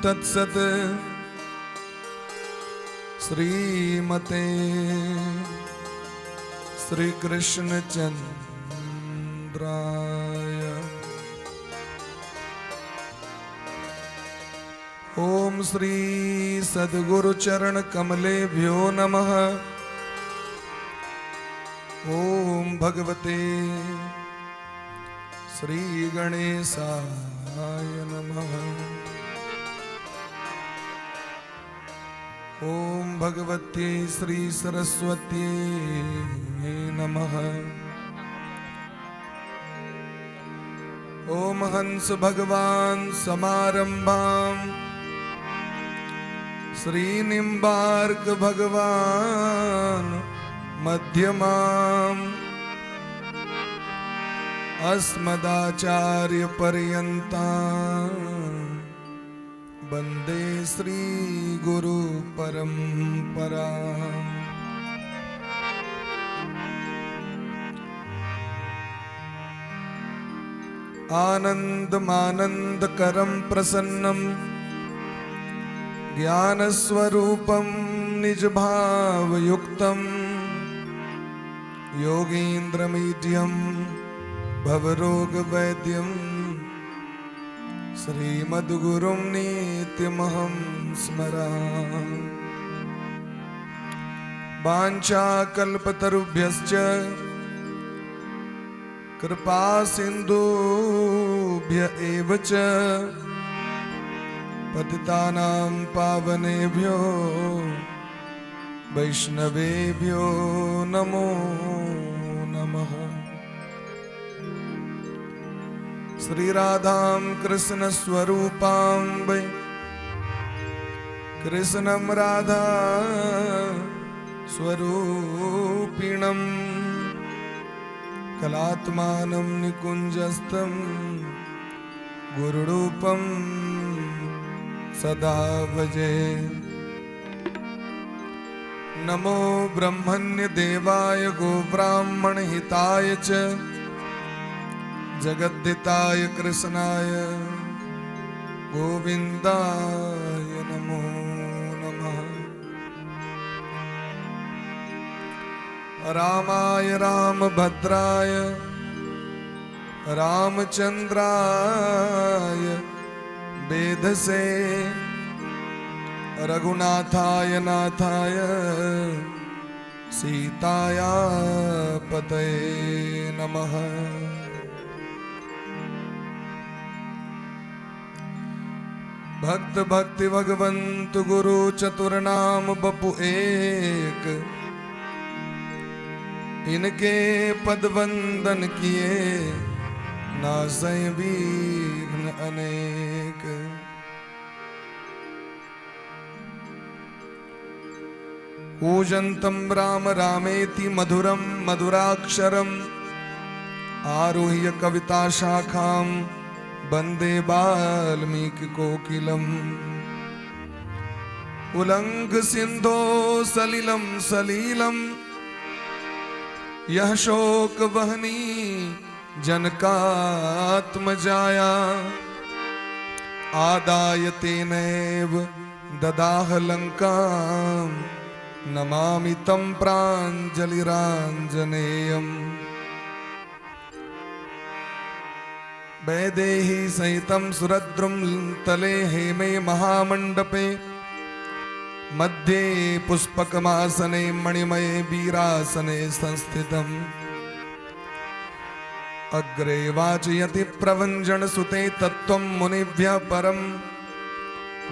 तत्सत्। श्रीमते श्री कृष्ण चंद्राय। ओम श्री सद्गुरु चरण कमलेभ्यो नमः। ओम भगवते श्री गणेशाय नमः। ओम भगवते श्री सरस्वती नमः। ओम हंस भगवान समारंभाम श्री निम्बार्क भगवान मध्यमाम अस्मदाचार्य पर्यन्तां वंदे श्री गुरु परंपरा। आनंदमानंदकरं प्रसन्नं ज्ञानस्वरूपं निजभावयुक्तं योगीन्द्रमीड्यं भवरोगवैद्यं श्रीमद्गुरुं नित्यमहं स्मरामि। वाञ्छाकल्पतरुभ्यश्च कृपा सिन्धुभ्य एव च पतितानां पावनेभ्यो वैष्णवेभ्यो नमो नमः। श्री राधां कृष्ण स्वरूपां वै कृष्णं राधा स्वरूपिणं कलात्मानं निकुञ्जस्थं गुरुरूपं सदा भजे। नमो ब्रह्मण्य देवाय गोब्राह्मण हिताय च जगद्धिताय कृष्णाय गोविन्दाय नमो नमः। रामाय रामभद्राय रामचंद्राय वेधसे रघुनाथाय नाथाय सीताया पतये नमः। भक्त भक्ति भगवंत गुरु चतुर नाम बपु एक, इनके पद वंदन किए नासय विघ्न अनेक। कूजन्तं राम रामेति मधुरं मधुराक्षरम् आरुह्य कविता शाखां वंदे वाल्मीकि कोकिलम्। उलंघ सिंधो सलिलं सलीलं यह शोक वहनी जनकात्मजाया आदाय तेनैव ददाह लंकां नमामि तं प्राञ्जलिराञ्जनेयम्। वैदेही सहितं सुरद्रुं तले हेमे महामण्डपे मध्ये पुष्पकमासने मणिमये वीरासने संस्थितम्। अग्रे वाचयति प्रभञ्जनसुते तत्त्वं मुनिभ्यः परं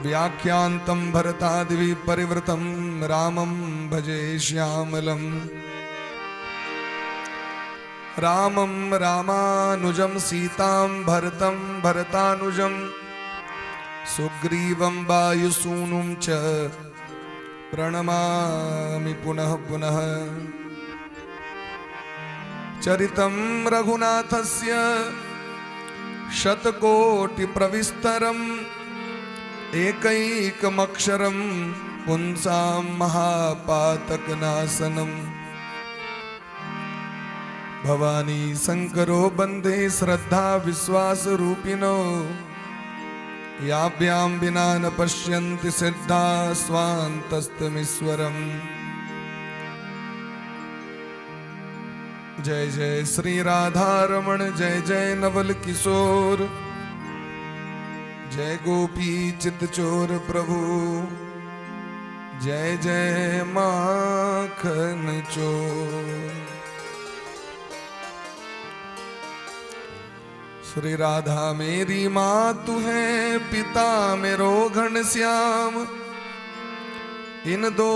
व्याख्यान्तं भरतादिभिः परिवृतं रामं भजे श्यामलम्। रामं रामानुजं सीतां भरतं भरतानुजं सुग्रीवं वायुसूनुं च प्रणमामि पुनः पुनः। चरितं रघुनाथस्य शतकोटि प्रविस्तरम् एकैकमक्षरं पुंसां महापातकनाशनम्। भवानी शंकरो वंदे श्रद्धा विश्वास रूपिणो। याभ्यां विना न पश्यन्ति सिद्धा स्वान्तस्तमीश्वरम्। जय जय श्री राधारमण, जय जय नवल किशोर, जय गोपी चित चोर प्रभु, जय जय माखन चोर। श्री राधा मेरी मातु है, पिता मेरो घनश्याम, इन दो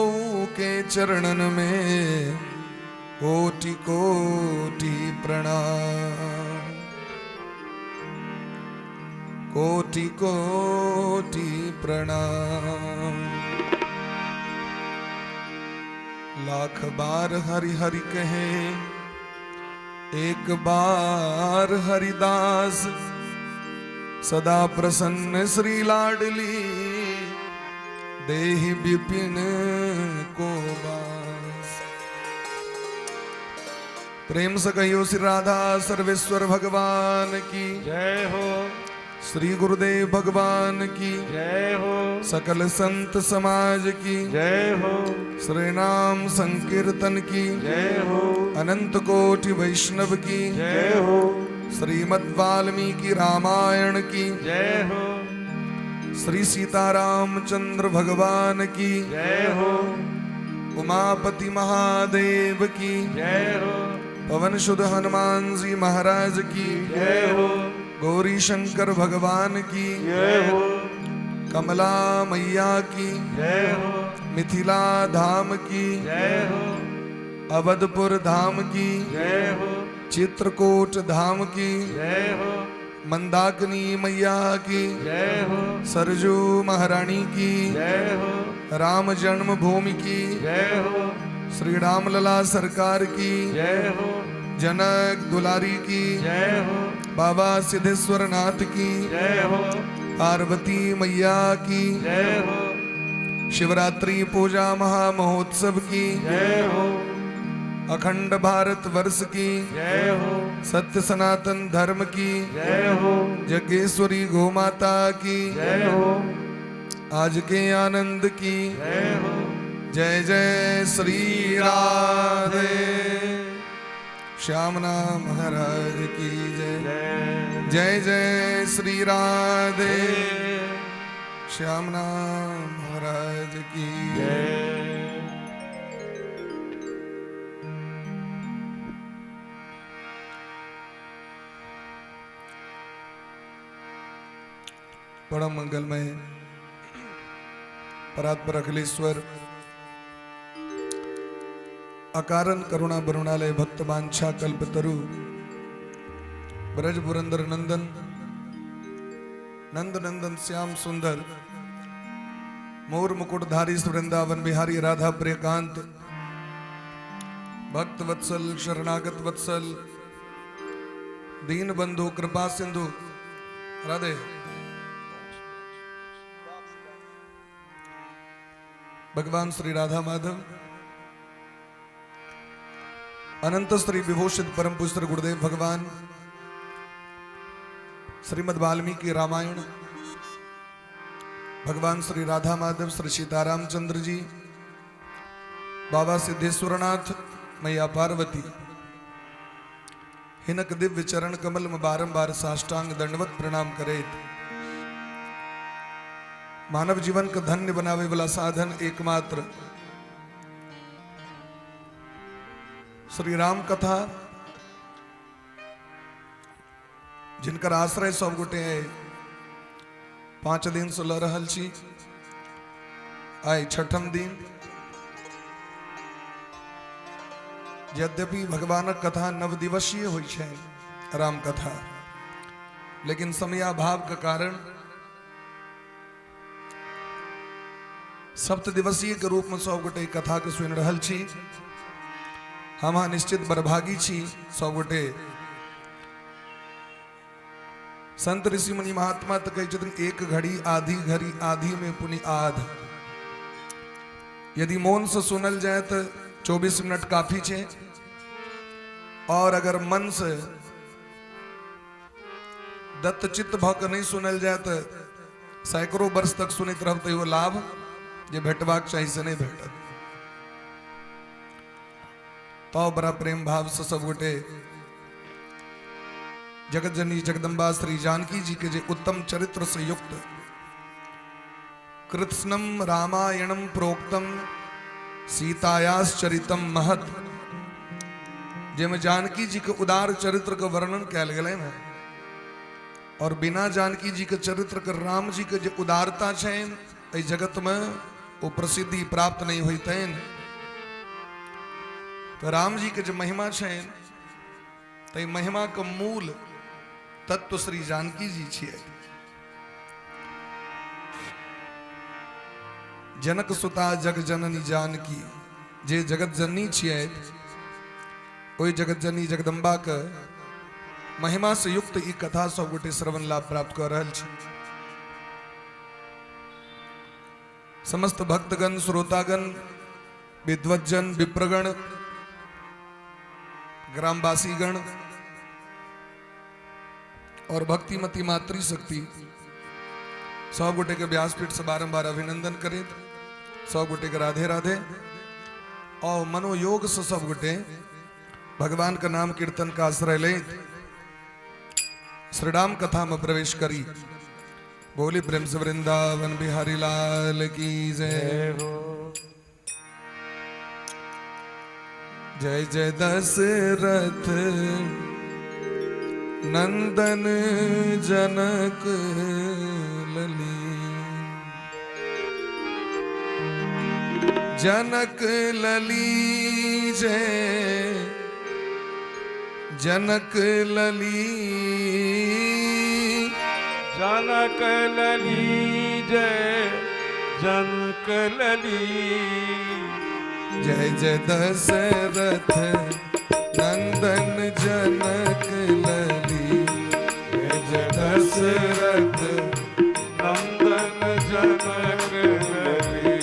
के चरणन में कोटि कोटि प्रणाम, कोटि कोटि प्रणाम। लाख बार हरि हरि कहे, एक बार हरिदास, सदा प्रसन्न श्री लाडली, देहि विपिन को बास। प्रेम से कहियो श्री राधा सर्वेश्वर भगवान की जय हो। श्री गुरुदेव भगवान की जय हो। सकल संत समाज की जय हो। श्री नाम संकीर्तन की जय हो। अनंत कोटि वैष्णव की जय हो। श्रीमद् वाल्मीकि रामायण की जय हो। श्री सीताराम चंद्र भगवान की जय हो। उमापति महादेव की जय हो। पवन शुद्ध हनुमान जी महाराज की जय हो। गौरी शंकर भगवान की जय हो। कमला मैया की जय हो। मिथिला धाम की जय हो। अवधपुर धाम की जय हो। चित्रकूट धाम की जय हो। मंदाकिनी मैया की जय हो। सरजू महारानी की जय हो। राम जन्मभूमि की जय हो। श्री राम लला सरकार की जय हो। जनक दुलारी की जय हो। बाबा सिद्धेश्वर नाथ की जय हो। पार्वती मैया की जय हो। शिवरात्रि पूजा महामहोत्सव की जय हो। अखंड भारत वर्ष की जय हो। सत्य सनातन धर्म की जय हो। यज्ञेश्वरी गोमाता की जय हो। आज के आनंद की जय हो। जय जय श्री राधे। श्याम नाम महाराज की जय। जय। जय जय श्री राधे। श्याम नाम महाराज की जय। परम मंगलमय परात्पर अखिलेश्वर अकारण करुणा बरुणालय भक्त वांछा कल्पतरु ब्रज पुरंदर नंदन नंद नंदन श्याम सुंदर मोर मुकुटधारी वृंदावन बिहारी राधा प्रियकांत भक्त वत्सल शरणागत वत्सल दीन बंधु कृपा सिंधु राधे भगवान श्री राधा माधव अनंत श्री विभूषित परम पुष्ट गुरुदेव भगवान श्रीमद् वाल्मीकि रामायण भगवान श्री राधा माधव श्री सीताराम चंद्र जी बाबा सिद्धेश्वरनाथ मैया पार्वती हिनक दिव्य चरण कमल में बारंबार साष्टांग दंडवत प्रणाम करैत मानव जीवन के धन्य बनावे वाला साधन एकमात्र श्री राम कथा, जिनकर आश्रय सब गोटे 5 दिन से ल रहल छी, आइ छठम दिन। यद्यपि भगवानक कथा 9 दिवसीय होइ छै राम कथा, लेकिन समयाभाव के कारण सप्त दिवसीय के रूप में सब गोटे कथा के सुनि रहल छी। हम अहाँ निश्चित बरभागी छी। सब गोटे संत ऋषि मुनि महात्मा तो कहै छथिन, एक घड़ी आधी घड़ी आधी में पुनि आध। यदि मोन से सुनल जाए तो 24 मिनट काफी छे, और अगर मन से दत्तचित्त भ के नहीं सुनल जाए तो सैकड़ों वर्ष तक सुनैत रहब तैयो लाभ जे भेटबाक चाही से नहीं भेटत। तो बड़ा प्रेम भाव से सब गोटे जगत जननी जगदम्बा श्री जानकी जी के जे उत्तम चरित्र से युक्त कृत्स्नम रामायणम प्रोक्तम सीतायाश्चरितम महत, जेमे जानकी जी के उदार चरित्र के वर्णन कयल गेलै हैं। और बिना जानकी जी के चरित्र के राम जी के जे उदारता छनि एहि जगत में वो प्रसिद्धि प्राप्त नहीं होइतनि। तो राम जी के जे महिमा छनि तै महिमा के मूल तत्व श्री जानकी जी छियै। जनक सुता जग जननी जानकी, जे जगत जननी छियै ओहि जगत जननी जगदम्बा के महिमा से युक्त ई कथा सब गोटे श्रवण लाभ प्राप्त कर रहल छी। समस्त भक्तगण, श्रोतागण, विद्वज्जन, विप्रगण, ग्रामवासीगण और भक्तिमती मातृशक्ति सब गोटे के व्यासपीठ से बारंबार अभिनंदन करें। सब गोटे के राधे राधे और मनोयोग से सब गोटे भगवान का नाम कीर्तन का आश्रय ले श्री राम कथा में प्रवेश करी। बोली प्रेम से वृंदावन बिहारी लाल की जय हो। जय जय दशरथ नंदन जनक लली, जनक लली जय जनक लली, जनक लली जय जनक लली, जय जय दशरथ नंदन जनक लली, जय जय दशरथ नंदन जनक लली,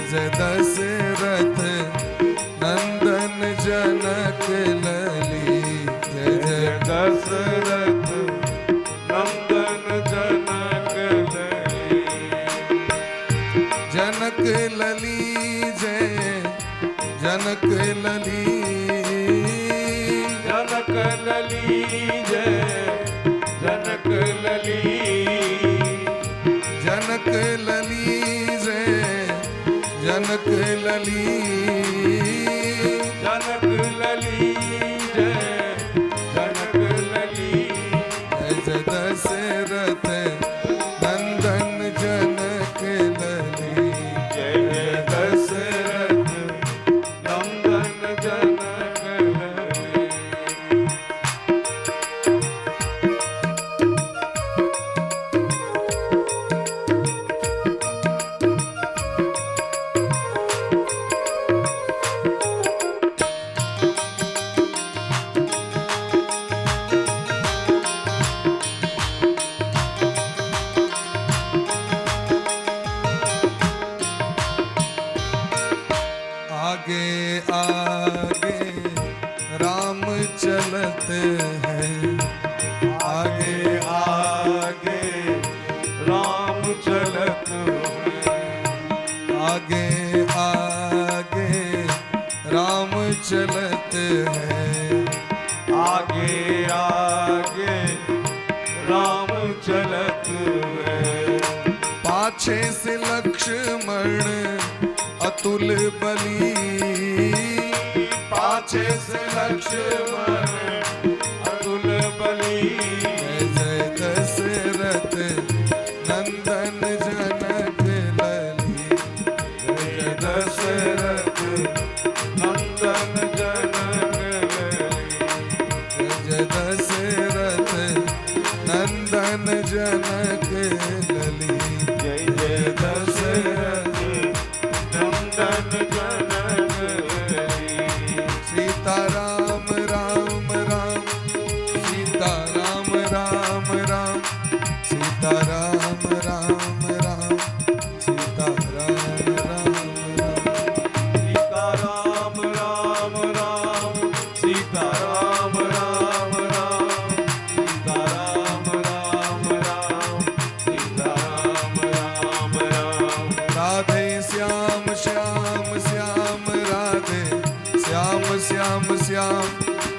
जय दशरथ नंदन जनक लली, जय जय जय दशरथ नंदन जनक लली, जनक लली जय जनक लली, जनक लली जय जनक लली, जनक लली जय जनक लली, जनक लली जय जनक लली, जय जय दशरथ नंदन जनक लली, जय जय दशरथ नंदन जनक लली। आगे आगे राम चलते हैं, आगे आगे राम चलत हैं, आगे आगे राम चलते हैं, आगे आगे राम चलत हैं, पाछे से लक्ष्मण अतुल बली, पाछे से लक्ष्मण अतुल बली, जय जय दशरथ नंदन जनक लली, जय दशरथ नंदन जनक लली, जय जय दशरथ नंदन जनक लली, जय जय दशरथ नंदन जनक लली। सीता राम राम राम, सीता राम राम राम, सीता राम राम राम, सीता राम राम राम, सीता राम राम राम, सीता राम राम राम, सीता राम राम राम, सीता राम श्याम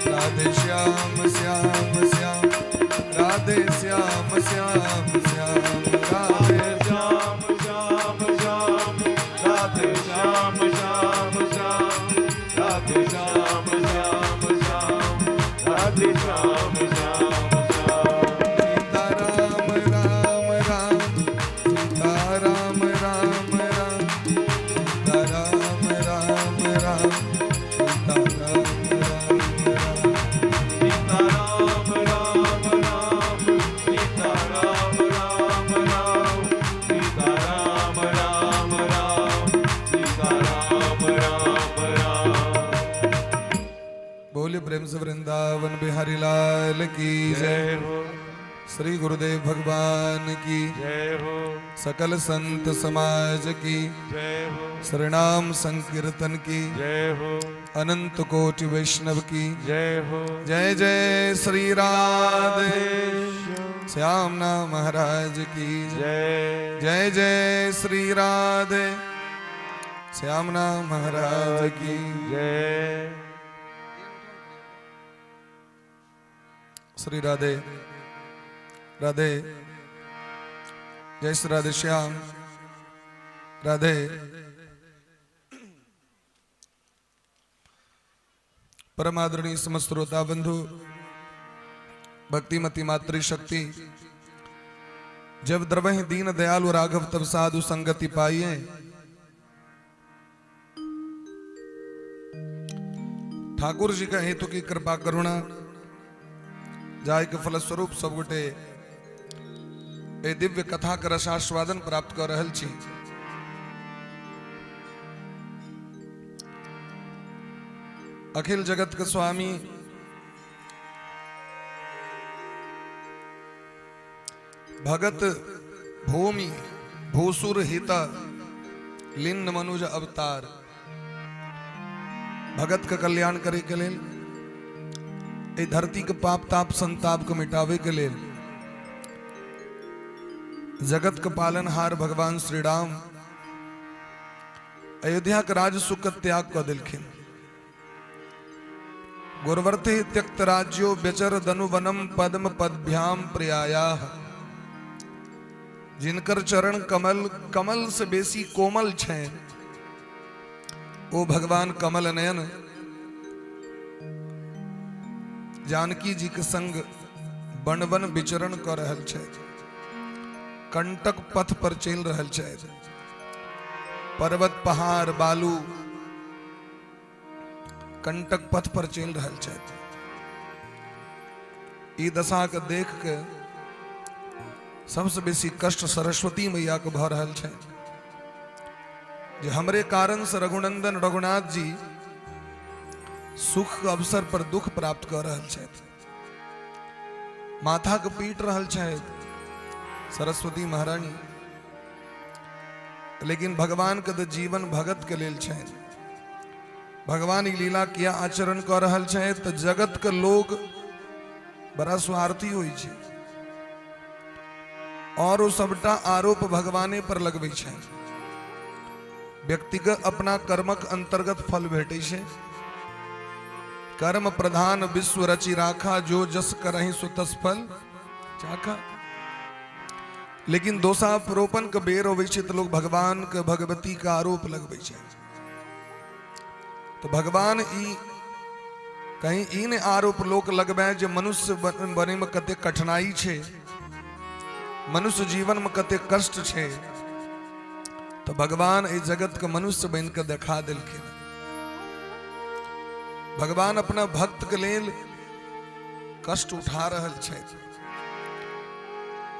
राधे श्याम श्याम श्याम राधे श्याम श्याम श्याम राधे श्याम श्याम श्याम राधे श्याम श्याम श्याम राधे श्याम श्याम श्याम राधे श्याम श्याम श्याम। सीता राम राम राम सीता राम राम राम सीता राम राम राम सीता राम राम राम। सीता राम राम राम सीता राम राम राम सीता राम राम राम सीता राम राम राम। बोले प्रेम से वृंदावन बिहारी लाल की जय। जय हो। श्री गुरुदेव भगवान की जय हो। सकल संत समाज की जय हो। श्रीनाम संकीर्तन की जय हो। अनंत कोटि वैष्णव की जय हो। जय जय श्री राधे श्याम नाम महाराज की जय। जय। जय जय श्री राधे श्याम नाम महाराज की जय। श्री राधे राधे जय श्री राधे श्याम राधे। परमादरणीय समस्त श्रोता बंधु, भक्तिमती मातृशक्ति, जब द्रवहि दीन दयालु राघव तब साधु संगति पाइए। ठाकुर जी का हेतु की कृपा करुणा जाय के फलस्वरूप सब गोटे ए दिव्य कथा के रसास्वादन प्राप्त कर रहल छी। अखिल जगत के स्वामी भगत भूमि भूसुर हित लिन्न मनुज अवतार, भगत के कल्याण करे के लेल, एहि धरती के पाप ताप संताप के मिटावे के लेल जगत के पालनहार भगवान श्री राम अयोध्या के राज सुख के त्याग कऽ देलखिन। गुरवर्ते त्यक्त राज्यो व्यचर दनुवनम पद्म पद्भ्याम प्रियाया, जिनकर चरण कमल कमल से बेसी कोमल छे ओ भगवान कमल नयन जानकी जी के संग वन वन विचरण कर रहल छथि, कंटक पथ पर चलि रहल छथि, पर्वत पहाड़ बालू कंटक पथ पर चलि रहल छथि। ई दशा के देख के सबसे बेसी कष्ट सरस्वती मैया के भऽ रहल छै जे हमरे कारण से रघुनंदन रघुनाथ जी सुख के अवसर पर दुख प्राप्त कर रहल छथि, माथा के पीट रहल छथि सरस्वती महारानी। लेकिन भगवान के तऽ जीवन भगत के लेल छै। भगवान ई लीला किया आचरण कऽ रहल छै तऽ जगत के लोग बड़ा स्वार्थी होइ छै और ओ सबटा आरोप भगवाने पर लगबै छै। व्यक्तिगत अपना कर्मक अंतर्गत फल भेटै छै। कर्म प्रधान विश्व रचि राखा, जो जस करहि सो तस फल चाखा। लेकिन दोषारोपण के बेर अबै छै तऽ लोग भगवान के भगवती के आरोप लगबै छै। तो भगवान ई कहीं ई ने आरोप लोक लगबै जे मनुष्य बने में कते कठिनाई छै, मनुष्य जीवन में कते कष्ट छै, तो भगवान एहि जगत के मनुष्य बन के देखा देलखिन। भगवान अपना भक्त के लेल कष्ट उठा रहल छथि,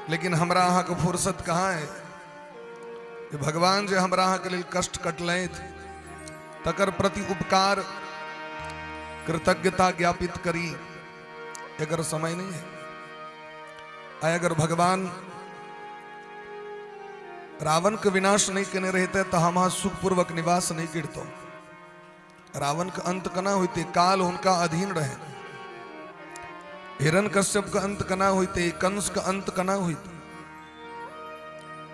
लेकिन हमरा अहाँ के फुर्सत कहाँ है जे भगवान जे हमरा अहाँ के लेल कष्ट कटलथि तकर प्रति उपकार कृतज्ञता ज्ञापित करी, एकर समय नहीं है। आइ अगर भगवान रावण के विनाश नहीं केने रहते तो हम अहाँ सुखपूर्वक निवास नहीं करतो। रावण के अंत केना होते, काल हुनका अधीन रहे। हिरण्यकश्यप के अंत केना होते, कंस के अंत केना होते।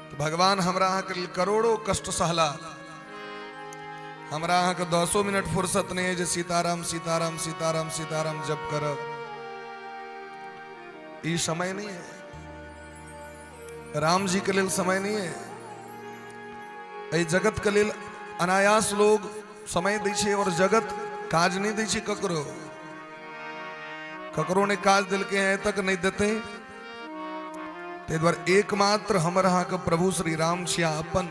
तो भगवान हमरा अहाँ के लेल करोड़ों कष्ट सहला, हमरा अहाँके 10 मिनट फुर्सत नहि अइ जे सीताराम सीताराम सीताराम सीताराम जप करब। ई समय नहीं है, राम जी के लेल समय नहीं है। एहि जगत के लेल अनायास लोग समय दै छै और जगत काज नहीं दै छै ककरो, ककरो ने काज देलकै हैं तक नहीं देते। ताहि दुआरे एकमात्र हमर अहाँके प्रभु श्री राम छिया अपन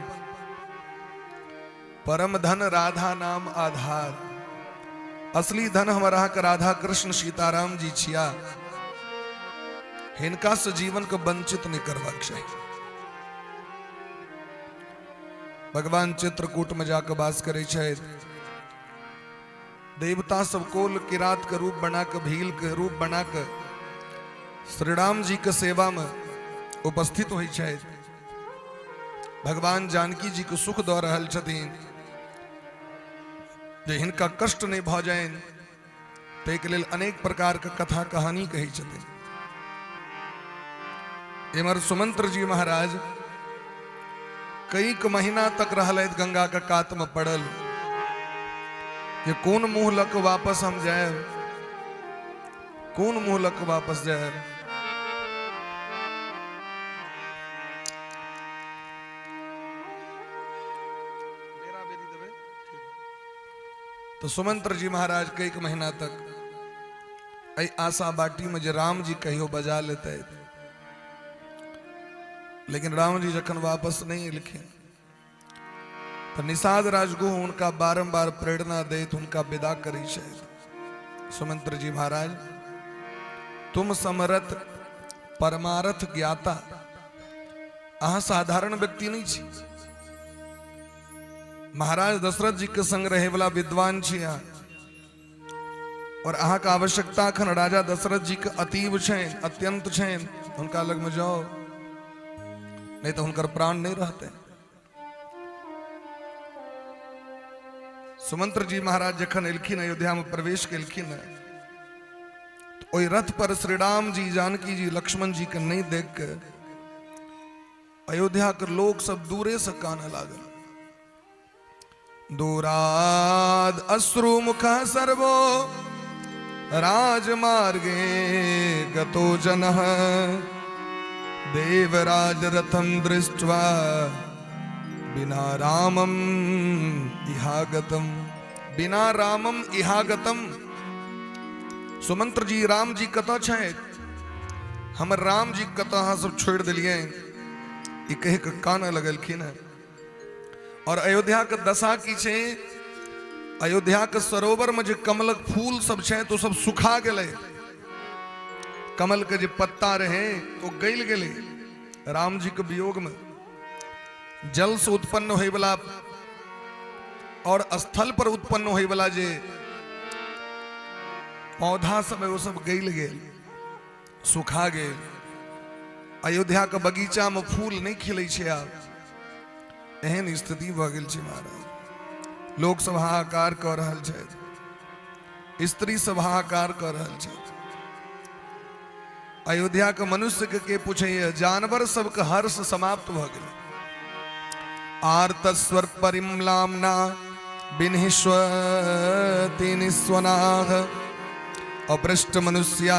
परम धन राधा नाम आधार। असली धन हमर अहाँके राधा कृष्ण सीताराम जी छिया, हिनका से जीवन के वंचित नहीं करबाक चाही। भगवान चित्रकूट में जाके वास करै छथि। देवता सब कोल किरात के रूप बना के, भील के रूप बना के श्री राम जी के सेवा में उपस्थित होइ छथि। भगवान जानकी जी के सुख दऽ रहल छथिन जे हिनका कष्ट नहीं भऽ जाइन, ताहिके लेल अनेक प्रकार के कथा कहानी कहै छथिन। एमहर सुमंत्र जी महाराज कई महीना तक रहलथि गंगा के कात में पड़ल जे कोन मुंह लऽ कऽ वापस हम जायब, कोन मुंह लऽ कऽ वापस जायब। तो सुमंत्र जी महाराज कई महीना तक एहि आशा बाटी में जे राम जी कहियो बजा लेते, लेकिन राम जी जखन वापस नहीं एलखिन तो निषाद राजगुह उनका बारंबार प्रेरणा दैत उनका विदा करै छथि। सुमंत्र जी महाराज तुम समरथ परमारथ ज्ञाता, अहाँ साधारण व्यक्ति नहीं छी, महाराज दशरथ जी के संग रहे वाला विद्वान छी अहाँ, और अहाँ के आवश्यकता अखन राजा दशरथ जी के अतीव छनि, अत्यंत छनि, हुनका लग में जाओ, नहीं तो हुनकर प्राण नहीं रहते। सुमंत्र जी महाराज जखन एलखिन अयोध्या में प्रवेश केलखिन तो ओहि रथ पर श्री राम जी जानकी जी लक्ष्मण जी के नहीं देख के अयोध्या के लोग सब दूरे से काने लागल। दूराद अश्रु मुख सर्वो राजमार्गे गतो जनः देवराज रथम दृष्ट्वा बिना रामम इहागतम। बिना रामम इहागतम। सुमंत्र जी राम जी कतऽ छथि, हमर राम जी कतऽ अहाँ सब छोड़ि देलियै, ई कहि कऽ कानऽ लगलखिन हेँ। और अयोध्या के दशा की छै, अयोध्या के सरोवर में जे कमलक फूल सब छै तो सब सुखा गेलै, कमल के जे पत्ता रहे ओ गलि गेलै राम जी के वियोग में। जल से उत्पन्न होय वाला और स्थल पर उत्पन्न होय वाला जे पौधा सब है वो सब गलि गेल, सुखा गेल। अयोध्या के बगीचा में फूल नहीं खिलै छै आब, एहन स्थिति भऽ गेल छै महाराज। लोक सब हाहाकार कऽ रहल छथि, स्त्री सब हाहाकार कऽ रहल छथि। अयोध्या के मनुष्य के पूछैया, जानवर सबके हर्ष समाप्त भऽ गेलै। आर्तस्वर परिम्लामना विनिश्वति निस्वनाः अपृष्ट मनुष्या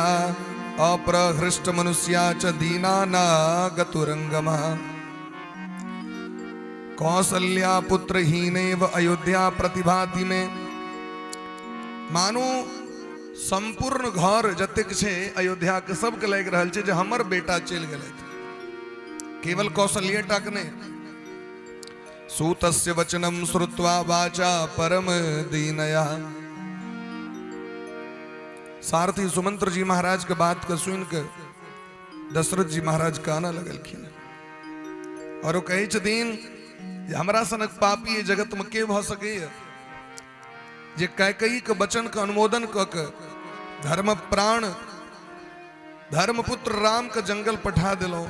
अप्रहृष्ट मनुष्या च दीनाना गतुरंगमा। कौशल्या पुत्रहीनेव अयोध्या प्रतिभाति में। मानू संपूर्ण घर जतेक छै अयोध्या के सबके लागि रहल छै जे हमर बेटा चलि गेलथि, केवल कौशल्ये टा के नहि। सूतस्य वचनम श्रुत्वा वाचा परम दीनया। सारथी सुमंत्र जी महाराज के बात के सुन के दशरथ जी महाराज कानऽ लगलखिन और ओ कहै छथिन जे हमरा सनक पापी एहि जगत में के भऽ सकैया जे कैकेयी के वचन के अनुमोदन कऽ के धर्म प्राण धर्मपुत्र राम के जंगल पठा देलहुं,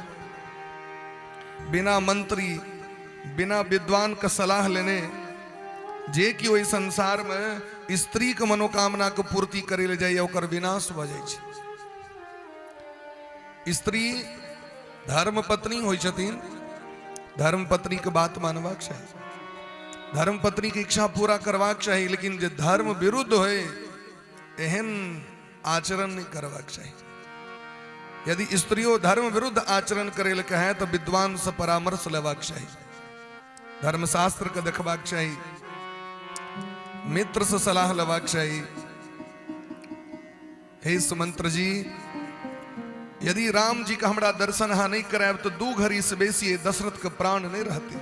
बिना मंत्री बिना विद्वान के सलाह लेने, जे कि ओहि संसार में स्त्री के मनोकामना के पूर्ति करे ले जाइए ओकर विनाश भऽ जाइ छै। स्त्री धर्म पत्नी होइ छथिन, धर्म पत्नी के बात मानबाक चाही। धर्म पत्नी के इच्छा पूरा करबाक चाही, लेकिन जे धर्म विरुद्ध होय एहन आचरण नहीं करबाक चाही। यदि स्त्रियों धर्म विरुद्ध आचरण करे लए कहे तो विद्वान से परामर्श लेबाक चाही, धर्मशास्त्र के देखबाक चाही, मित्र से सलाह लेबाक चाही। हे सुमंत्र जी, यदि राम जी का हमरा दर्शन अहाँ नहीं करायब तो 2 घड़ी से बेसी दशरथ के प्राण नहीं रहते।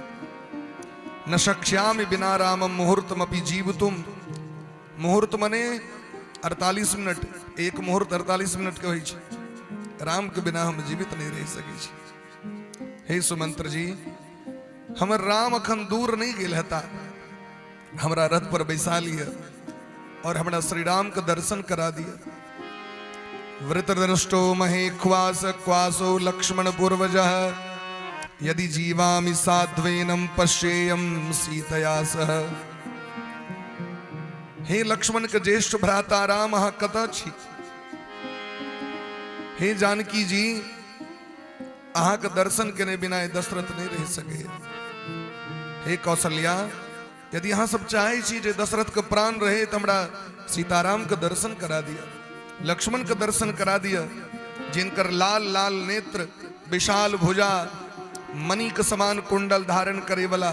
न शक्ष्यामि बिना रामम मुहूर्तमपि जीवतुम। मुहूर्त मने 48 मिनट, एक मुहूर्त 48 मिनट के होइ छै। राम के बिना हम जीवित नहीं रह सकै छी। हे सुमंत्र जी, हमर राम अखन दूर नहीं गेल हेता, हमरा रथ पर बैसा लिअ और हमरा श्री राम के दर्शन करा दिया। वृतदृष्टो महे क्वास क्वासो लक्ष्मण पूर्वजः, यदि जीवामि साध्वेनम पश्येयम सीतया सह। हे लक्ष्मण के ज्येष्ठ भ्राता राम, अहाँ कतऽ छी? हे जानकी जी, अहाँ के दर्शन केने बिना दशरथ नहीं रह सके। हे कौशल्या, यदि अहाँ सब चाहे छी जे दशरथ के प्राण रहे तो हमरा सीताराम के दर्शन करा दिया, लक्ष्मण के दर्शन करा दिया, जिनकर लाल लाल नेत्र, विशाल भुजा, मणि के समान कुंडल धारण करे वाला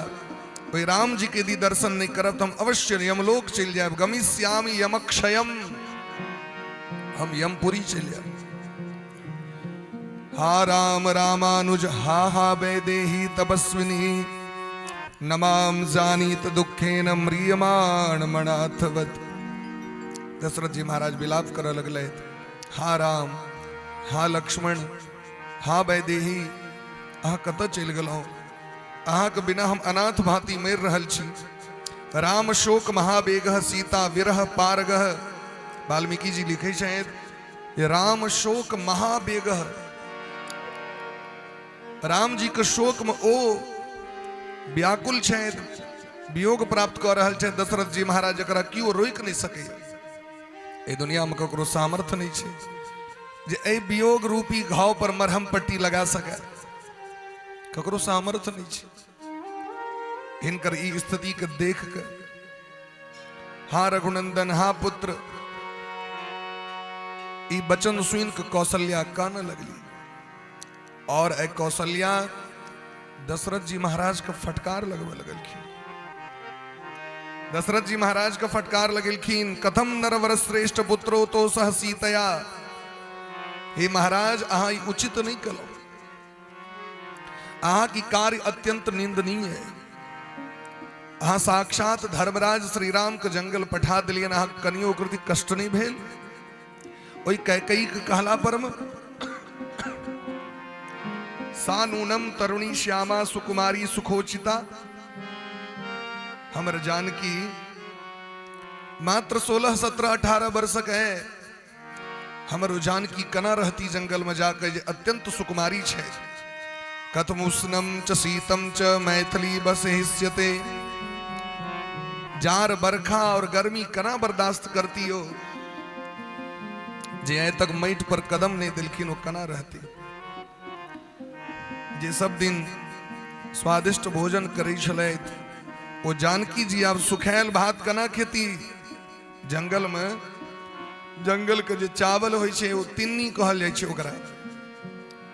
कोई राम जी के यदि दर्शन नहीं करब तो हम अवश्य यमलोक चलि जायब। गमिष्यामि यमक्षयम, हम यमपुरी चलि जायब। हा राम रामानुज हा हा वैदेही तपस्विनी, नमाम जानीत दुखेन म्रियमाण मणाथवत। दशरथ जी महाराज विलाप करऽ लगलथि, हा राम, हा लक्ष्मण, हा वैदेही, अहाँ कतऽ चलि गेलहुँ? अहाँके बिना हम अनाथ भांति मरि रहल छी। राम शोक महावेग सीता विरह पारगह। वाल्मीकि जी लिखै छथि, राम शोक महावेग, राम जी के शोक में ओ व्याकुल छथि, वियोग प्राप्त कऽ रहल छथि दशरथ जी महाराज, जकरा केओ रोकि नहि सकैए। एहि दुनिया में ककरो सामर्थ्य नहीं छै जे एहि वियोग रूपी घाव पर मरहम पट्टी लगा सके, ककरो सामर्थ्य नहीं छै। हिनकर ई स्थिति के देख के हा रघुनंदन हा पुत्र, ई वचन सुन के कौशल्या कान लगली और ए कौशल्या दशरथ जी महाराज के फटकार लगबे लगलखिन। दशरथ जी महाराज के फटकार लगेलखिन, कथम नरवर श्रेष्ठ पुत्रो तो सह सीतया। हे महाराज, अहाँ ई उचित नहीं कलो, अहाँ की कार्य अत्यंत निंदनीय है। अहाँ साक्षात धर्मराज श्री राम के जंगल पठा दिलियन, अहाँ कनियो कृति कष्ट नहीं भेल ओहि कैकेयी के कहला पर में? सा नूनम तरुणी श्यामा सुकुमारी सुखोचिता। हमर जानकी मात्र 16 17 18 वर्षक है, हमर जानकी कना रहती जंगल में जाकर जे अत्यंत सुकुमारी छै। कथमुष्णम च शीतम च मैथिली बस हिस्यते। जार बरखा और गर्मी कना बर्दाश्त करती हो, जे आइ तक माटि पर कदम नहीं दिलखिन वो कना रहती। जे सब दिन स्वादिष्ट भोजन करै छलथि ओ जानकी जी आब सुखायल भात कना खेती। जंगल में जंगल के जे चावल होइ छै ओ तिन्नी कहल जाइ छै ओकरा,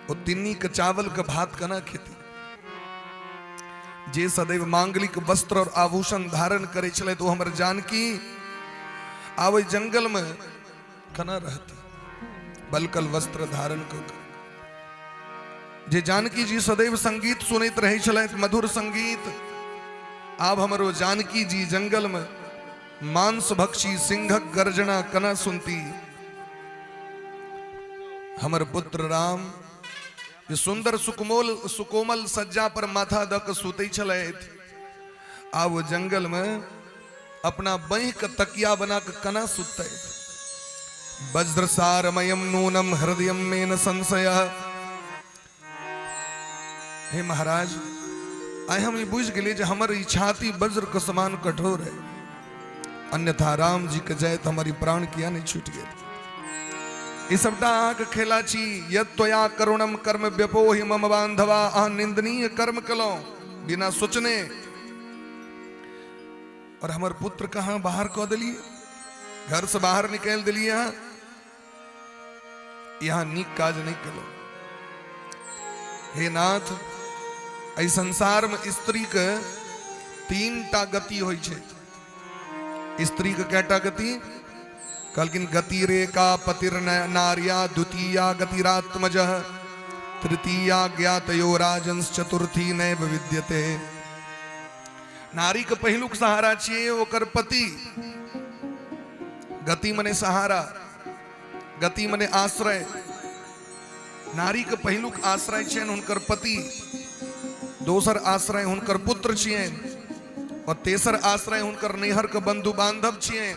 ओ तिन्नी के चावल के भात कना खेती। जे सदैव मांगलिक वस्त्र और आभूषण धारण करै छलथि ओ हमर जानकी आब ओहि जंगल में कना रहती, बलकल वस्त्र धारण कऽ के। जे जानकी जी सदैव संगीत सुनैत रहै छलथि, मधुर संगीत, आब हमर ओ जानकी जी जंगल में मांस भक्षी सिंहक गर्जना कना सुनती। हमर पुत्र राम जे सुंदर सुकोमल सुकोमल सज्जा पर माथा दऽ कऽ सुतै छलथि, आब ओ जंगल में अपना बाँहि के तकिया बना के कना सुतते। वज्रसारमयम नूनम हृदयम में न संशय। हे महाराज, आइ हम ई बुझि गेलियै जे हमर ई छाती वज्र के समान कठोर है, अन्यथा राम जी के जायत हमर ई प्राण किया नहीं छूट गेल। ई सबटा अहाँके खेला छी। यद त्वया करुणम कर्म व्यपोहि मम बांधवा। अहाँ निंदनीय कर्म केलहुँ बिना सोचने। और हमर पुत्र कहाँ बाहर कऽ देलियै, घर से बाहर निकालि देलियै अहाँ। यहाँ नीक काज नहीं केलहुँ। हे नाथ, एहि संसार में स्त्री के 3 टा गति होइ छै। स्त्री के कैटा गति? कहलखिन गति रेखा पतिर नारिया, द्वितीया गतिरात्मज, तृतीया ज्ञातयो राजंस, चतुर्थी नैव विद्यते। नारी के पहिलुक सहारा छियै ओकर पति। गति मने सहारा, गति मने आश्रय। नारी के पहिलुक आश्रय छियनि हुनकर पति, दोसर आश्रय हुनकर पुत्र छियनि, और तेसर आश्रय हुनकर नैहर के बंधु बांधव छियनि।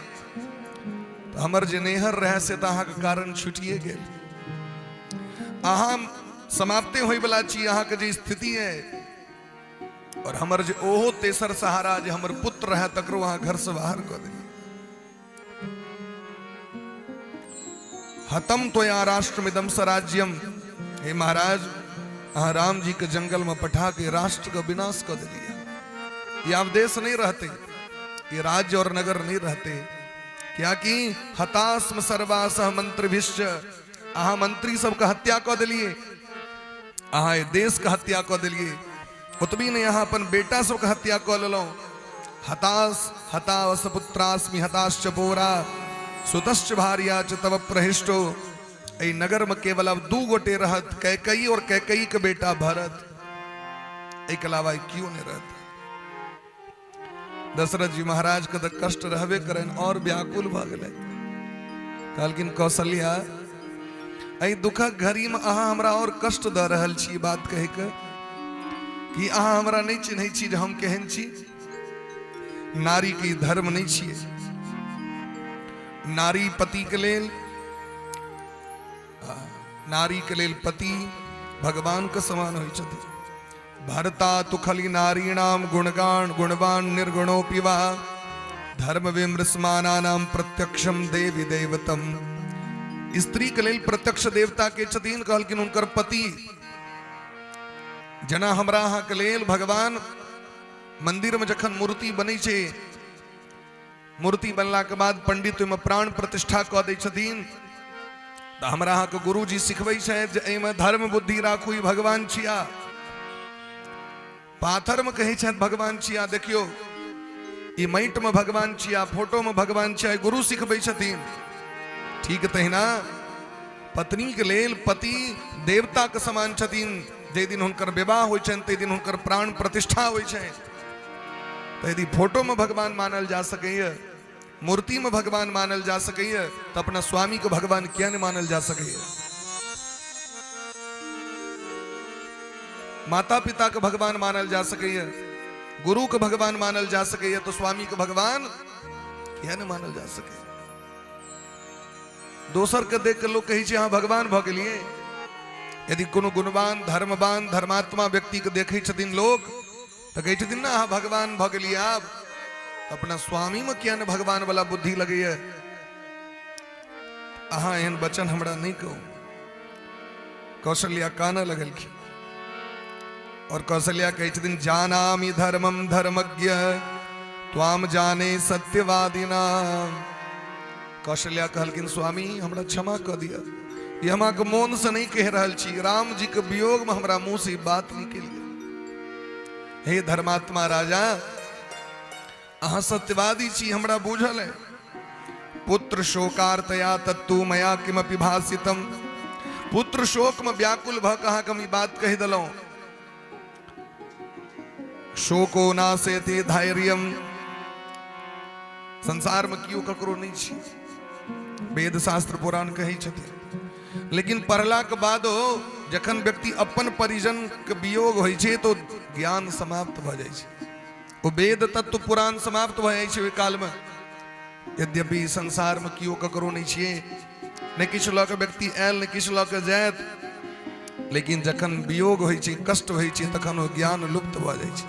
तऽ हमर जे नैहर रहे से तऽ अहाँके कारण छुटिए गेल, अहाँ समाप्ते होइवला छी, अहाँके जे स्थिति है। और हमर जे ओहो तेसर सहारा जे हमर पुत्र रहे तकरो अहाँ घर से बाहर कऽ देलियै। हतम त्वया राष्ट्रमिदम सराज्यम। हे महाराज, अहाँ राम जी के जंगल में पठा के राष्ट्र के विनाश कर दिलिए। ये अब देश नहीं रहते, ये राज्य और नगर नहीं रहते। क्या कि हतास्म सर्वासह मंत्रिभिश्च, अहाँ मंत्री सबके हत्या कऽ देलिए, अहाँ ये देश के हत्या कऽ देलिए। ओतबी नहीं, अहाँ अपन बेटा सबके हत्या कऽ लेलहुँ। हताश हतावस पुत्रास्मि हताश्च पौरा सुतश्च भार्या च तव प्रहिष्टो। एहि नगर में केवल अब 2 गोटे रहत, कैकई और कैकई के बेटा भरत, एहिके अलावा क्यों नहीं रहत। दशरथ जी महाराज के तऽ कष्ट रहबे करनि और व्याकुल भऽ गेलै। कहलखिन कौशल्या, एहि दुखक घड़ी में अहाँ हमरा और कष्ट दऽ रहल छी बात कहि के कि अहाँ हमरा नहीं चिन्है छी जे हम केहन छी। नारी के धर्म नहीं छियै। नारी पति के लेल, नारी के लेल पति भगवान के समान होइ छथिन। भर्ता तु खलि नारीणाम गुणगान गुणवान निर्गुणोपि वा धर्म विमृशमानानाम प्रत्यक्षम देवी देवतम। स्त्री के लेल प्रत्यक्ष देवता के छथिन? कहलखिन हुनकर पति। जना हमरा अहाँ के लेल भगवान मंदिर में जखन मूर्ति बनै छै, मूर्ति बनला के बाद पंडित ओहिमे प्राण प्रतिष्ठा कऽ दै छथिन, तऽ हमरा अहाँके गुरुजी सिखबै छथि जे एहिमे धर्म बुद्धि राखू, ई भगवान छिया। पाथर में कहै छथि भगवान छिया, देखियौ ई माटि में भगवान छिया, फोटो में भगवान छिया, गुरु सिखबै छथिन। ठीक तहिना पत्नी के लेल पति देवता के समान छथिन। जाहि दिन हुनकर विवाह होइ छनि ताहि दिन हुनकर प्राण प्रतिष्ठा होइ छनि। तऽ यदि फोटो में भगवान मानल जा सकैए, मूर्ति में भगवान मानल जा सकैए, तऽ अपना स्वामी के भगवान किया नहीं मानल जा सकैए? माता पिता के भगवान मानल जा सकैए, गुरु के भगवान मानल जा सकैए, तो स्वामी के भगवान किया नहीं मानल जा सकैए? दोसर के देख के लोग कहै छै अहाँ भगवान भऽ गेलियै। यदि कोनो गुणवान धर्मवान धर्मात्मा व्यक्ति के देखै छथिन लोग तऽ कहै छथिन ना अहाँ भगवान भऽ गेलियै। आब अपना स्वामी में किया ने भगवान वाला बुद्धि लगैए? अहाँ एहन वचन हमरा नहीं कहू। कौशल्या कानऽ लगलखिन और कौशल्या कहै छथिन जानामि धर्मम धर्मज्ञ त्वाम जाने सत्यवादिना। कौशल्या कहलखिन स्वामी हमरा क्षमा कऽ दिअ, ई हम अहाँके मोन से नहीं कहि रहल छी, राम जी के वियोग में हमरा मुंह से ई बात निकलि गेल। हे धर्मात्मा राजा, अहाँ सत्यवादी छी, हमरा बुझल है। पुत्र शोकार्तया तत्तु मया किमपि भाषितम। पुत्र शोक में व्याकुल भऽ कऽ अहाँके हम ई बात कहि देलहुँ। शोको नाशयति धैर्यम। संसार में केओ ककरो नहीं छी, वेद शास्त्र पुराण कहै छथिन। लेकिन पढ़ला के बादो जखन व्यक्ति अपन परिजन के वियोग होइ छै तो ज्ञान समाप्त भऽ जाइ छै, ओ वेद तत्व पुराण समाप्त भऽ जाइ छै ओहि काल में। यद्यपि संसार में केओ ककरो नहीं छियै, नहि किछु लऽ कऽ व्यक्ति आयल नहि किछु लऽ कऽ जायत, लेकिन जखन वियोग होइ छै, कष्ट होइ छै, तखन ओ ज्ञान लुप्त भऽ जाइ छै।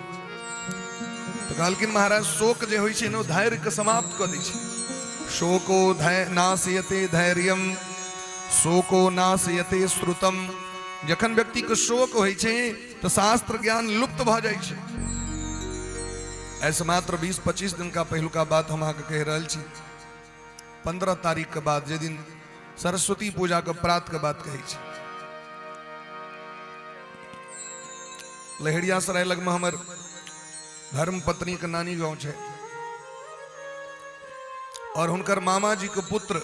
तऽ कहलखिन महाराज शोक जे होइ छै ने ओ धैर्य के समाप्त कऽ दै छै। शोको नाशयते धैर्यम शोको नाशयते श्रुतम। जखन व्यक्ति के शोक होइ छै तऽ शास्त्र ज्ञान लुप्त भऽ जाइ छै। ऐसे मात्र 20-25 दिन का पहिलुका बात हम अहाँके कहि रहल छी। 15 तारीख के बाद, जे दिन सरस्वती पूजा के प्रात के बात कहै छी, लहेरियासराय लगमे हमर धर्म पत्नी के नानी गांव छै और हुनकर मामा जी के पुत्र,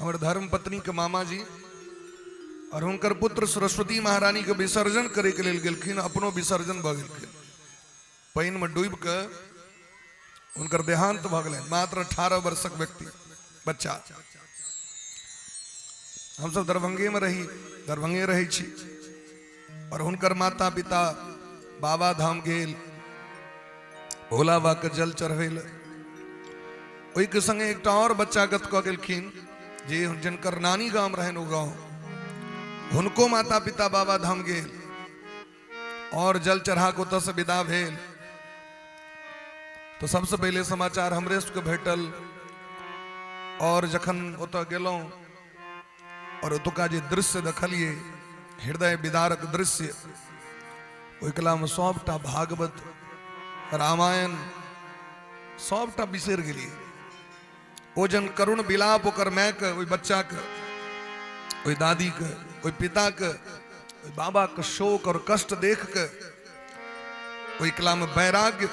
हमर धर्म पत्नी के मामा जी और हुनकर पुत्र सरस्वती महारानी के विसर्जन करे के लेल गेलखिन, अपनो विसर्जन भऽ गेलखिन, पानि में डूबि के हुनकर देहांत भऽ गेलनि। मात्र 18 वर्षक व्यक्ति बच्चा। हमसब दरभंगे में रही, दरभंगे रहै छी और हुनकर माता पिता बाबा धाम गेल भोला बाबा के जल चढ़बै लए। ओहिके संगे एकटा और बच्चा गत कऽ गेलखिन जे जिनकर नानी गाम रहनि ओ गाँव, हुनको माता पिता बाबा धाम गेल और जल चढ़ा के ओतऽ से विदा भेल। तो सबसे पहले समाचार हमरे सबके भेटल और जखन ओतऽ गेलहुँ और ओतुका जे दृश्य देखलिए, हृदय विदारक दृश्य, ओहि कलामे सबटा भागवत रामायण सबटा बिसरि गेलिए। ओ जन करुण विलाप ओकर मायके, ओहि बच्चाके, ओहि दादीके, ओहि पिताके, ओहि बाबाके शोक और कष्ट देख के ओहि कलामे वैराग्य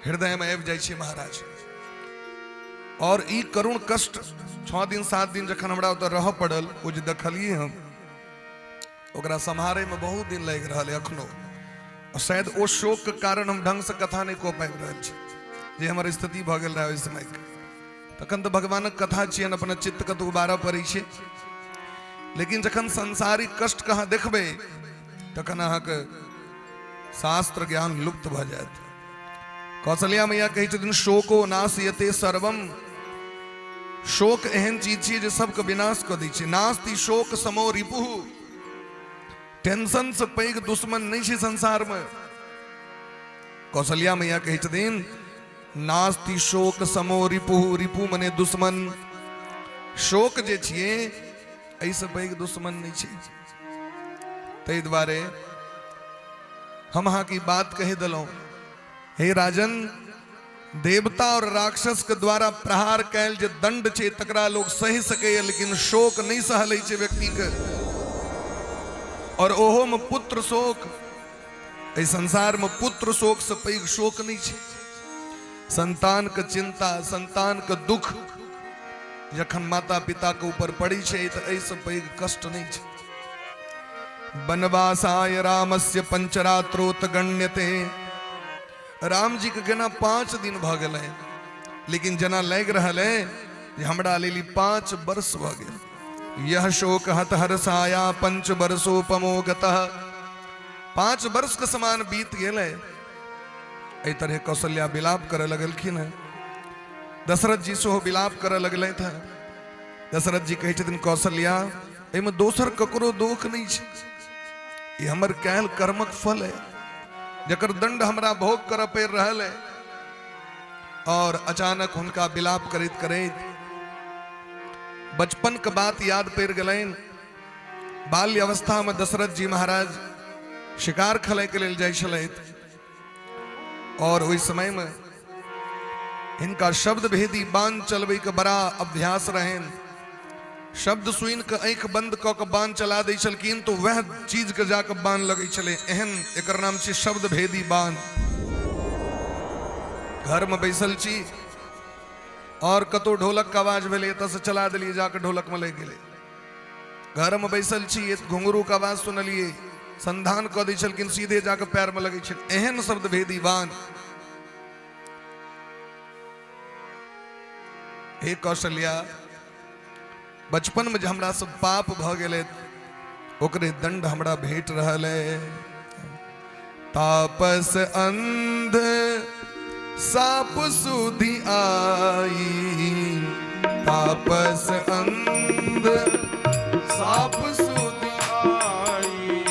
हृदयमे आबि जाइ छै महाराज। और ई करुण कष्ट 6 दिन 7 दिन जखन हमरा ओतऽ रहऽ पड़ल, ओ जे देखलिए हम, ओकरा सम्हारैमे बहुत दिन लागि रहल है अखनो। और शायद ओ शोक के कारण हम ढंग से कथा नहीं कऽ पाबि रहल छी जे हमर स्थिति भऽ गेल रहै ओहि समयके। तखन तऽ भगवानक कथा छियनि, अपना चित्तके तऽ उबारऽ पड़ै छै, लेकिन जखन सांसारिक कष्ट के अहाँ देखबै तखन अहाँके शास्त्र ज्ञान लुप्त भऽ जायत। कौशल्या मैया कहै छथिन शोको नाशयते सर्वम। शोक एहन चीज छियै जे सबके विनाश कऽ दै छै। नास्ति शोक समो रिपुः। टेंशन से पैघ दुश्मन नहीं छै संसार में। कौशल्या मैया कहै छथिन नास्ति शोक समो रिपुः। रिपु मने दुश्मन। शोक जे छियै एहिसँ पैघ दुश्मन नहीं छै। ताहि दुआरे हम अहाँके ई बात कहि देलहुँ, हे राजन, देवता और राक्षस के द्वारा प्रहार कैल जे दंड छै तकरा लोग सहि सकैए, लेकिन शोक नहीं सहलै छै व्यक्ति के। और ओहो में पुत्र शोक, एहि संसार में पुत्र शोक से पैघ शोक नहीं छै। संतान के चिंता, संतान के दुख जखन माता पिता के ऊपर पड़ी छै तऽ एहिसँ पैघ कष्ट नहीं छै। वनवासाय रामस्य पंचरात्रोत गण्यते। राम जी के गेना 5 दिन भऽ गेलै, लेकिन जेना लागि रहल है जे हमरा लेल ई 5 वर्ष भऽ गेल। यह शोक हत हर्षाया पंच वर्षोपमो गतः। 5 वर्ष के समान बीत गेलै। एहि तरह कौशल्या विलाप करऽ लगलखिन हैं। दशरथ जी सेहो विलाप करऽ लगलथि हैं। दशरथ जी कहै छथिन कौशल्या, एहिमे दोसर ककरो दोख नहि छै, ई हमर कैल कर्मक फल है जकर दंड हमरा भोग करऽ पड़ि रहल है। और अचानक हुनका विलाप करैत करैत बचपन के बात याद पड़ि गेलनि। बाल्य अवस्था में दशरथ जी महाराज शिकार खेलय के लेल जाइ छलथि और ओहि समय में हिनका शब्द भेदी बाण चलबै के बड़ा अभ्यास रहनि। शब्द सुनि के आँखि बंद कऽ के बाण चला दै छलखिन तो वएह चीज के जाके बाण लगै छलै। एहन एकर नाम छै शब्द भेदी बाण। घर में बैसल छी और कतौ ढोलक के आवाज भेलै, एतऽ से चला देलियै, जाके ढोलक में लागि गेलै। घर में बैसल छी, घुंघरू के आवाज सुनलियै, संधान कऽ दै छलखिन, सीधे जाके पैर में लगै छल। एहन शब्द भेदी बाण। हे कौशल्या, बचपन में जे हमरा सब पाप भऽ गेलै ओकरे दंड हमरा भेट रहल है। तापस अंध साप सुधि आई, तापस अंध साप सुधि आई,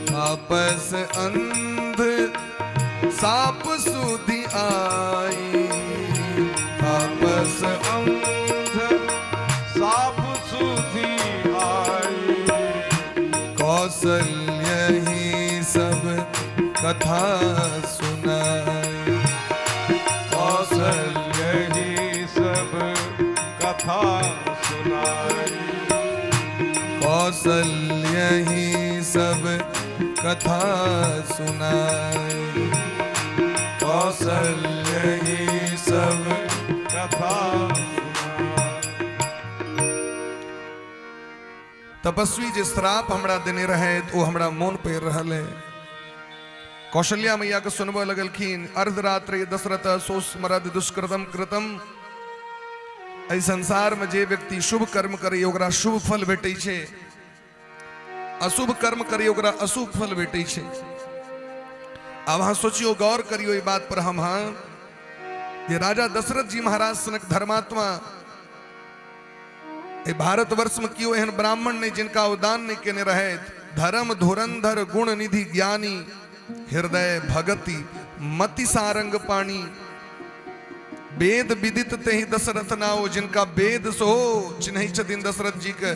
तापस अंध साप सुधि आई, तापस अंध साप सुधि आई। कौशल्य ही सब कथा सुनाई। कौशल्य ही सब कथा सुनाई। कौशल्य ही सब कथा सुनाई। कौशल्य ही सब कथा सुनाई। तपस्वी जे श्राप हमरा देने रहे ओ हमरा मोन पड़ि रहल है। कौशल्या मैया के सुनबऽ लगलखिन, अर्धरात्रि दशरथ सोस्मरद दुष्कृतम कृतम। एहि संसार में जे व्यक्ति शुभ कर्म करे ओकरा शुभ फल भेटै छै, अशुभ कर्म करे ओकरा अशुभ फल भेटै छै। आब अहाँ सोचियो, गौर करियो ई बात पर हम हाँ जे राजा दशरथ जी महाराज सनक धर्मात्मा एहि भारतवर्ष में केओ एहन ब्राह्मण नहि जिनका ओ दान नहि केने रहथि। धर्म धुरंधर गुण निधि ज्ञानी, हृदय भगति मति सारंग पाणी, वेद विदित तेहि दशरथ नाओ, जिनका वेद सो चिन्है छथिन दशरथ जी के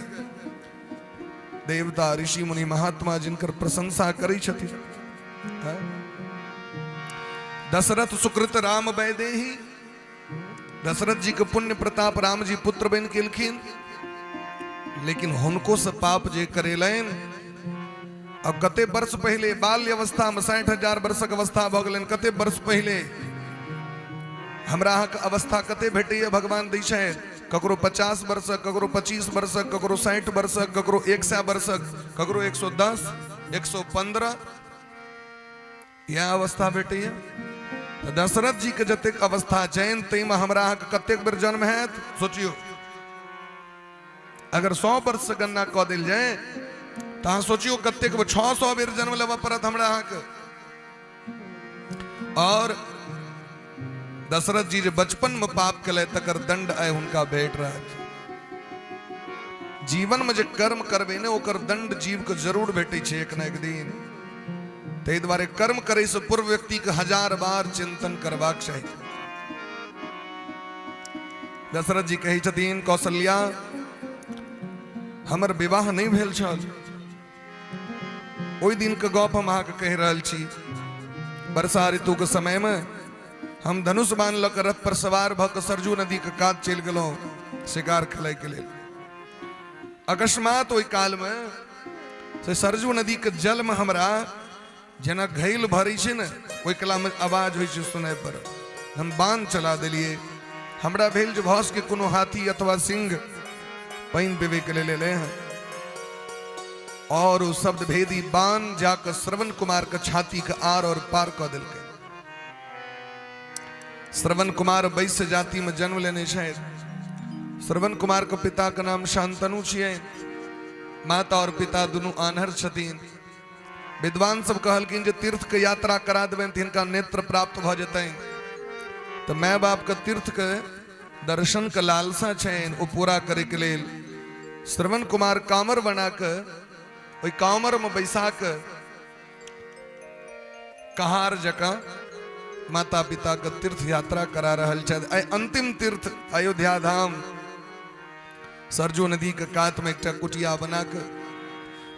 देवता ऋषि मुनि महात्मा जिनकर प्रशंसा करै छथिन। हाँ? दशरथ सुकृत राम वैदेही, दशरथ जी के पुण्य प्रताप राम जी पुत्र बन गेलखिन, लेकिन हुनको से पाप जे करेलनि। अब कते वर्ष पहले बाल्य अवस्था में 60,000 वर्षक अवस्था भऽ गेलनि। कते वर्ष पहले हमरा अहाँके अवस्था कते भेटैए भगवान दै छथि, ककरो 50 वर्षक, ककरो 25 वर्षक, ककरो 60 वर्षक, ककरो 100 वर्षक, ककरो 110, 115, इएह अवस्था भेटैए। तऽ दशरथ जी के जतेक अवस्था छनि ताहिमे हमरा अहाँके कतेक बेर जन्म हैत सोचियौ। अगर 100 वर्ष से गणना कऽ देल जाय तऽ अहाँ सोचियौ कतेक 600 बेर जन्म लेबऽ पड़त हमरा अहाँके। और दशरथ जी जे बचपन में पाप केलथि तकर दंड आइ हुनका भेट रहल छै। जीवन में जे कर्म करबै ने ओकर दंड जीव के जरूर भेटै छै एक न एक दिन। ताहि दुआरे कर्म करै से पूर्व व्यक्ति के 1000 बार चिंतन करबाक चाही। दशरथ जी कहै छथिन, कौशल्या हमर विवाह नहि भेल छल, ओहि दिन के गप हम अहाँके कहि रहल छी। वर्षा ऋतु के समय में हम धनुष बाण लऽ कऽ रथ पर सवार भऽ कऽ सरजू नदी के कात चलि गेलहुँ शिकार खेलय के लेल। अकस्मात ओहि काल में से सरजू नदी के जल में हमरा जेना घैल भरै छै ने ओहि कला में आवाज होइ छै सुनाइ पर। हम बाण चला देलियै, हमरा भेल जे भऽ सकै कोनो हाथी अथवा सिंह पानि पीबै के लेल एलै हँ, और ओ शब्द भेदी बाण जाकऽ श्रवण कुमार के छाती के आर और पार कऽ देलकै। श्रवण कुमार वैश्य जाति में जन्म लेने छथि। श्रवण कुमार के पिता के नाम शांतनु छियै। माता और पिता दुनू आन्हर छथिन। विद्वान सब कहलखिन जे तीर्थ के यात्रा करा देबनि तऽ हिनका नेत्र प्राप्त भऽ जेतनि। तऽ माय बाप के तीर्थ के दर्शन के लालसा छनि, ओ पूरा करे के लेल श्रवण कुमार कामर बना के ओहि कामर में बैसा के कहार जकाँ माता पिता के तीर्थ यात्रा करा रहल छथि। आइ अंतिम तीर्थ अयोध्या धाम सरजू नदी के कात में एकटा कुटिया बना के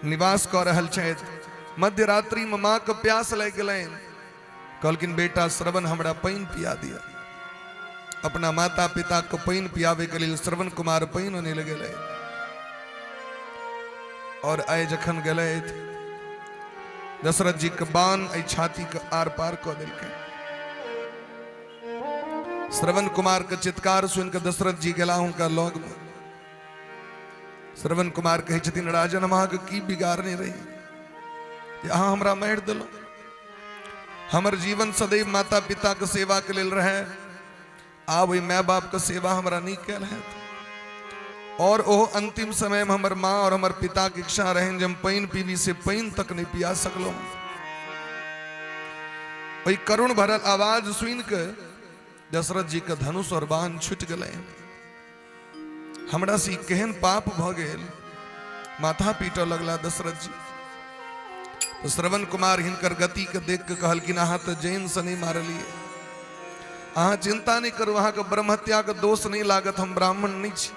निवास कऽ रहल छथि। मध्य रात्रि में माँ के प्यास लागि गेलनि, कहलखिन बेटा श्रवण हमरा पानि पिया दिअ। अपना माता पिता के पानि पियाबे के लेल श्रवण कुमार पानि अनै लए गेलै और आइ जखन गेलथि दशरथ जी के बाण एहि छाती के आर पार कऽ देलकै। श्रवण कुमार के चित्कार सुनि के दशरथ जी गेला हुनका लग में। श्रवण कुमार कहै छथिन, राजन हम अहाँके की बिगाड़ने रही जे अहाँ हमरा मारि देलहुँ। हमर जीवन सदैव माता पिता के सेवा के लेल रहे, आब ओहि माय बाप के सेवा हमरा नहि कयल हैत। और ओहो अंतिम समय में हमर माँ और हमर पिता के इच्छा रहनि जे हम पानि पीबी, से पानि तक नहि पिया सकलहुँ। ओहि करुण भरल आवाज सुनि के दशरथ जी के धनुष और बाण छूटि गेलै। हमरा से ई केहन पाप भऽ गेल, माथा पीटऽ लगला दशरथ जी। तो श्रवण कुमार हिनकर गति के देख के कहलखिन, अहाँ तऽ जैन से नहि मारलियै, अहाँ चिंता नहि करू, अहाँके ब्रह्महत्या के दोष नहि लागत, हम ब्राह्मण नहि छी,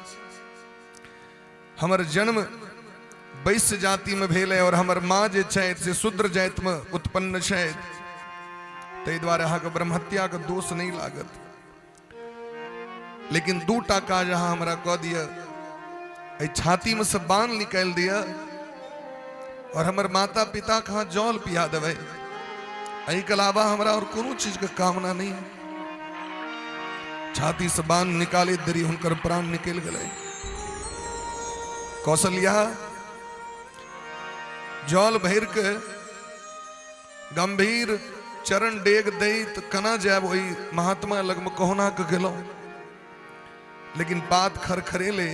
हमर जन्म वैश्य जाति में भेल है और हमर माँ जे छथि से शूद्र जाति में उत्पन्न छथि। ताहि दुआरे अहाँके ब्रह्महत्याके दोष नहि लागत। लेकिन दूटा काज अहाँ हमरा कऽ दिअ, एहि छातीमे से बाण निकालि दिअ और हमर माता पिता के अहाँ जल पिया देबै। एहिके अलावा हमरा और कोनो चीजके कामना नहीं है। छाती से बाण निकाले देरी हुनकर प्राण निकलि गेलै। कौशल्या जल भरि के गंभीर चरण डेग दैत केना जायब ओहि महात्मा लगमे, कहुना के गेलहुँ, लेकिन बात खरखरेले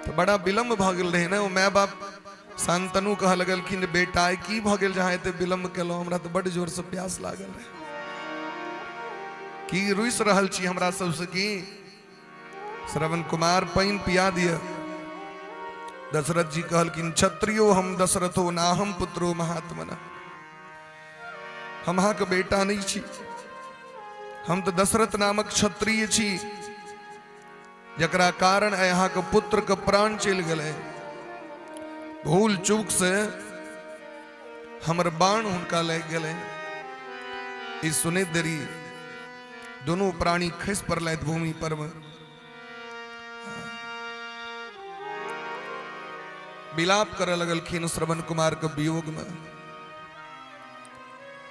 तऽ बड़ा विलम्ब भऽ गेल रहै ने। ओ my बाप शांतनु कह लगलखिन जे बेटा आइ की भऽ गेल जहाँ एते विलम्ब केलहुँ, हमरा तऽ बड्ड जोरसँ प्यास लागल रहै, की रुसि रहल छी हमरा सबसँ की? श्रवण कुमार पानि पिया दिअ। दशरथ जी कहलखिन क्षत्रियो हम दशरथो नाहम पुत्रो महात्मना, हम अहाँके बेटा नहि छी, हम तऽ दशरथ नामक क्षत्रिय छी, जकरा कारण आइ अहाँके पुत्र के प्राण चलि गेलै। भूल चूक से हमर बाण हुनका लागि गेलै। ई सुनैत देरी दुनू प्राणी खसि पड़लथि भूमि पर में। विलाप करऽ लगलखिन श्रवण कुमार के वियोग में।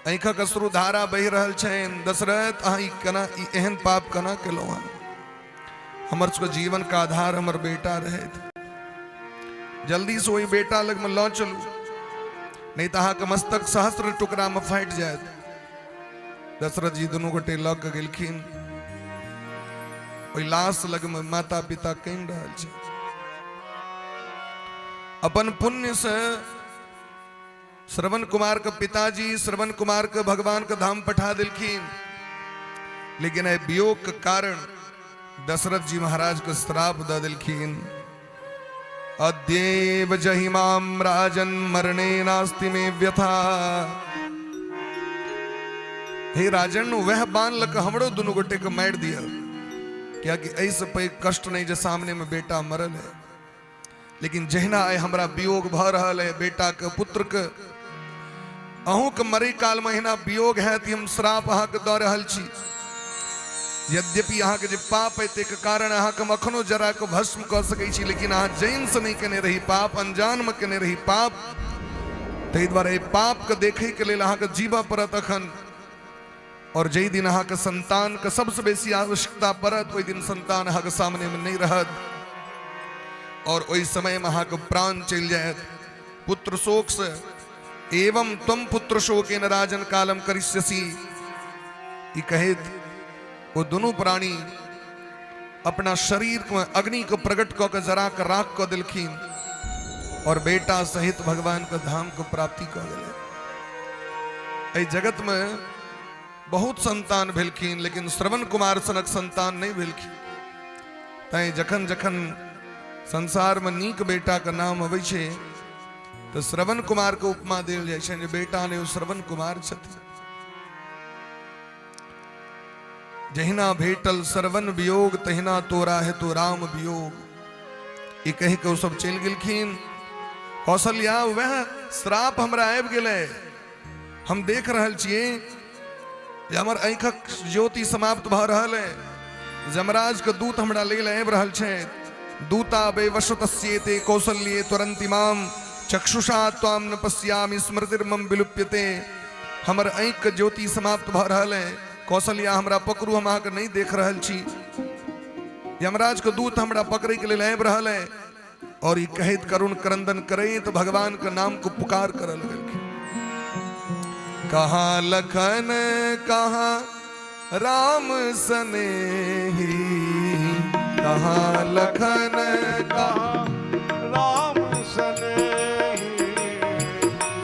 आँखिक अश्रु धारा बहि रहल छनि। दशरथ अहाँ ई केना, ई एहन पाप केना केलहुँ अहाँ? हमर सबके जीवन का आधार हमर बेटा रहैत, जल्दी से ओहि बेटा लगमे लऽ चलू, नहीं तऽ अहाँके मस्तक सहस्र टुकड़ा में फाटि जायत। दशरथ जी दुनू गोटे लऽ के गेलखिन ओहि लाश लगमे, माता पिता कानि रहल छै। अपन पुण्य से श्रवण कुमार के पिताजी श्रवण कुमार के भगवान के धाम पठा दिलखिन, लेकिन एहि वियोग के कारण दशरथ जी महाराज के श्राप दऽ दिलखिन, अद्यैव जहि माम राजन मरणे नास्ति मे व्यथा। हे राजन, वह बाण लक हमरो दुनू गोटे के मारि दिया, कियाकि एहिसँ पैघ कष्ट नहीं जे सामने में बेटा मरल है। लेकिन जहिना आइ हमरा वियोग भऽ रहल है बेटा के, पुत्र के, अहूँके मरै काल में एहिना वियोग हैत, हम श्राप अहाँके दऽ रहल छी। यद्यपि अहाँके जे पाप है ताहिके कारण अहाँके हम अखनो जरा के भस्म कऽ सकै छी, लेकिन अहाँ जैन से नहि केने रही पाप, अनजान में केने रही पाप, ताहि दुआरे एहि पापके देखैके लेल अहाँके जीबऽ पड़त अखन। और जाहि दिन अहाँके संतानके सबसँ बेसी आवश्यकता पड़त ओहि दिन संतान अहाँके सामनेमे नहि रहत और ओहि समयमे अहाँके प्राण चलि जायत पुत्र शोक से। एवं त्वं पुत्र शोकेन राजन कालम करिष्यसि, ई कहैत ओ दुनू प्राणी अपना शरीर में अग्नि को प्रकट कऽ के जरा के राख कऽ देलखिन और बेटा सहित भगवान के धाम को प्राप्ति कऽ गेलै। एहि जगत में बहुत संतान भेलखिन, लेकिन श्रवण कुमार सनक संतान नहीं भेलखिन। तैं जखन जखन संसार में नीक बेटा के नाम अबै छै तऽ श्रवण कुमार के उपमा देल जाइ छै जे बेटा नहि ओ श्रवण कुमार छथिन। जहिना भेटल श्रवण वियोग तहिना तोरा हेतु राम वियोग, ई कहि के ओ सब चलि गेलखिन। कौशल्या वएह श्राप हमरा आबि गेलै, हम देख रहल छियै जे हमर आँखिक ज्योति समाप्त भऽ रहल है, यमराज के दूत हमरा लेल आबि रहल छै। दूता वैवस्वतस्येते कौशल्ये त्वरन्ति माम चक्षुषा त्वाम न पश्यामि स्मृतिर्मम विलुप्यते। हमर आँखि के ज्योति समाप्त भऽ रहल है, कौशल्या हमरा पकड़ू, हम अहाँके नहीं देख रहल छी। यमराज के दूत हमरा पकड़े के लेल आबि रहल है। और ई कहैत करुण क्रंदन करैत भगवान के नाम को पुकार करऽ लगलखिन। कहाँ लखन कहाँ राम सनेही, कहाँ लखन कहाँ राम सनेही,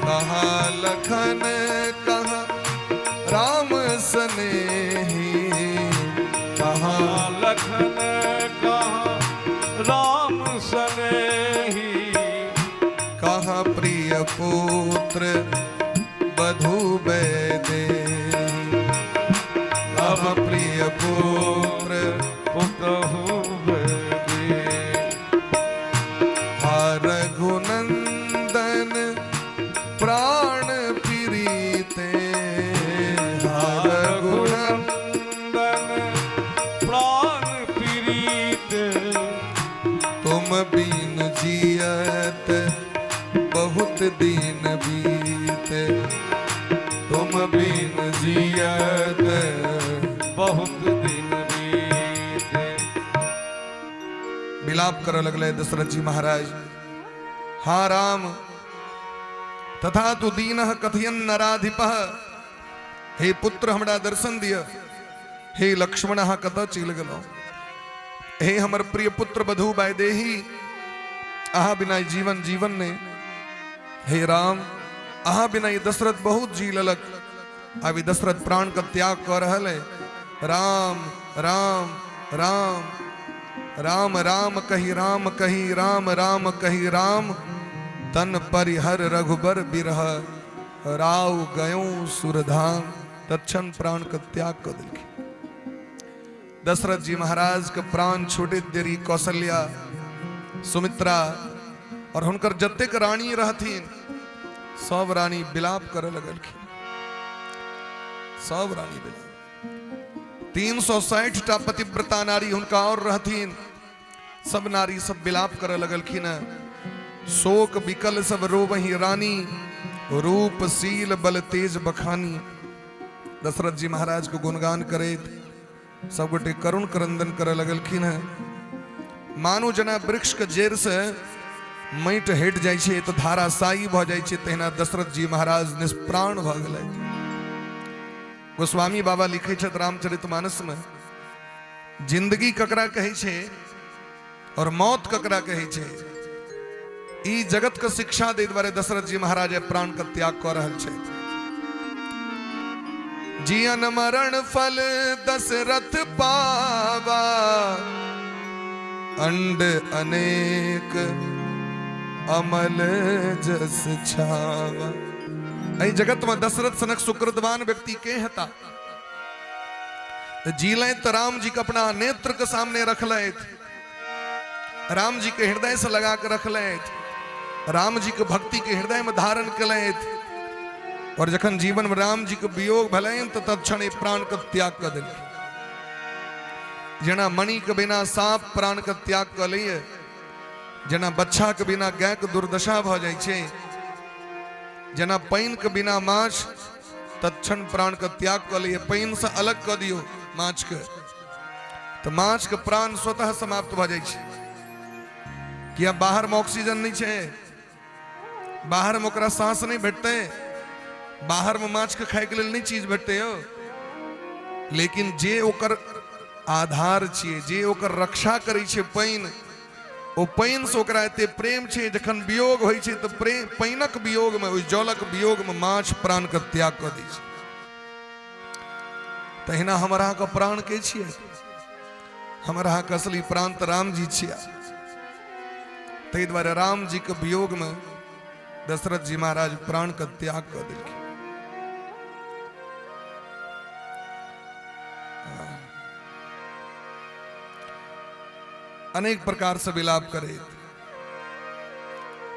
कहाँ लखन कहाँ राम सनेही, कहाँ लखन कहाँ राम सनेही, कहाँ प्रिय पुत्र बधू वैदेही, कहाँ प्रिय पुत्र पुतहु वैदेही। हा रघुनंदन प्राण प्रीते, हा विलाप करऽ लगलै दशरथ जी महाराज। हा राम, तथा तु दीन कथयन नराधिप, हे पुत्र हमरा दर्शन दिय, हे लक्ष्मण अहाँ कतऽ चलि गेलहुँ, हे हमर प्रिय पुत्र बधू वैदेही, अहाँ बिना ई जीवन जीवन नहि, हे राम अहाँ बिना ई दशरथ बहुत जी लेलक, आब ई दशरथ प्राण के त्याग कऽ रहल है। राम राम राम राम राम कही राम कही राम राम कही राम, तन परिहर रघुबर बिरह राव गयो सुरधाम। तत्क्षण प्राण के त्याग कऽ देलखिन। दशरथ जी महाराज के प्राण छूटैत देरी कौशल्या, सुमित्रा और हुनकर जतेक रानी रहथिन सब रानी विलाप करे लगलखिन, सब रानी विलाप। 360 टा पतिव्रता नारी हुनका और रहथिन, सब नारी सब विलाप करे लगलखिन। शोक विकल सब रोवही रानी, रूप शील बल तेज बखानी। दशरथ जी महाराज के गुणगान करैत सब गोटे करुण क्रंदन करे लगलखिन हैं। मानू जना वृक्ष के जड़ि से माटि हटि जाइ छै तऽ धाराशायी भऽ जाइ छै, तहिना दशरथ जी महाराज निष्प्राण भऽ गेलथि। गोस्वामी बाबा लिखै छथि रामचरितमानस में, जिंदगी ककरा कहै छै और मौत ककरा कहै छै, ई जगत के शिक्षा दै दुआरे दशरथ जी महाराज प्राण के त्याग कऽ रहल छथि। जियन मरण फल दशरथ पावा, अंड अनेक अमल जस छावा। एहि जगत में दशरथ सनक सुकृतवान व्यक्ति के हेता? जीलैत तऽ राम जी के अपना नेत्र के सामने रखलथि, राम जी के हृदय से लगा के रखलथि, राम जी के भक्ति के हृदय में धारण केलथि, और जखन जीवन में राम जी के वियोग भेलनि तऽ तत्क्षण प्राण के त्याग कऽ देलखिन। जेना मणि के बिना सांप प्राण के त्याग कऽ लैए, जेना बच्छा के बिना गाय के दुर्दशा भऽ जाइ छै, जेना पानि के बिना माछ तत्क्षण प्राण के त्याग कऽ लैए, पानि से अलग कऽ दियौ माछ के तऽ माछ के प्राण स्वतः समाप्त भऽ जाइ छै। किया बाहर में ऑक्सीजन नहि छै, बाहर में ओकरा सांस नहि भेटतै, बाहर में माछ के खायके लेल नहि चीज भेटतै यौ। लेकिन जे ओकर आधार छियै, जे ओकर रक्षा करै छै पानि, ओ पानिसँ ओकरा एते प्रेम छै, जखन वियोग होइ छै तऽ प्रेम पानिक वियोगमे, ओहि जलक वियोगमे माछ प्राणके त्याग कऽ दै छै। तहिना हमर अहाँके प्राण के छियै? हमर अहाँके असली प्राण तऽ रामजी छियै। ताहि दुआरे रामजीके वियोगमे दशरथ जी महाराज प्राणके त्याग कऽ देलखिन। अनेक प्रकार से विलाप करैत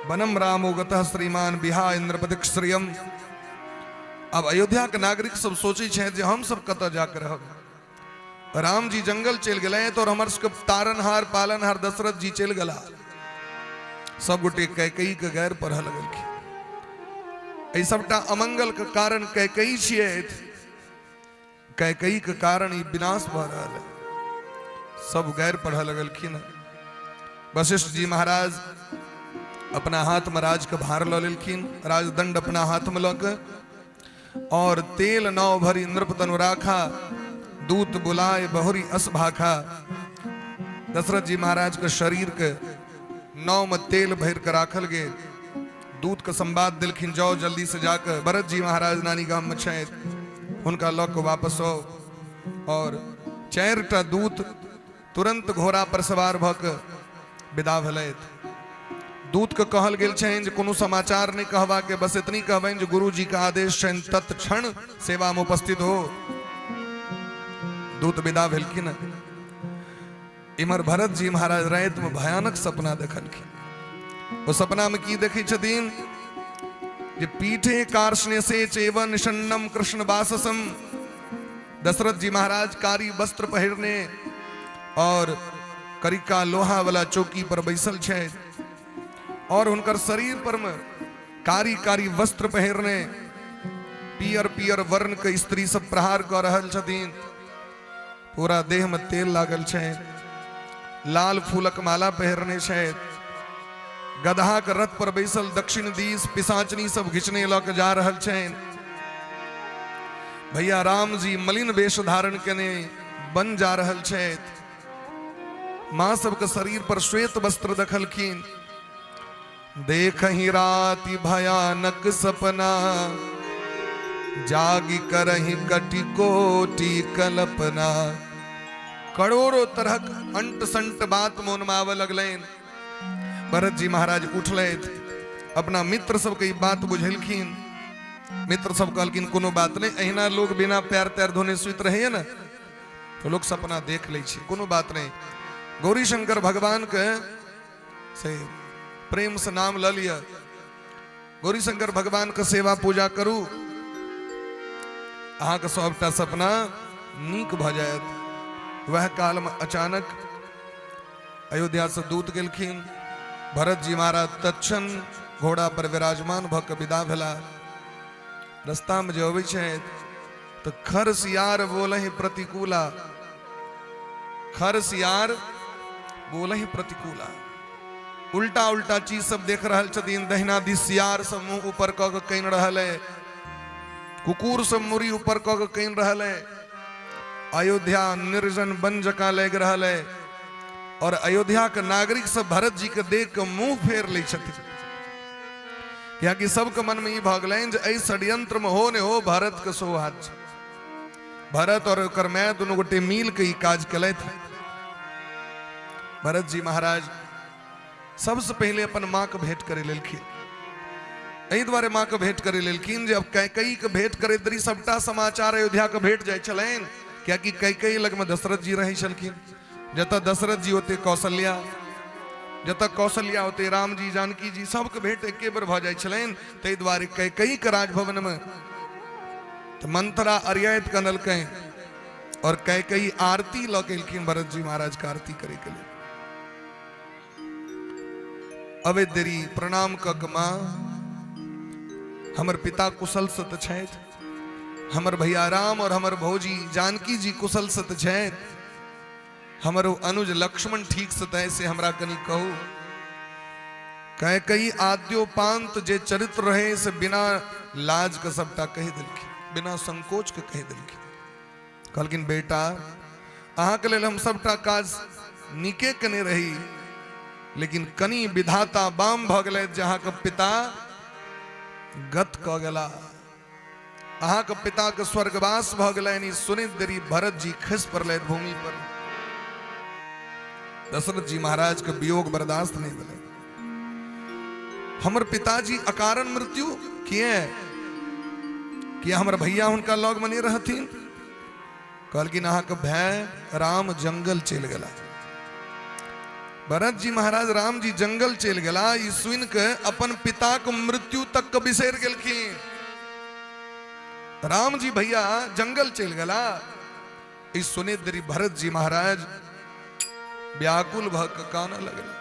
वनम रामो गतः श्रीमान बिहा इंद्रपतिक श्रियम। अब अयोध्या के नागरिक सब सोचै छथि जे हम सब कतऽ जाके रहब, राम जी जंगल चलि गेलै तो हमर सबके तारनहार पालनहार दशरथ जी चलि गेला। सब गोटे कैकेयी के गैर पढ़ऽ लगलखिन। एहि सबटा अमंगल के कारण कैकेयी छियै, कैकेयी के कारण ई विनाश भऽ रहल है। सब गैर पढ़ऽ लगलखिन। वशिष्ठ जी महाराज अपना हाथ में राज के भार लऽ लेलखिन, राजदंड अपना हाथ में लऽ के, और तेल नाव भरी नृप तनु राखा, दूत बुलाए बहुरी अस भाखा। दशरथ जी महाराज के शरीर के नाव में तेल भर के राखल गेल। दूत के संवाद दिलखिन, जाओ जल्दी से जाकर भरत जी महाराज नानी गाम में छथि, हुनका लऽ के वापस आओ। और 4टा दूत तुरंत घोड़ा पर सवार भऽ के विदा भेलथि। दूत के कहल गेल छनि जे कोनो समाचार नहि कहबा के, बस इतनी कहबनि जे गुरु जी के आदेश छनि तत्क्षण सेवा में उपस्थित हो। दूत विदा भेलखिन। इम्हर भरत जी महाराज राति में भयानक सपना देखलखिन। ओ सपना में की देखै छथिन जे पीठे कार्ष्णे से चैव निषण्णम कृष्ण वाससम। दशरथ जी महाराज कारी वस्त्र पहिरने और करिका लोहा वाला चौकी पर बैसल छथि और हुनकर शरीर पर में कारी कारी वस्त्र पहिरने पियर पियर वर्ण के स्त्री सब प्रहार कऽ रहल छथिन। पूरा देह में तेल लागल छै लाल फूलक माला पहिरने छथि, गदहा के रथ पर बैसल दक्षिण दिस पिशाचनी सब घिचने लऽ के जा रहल छनि। भैया राम जी मलिन वेश धारण केने बन जा रहल छथि। माँ सबके शरीर पर श्वेत वस्त्र देखलखिन। देखहि राति भयानक सपना, जागी करहि कटि कोटि कल्पना। करोड़ों तरहक अंट संट बात मोन में आबऽ लगलनि। भरत जी महाराज उठलथि, अपना मित्र सबके ई बात बुझेलखिन। मित्र सब कहलखिन कोनो बात नहीं, अहिना लोग बिना पैर तैर धोने सुति रहैया ने तो लोग सपना देख लै छै, कोनो बात नहीं। गौरी शंकर भगवान के से प्रेम से नाम ल लिअ, गौरी शंकर भगवान के सेवा पूजा करू, अहाँके सबटा सपना नीक भऽ जायत। वएह काल में अचानक अयोध्या से दूत गेलखिन। भरत जी महाराज तत्क्षण घोड़ा पर विराजमान भऽ के विदा भेला। रास्ता में जे अबै छथि तऽ खर सियार बोलहि प्रतिकूला, खर सियार बोलहि प्रतिकूला। उल्टा उल्टा चीज सब देख रहल छथिन। दहिना दिस सियार सब मुंह ऊपर कऽ के कानि रहल है, कुकुर सब मुड़ी ऊपर कऽ के कानि रहल है। अयोध्या निर्जन वन जकाँ लागि रहल है और अयोध्या के नागरिक सब भरत जी के देख के मुंह फेर लै छथिन, कियाकि सबके मन में ई भऽ गेलनि जे एहि षड्यंत्र में हो ने हो भरत के सो हाथ छै। भरत और ओकर माय दुनू गोटे मिल के ई काज केलथि। भरत जी महाराज सबसे पहले अपन माँ के भेंट करे लेलखिन। एहि दुआरे माँ के भेंट करे लेलखिन जे अब कैकई के भेंट करे देरी सबटा समाचार अयोध्या के भेंट जाइ छलनि, कियाकि कैकई लग में दशरथ जी रहै छलखिन। जतऽ दशरथ जी ओते कौशल्या, जतऽ कौशल्या ओते राम जी जानकी जी, सबके भेंट एके बेर भऽ जाइ छलनि। ताहि दुआरे कैकई के राजभवन में तऽ मंथरा अरियाइत कनलकै और कैकई आरती लऽ के एलखिन भरत जी महाराज के आरती करे के लेल। अबे देरी प्रणाम कऽ के, माँ हमर पिता कुशल से तऽ छथि, हमर भैया राम और हमर भौजी जानकी जी कुशल से तऽ छथि, हमर ओ अनुज लक्ष्मण ठीक से तऽ से हमरा कनि कहू। कैकई आद्योपांत जे चरित्र रहे से बिना लाज के सबटा कहि देलखिन, बिना संकोच के कहि देलखिन। कहलखिन बेटा अहाँके लेल हम सबटा काज नीके केने रही, लेकिन कनि विधाता बाम भऽ गेलै जे अहाँके पिता गत कऽ गेला, अहाँके पिताके स्वर्गवास भऽ गेलनि। सुनैत देरी भरत जी खसि पड़लथि भूमि पर। दशरथ जी महाराज के वियोग बर्दाश्त नहीं भेलै। हमर पिताजी अकारण मृत्यु किए? किया हमर भैया हुनका लग में नहीं रहथिन? कहलखिन अहाँके भाय राम जंगल चलि गेला। भरत जी महाराज राम जी जंगल चलि गेला ई सुनि के अपन पिता के मृत्यु तक के बिसरि गेलखिन। राम जी भैया जंगल चलि गेला ई सुने देरी भरत जी महाराज व्याकुल भऽ के कानऽ लगला।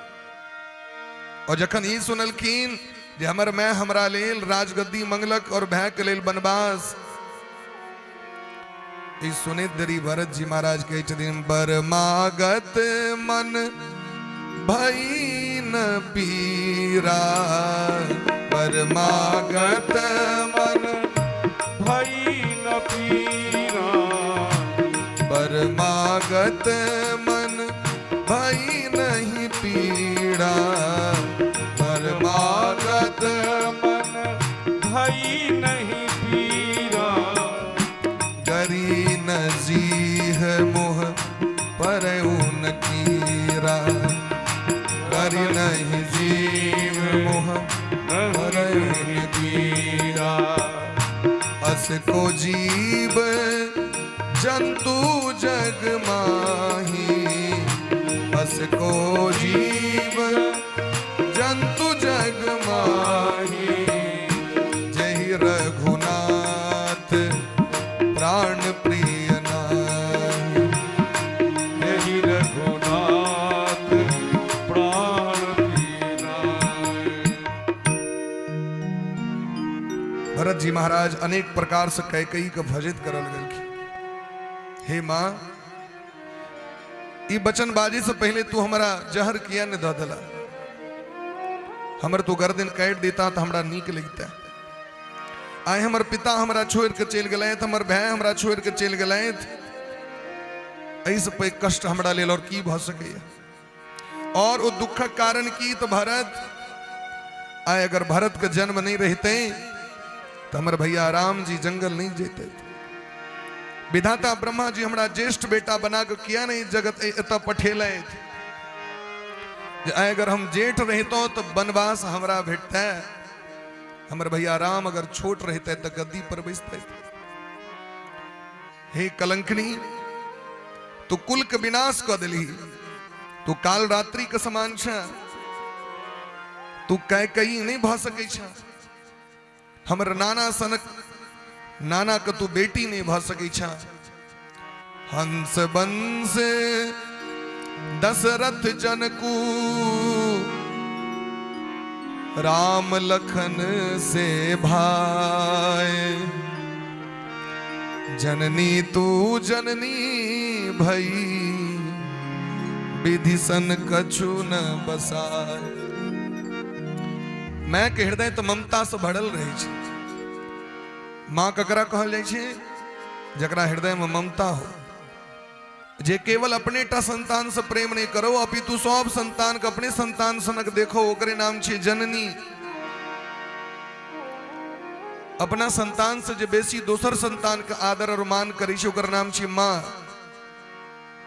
और जखन ई सुनलखिन जे हमर माय हमरा लेल राजगद्दी मंगलक और भाय के लेल वनवास, ई सुनैत देरी भरत जी महाराज कहै छथिन बरमागत मन भई न पीरा, बरमागत मन भई न पीरा, बरमागत मन भई नहीं पीड़ा, बरमागत मन भई नहीं पीरा, गरी न जीह मोह पर न कीरा, गरी नहीं जीव मोह पर न कीरा, अस को जीव जंतु जग माही, अस को जीव जंतु जग माही, जय रघुनाथ प्राण प्रिय नाम, जय रघुनाथ प्राण प्रिय नाम। भरत जी महाराज अनेक प्रकार से कैकई के भजित करल गेलखिन। हे माँ, ई वचनबाजी से पहले तू हमरा जहर किया ने दऽ देला? हमर तू गर्दन काटि देता तऽ हमरा नीक लगता। आइ हमर पिता हमरा छोड़ि के चलि गेलथि, हमर भाय हमरा छोड़ि के चलि गेलथि, एहिसँ पैघ कष्ट हमरा लेल और की भऽ सकैए? और ओ दुखक कारण की? तऽ भरत। आइ अगर भरत के जन्म नहीं रहिते तऽ हमर भैया राम जी जंगल नहीं जैते। विधाता ब्रह्मा जी हमरा ज्येष्ठ बेटा बना के किया नहीं जगत एतऽ पठेलथि? जे आइ अगर हम जेठ रहितौं तऽ वनवास हमरा भेटतै, हमर भैया राम अगर छोट रहिते तऽ गद्दी पर बैसते। हे कलंकनी, तू कुल के विनाश कऽ देलही, तू काल रात्रि के समान छ, तू कैकई नहीं भऽ सकै छ, हमर नाना सनक नाना के तू बेटी नहीं भऽ सकै छ। हंस बंश दशरथ जनकू राम लखन से भाई, जननी तू जननी भई विधि सन कछु न बसाय। माय के हृदय तो ममता से भरल रहे छै। माँ ककरा कहल जाइ छै? जकरा हृदय में ममता हो, जे केवल अपने टा संतान से प्रेम नहीं करो अपितु सब संतान के अपने संतान सनक देखो, ओकरे नाम छै जननी। अपना संतान से जे बेसी दोसर संतान के आदर और मान करै छै ओकर नाम छै माँ।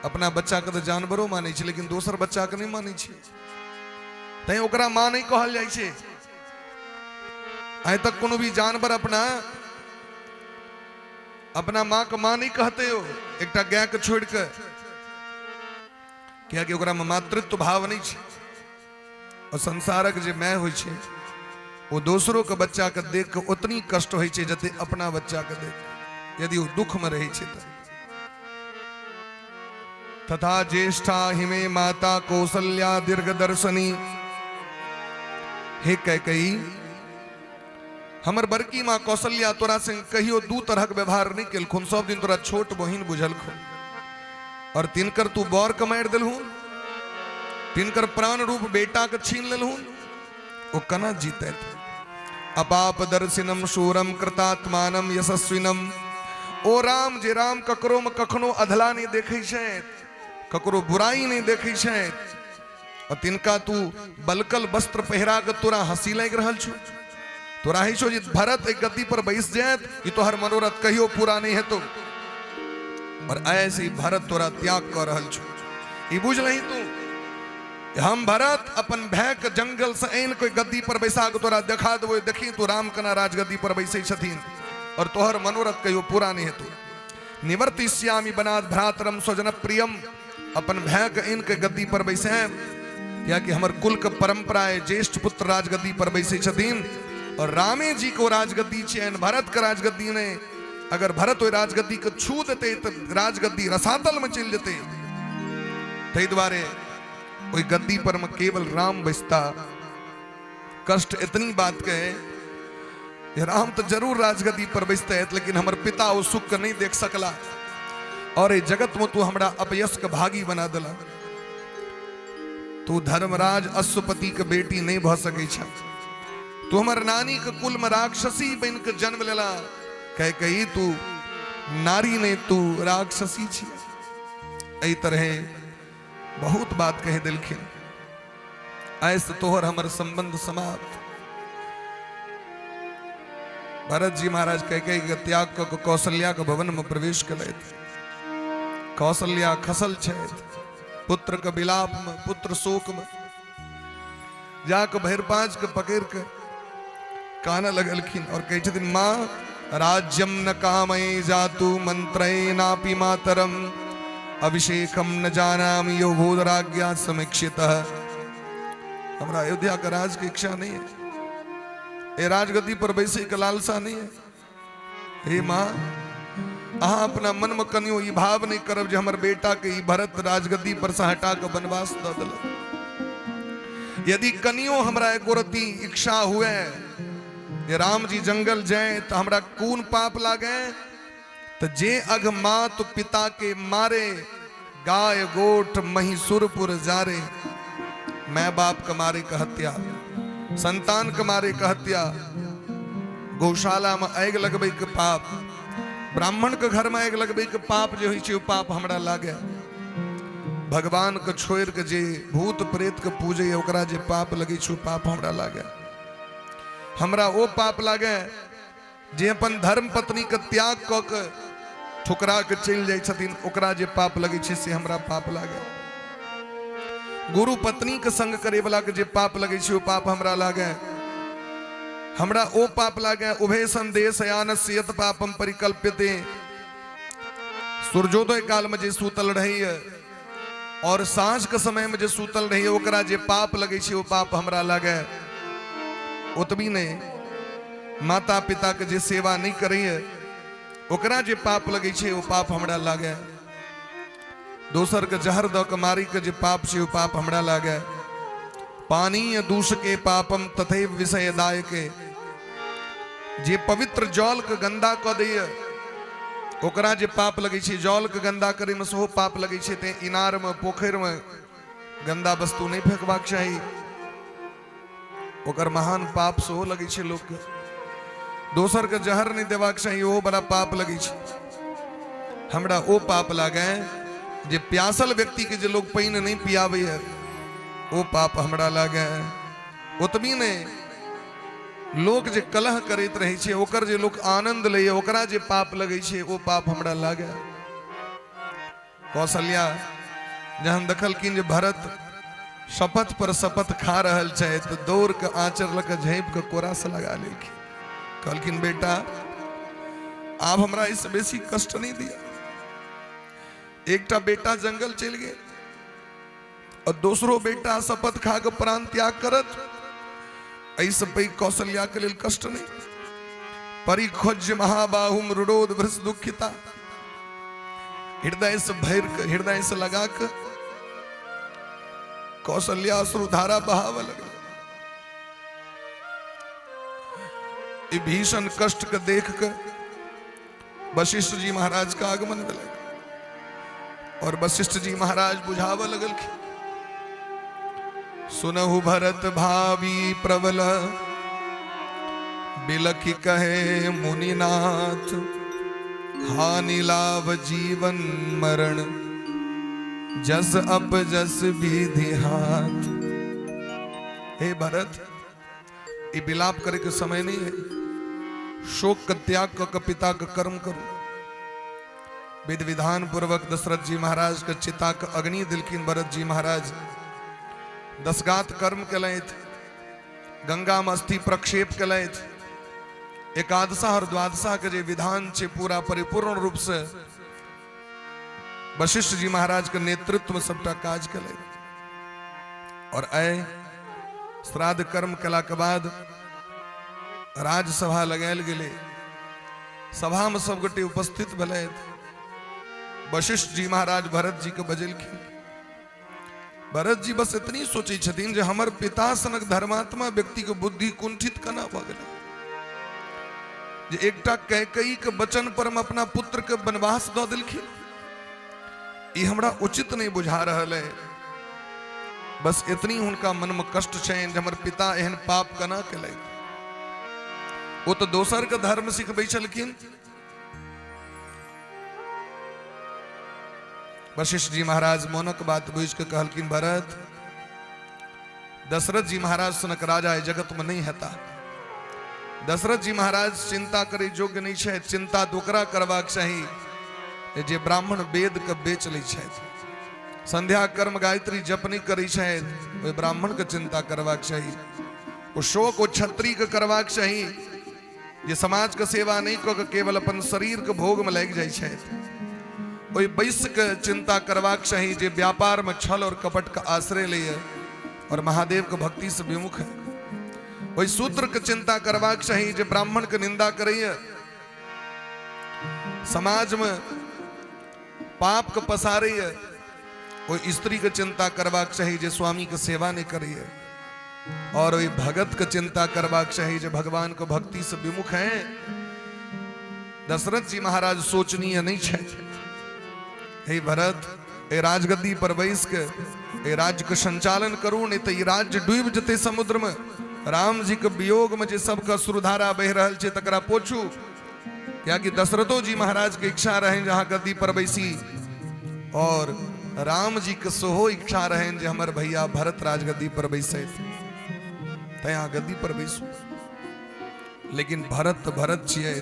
अपना बच्चा के तऽ जानवरो मानै छै लेकिन दोसर बच्चा के नहि मानै छै, तैं ओकरा माँ नहि कहल जाइ छै। आइ तक कोनो भी जानवर अपना अपना माँ के माँ नहीं कहते हो, एकटा गाय के छोड़ के, कियाकि ओकरा में मातृत्व भाव नहीं छै। और संसारक जे my होइ छै ओ दोसरो के बच्चा के देख के उतनी कष्ट होइ छै जते अपना बच्चा के देख, यदि ओ दुख में रहै छै तऽ। तथा ज्येष्ठा हिमे माता कौशल्या दीर्घदर्शनी। हे कैकेयी, हमर बड़की माँ कौशल्या तोरा संग कहियो दू तरहक व्यवहार नहीं केलखुन, सब दिन तोरा छोट बहिन बुझलखुन, और तिनकर तू बर के मारि देलहुन, तिनकर प्राण रूप बेटा के छीन लेलहुन, ओ केना जीतैत? अपाप दर्शिनम शूरम कृतात्मानम यशस्विनम। ओ राम, जे राम ककरो में कखनो अधला नहीं देखै छथि, ककरो बुराई नहीं देखै छथि, और तिनका तू बलकल वस्त्र पहिरा के तोरा हंसी लागि रहल छौ। तोरा होइ छौ जे भरत एक गद्दी पर बैस जायत, ई तोहर मनोरथ कहियो पूरा नहीं हेतौ, और ऐसे ही भरत तोरा त्याग कऽ रहल छौ। ई बुझ लही तू, हम भरत अपन भय के जंगल से आनि कोई गद्दी पर बैसा के तोरा देखा देबो, देखी तू राम केना राजगद्दी पर बैसै छथिन, और तोहर मनोरथ कहियो पूरा नहीं हेतौ। निवर्तिष्यामि बनात भ्रातरम स्वजन प्रियम। अपन भय के आनि के गद्दी पर बैसे, कियाकि हमर कुल के परंपरा है ज्येष्ठ पुत्र राजगद्दी पर बैसे छथिन, और रामे जी को राजगद्दी छियनि, भरत के राजगद्दी नहीं। अगर भरत ओहि राजगद्दी के छू देते तऽ राजगद्दी रसातल में चलि जेतै। ताहि दुआरे ओहि गद्दी पर में केवल राम बैसता। कष्ट इतनी बात के है, राम तो जरूर राजगद्दी पर बैसते, लेकिन हमर पिता ओ सुख के नहीं देख सकला, और ए जगत में तू हमरा अपयश के भागी बना दिला। तू धर्मराज अश्वपति के बेटी नहीं भ सकै छ, तू हमर नानी के कुल में राक्षसी बन के जन्म लेला। कह कही तू नारी नहीं, तू राक्षसी छी। एहि तरह बहुत बात कह दिलखिन। ऐसे तोहर हमर संबंध समाप्त। भरत जी महाराज कह कह के त्याग कऽ कौशल्या के भवन में प्रवेश केलथि। कौशल्या खसल छथि पुत्र के विलाप में, पुत्र शोक में, जाके भरि पाँच के पकड़ के कानऽ लगलखिन और कहै छथिन, माँ राज्यम न कामये जातु मंत्रये नापि मातरम अभिषेकम न जानामि यो भूतराज्ञा समीक्षितः। हमरा अयोध्या के राज के इच्छा नहीं है, ए राजगद्दी पर बैसे के लालसा नहीं है। हे माँ, अहाँ अपना मन में कनियो ई भाव नहीं करब जे हमर बेटा के ई भरत राजगद्दी पर से हटा के वनवास दऽ देलक। यदि कनियो हमरा एको रत्ती इच्छा हुए जे राम जी जंगल जाए तो हमरा कोन पाप लागे, तो जे अघ मात पिता के मारे गाय गोठ महिसुरपुर जारे। मैं बाप के मारे के हत्या, संतान के मारे के हत्या, गौशाला में आगि लगबै के पाप, ब्राह्मण के घर में आगि लगबै के पाप जे होइ छै ओ पाप हमरा लागे। भगवान के छोड़ि के जे भूत प्रेत के पूजै ओकरा जे पाप लगै छै ओ पाप हमरा लागे। हमरा ओ पाप लागे जे अपन धर्म पत्नी के त्याग कऽ के ठुकरा के चलि जाइ छथिन, ओकरा जे पाप लगै छै से हमरा पाप लागे। गुरु पत्नी के संग करे वाला के जे पाप लगै छै ओ पाप हमरा लागे। हमरा ओ पाप लागे उभय संदेश यानस्य यत पापम परिकल्प्यते। सूर्योदय काल में जे सूतल रहैए और साँझ के समय में जे सूतल रहैए ओकरा जे पाप लगै छै ओ पाप हमरा लागे। ओतबी नहि, माता पिता के जे सेवा नहि करैए ओकरा जे पाप लगै छै ओ पाप हमरा लागे। दोसर के जहर दऽ के मारी के जे पाप छै ओ पाप हमरा लागे। पानीय दूष के पापम तथैव विषय दाय के, जे पवित्र जल के गंदा कऽ दैए ओकरा जे पाप लगै छै, जल के गंदा करे में सेहो पाप लगै छै। तें इनार में पोखरि में गंदा वस्तु नहि फेंकबाक चाही, ओकर महान पाप सेहो लगै छै लोकके। दोसर के जहर नहि देबाक चाही, ओहो बड़ा पाप लगै छै। हमरा ओ पाप लागे जे प्यासल व्यक्ति के जे लोग पानि नहि पियाबैए ओ पाप हमरा लागे। ओतबी नहि, लोक जे कलह करैत रहै छै ओकर जे लोक आनंद लैए ओकरा जे पाप लगै छै ओ पाप हमरा लागे। कौशल्या जहन देखलखिन जे भरत शपथ पर शपथ खा रहल छै तऽ दौड़ के आंचर लऽ के झाँपि के कोरा से लगा लेलखिन। कहलखिन बेटा आब हमरा एहिसँ बेसी कष्ट नहि दिया। एकटा बेटा जंगल चलि गेल और दोसरो बेटा शपथ खा के प्राण त्याग करत, एहिसँ पैघ कौशल्या के लेल कष्ट नहि। परिखोज्य महाबाहुम रुरोध वृष दुखिता, हृदय से भर के हृदय से लगा के कौशल्या अश्रुधारा बहाव लगल। ई भीषण कष्ट के देख के वशिष्ठ जी महाराज का आगमन भेलै और वशिष्ठ जी महाराज बुझावऽ लगलखिन, सुनहु भरत भावी प्रबल, बिलखि कहे मुनिनाथ, हानि लाभ जीवन मरण, जस अप जस विधि हाथ। हे भरत, ई विलाप करे के समय नहीं है, शोक के त्याग क पिता के कर्म करू। विधि विधान पूर्वक दशरथ जी महाराज के चिता के अग्नि दिलखिन भरत जी महाराज। दशगात कर्म केलथि, गंगा में अस्थि प्रक्षेप केलथि। एकादशा और द्वादशा के जे विधान छै पूरा परिपूर्ण रूप से वशिष्ठ जी महाराज के नेतृत्व में सबटा काज केलथि। और आइ श्राद्ध कर्म केला के बाद राजसभा लगायल गेलै। सभा में सब गोटे उपस्थित भेलथि। वशिष्ठ जी महाराज भरत जी के बजेलखिन। भरत जी बस इतनी सोचै छथिन जे हमर पिता सनक धर्मात्मा व्यक्ति के बुद्धि कुंठित केना भऽ गेलै जे एकटा कैकेयी के वचन पर हम अपना पुत्र के वनवास दऽ देलखिन। ई हमरा उचित नहीं बुझा रहल है। बस इतनी हुनका मन में कष्ट छनि जे हमर पिता एहन पाप केना केलथि। ओ तो दोसर के धर्म सिखबै छलखिन। वशिष्ठ जी महाराज मोनक बात बुझि के कहलखिन, भरत, दशरथ जी महाराज सनक राजा एहि जगत में नहीं हेता। दशरथ जी महाराज चिंता करे योग्य नहीं छै। चिंता तऽ ओकरा करबाक चाही जे ब्राह्मण वेद के बेच लै छथि, संध्या कर्म गायत्री जप नहीं करै छथि, ओहि ब्राह्मण के चिंता करबाक चाही। ओ शोक ओ क्षत्रिय के करबाक चाही जे समाज के सेवा नहीं कऽ के केवल अपन शरीर के भोग में लागि जाइ छथि। ओहि वैश्य के चिंता करबाक चाही जे व्यापार में छल और कपट के आश्रय लैए और महादेव के भक्ति से विमुख है। ओहि शूद्र के चिंता करबाक चाही जे ब्राह्मण के निंदा करैए, समाज में पाप के पसारैए। ओहि स्त्री के चिंता करबाक चाही जे स्वामी के सेवा नहीं करैए। और ओहि भगत के चिंता करबाक चाही जे भगवान के भक्ति से विमुख है। दशरथ जी महाराज सोचनीय नहीं छथि। हे भरत, एहि राजगद्दी पर बैस के एहि राज्यके संचालन करू, नहि तऽ ई राज्य डूबि जेतै समुद्रमे। राम जी के वियोग में जे सबके अश्रुधारा बहि रहल छै तकरा पोछू, कियाकि दशरथो जी महाराज के इच्छा रहनि जे अहाँ गद्दी पर बैसी, और राम जी के सेहो इच्छा रहनि जे हमर भैया भरत राजगद्दी पर बैसथि, तैं अहाँ गद्दी पर बैसू। लेकिन भरत तऽ भरत छियै,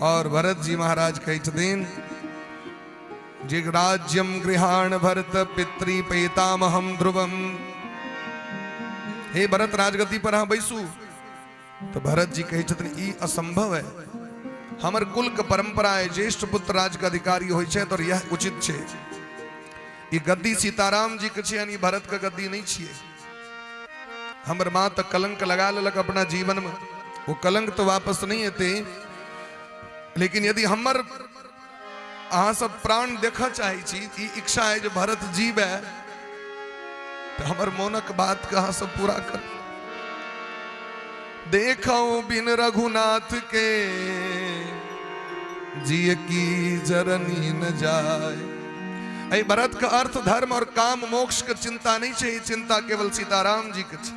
और भरत जी महाराज कहै छथिन जे राज्यम गृहाण भरत पितृ पैतामहम ध्रुवम। हे भरत, राजगद्दी पर अहाँ बैसू। तो भरत जी कहै छथिन ई असंभव है, हमर कुल के परंपरा है ज्येष्ठ पुत्र राज के अधिकारी होइ छै, तो यह उचित छै। ई गद्दी सीताराम जी के छियनि, ई भरत के गद्दी नहीं छियै। हमर माँ तऽ कलंक लगा लेलक अपना जीवन में, वो कलंक तो वापस नहीं एतै, लेकिन यदि हमर अहाँ सब प्राण देखऽ चाहै छी, ई इच्छा है जे भरत जीवे, तऽ हमर मोनक बात के अहाँ सब पूरा कर। देखो बिन रघुनाथ के जिय की जरनी न जाय। एहि भरत के अर्थ धर्म और काम मोक्ष के चिंता नहीं छै, ई चिंता केवल सीताराम जी के छै।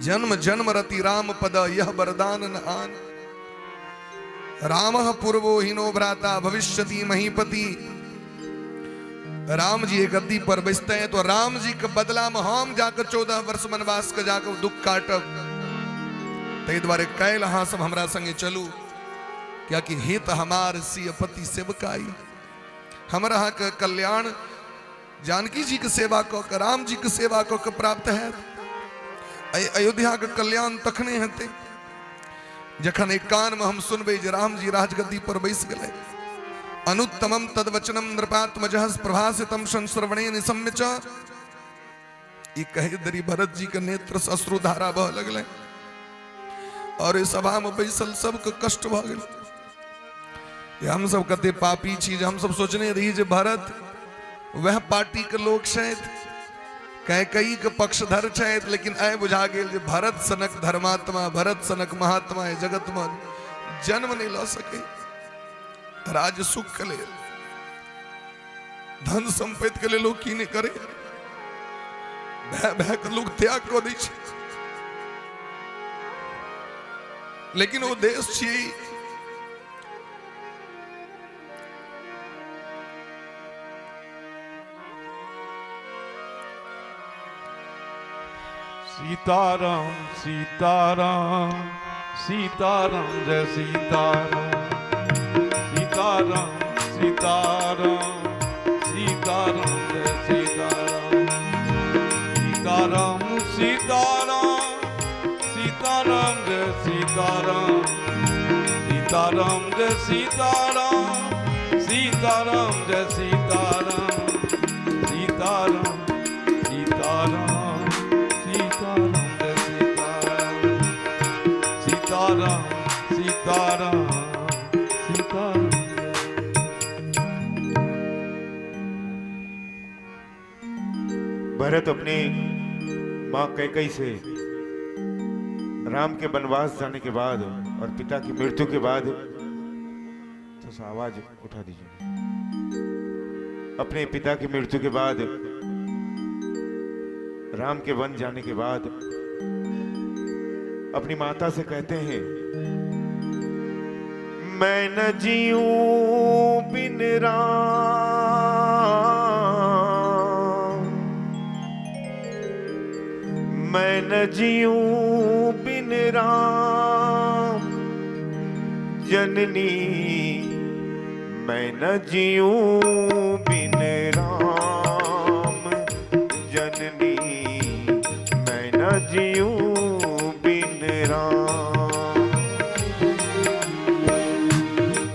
जन्म जन्म रति राम पद यह वरदान न आन। राम पूर्वो हिनो भ्राता भविष्यति महीपति। राम जी एक गद्दी पर बैसते हैं तो राम जी के बदला में हम जाकर 14 वर्ष वनवास के जाकर दुख काटब। ताहि दुआरे काल्हि अहाँ सब हमरा संगे चलू, कियाकि हित हमार सियपति सेवकाई। हमर अहाँके कल्याण जानकी जी के सेवा कऽ के, राम जी के सेवा कऽ के प्राप्त हैत। अयोध्या के कल्याण तखने हेतै जखन एक कान में हम सुनबै जे राम जी राजगद्दी पर बैस गेलै। अनुत्तमम तद्वचनम नृपात्मजः प्रभासितम संश्रवणे निशम्य च। ई कहि दरी भरत जी के नेत्र से अश्रुधारा बह लगलै और इस सभा में बैसल सबके कष्ट भऽ गेल। हम सब कते पापी छी जे हम सब सोचने रही जे भरत वह पार्टी के लोग छथि, कैकई के पक्षधर छथि, लेकिन आइ बुझा गेल जे भरत सनक धर्मात्मा, भरत सनक महात्मा एहि जगत में जन्म नहीं लऽ सकै। राज सुख के लेल, धन संपत्ति के लेल लोग की नहीं करे, भय भय के लोग त्याग कऽ दै छै। लेकिन ओ देश छी सीताराम सीताराम सीताराम जय सीताराम, सीताराम सीताराम सीताराम जय सीताराम, सीताराम सीताराम सीताराम जय सीताराम, सीताराम जय सीताराम, सीताराम जय सीताराम, सीताराम सीताराम सीताराम जय सीताराम, सीताराम सीताराम सीताराम। भरत अपनी माँ कैकेयी से राम के वनवास जाने के बाद और पिता की मृत्यु के बाद, थोड़ा सा आवाज उठा दीजिए, अपने पिता की मृत्यु के बाद, राम के वन जाने के बाद अपनी माता से कहते हैं, मैं न जीऊं बिन राम, मैं न जीऊं बिन राम, जननी मैं न जीऊं बिन राम, जननी मैं न जीऊं बिन राम,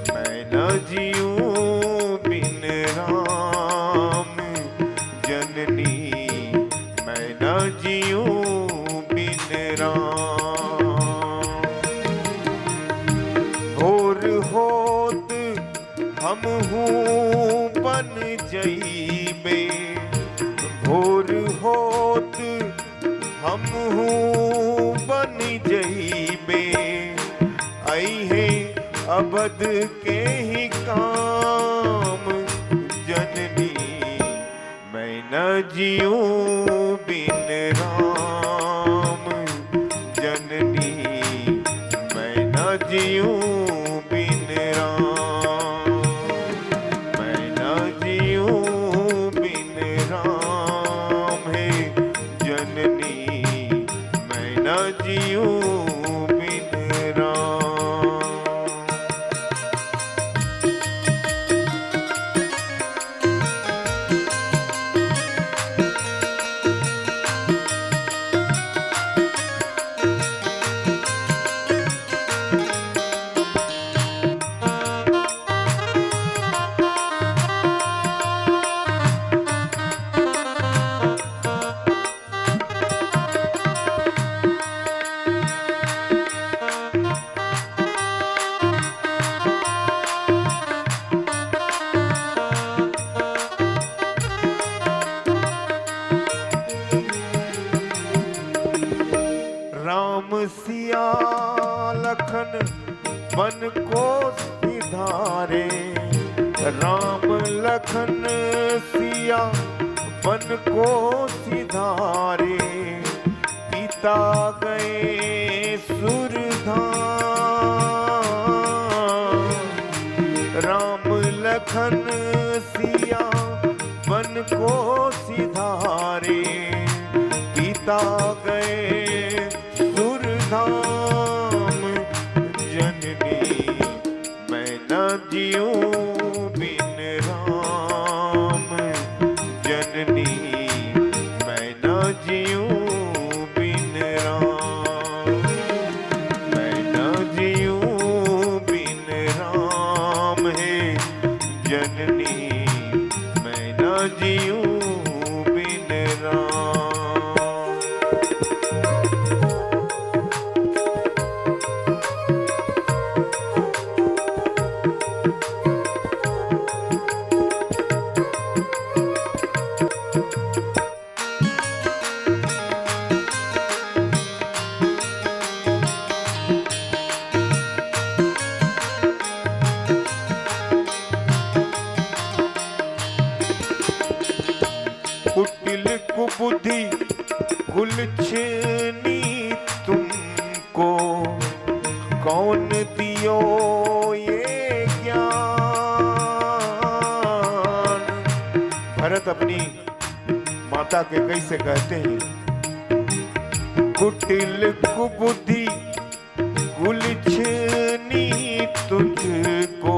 मैं न जीऊं बिन राम, जननी मैं न जीऊं बिन राम। भोर होत हम हूँ बन जईबे, भोर होत हम हूँ बन जईबे, अइहे अबद के ही काम, जननी न जीऊं बिन राम जननी, मैं न जीऊं बिन राम, मैं न जीऊं बिन राम हे जननी, मैं न जीऊं बिन राम। राम सिया लखन मन को सिधारे, राम लखन सिया मन को सिधारे, पिता गए सुरधाम। राम लखन सिया मन को सिधारे, पिता गए सुरधाम। जननी मैं न जीऊं बिन राम, जननी मैं न जीऊं बिन राम, मैं न जीऊं बिन राम हे जननी, मैं न जीऊं बिन राम। कुटिल कुबुद्धि कुलछनी तुमको, कौन दियो ये ज्ञान। भरत अपनी माता के कैसे कहते हैं, कुटिल कुबुद्धि कुलछनी तुझको,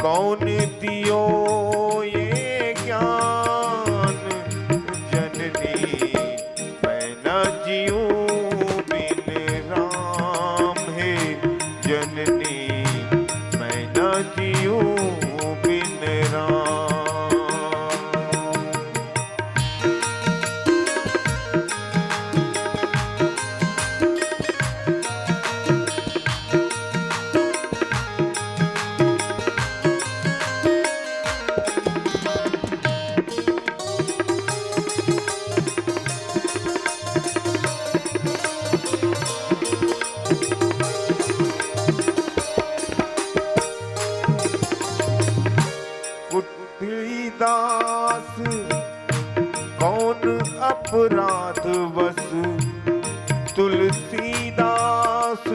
कौन दियो ये ज्ञान। जननी मैं न जीऊं बिन राम हे जननी, मैं न जीऊं बिन राम। तुलसीदास कौन अपराध वस, तुलसीदास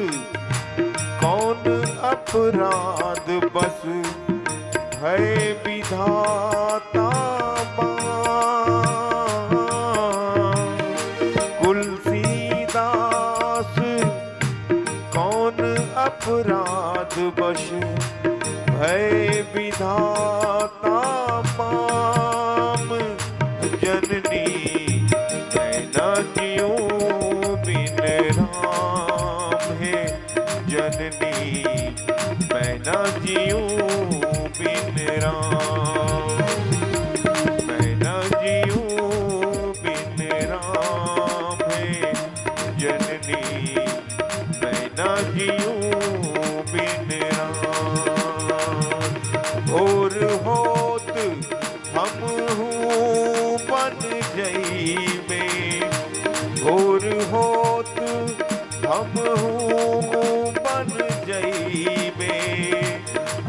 कौन अपराध बस, है विधाता बाण। तुलसीदास कौन अपराध बस, भय विधाता पाम। जननी मैं न जीऊं बिन राम हे जननी, मैं न जीऊं बिन राम, मैं न जीऊं बिन राम हे जननी, मैं न जीऊं बिन राम। भोर होत हम हूँ बन जईबे, भोर होत हम हूँ बन जईबे,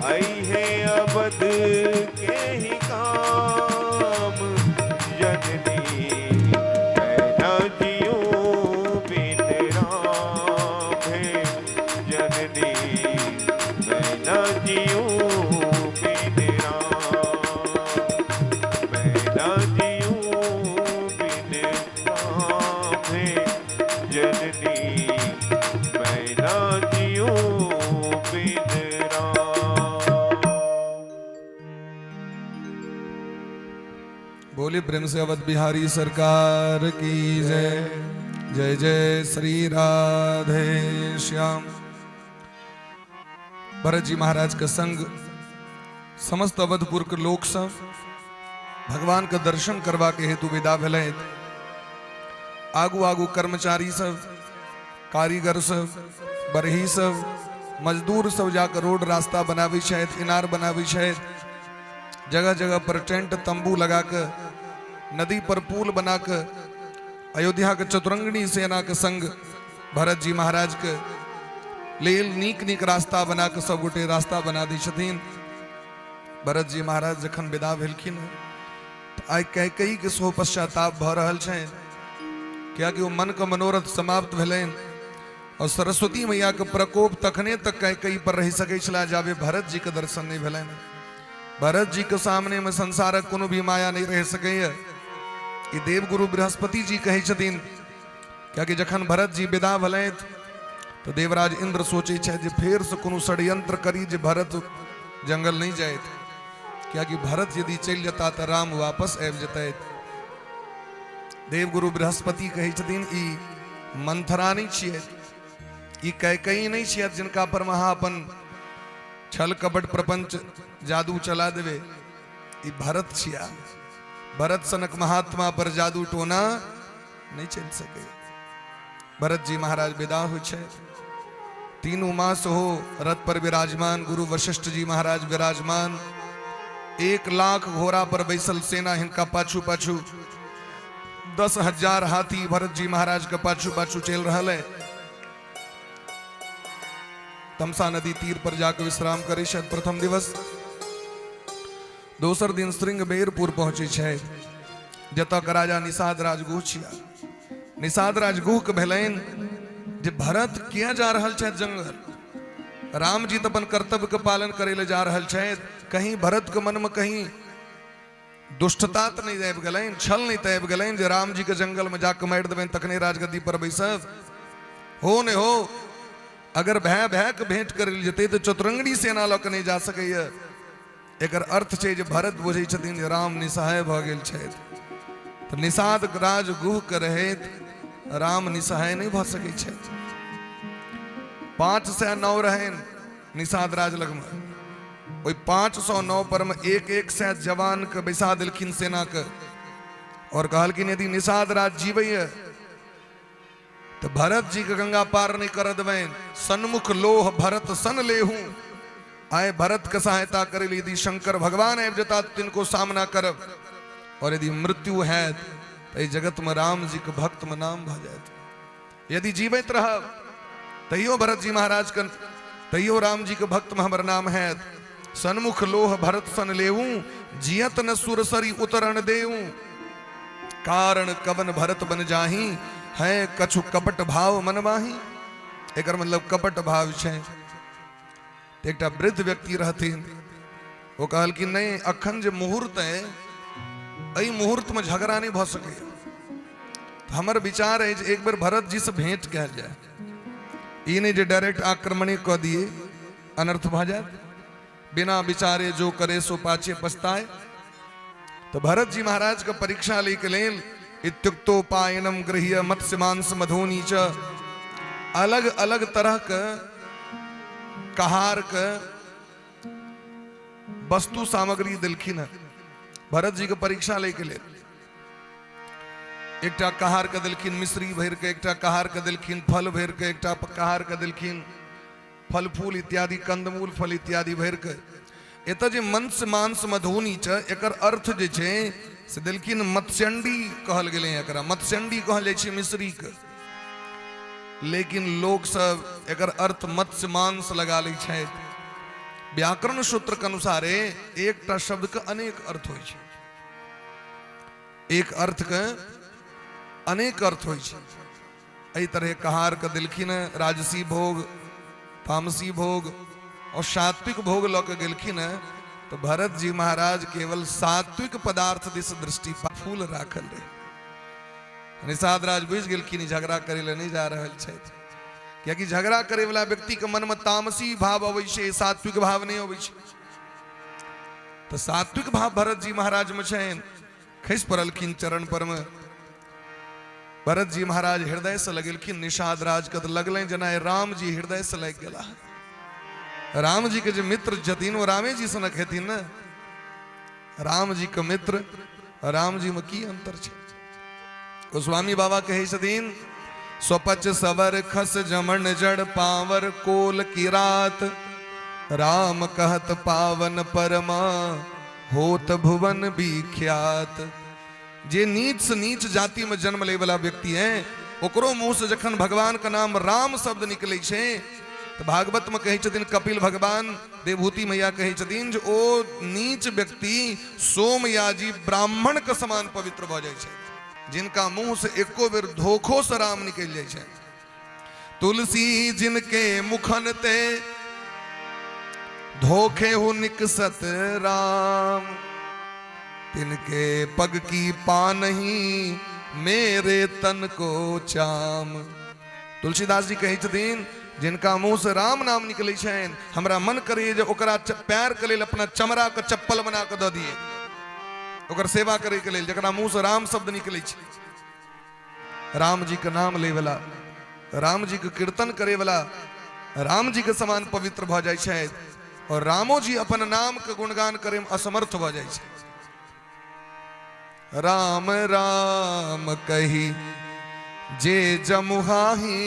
आई है अवध के ही काम। ना जीऊं बिन राम, मैं ना जीऊं बिन राम हे जननी, मैं ना जीऊं बिन राम। बोले प्रेम से अवध बिहारी सरकार की जय। जय जय श्री राधे श्याम। भरत जी महाराज के संग समस्त अवधपुर के लोक सब भगवान के दर्शन करवा के हेतु विदा भेलथि। आगू आगू कर्मचारी सब, कारीगर सब, बरही सब, मजदूर सब जाकर रोड रास्ता बनाबै छथि, इनार बनाबै छथि, जगह जगह पर टेंट तंबू लगा के, नदी पर पुल बना के अयोध्या के चतुरंगनी सेना के संग भरत जी महाराज के लेल नीक नीक रास्ता बना के सब गोटे रास्ता बना दै छथिन। भरत जी महाराज जखन विदा भेलखिन तऽ आइ कैकेयी के सेहो पश्चाताप भऽ रहल छनि, कियाकि ओ मन के मनोरथ समाप्त भेलनि और सरस्वती मैया के प्रकोप तखने तक कैकेयी पर रहि सकै छला जाबे भरत जी के दर्शन नहीं भेलनि। भरत जी के सामने में संसारक कोनो भी माया नहीं रह सकैया। ई देवगुरु बृहस्पति जी कहै छथिन, कियाकि जखन भरत जी विदा भेलथि तऽ देवराज इंद्र सोचै छथि जे फेर से कोनो षड्यंत्र करी जे भरत जंगल नहीं जाइत, कियाकि भरत यदि चलि जेता तऽ राम वापस आबि जेतथि। देवगुरु बृहस्पति कहै छथिन ई मंथरा नहीं छियै, ई कैकेयी नहीं छियै जिनका पर महा अपन छल कपट प्रपंच जादू चला देवे, ई भरत छिया। भरत सनक महात्मा पर जादू टोना नहीं चलि सके। भरत जी महाराज विदा होइ छै, तीनू मास हो रथ पर विराजमान, गुरु वशिष्ठ जी महाराज विराजमान, 1 लाख घोड़ा पर बैसल सेना हिनका पाछू पाछू, 10,000 हाथी भरत जी महाराज के पाछू पाछू चलि रहल है। तमसा नदी तीर पर जाकर विश्राम करे छथि प्रथम दिवस। दोसर दिन श्रृंगबेरपुर पहुंचे छै, जतऽ के राजा निषाद राजगुह छिया। निषाद राजगुह के भेलनि जे भरत किया जा रहल छथि जंगल, राम जी तऽ अपन कर्तव्य के पालन करे ले जा रहल छथि, कहीं भरत के मन में कहीं दुष्टता तऽ नहि आबि गेलनि, छल नहि तऽ आबि गेलनि जे राम जी के जंगल में जाके मारि देबनि तखने राजगद्दी पर बैसब। हो नहि हो, अगर भय भय के भेंट करे लए जेतै तऽ चतुरंगनी सेना लऽ के नहि जा सकैया। एकर अर्थ छै जे भरत बुझै छथिन जे राम निसहाय भऽ गेल छथि, तऽ निषाद राजगुह के रहैत राम निसहाय नहि भऽ सकै छथि। 509 रहनि निषाद राज लगमे, ओहि 509 पर मे 1-1 सए जवान के बैसा देलखिन सेना के, और कहलखिन यदि निषाद राज जीवैया तो भरत जी के गंगा पार नहीं कर देबनि, सन्मुख लोह भरत सन लेहू। आए भरत के सहायता करे यदि शंकर भगवान आबि जेता तिनको सामना करब, और यदि मृत्यु हैत तो एहि जगत में राम जी के भक्त में नाम भऽ जायत। यदि जीवित रहब तैयो भरत जी महाराज के, तैयो राम जी के भक्त में हमर नाम हैत। सन्मुख लोह भरत सन लेहू, जियत न सुरसरी उतरण देऊ। कारण कवन भरत बन जाही, है कछु कपट भाव मन माही। एकर मतलब कपट भाव छै। एकटा वृद्ध व्यक्ति रहथिन, ओ कहलखिन नहीं अखन जे मुहूर्त है एहि मुहूर्त में झगड़ा नहीं भऽ सकैया, हमर विचार है जे एक बेर भरत जी से भेंट कयल जाय, ई नहीं जे डायरेक्ट आक्रमणे कऽ दिए अनर्थ भऽ जायत। बिना विचारे जो करे सो पाछे पछताए। तो भरत जी महाराज के परीक्षा ले के लेल इत्युक्तोपायनम गृह्य मत्स्य मांस मधुनी च, अलग अलग तरह के कहार के वस्तु सामग्री दिलखिन है भरत जी के परीक्षा ले के लेल। एकटा कहार के दिलखिन मिश्री भरि के, एकटा कहार के दिलखिन फल भरि के, एकटा कहार के दिलखिन फल फूल इत्यादि, कंदमूल फल इत्यादि भरि के। एतऽ जे मत्स्य मांस मधुनी च, एकर अर्थ जे छै से देलखिन मत्स्यंडी कहल गेलै, एकरा मत्स्यंडी कहल जाइ छै मिश्री के, लेकिन लोक सब एकर अर्थ मत्स्य मांस लगा लै छथि। व्याकरण सूत्र के अनुसारे एकटा शब्द के अनेक अर्थ होइ छै, एक अर्थ के अनेक अर्थ होइ छै। एहि तरह कहार के देलखिन राजसी भोग, तामसी भोग, और सात्विक भोग लऽ के गेलखिन है तो भरत जी महाराज केवल सात्विक पदार्थ दिस दृष्टि फूल राखल रहे। निषाद राज बुझि गेलखिन झगड़ा करे लए नहीं जा रहल छथि, कियाकि झगड़ा करे वाला व्यक्ति के मन में तामसी भाव अबै छै, सात्विक भाव नहीं अबै छै। तो सात्विक भाव भरत जी महाराज में छनि, खसि पड़लखिन चरण पर में। भरत जी महाराज हृदय से लगेलखिन निषाद राज के, तो लगलनि जेना राम जी हृदय से लागि गेला। राम जी के जे मित्र छथिन ओ रामे जी सनक हेथिन ने। राम जी के मित्र राम जी में की अंतर छै? गोस्वामी बाबा कहै छथिन, स्वपच सवर खस जमन जड़ पावर कोल की रात, राम कहत पावन परमा होत भुवन विख्यात। जे नीच से नीच जाति में जन्म ले वाला व्यक्ति है ओकरो मुंह से जखन भगवान का नाम राम शब्द निकले छै तो भागवत में कहै छथिन कपिल भगवान देवहूति मैया कहै छथिन जे ओ नीच व्यक्ति सोमयाजी ब्राह्मण के समान पवित्र भऽ जाइ छै, जिनका मुंह से एको बेर धोखो से राम निकलि जाइ छै। तुलसी जिनके मुखन ते धोखे हो निकसत राम, तिनके पग की पानही मेरे तन को चाम। तुलसीदास जी कहै छथिन जिनका मुंह से राम नाम निकलै छनि हमरा मन करैए जे ओकरा पैर के लेल अपना चमड़ा के चप्पल बना के दऽ दिए ओकर सेवा करे के लेल, जकरा मुंह से राम शब्द निकलै छै। राम जी के नाम ले वाला, राम जी के कीर्तन करे वाला राम जी के समान पवित्र भऽ जाइ छथि और रामो जी अपन नाम के गुणगान करे में असमर्थ भऽ जाइ छथि। राम राम कही जे जमुहाही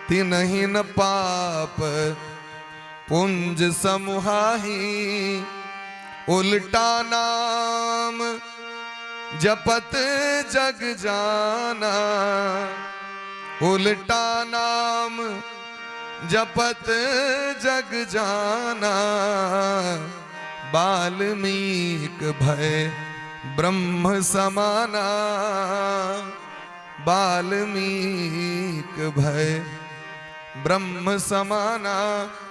तिनहि न पाप पुंज समुहाही, उल्टा नाम जपत जग जाना, उल्टा नाम जपत जग जाना, वाल्मीक भय ब्रह्म समाना, वाल्मीक भय ब्रह्म समाना।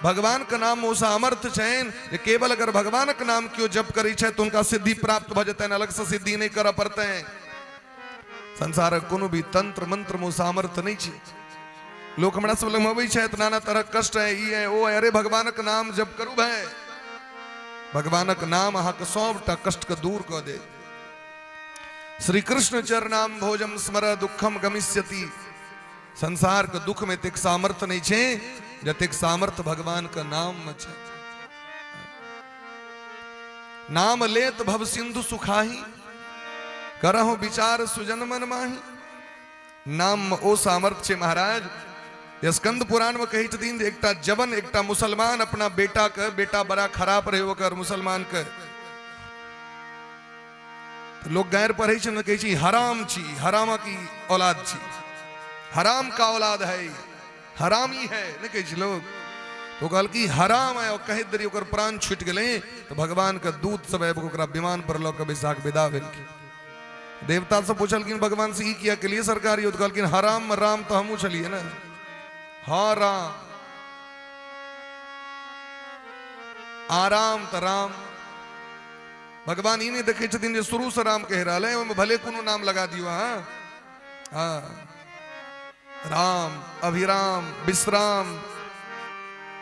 भगवान के नाम ओ सामर्थ्य छनि जे केवल अगर भगवान के नाम केओ जप करै छै तऽ हुनका सिद्धि प्राप्त भऽ जेतनि, अलग से सिद्धि नहि करऽ पड़तनि। संसारक कोनो भी तंत्र मंत्र मे ओ सामर्थ्य नहि छै। लोक हमरा सब लग अबै छथि, नाना तरहक कष्ट है, ई है, ओ है, अरे भगवानक नाम जप करू भाई, भगवानक नाम अहाँके सबटा कष्ट के दूर कऽ देत। श्री कृष्ण चरणाम भोजम स्मर दुखम गमिष्यति। संसार के दुख में एतेक सामर्थ्य नहीं छै जतेक सामर्थ्य भगवान के नाम में छै। नाम लेत भव सिंधु सुखाही, करहु विचार सुजन मन माही। नाम में ओ सामर्थ्य छै महाराज। स्कंद पुराण में कहै छथिन जे एकटा जवन एकटा मुसलमान अपना बेटा के, बेटा बड़ा खराब रहे ओकर मुसलमान के, तऽ लोक गारि पढ़ै छै ने, कहै छै हराम छी, हरामा की औलाद छी, हराम का औलाद है, हरामी है, नहि कहै छै लोक। तो कहलकी हराम है, और कहैत देरी ओकर प्राण छूटि गेलै तऽ भगवान के दूत सब आबि कऽ ओकरा विमान पर लऽ कऽ बैसा कऽ विदा भेलखिन। देवता सब पुछलखिन भगवान से ई किया केलिए सरकार यौ? तऽ कहलखिन हराम में राम तऽ हमहूँ छलियै ने, हाँ राम, आराम तऽ राम। भगवान ई नहि देखै छथिन जे शुरू से राम कहि रहल है, ओहिमे भले कोनो नाम लगा दियौ अहाँ, हाँ राम, अभिराम, विश्राम,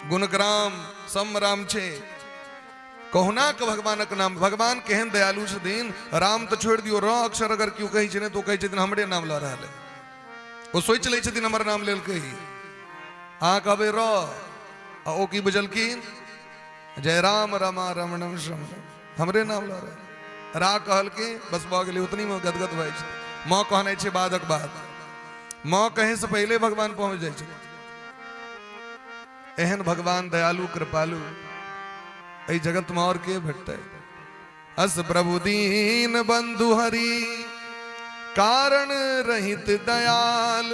गुणग्राम, सब राम छै। कहुना के भगवानक नाम, भगवान केहन दयालु छथिन, राम तऽ छोड़ि दियौ, र अक्षर अगर केओ कहै छै ने तऽ ओ कहै छथिन हमरे नाम लऽ रहल है, ओ सोचि लै छथिन हमर नाम लेलकै। अहाँ कहबै र, आ ओ की बुझलखिन, जय राम रमा रमणम श्रमणम, हमरे नाम लऽ रहल। रा कहलकै बस भऽ गेलै, उतनी मे गदगद भऽ जाइ छै। माँ कहने छै बादक बात, माँ कहै से पहिले भगवान पहुँच जाइ छै। एहन भगवान दयालु कृपालु एहि जगत में और के भेटतै। अस प्रभु दीन बंधु हरि कारण रहित दयाल,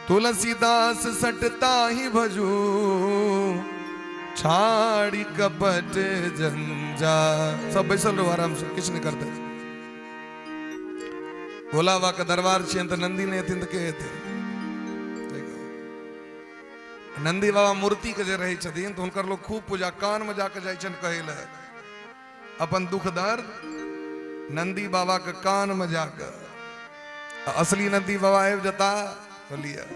तुलसीदास सटता ही भजू छाड़ी कपट जंजा। सब बैसल रहो आराम से, किछु नहीं करते। भोला बाबा के दरबार छियनि तऽ नंदी नहि हेथिन तऽ के हेतै? नंदी बाबा मूर्ति के जे रहै छथिन तऽ हुनकर लोग खूब पूजा कान में जाके जाइ छनि कहै लए अपन दुख दर्द नंदी बाबा के कान में जाके। आ असली नंदी बाबा आबि जता बोलिए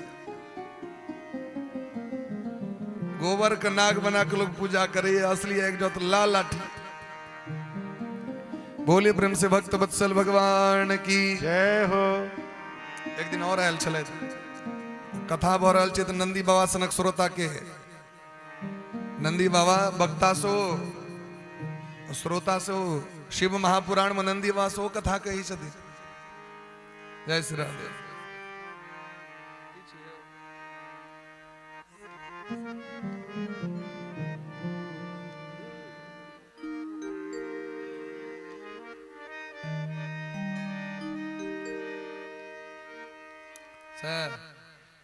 गोबर के नाग बना के लोग पूजा करे, असली आबि जाओ तो लाल लाठी। बोले प्रेम से भक्त वत्सल भगवान की जय हो। एक दिन और आयल छलै, कथा भऽ रहल छै तऽ नंदी बाबा सनक श्रोता के नंदी बाबा वक्ता सो श्रोता सो शिव महापुराण में नंदी बाबा सो कथा कहै छथिन। जय श्री राधे। सर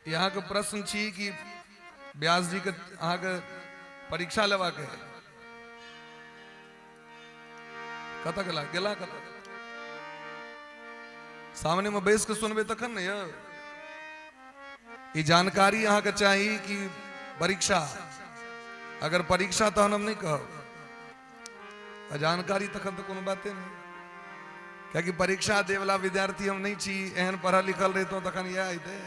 यहाँ के प्रश्न छी कि व्यास जी के अहाँ के परीक्षा लेवा के है। कतऽ गेला गेला कतऽ? सामने में बैस के सुनबे तखन ने यौ। ई जानकारी अहाँ के चाही कि परीक्षा? अगर परीक्षा तहन हम नहीं कहब, आ जानकारी तखन तऽ कोनो बाते नहीं, कियाकि परीक्षा देवला विद्यार्थी हम नहीं छी। एहन पढ़ल लिखल रहितहुँ तखन इएह हेतै।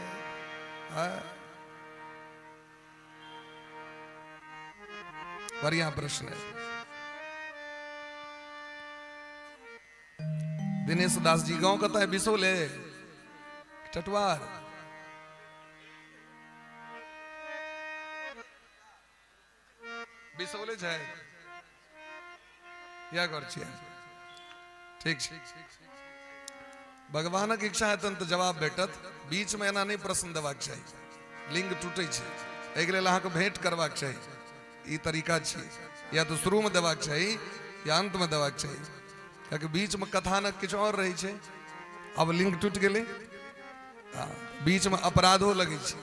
बढ़िया प्रश्न है। दिनेश दास जी गांव कतऽ है? बिसौले चटवार। बिसौले छै इएह घर छियै। ठीक छै, भगवानक इच्छा हेतनि तऽ जवाब भेटत। बीच में एना नहि प्रश्न देबाक चाही, लिंग टूटै छै। एहिके लेल अहाँके भेंट करबाक चाही। ई तरीका छै, या तऽ शुरूमे देबाक चाही या अंतमे देबाक चाही, कियाकि बीचमे कथानक किछु आओर रहै छै। आब लिंक टूटि गेलै, बीचमे अपराधो लगै छै।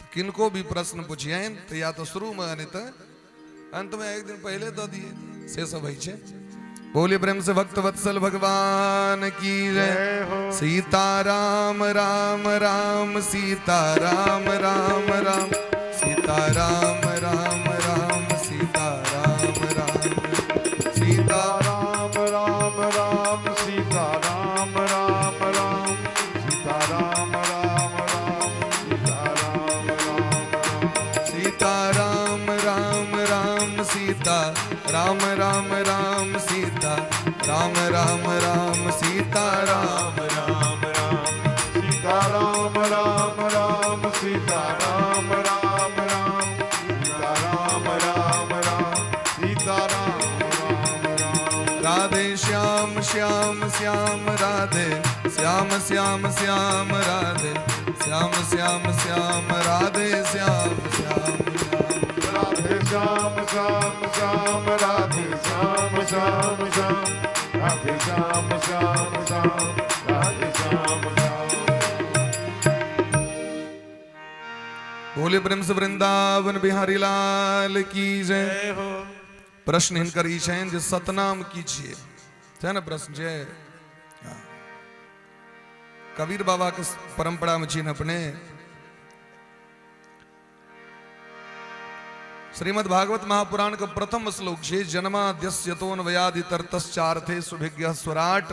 किनको भी प्रश्न पुछियनि तऽ या तऽ शुरूमे नहि तऽ अंतमे, एक दिन पहिले दऽ दिए, से सब होइ छै। बोले प्रेम से भक्त वत्सल भगवान की जय। सीता राम राम राम सीता राम राम राम सीता राम राम राम सीता राम राम सीता राम राम राम सीता राम राम राम सीता राम राम राम सीता राम राम राम सीता राम राम राम सीता राम राम राम सीता राम राम राम सीता राम राम राम सीता राम राम राम सीता राम राम राम सीता राम राम राम सीता राम राम राम राधे श्याम श्याम श्याम राधे श्याम श्याम श्याम राधे श्याम श्याम श्याम राधे श्याम श्याम श्याम राधे श्याम श्याम श्याम राधे श्याम श्याम श्याम राधे श्याम श्याम श्याम राधे श्याम श्याम। बोले प्रेम से वृंदावन बिहारी लाल की जय। जय हो। प्रश्न हिनकर ई छनि जे सतनाम की छियै, छै ने प्रश्न छै। हाँ। कबीर बाबा के परंपरा में छिन अपने। श्रीमद् भागवत महापुराण के प्रथम श्लोक छै जन्माद्यस्यतोन्वयादितर्तश्चार्थे सुभिज्ञ स्वराट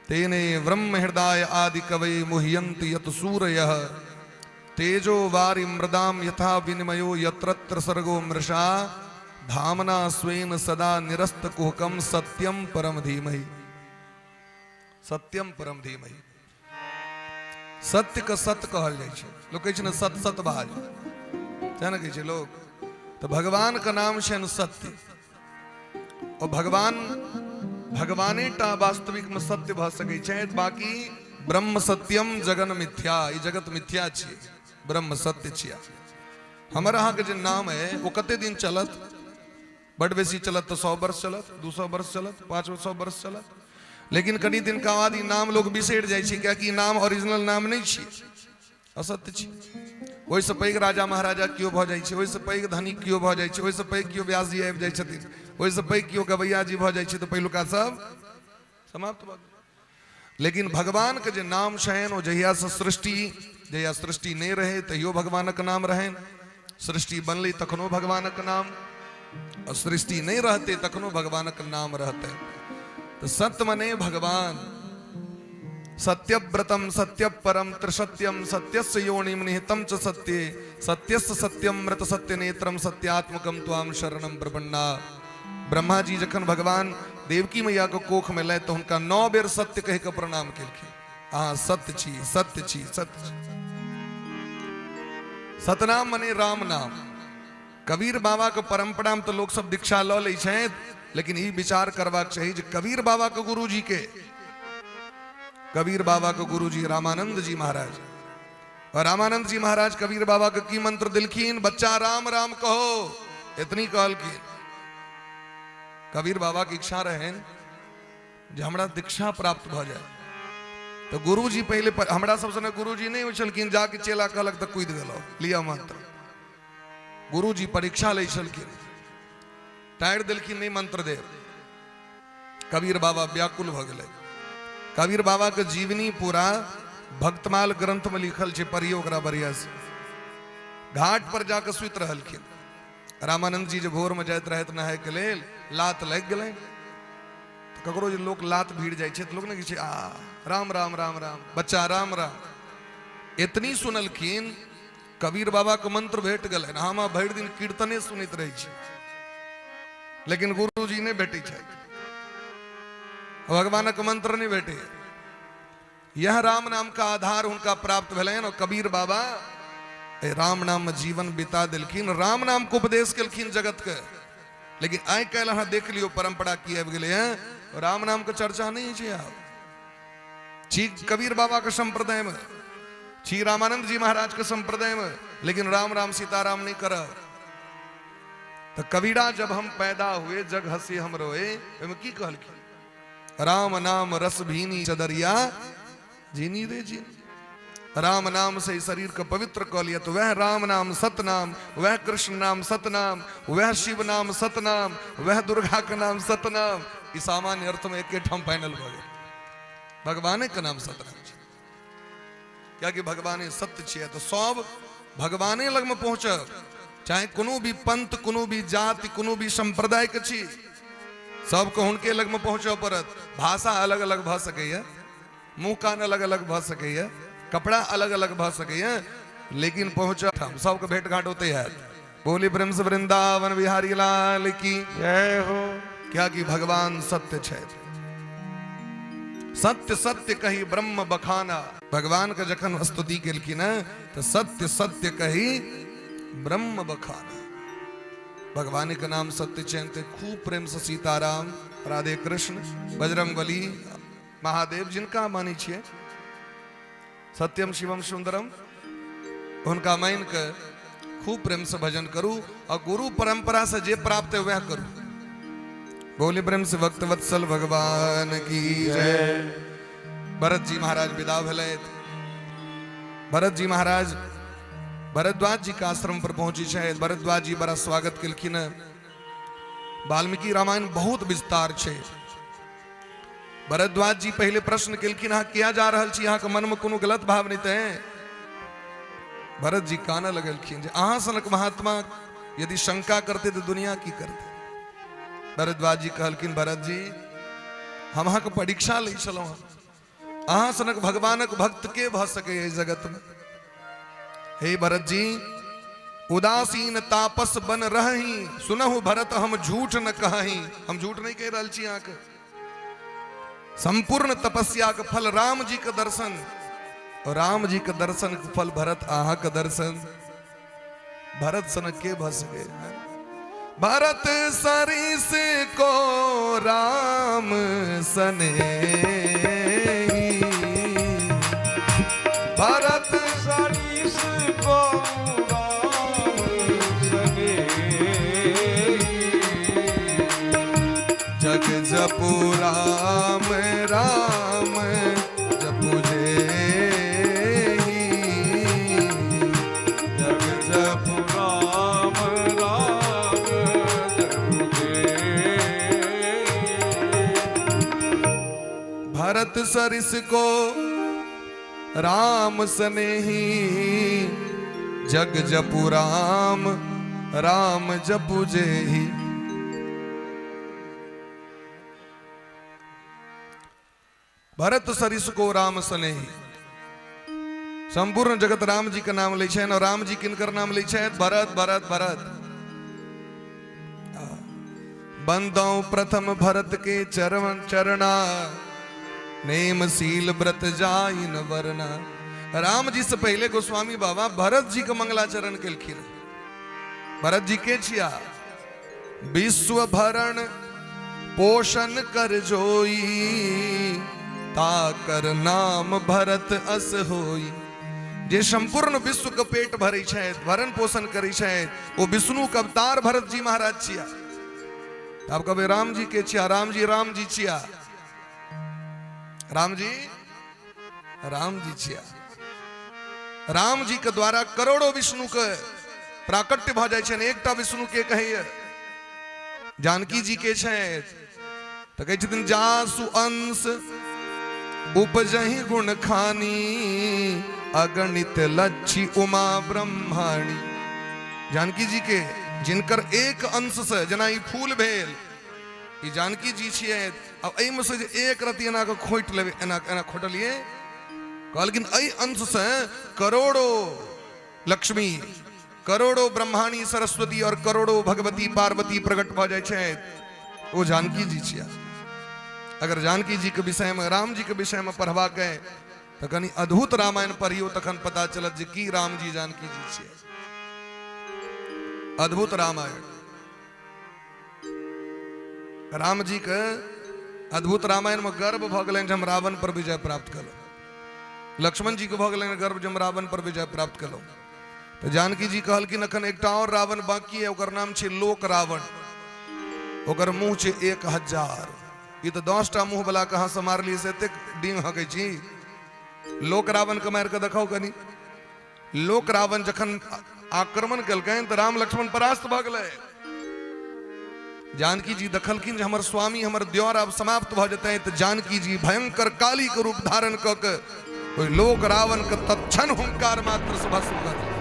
तेने ब्रह्म हृदय आदि कवि मुह्यन्ति यत सूरयः तेजो वारि मृदाम यथा विनिमयो यत्रत्र सर्गो मृषा धामना स्वेन सदा निरस्त कुहकम सत्यम परम धीमहि। सत्यम परम धीमहि। सत्य के सत्य कहल जाइ छै। लोक कहै छै ने सत सत बाज, सएह ने कहै छै लोक। तऽ भगवान के नाम छनि सत्य, और भगवान भगवाने टा वास्तविक में सत्य भऽ सकै छै। बाकी ब्रह्म सत्यम जगन मिथ्या, ई जगत मिथ्या छियै, ब्रह्म सत्य छियै। हमर अहाँके जे नाम है ओ कते दिन चलत? बड बेसी चलत तऽ 100 वर्ष चलत, 200 वर्ष चलत, 500 वर्ष चलत, लेकिन कनी दिनका बाद ई नाम लोग बिसरि जाइ छै, कियाकि ई नाम ओरिजिनल नाम नहि छियै, असत्य छै। ओहिसँ पैघ राजा महाराजा केओ भऽ जाइ छै, ओहिसँ पैघ धनिक केओ भऽ जाइ छै, ओहिसँ पैघ केओ व्यास जी आबि जाइ छथिन, ओहिसँ पैघ केओ गवैया जी भऽ जाइ छै, तऽ पहिलुका सब समाप्त भऽ गेल। लेकिन भगवान के जे नाम छनि ओ जहियासँ सृष्टि, जहिया सृष्टि नहि रहै तहियो भगवानक नाम रहनि, सृष्टि बनलै तखनो भगवानक नाम, और सृष्टि नहीं रहते तखनो भगवानक नाम रहते। तो सत्य मने भगवान। सत्यव्रतम सत्यपरम त्रिसत्यम सत्यस्य योनिम निहितम च सत्ये सत्यस्य सत्यम मृत सत्य नेत्रम सत्यात्मकम त्वाम शरणम प्रपन्ना। ब्रह्मा जी जखन भगवान देवकी मैया के कोख में लय तो हुनका 9 बेर सत्य कह के प्रणाम केलखिन। अहाँ सत्य छी, सत्य छी, सत्य छी। सतनाम मने राम नाम। कबीर बाबा के परंपरा में तो लोग सब दीक्षा ल लै छथि, लेकिन ई विचार करबाक चाही जे कबीर बाबा के गुरु जी के, कबीर बाबा के गुरु जी रामानंद जी महाराज, और रामानंद जी महाराज कबीर बाबा के की मंत्र दिलखिन? बच्चा राम राम कहो, इतनी कहलखिन। कबीर बाबा के इच्छा रहन जे हमरा दीक्षा प्राप्त भ जाए, तो गुरु जी पहले हमरा सब सने गुरु जी नहीं होइ छलखिन, जाके चेला कहलक तऽ कूदि गेलौ लिअ मंत्र। गुरु जी परीक्षा लै छलखिन, टारि देलखिन नहीं मंत्र देव। कबीर बाबा व्याकुल भ गेलै। कबीर बाबा के जीवनी पूरा भक्तमाल ग्रंथ में लिखल छै, पढ़ियो ओकरा बढ़िया से। घाट पर जाके सुति रहलखिन। रामानंद जी जे भोर में जाइत रहथि नहाय के लेल, लात लागि गेलनि। तऽ ककरो जे लोक लात भीड़ जाइ छै तऽ लोक ने कहै छै आ राम राम राम राम बच्चा राम राम। एतनी सुनलखिन कबीर बाबा के मंत्र भेट गेलनि। हम भरि दिन कीर्तने सुनैत रहै छी, लेकिन गुरुजी नहि भेटै छथि, भगवानक मंत्र नहि भेटै। यह राम नाम का आधार हुनका प्राप्त भेलनि और कबीर बाबा राम नाम में जीवन बिता देलखिन, राम नाम के उपदेश केलखिन जगत के। लेकिन आइ काल्हि अहाँ देख लियौ परंपरा की आबि गेलै हैं, राम नाम के चर्चा नहीं होइ छै आब। छी कबीर बाबा के संप्रदाय में, छी रामानंद जी महाराज के संप्रदाय में, लेकिन राम राम सीताराम नहीं करब। तो कबीरा जब हम पैदा हुए जग हंसे हम रोए, ओहिमे की कहलखिन? राम नाम रस भीनी चदरिया जीनी रे जीनी। राम नाम से शरीर के पवित्र कऽ लिया तो वह राम नाम सतनाम, वह कृष्ण नाम सतनाम, वह शिव नाम सतनाम, वह दुर्गा के नाम सतनाम। ई सामान्य अर्थ में एक ठाम फाइनल भऽ गेल। भगवाने के नाम सतनाम छै, कियाकि भगवाने सत्य छियै, तो सब भगवाने लग में पहुंचब, चाहे कोनो भी पंथ, कोनो भी जाति, कोनो भी संप्रदाय के छी, सबके हुनके लग में पहुंचऽ पड़त। भाषा अलग अलग भऽ सकैया, मुंह कान अलग अलग भऽ सकैया, कपड़ा अलग अलग भऽ सकैया, लेकिन पहुंच सबके भेंट घाट होते है। बोली प्रेम से वृंदावन बिहारी लाल की जय हो। क्या कि भगवान सत्य छै। सत्य सत्य कही ब्रह्म बखाना। भगवान के जखन स्तुति केलखिन तो सत्य सत्य कही ब्रह्म बखाना। भगवान के नाम सत्य चैनते खूब प्रेम से सीताराम, राधे कृष्ण, बजरंग बली, महादेव, जिनका मानै छियै, सत्यम शिवम सुंदरम, हुनका मान के खूब प्रेम से भजन करू और गुरु परंपरा से जे प्राप्त है वह करू। बोले प्रेम से भक्त वत्सल भगवान की जय। भरत जी महाराज विदा भेलथि। भरत जी महाराज भरद्वाज जी के आश्रम पर पहुंची छथि। भरद्वाज जी बड़ा स्वागत केलखिन। वाल्मीकि रामायण बहुत विस्तार छै। भरद्वाज जी पहले प्रश्न केलखिन, अहाँ किया जा रहल छी, अहाँके मन में कोनो गलत भाव नहीं ते? भरत जी कानऽ लगलखिन जे अहाँ सनक महात्मा यदि शंका करते तो दुनिया की करते। भरद्वाज जी कहलखिन, भरत जी हम अहाँके परीक्षा लै छलहुँ हँ, अहाँ सनक भगवानक भक्त के भऽ सकै एहि जगत में? हे भरत जी, उदासीन तापस बन रही, सुनहु भरत हम झूठ न कही। हम झूठ नहीं कह रहल छी अहाँके। संपूर्ण तपस्या के फल राम जी के दर्शन, और राम जी के दर्शन के फल भरत अहाँ के दर्शन। भरत सन के भस गए। भरत सरिस को राम सने, भरत सरिस को राम सने, जग जपु राम राम जपु जेहि, जग जपु राम राम जपु जेहि। भरत सरिस को राम सनेही, जग जपु राम राम जपु जेहि। भरत सरिस को राम सनेही। संपूर्ण जगत राम जी के नाम लै छनि और राम जी किनकर नाम लै छथि? भरत भरत भरत। बंदौ प्रथम भरत के चरण चरणा, नेम सील व्रत जाइन वरना। राम जी से पहले गोस्वामी बाबा भरत जी के मंगलाचरण केलखिन। भरत जी के छिया? विश्व भरण पोषण कर जोई, ताकर नाम भरत अस होई। जे संपूर्ण विश्व के पेट भरै छथि, भरण पोषण करै छथि, ओ विष्णु के अवतार भरत जी महाराज छिया। आब कहबै राम जी के छिया? राम जी राम जी छिया, राम जी राम जी छिया। राम जी के द्वारा करोड़ों विष्णु के प्राकट्य भऽ जाइ छनि। एकटा विष्णु के कहैया? जानकी जी के छथि। तऽ कहै छथिन जासु अंश उपजहि गुण खानी, अगणित लच्छी उमा ब्रह्माणी। जानकी जी के जिनकर एक अंश से जेना ई फूल भेल, ई जानकी जी छियै। अब एहिमे से जे एक रति एना कऽ खोटि लेबै, एना एना खोटलियै, कहलखिन एहि अंश से करोड़ों लक्ष्मी, करोड़ों ब्रह्माणी सरस्वती और करोड़ों भगवती पार्वती प्रकट भऽ जाइ छथि। ओ जानकी जी छिया। अगर जानकी जी के विषय में, राम जी के विषय में पढ़बाक अइ तऽ कनि अद्भुत रामायण पढ़ियौ, तखन पता चलत जे की राम जी जानकी जी छियै। अद्भुत रामायण, राम जी के अद्भुत रामायण में गर्व भऽ गेलनि जे हम रावण पर विजय प्राप्त केलहुँ। लक्ष्मण जी के भऽ गेलनि गर्व जे हम रावण पर विजय प्राप्त केलहुँ। तऽ जानकी जी कहलखिन अखन एकटा और रावण बाकी है, ओकर नाम छै लोक रावण, ओकर मुँह छै 1000। ई तऽ 10टा मुँह वाला कहाँ से मारलियै से एतेक डींग हकै छी? लोक रावण के मारि कऽ देखाउ कनि। लोक रावण जखन आक्रमण केलकनि तऽ राम लक्ष्मण परास्त भऽ गेलै। जानकी जी देखलखिन जे हमर स्वामी, हमर द्योर आब समाप्त भऽ जेतै, तऽ जानकी जी भयंकर काली के रूप धारण कऽ के ओहि लोक रावण के तत्क्षण हुंकार मात्र से भस्म कऽ देलखिन।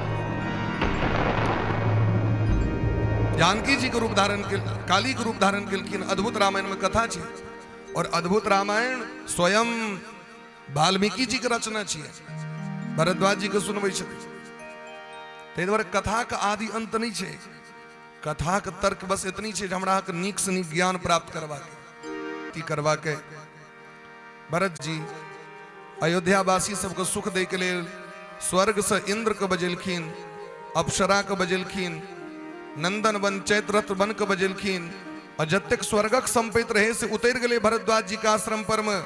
जानकी जी के रूप धारण के, काली के रूप धारण केलखिन। अद्भुत रामायण में कथा छै और अद्भुत रामायण स्वयं वाल्मीकि जी के रचना छियै, भरद्वाज जी के सुनबै छथिन। ताहि दुआरे कथाके आदि अंत नहि छै। कथाके तर्क बस एतनी छै जे हमरा अहाँके नीकसँ नीक ज्ञान प्राप्त करबाक, की करबाक। भरत जी अयोध्यावासी सबके सुख दैके लेल स्वर्गसँ इन्द्रके बजेलखिन, अप्सराके बजेलखिन, नंदन वन चैत्ररथ वन के बजेलखिन, और जतेक स्वर्गक संपत्ति रहे से उतरि गेलै भरद्वाज जी के आश्रम पर में।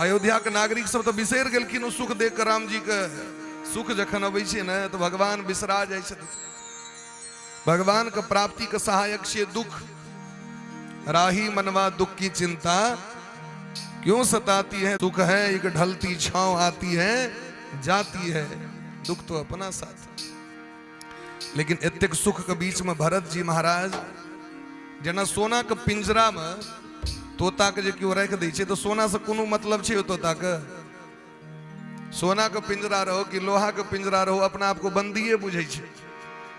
अयोध्या के नागरिक सब तो बिसरि गेलखिन ओ सुख देख के। राम जी के सुख जखन अबै छै ने तऽ भगवान बिसरा जाइ छथिन। भगवान के प्राप्ति के सहायक छियै दुख। राही मनवा दुख की चिंता क्यों सताती है, दुख है एक ढलती छांव आती है जाती है, दुख तो अपना साथ। लेकिन एतेक सुख के बीच में भरत जी महाराज जेना सोना के पिंजरा में तोता के जे केओ राखि दै छै तऽ सोना से कोनो मतलब छै ओ तोता के? सोना के पिंजरा रहो कि लोहा के पिंजरा रहो, अपना आप को बंदिए बुझै छै,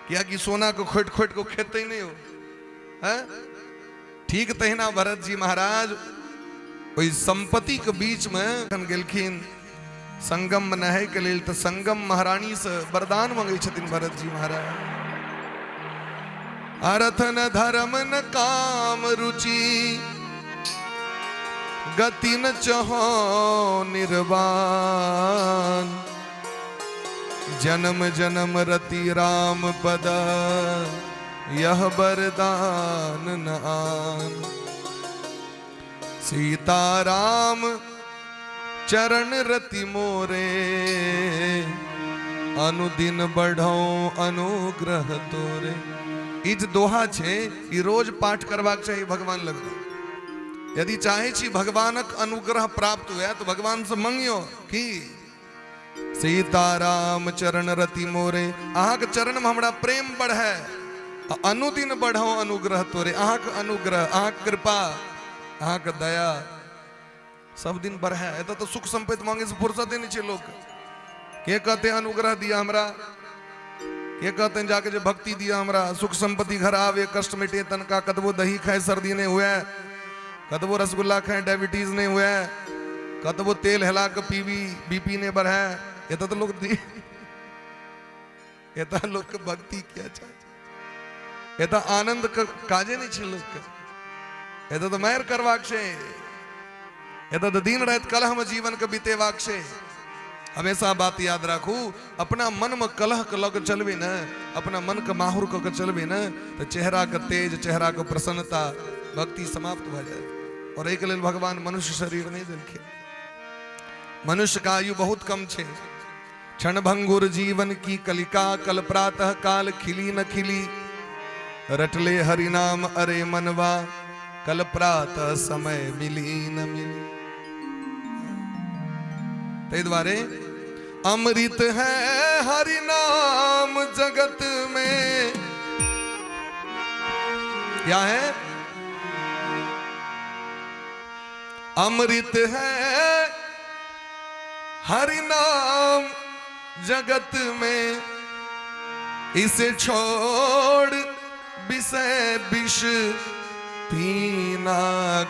कियाकि सोना के खोटि खोटि के खेतै नहि हो हैं। ठीक तहिना भरत जी महाराज ओहि संपत्ति के बीच में जखन गेलखिन संगम में नहाय के लेल तऽ संगम महारानी से वरदान मंगै छथिन भरत जी महाराज। अर्थ न धर्म न काम रुचि, गति न चहो निर्वाण, जन्म जन्म रति राम पद, यह वरदान न आन। सीता राम चरण रति मोरे, अनुदिन बढ़ो अनुग्रह तोरे। ई जे दोहा छै ई रोज पाठ करबाक चाही भगवान लग। यदि चाहे छी भगवानक अनुग्रह प्राप्त हुए तो भगवान से मंगियो कि सीताराम चरण रति मोरे, अहाँके चरण में हमरा प्रेम बढ़े, अनुदिन बढ़ो अनुग्रह तोरे। अहाँके अनुग्रह, अहाँके कृपा, अहाँके दया सब दिन बढ़े। एतऽ तऽ सुख संपत्ति मांगे से फुर्सते नहीं छै लोक के। कहते अनुग्रह दिया हमरा, के कहतनि जाके जे भक्ति दिअ हमरा, सुख संपत्ति घर आवे, कष्ट मिटे तनका, कतबो दही खाए सर्दी नहि हुए, कतबो रसगुल्ला खाए डायबिटीज नहि हुए, कतबो तेल हिला के पीबी बीपी नहि बढ़े। एतऽ तऽ लोक एतऽ लोक के भक्ति किया चाहे? एतऽ आनंद के काजे नहि छै लोक के, एतऽ तऽ मारि करबाक छै, एतऽ तऽ दिन राति कलह में जीवन के बितेबाक छै। हमेशा बात याद राखू, अपना मन में कलह के लऽ के चलबे ने, अपना मन के माहुर कऽ के चलबे ने, तऽ चेहरा के तेज, चेहरा के प्रसन्नता, भक्ति समाप्त भऽ जायत। और एहिके लेल भगवान मनुष्य शरीर नहि देलखिन। मनुष्य का आयु बहुत कम छै। क्षण भंगुर जीवन की कलिका, कल प्रातः काल खिली न खिली, रटले हरि नाम अरे मनवा, कल प्रातः समय मिली न मिली। ताहि दुआरे अमृत है हरि नाम जगत में, क्या है? अमृत है हरि नाम जगत में, इसे छोड़ विषय विष पीना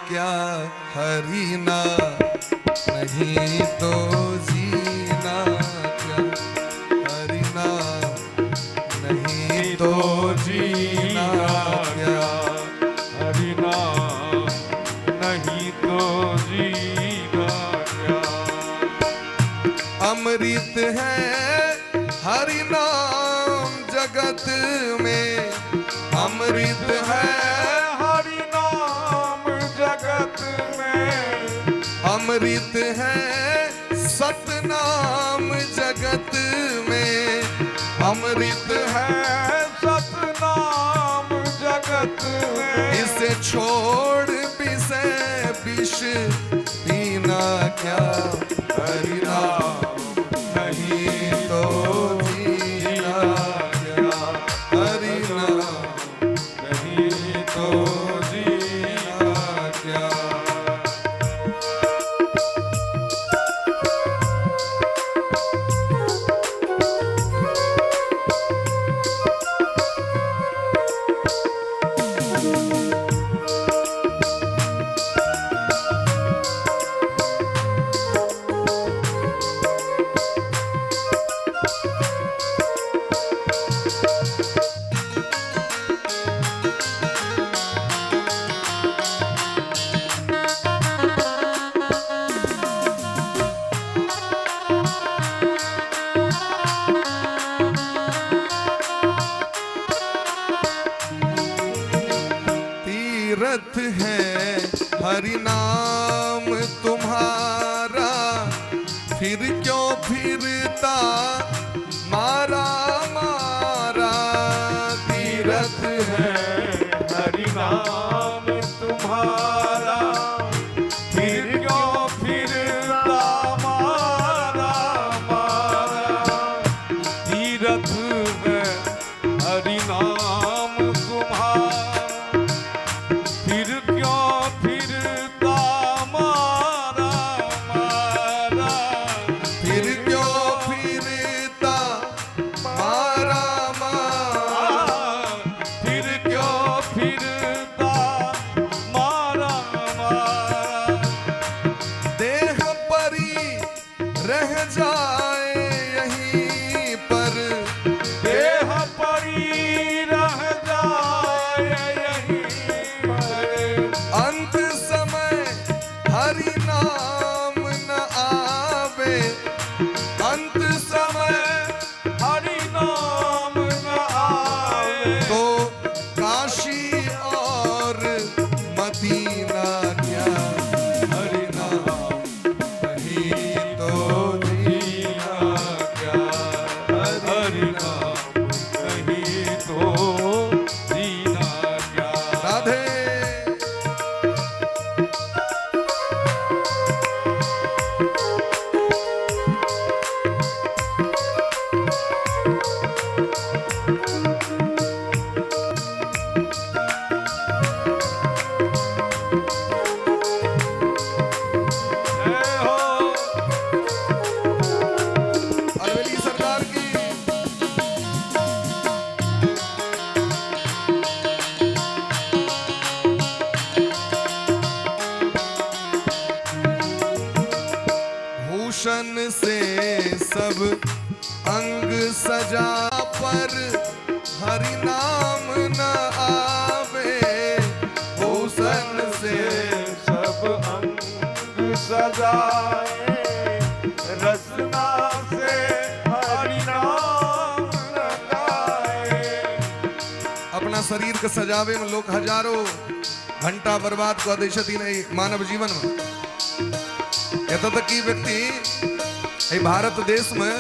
क्या, हरि नाम नहीं तो जीना क्या, हरि नाम नहीं तो जीना क्या, हरि नाम नहीं तो जीना क्या। अमृत है हरि नाम जगत में, अमृत है हरि नाम जगत में, अमृत है सतनाम जगत में, अमृत है सतनाम जगत में, इसे छोड़ विषय विष पीना क्या, हरि नाम नहीं तो जीना क्या, हरि नाम नहीं तो जीना क्या। तीर्थ है हरि नाम तुम्हारा, फिर क्यों फिरता मारा मारा। तीर्थ है हरि नाम तुम्हारा, फिर क्यों फिरता मारा मारा। तीर्थ है हरि नाम तुम्हारा, फिर क्यों फिरता मारा मारा। फिर क्यों फिरता मारा मारा, फिर क्यों फिरता मारा मारा। देह परी रह जाए यहीं पर, देह परी रह जाए यहीं पर, अंत समय हरि नाम न आवे, अंत समय हरि नाम न आवे, तो काशी और मदीना क्या, हरि नाम नहीं तो जीना क्या, हरि नाम नहीं तो जीना क्या। राधे। जय हो। अलवेली सरकार की। सब अंग सजा पर हरि नाम न आवे। भूषण से सब अंग सजाए, रसना से हरि नाम न गाए। अपना शरीर के सजावे में लोग हजारों घंटा बर्बाद कऽ दै छथिन एहि मानव जीवन में। एतऽ तक कि व्यक्ति एहि भारत देश में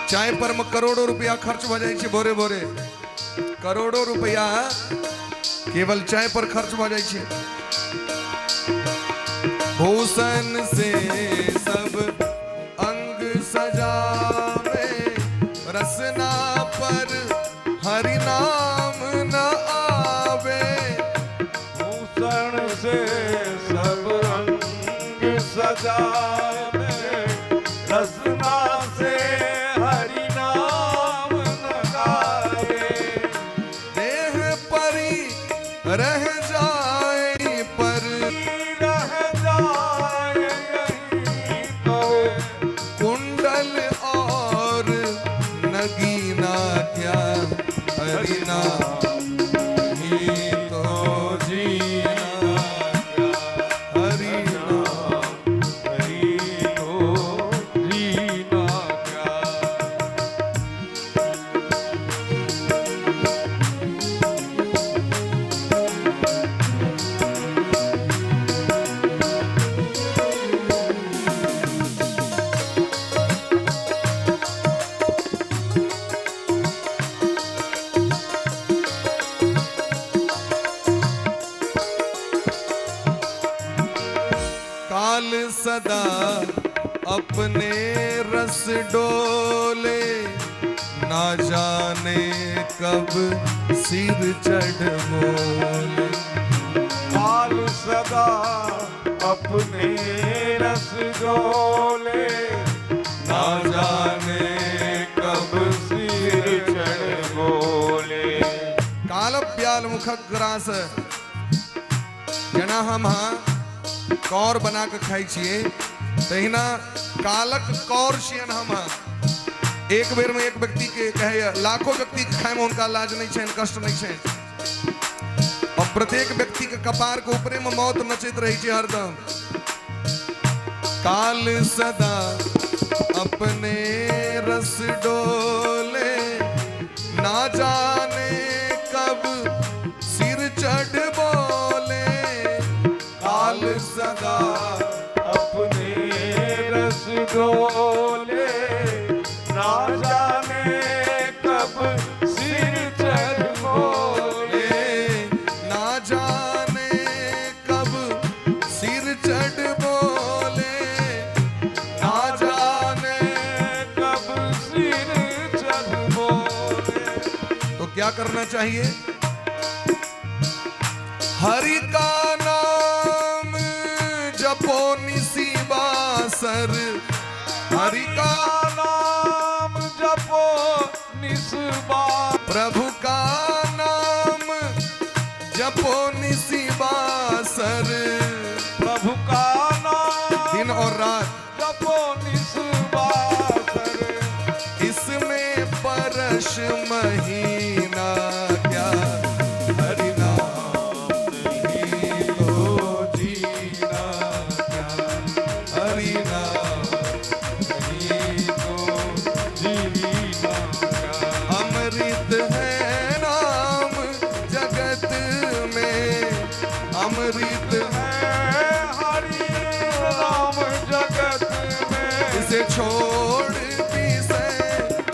चाय पर में करोड़ों रुपया खर्च भऽ जाइ छै। भोरे भोरे करोड़ों रुपया केवल चाय पर खर्च भऽ जाइ छै। भूषण से सब अंग सजावे, रसना पर हरि नाम न आवे। भूषण से सब अंग सजावे, रसना से हरि नाम न गावे। देह परी रह जाए पर रह जाए यहीं पर, कुंडल और नगीना क्या, हरि नाम ही तो जीना क्या, हरि नाम हरि तो जीना क्या। काल सदा अपने रस डोले, ना जाने कब सिर चढ़ बोले। काल सदा अपने रस डोले, ना जाने कब सिर चढ़ बोले। काल ब्याल मुखक ग्रास, जेना हम अहाँ कौर बना के खाइ छियै तहिना कालक कौर छियनि हम अहाँ। एक बेर में एक व्यक्ति के कहैया, लाखों व्यक्ति के खाय में हुनका लाज नहीं छनि, कष्ट नहीं छनि। और प्रत्येक व्यक्ति के कपार के ऊपरे में मौत नचैत रहै छै हरदम। काल सदा अपने रस डोले, ना जाने कब सिर चढ़ बोले। काल सदा अपने रस डोले, ना जाने कब सिर चढ़ बोले। ना जाने कब सिर चढ़ बोले, ना जाने कब सिर चढ़ बोले। तो क्या करना चाहिए? हरि का नाम जपो निसी बासर, हरि का नाम जपो निस्बा, प्रभु का नाम जपो निसी बासर, प्रभु का नाम दिन और रात जपो निस्बासर। इसमें परश महीना क्या, हरि नाम नहीं तो जीना क्या, हरि नाम नहीं तो जीना क्या। अमृत है नाम जगत में, अमृत है हरि नाम जगत में, इसे छोड़ पीसे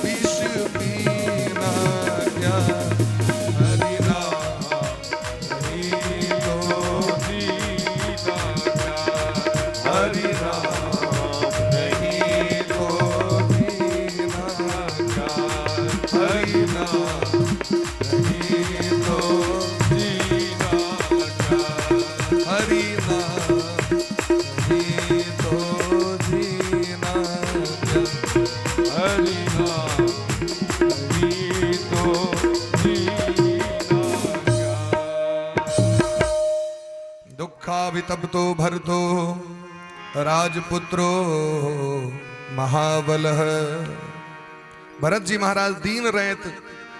विष पीना क्या, हरि नाम नहीं तो जीना क्या, हरि नाम नहीं तो जीना क्या, हरि नाम नहीं तो जीना क्या, हरि नाम नहीं तो जीना क्या। हरि नाम नहीं तो जीना क्या। दुखाभितप्तो भरतो राजपुत्रो महाबल। भरत जी महाराज दिन राति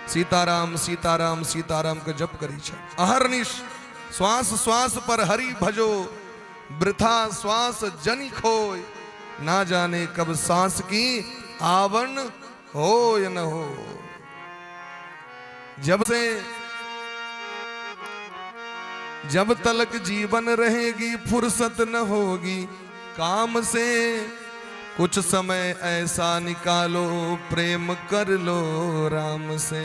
सीताराम सीताराम सीताराम के जप करै छै। अहर्निश श्वास श्वास पर हरि भजो, वृथा श्वास जनि खोय, ना जाने कब सांस की आवन हो या न हो। जब से जब तलक जीवन रहेगी फुर्सत न होगी काम से, कुछ समय ऐसा निकालो प्रेम कर लो राम से।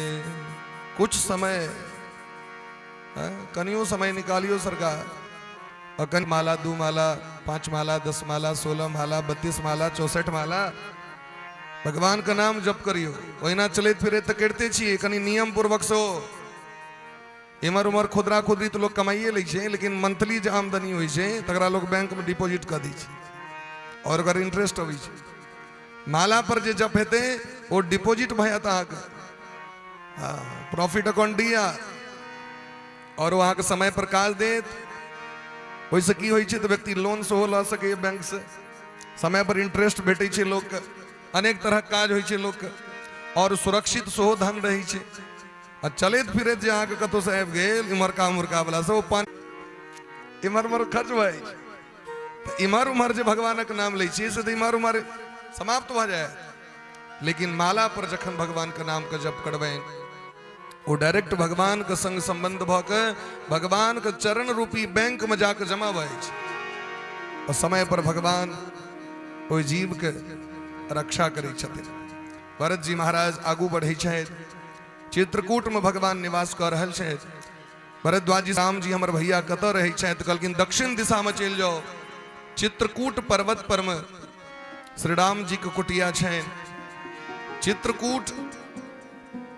कुछ समय, कनियो समय निकालियो सरकार। अकन माला, 2 माला, 5 माला, 10 माला, 16 माला, 32 माला, 64 माला भगवान का नाम जप करियो। ओहिना चलैत फिरैत तऽ करिते छियै, कनि नियम पूर्वक सेहो। एम्हर उम्हर खुदरा खुदरी तऽ लोक कमाइए लै छै, लेकिन मंथली जे आमदनी होइ छै तकरा लोक बैंक में डिपॉजिट कऽ दै छै और ओकर इंटरेस्ट अबै छै। माला पर जे जप हेतै ओ डिपॉजिट भऽ जायत अहाँके, हँ, प्रॉफिट अकाउंट दिया और ओ अहाँके समय पर काज देत। ओहिसँ की होइ छै तऽ व्यक्ति लोन सेहो लऽ सकैए बैंकसँ, समय पर इंटरेस्ट भेटै छै लोकके, अनेक तरहक काज होइ छै लोकके और सुरक्षित सेहो धन रहै छै। आ चलैत फिरैत जे अहाँके कतहुसँ आबि गेल इम्हरका उम्हरका वला सब, ओ पानि इम्हर उम्हर खर्च भऽ जाइ छै। तऽ इम्हर उम्हर जे भगवानक नाम लै छियै से तऽ इम्हर उम्हर समाप्त भऽ जायत, लेकिन माला पर जखन भगवानके नामके जप करबनि ओ डायरेक्ट भगवानके संग संबंध भऽ के भगवानके चरण रूपी बैंकमे जाके जमा भऽ जाइ छै और समय पर भगवान ओहि जीवके रक्षा करै छथिन। भरत जी महाराज आगू बढ़ै छथि, चित्रकूट में भगवान निवास कऽ रहल छथि। भरद्वाज जी राम जी हमर भैया कतऽ रहै छथि? कहलखिन दक्षिण दिशा में चलि जाओ, चित्रकूट पर्वत पर में श्री राम जी के कुटिया छनि। चित्रकूट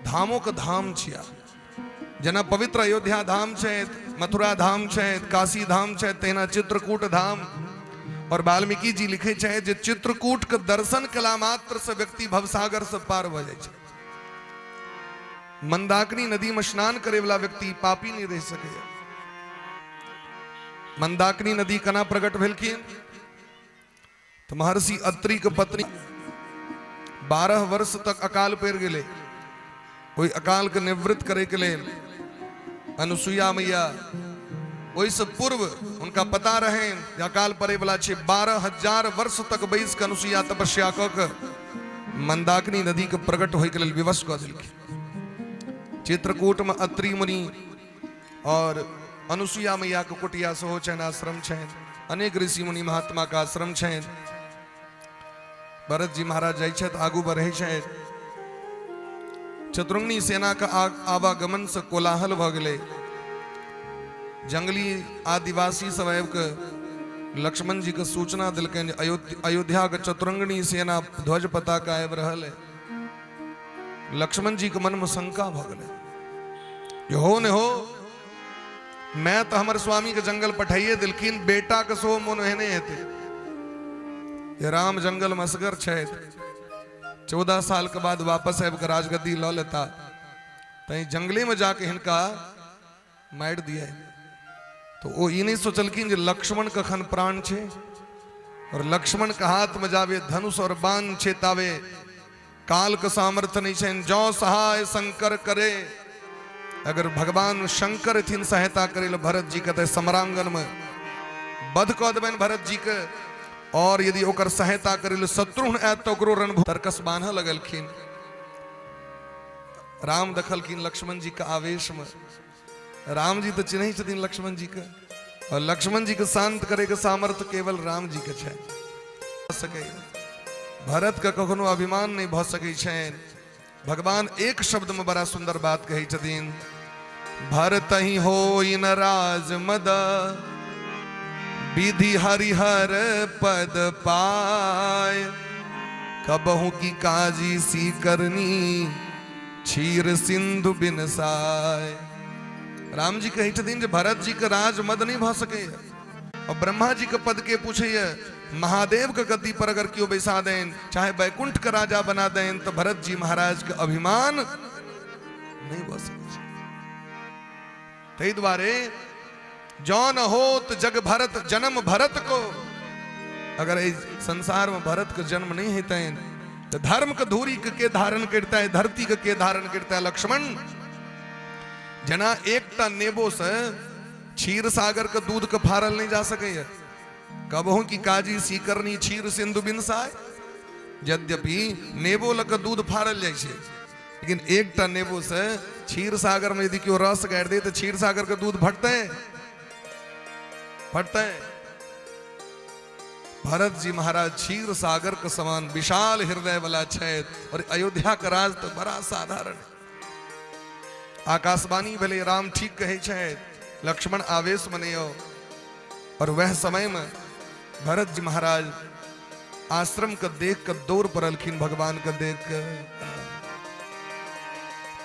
धामों के धाम छिया, जेना पवित्र अयोध्या धाम छै, मथुरा धाम छै, काशी धाम छै, तहिना चित्रकूट धाम। और वाल्मीकि जी लिखे छै जे चित्रकूट के दर्शन कला मात्र से व्यक्ति भवसागर से पार भऽ जाइ छै। मंदाकिनी नदी में स्नान करे वाला व्यक्ति पापी नहीं रह सकैया। मंदाकिनी नदी केना प्रकट भेलखिन? तऽ महर्षि अत्रि के पत्नी 12 वर्ष तक अकाल पड़ि गेलै। ओहि अकाल के निवृत्त करे के लेल अनुसुईया मैया, ओहिसँ पूर्व हुनका पता रहनि जे अकाल पड़े वाला छै, 12,000 वर्ष तक बैस के अनुसुईया तपस्या कऽ के मंदाकिनी नदी के प्रकट होय के लेल विवश कऽ देलखिन। चित्रकूट में अत्रि मुनि और अनुसुईया मैया के कुटिया सेहो छनि, आश्रम छनि, अनेक ऋषि मुनि महात्मा के आश्रम छनि। भरत जी महाराज जाइ छथि, आगू बढ़ै छथि। चतुरंगनी सेना के आवागमन से कोलाहल भऽ गेलै। जंगली आदिवासी सब आबि कऽ लक्ष्मण जी के सूचना देलकनि अयोध्या के चतुरंगनी सेना ध्वज पताका आबि रहल है। लक्ष्मण जी के मन में शंका भऽ गेलै जे हो ने हो, मैं तो हमर स्वामी के जंगल पठाइए दिलखिन, बेटा के सेहो मोन एहने हेतै जे राम जंगल में असगर छथि, 14 साल के बाद वापस आबि कऽ राजगद्दी लऽ लेता, तैं जंगले में जाके हिनका मारि दिया। तो ओ ई नहीं सोचलखिन जे लक्ष्मण कखन प्राण छै और लक्ष्मण के हाथ में जावे धनुष और बाण छै तावे काल के सामर्थ्य नहीं छै। जौ सहाय शंकर करे, अगर भगवान शंकर एथिन सहायता करे ले भरत जी के तऽ समरांगन में वध कऽ देबनि भरत जी के, और यदि ओकर सहायता करे ले शत्रुघ्न आयत तऽ ओकरो रणभूमि तरकस बान्हऽ लगलखिन। राम देखलखिन लक्ष्मण जी के आवेश में, राम जी तऽ चिन्है छथिन लक्ष्मण जी के, और लक्ष्मण जी के शांत करे के सामर्थ्य केवल राम जी के छै। सकै भरत के कखनो अभिमान नहीं भऽ सकै छनि। भगवान एक शब्द में बड़ा सुंदर बात कहै छथिन, भरत ही हो न राज मद, विधि हरिहर पद पाय, कबहू की काजी सी करनी, क्षीर सिंधु बिन साय। राम जी कहै छथिन जे भरत जी के राज मद नहीं भऽ सकैए। और ब्रह्मा जी के पद के पूछैए, महादेव के गद्दी पर अगर केओ बैसा देन, चाहे वैकुंठ के राजा बना देन, तो भरत जी महाराज के अभिमान नहीं भऽ सकै छै। ताहि दुआरे जौन होत जग भरत जन्म भरत को, अगर एहि संसार में भरत के जन्म नहीं हेतनि तो धर्म के धूरी के धारण करता है, धरती के धारण करता है लक्ष्मण। जना एकटा नेबो से क्षीर सागर के दूध के फारल नहीं जा सके, कबहू की काजी सीकरनी क्षीर सिंधु बिनसाय। यद्यपि नेबो लग दूध फारल जाइ छै, लेकिन एकटा नेबो से क्षीर सागर में यदि केओ रस गाड़ि दे तो क्षीर सागर के दूध फटते फटते। भरत जी महाराज क्षीर सागर के समान विशाल हृदय वाला छथि और अयोध्या के राज तो बड़ा साधारण। आकाशवाणी भेलै राम ठीक कहै छथि, लक्ष्मण आवेश में नहीं हो। और वह समय में भरत जी महाराज आश्रम के देख के दौड़ पड़लखिन भगवान के देख के।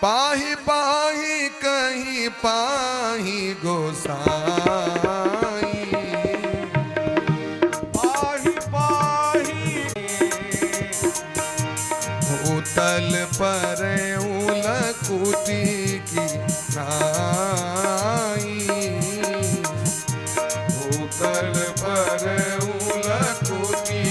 पाही पाही कहीं पाही गोसाई, पाही पाही भूतल पर कुटी की नाई, भूतल पर कुटी।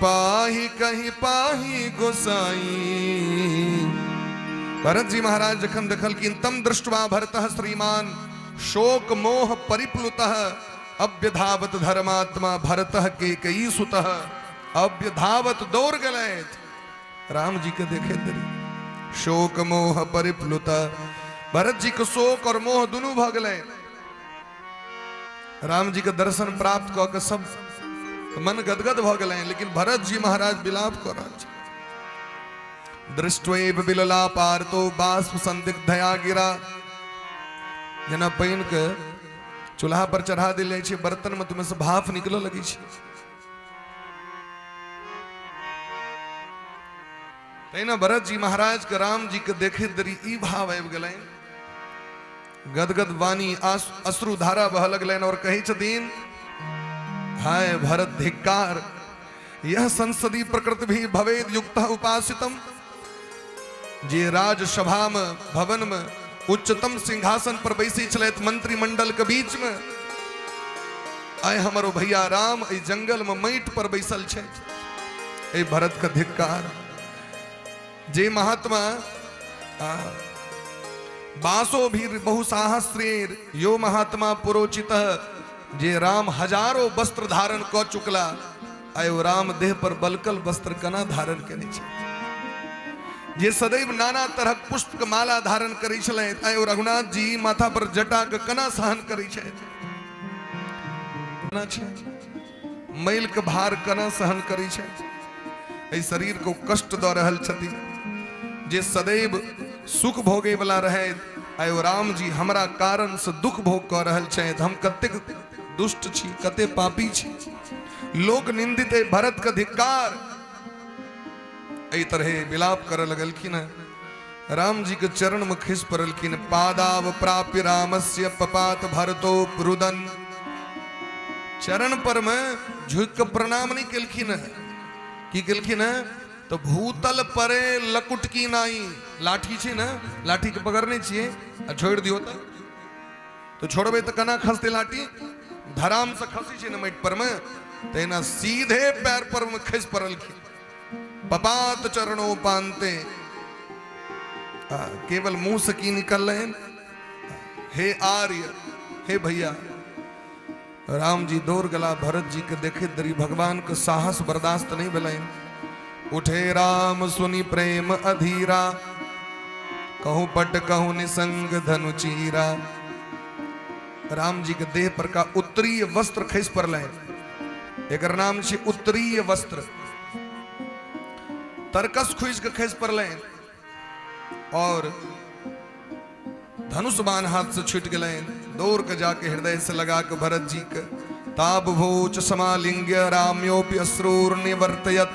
पाही कहीं पाही गोसाई। भरत जी महाराज जखन देखलखिन तम दृष्टवा भरत श्रीमान शोक मोह परिप्लुतः अभ्यधावत धर्मात्मा भरत के कई सुतः। अभ्यधावत दौड़ गलैथ राम जी के देखे देरी शोक मोह परिप्लुत। भरत जी के शोक और मोह दुनू भ गेलै। राम जी के दर्शन प्राप्त कऽ के सब मन गदगद भ गेलै, लेकिन भरत जी महाराज विलाप कऽ रहल छथि। दृष्ट्वैव विललापार्तो बाष्प संदिग्धया गिरा। जेना पानि के चूल्हा पर चढ़ा देल जाइ छै बर्तन में, तुमे से भाफ निकलऽ लगै छै। तहिना भरत जी महाराज के राम जी के देखैत देरी ई भाव आबि गेलनि, गदगद वाणी अश्रु धारा बह लगलनि और कहै छथिन, हाय भरत धिक्कार, यह संसदी प्रकृति भी भवेद युक्त उपासितम। जे राजसभा में भवन में उच्चतम सिंहासन पर बैसै छलथि मंत्रिमंडल के बीच में, आय हमरो भैया राम एहि जंगल में माटि पर बैसल छथि। एहि भरत के धिक्कार। जे महात्मा बासो भी बहुसाहस्रेर यो महात्मा पुरोचित, जे राम हजारों वस्त्र धारण क चुकला, आय ओ राम देह पर बलकल वस्त्र केना धारण केने छै। जे सदैव नाना तरहक पुष्प के माला धारण करै छलथि, आय ओ रघुनाथ जी माथा पर जटा के केना सहन करै छथि। केना छै मैल के भार केना सहन करै छथि। एहि शरीर को कष्ट दऽ रहल छथिन। जे सदैव सुख भोगे वाला रहैत, आइ ओ राम जी हमरा कारण से दुख भोग कऽ रहल छथि। हम कतेक दुष्ट छी, कते पापी छी। लोक निंदित है भरत के धिक्कार। एहि तरहे विलाप करऽ लगलखिन हैं। राम जी के चरण में खसि पड़लखिन। पादाव प्राप्य रामस्य पपात भरतो रुदन। चरण पर में झुकि के प्रणाम नहीं केलखिन हैं। की केलखिन हैं? तो भूतल परे लकुटकी नाई। लाठी छै ने, लाठी के पकड़ने छियै आ छोड़ि दियौ तऽ छोड़बै तऽ केना खसतै लाठी? धराम से खसै छै ने माटि पर में। तहिना सीधे पैर पर में खसि पड़लखिन। पपात चरणों पानते, केवल मुंह से की निकललनि, हे आर्य, हे भैया। राम जी दौड़ गला भरत जी के देखे दरी भगवान के साहस बर्दाश्त नहीं भेलनि। उठे राम सुनि प्रेम अधीरा, कहूँ पट कहूँ निसंग धनु चीरा। राम जी के देह पर का उत्तरीय वस्त्र खसि पड़लनि, एकर नाम छै उत्तरीय वस्त्र। तरकस खुजि के खसि पड़लनि और धनुष बाण हाथ से छूट गेलनि। दौड़ के जाके हृदय से लगा के भरत जी के ताब भोच समालिंग्य राम्योपि अश्रूर निवर्तयत।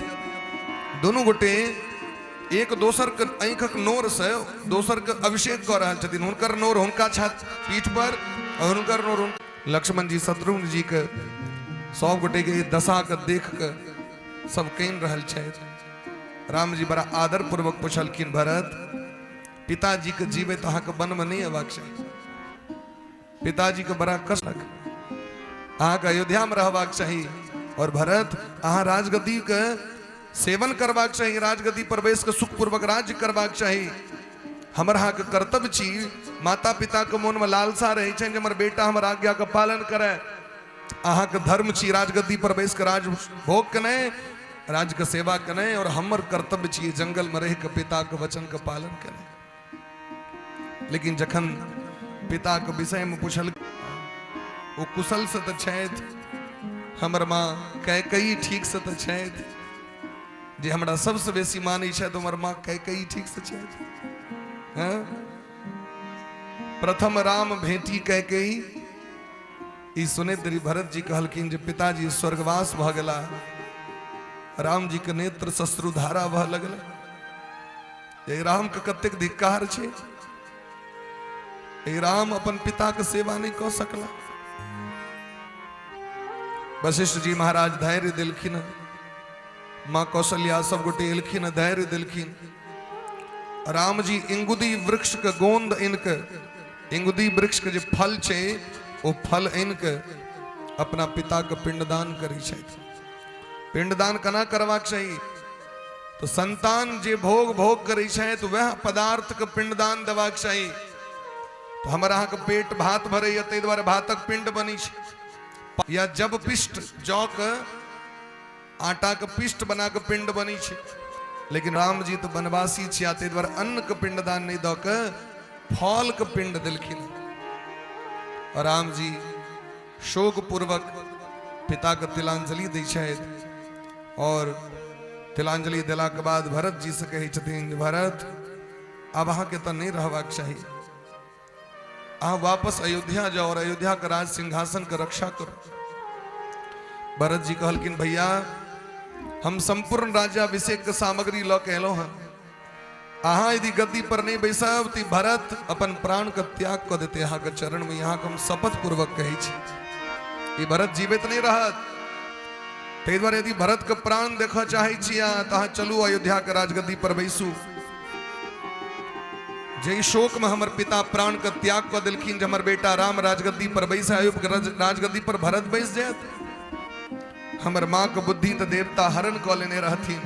दुनू गोटे एक दोसर के आँखक नोर से दोसर के अभिषेक कऽ रहल छथिन। हुनकर नोर हुनका छात पीठ पर और हुनकर नोर। लक्ष्मण जी शत्रुघ्न जी के सब गोटे के दशा के देख के सब कानि रहल छथि। राम जी बड़ा आदर पूर्वक पुछलखिन, भरत, पिताजी के जीवैत अहाँके वन में नहीं अयबाक चाही। पिताजी के बड़ा कष्ट लग, अहाँके अयोध्या में रहबाक चाही। और भरत, अहाँ राजगद्दी के सेवन करबाक चाही, राजगद्दी पर बैस के सुखपूर्वक राज्य करबाक चाही। हमर अहाँके कर्तव्य छी। माता पिता के मोन में लालसा रहै छनि जे हमर बेटा हमर आज्ञा के पालन करे। अहाँके धर्म छी राजगद्दी पर बैस के राज भोग के नहि, राज्य के सेवा केनाइ, और हमर कर्तव्य छी जंगल में रहि के पिता के वचन के पालन केनाइ। लेकिन जखन पिता के विषय में पूछल, ओ कुशल से तऽ छथि, हमर माँ कैकई ठीक से तऽ छथि, जे हमरा सबसे बेसी मानै छथि हमर माँ कैकई ठीक से छथि। हँ, प्रथम राम भेटी कैकई। ई सुनैत देरी भरत जी कहलखिन जे पिताजी स्वर्गवास भऽ गेला। राम जी के नेत्र सश्रुधारा भऽ लगल। ये राम के कतेक धिक्कार छै, ये राम अपन पिता के सेवा नहीं कऽ सकला। वशिष्ठ जी महाराज धैर्य देलखिन, माँ कौशल्या सब गोटे एलखिन, धैर्य देलखिन। राम जी इंगुदी वृक्ष के गोंद इनके, इंगुदी वृक्ष के जे फल छै ओ फल इनके अपना पिता के पिंडदान करै छथि। पिंडदान केना करबाक चाही? तो संतान जे भोग भोग करै छथि वएह पदार्थ के पिंडदान देबाक चाही। तो हमर अहाँके पेट भात भरैया, ताहि दुआरे भातक पिंड बनै छै, या जब पिष्ट जौ के आटा के पिष्ट बना के पिंड बनै छै। लेकिन राम जी तो वनवासी छिया, ताहि दुआरे अन्न के पिंडदान नहीं दऽ के फल के पिंड देलखिन। और राम जी शोक पूर्वक पिता के तिलांजलि दै छथि और तिलांजलि देला के बाद भरत जी से कहै छथिन, भरत, आब अहाँके तऽ नहीं रहबाक चाही, अहाँ वापस अयोध्या जाओ और अयोध्या के राज सिंहासन के रक्षा करो। भरत जी कहलखिन, भैया, हम संपूर्ण राज्याभिषेक के सामग्री लऽ के एलहुँ हँ। अहाँ यदि गद्दी पर नहीं बैसब तऽ भरत अपन प्राण के त्याग कऽ देते अहाँ के चरण में। यहाँ के हम शपथ पूर्वक कहै छी, ई भरत जीवित नहीं रहत। ताहि दुआरे यदि भरत के प्राण देखऽ चाहै छी अहाँ, तऽ अहाँ चलू अयोध्या के राजगद्दी पर बैसू। जे शोक में हमर पिता प्राण के त्याग कऽ देलखिन जे हमर बेटा राम राजगद्दी पर बैस, राजगद्दी पर भरत बैस जायत। हमर माँ के बुद्धि तऽ देवता हरण कऽ लेने रहथिन,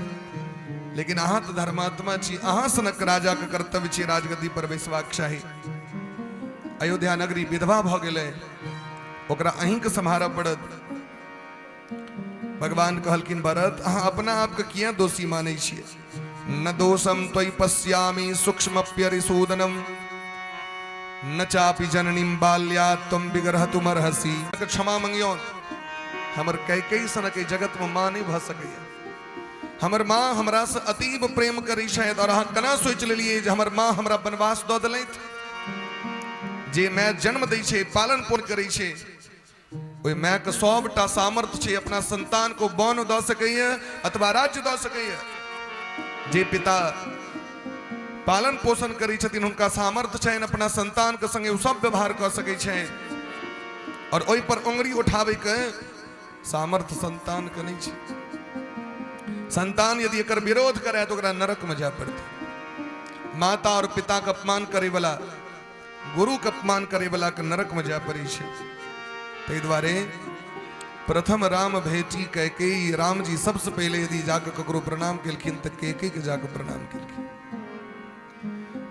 लेकिन अहाँ तऽ धर्मात्मा छी, अहाँ सनक राजा के कर्तव्य छी राजगद्दी पर बैसबाक चाही। अयोध्या नगरी विधवा भऽ गेलै, ओकरा अहींके सम्हारऽ पड़त। भगवान कहलखिन, भरत, अहाँ अपना आपके किया दोषी मानै छियै? न दोषम त्वयि पश्यामि सूक्ष्मप्यरिसूदनम, न चापि जननीं बाल्यात् त्वं विग्रहतुमर्हसि। क्षमा मंगियौन, हमर कैकेयी सनक एहि जगत में माँ नहीं भऽ सकैया। हमर माँ हमरा से अतीव प्रेम करै छथि और अहाँ केना सोचि लेलियै जे हमर माँ हमरा वनवास दऽ देलथि? जे माय जन्म दै छै, पालन पोषण करै छै, ओहि मायके सबटा सामर्थ्य छै अपना संतान को वन दऽ सकैया अथवा राज्य दऽ सकैया। जे पिता पालन पोषण करै छथिन, हुनका सामर्थ्य छनि अपना संतान के संगे ओ सब व्यवहार कऽ सकै छनि, और ओहि पर उंगली उठाबै के सामर्थ्य संतान के नहीं छै। संतान यदि एकर विरोध करे तो ओकरा नरक में जाय पड़तै। माता और पिता के अपमान करे वाला, गुरु के अपमान करे वाला के नरक में जाय पड़ै छै। ताहि दुआरे प्रथम राम भेटी कैकेयी। राम जी सबसे पहले यदि जाके ककरो प्रणाम केलखिन तऽ कैकेयी के जाके प्रणाम केलखिन।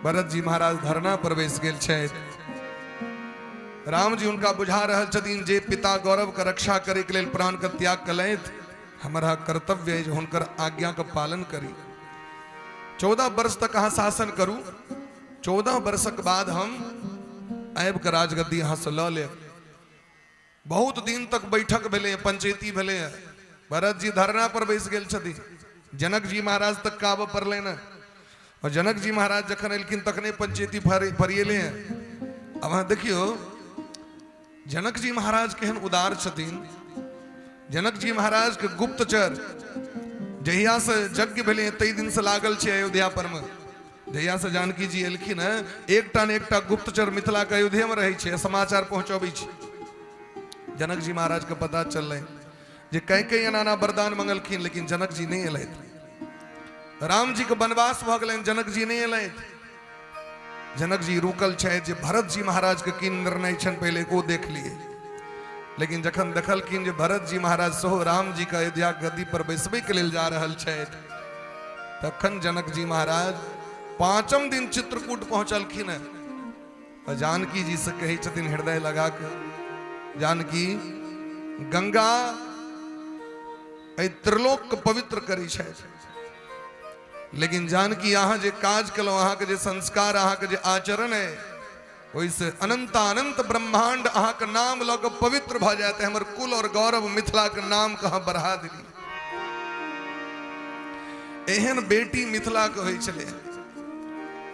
भरत जी महाराज धरना पर बैस गेल छथि। राम जी हुनका बुझा रहल छथिन जे पिता गौरव के रक्षा करे के लेल प्राण के त्याग कलथि, हमारा कर्तव्य है जे हुनकर आज्ञा के पालन करी। 14 वर्ष तक अहाँ शासन करू, 14 वर्षक बाद हम आबि कऽ राजगद्दी अहाँसँ लऽ लेब। बहुत दिन तक बैठक भेलै, पंचायती भेलै। भरत जी धरना पर बैस गेल छथिन। जनक जी महाराज तक के आबऽ पड़लै ने, और जनक जी महाराज जखन एलखिन तखने पंचायती फरिएलै हैं। अब अहाँ देखियौ जनक जी महाराज केहन उदार छथिन। जनक जी महाराज के गुप्तचर जहिया से यज्ञ भेलै ताहि दिन से लागल छै अयोध्या पर में। जहिया से जानकी जी एलखिन हँ, एकटा ने एकटा गुप्तचर मिथिला के अयोध्या में रहै छै, समाचार पहुंचबै छै। जनक जी महाराज के पता चललै जे कई कई एना एना वरदान मंगलखिन, लेकिन जनक जी नहीं एलथि। राम जी के वनवास भऽ गेलनि, जनक जी नहीं एलथि। जनक जी रुकल छथि जे भरत जी महाराज के की निर्णय छनि पहिले ओ देख लिए। लेकिन जखन देखलखिन जे भरत जी महाराज सेहो राम जी के अयोध्या गद्दी पर बैसबै के लेल जा रहल छथि, तखन जनक जी महाराज पांचम दिन चित्रकूट पहुंचलखिन हैं और जानकी जी से कहै छथिन हृदय लगा के, जानकी गंगा एहि त्रिलोक के पवित्र करै छथि, लेकिन जानकी अहाँ जे काज केलहुँ, अहाँके जे संस्कार, अहाँके जे आचरण है, ओहिसँ अनंत अनंत ब्रह्मांड अहाँके नाम लऽ कऽ पवित्र भऽ जायत। हमर कुल और गौरव मिथिलाके नाम के अहाँ बढ़ा देली। एहन बेटी मिथिलाके होइ छलै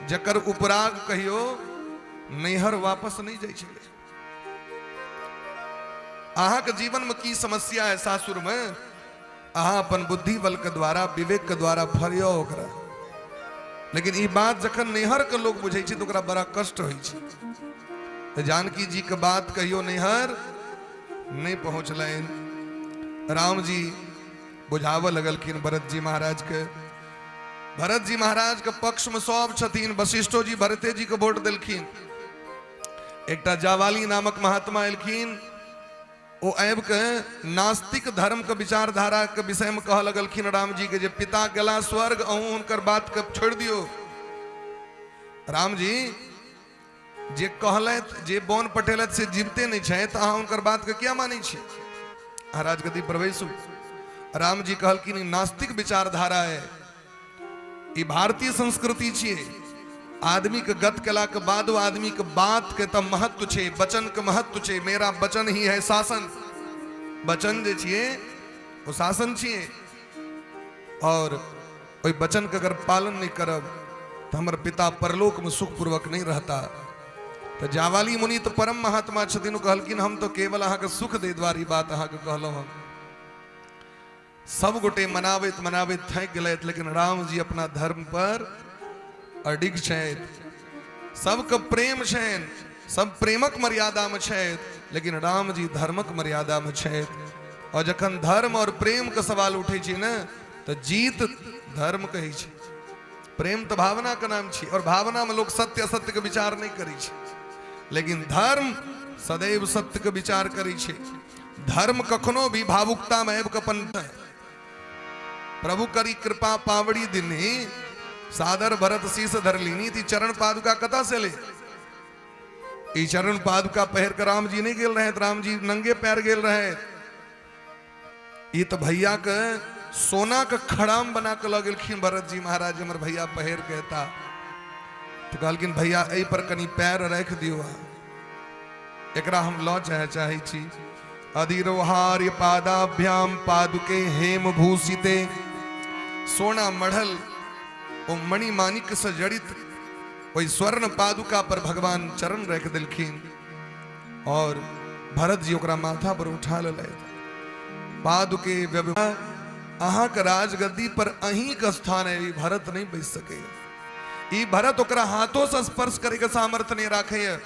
जकर उपराग कहियो नैहर वापस नहि जाइ छलै। अहाँके जीवन में की समस्या है सासुर में, अहाँ अपन बुद्धि बल के द्वारा, विवेक के द्वारा फरियो ओकरा। लेकिन ई बात जखन नैहर के लोग बुझै छै तऽ ओकरा बड़ा कष्ट होइ छै। तऽ जानकी जी के बात कहियो नैहर नहि पहुँचलनि। राम जी बुझाबऽ लगलखिन भरत जी महाराज के। भरत जी महाराज के पक्ष में सब छथिन, वशिष्ठो जी भरते जी के वोट देलखिन। एकटा जावाली नामक महात्मा एलखिन, ओ आबि के नास्तिक धर्म के विचारधारा के विषय में कह लगलखिन राम जी के जे पिता गेला स्वर्ग, अहूँ हुनकर बात के छोड़ि दियौ। राम जी जे कहलथि, जे बोन पठेलथि से जीवते नहि छथि, तऽ अहाँ हुनकर बात के किया मानै छी? अहाँ राजगद्दी पर बैसू। राम जी कहलखिन ई नास्तिक विचारधारा है, ई भारतीय संस्कृति छियै। आदमी के गत केला के बाद आदमी के बात के तऽ महत्व छै, वचन के महत्व छै। मेरा वचन ही है शासन। वचन जे छियै ओ शासन छियै, और ओहि वचन के अगर पालन नहीं करब तऽ हमर पिता परलोक में सुखपूर्वक नहीं रहता। तऽ जावाली मुनि तऽ परम महात्मा छथिन, ओ कहलखिन हम तऽ केवल अहाँके सुख दे दुआरे ई बात अहाँके कहलहुँ हन। सब गोटे मनाबैत मनाबैत थाकि गेलथि, लेकिन राम जी अपना धर्म पर अडिग छथि। सबके प्रेम छनि, सब प्रेमक मर्यादा में छथि, लेकिन राम जी धर्मक मर्यादा में छथि। और जखन धर्म और प्रेम के सवाल उठै छै ने, तऽ जीत धर्म कहै छै। प्रेम तऽ भावना के नाम छी, और भावना में लोग सत्य असत्य के विचार नहीं करै छै, लेकिन धर्म सदैव सत्य के विचार करै छै। धर्म कखनो भी भावुकता में आबि कऽ अपन प्रभु करी कृपा पावड़ी दिनी, सादर भरत शीस धर लीनी। ती चरण पादुका कतऽ से ले? ई चरण पादुका पहिर कऽ राम जी नहीं गेल रहे, राम जी नंगे पैर गेल रहे। ई तऽ भैया के सोना के खड़ाम बना के लऽ गेलखिन भरत जी महाराज, हमर भैया पहिर के एता। तऽ कहलखिन भैया एहि पर कनि पैर राखि दियौ, अहाँ एकरा हम लऽ जाय चाहै छी। अधिरोहार्य पादाभ्याम पादुके हेम भूषिते, सोना मढ़ल ओ मणि माणिक से जड़ित ओहि स्वर्ण पादुका पर भगवान चरण राखि देलखिन और भरत जी ओकरा माथा पर उठा लेलथि। पादुके अहाँके राजगद्दी पर अहींके स्थान है, ई भरत नहीं बैस सकैए। ई भरत ओकरा हाथों से स्पर्श करे के सामर्थ्य नहीं राखैए।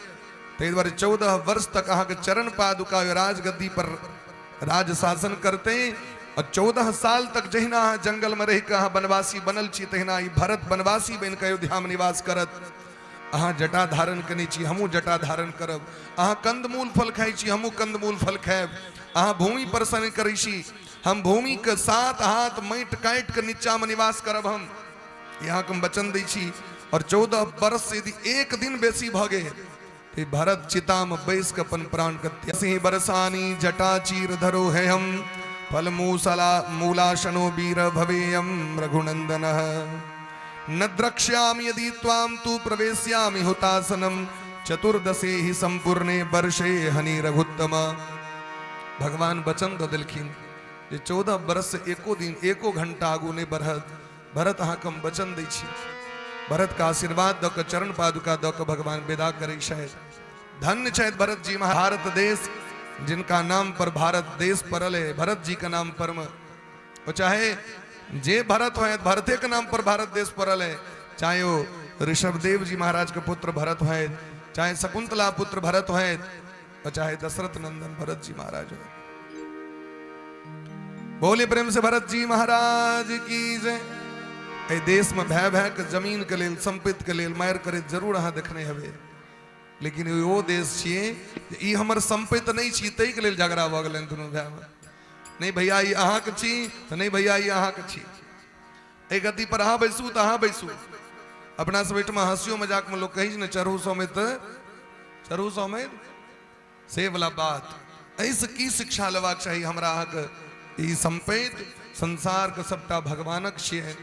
ताहि दुआरे 14 वर्ष तक अहाँके चरण पादुका राजगद्दी पर राज शासन करते और 14 साल तक जहिना अहाँ जंगल में रहि के अहाँ वनवासी बनल छी, तहिना ई भरत वनवासी बनि के अयोध्या में निवास करत। अहाँ जटा धारण केने छी, हमहूँ जटा धारण करब। अहाँ कंदमूल फल खाइ छी, हमहूँ कंदमूल फल खायब। अहाँ भूमि पर शयन करै छी, हम भूमिके 7 हाथ माटि काटि कऽ नीचाँमे निवास करब। हम अहाँके हम वचन दै छी। और 14 वर्ष यदि एक दिन बेसी भऽ गेल तऽ भरत चितामे बैस कऽ अपन प्राण के त्याग। बरसानी जटा चीर धरो है हम फल मूसला मूलाशनो वीर भवेयम रघुनंदन। न द्रक्ष्यामि यदि त्वां तु प्रवेश्यामि हुतासनम चतुर्दशे ही संपूर्णे वर्षे हनि रघुत्तम। भगवान वचन दऽ देलखिन जे 14 वर्ष से एको दिन एको घंटा आगू नहि बढ़त भरत, अहाँके हम वचन दै छी। भरत के आशीर्वाद दऽ कऽ, चरण पादुका दऽ कऽ भगवान विदा करै छथि। धन्य छथि भरत जी। भारत देश जिनका नाम पर भारत देश पड़ल है, भरत जी के नाम पर में, ओ चाहे जे भरत हो, भरते के नाम पर भारत देश पड़ल है, चाहे वो ऋषभदेव जी महाराज के पुत्र भरत हो, चाहे शकुंतला पुत्र भरत हो, और चाहे दशरथ नंदन भरत जी महाराज हो। बोले प्रेम से भरत जी महाराज की जय। एहि देश में भय भय के जमीन के लेल, संपत्ति के लेल मारि करैत जरूर अहाँ देखने हेबै, लेकिन ओ देश छियै जे ई हमर संपत्ति नहि छी, ताहिके लेल झगड़ा भऽ गेलनि दुनू भायमे। नहि भैया ई अहाँके छी, तऽ नहि भैया ई अहाँके छी। एहि गद्दी पर अहाँ बैसू तऽ अहाँ बैसू। अपना सब एहिठमा हँसियो मजाकमे लोक कहै छै ने, चढ़ू समेत चढ़ू समेत, से वाला बात। एहिसँ की शिक्षा लेबाक चाही हमरा अहाँके? ई संपत्ति संसारके सबटा भगवानक छियै।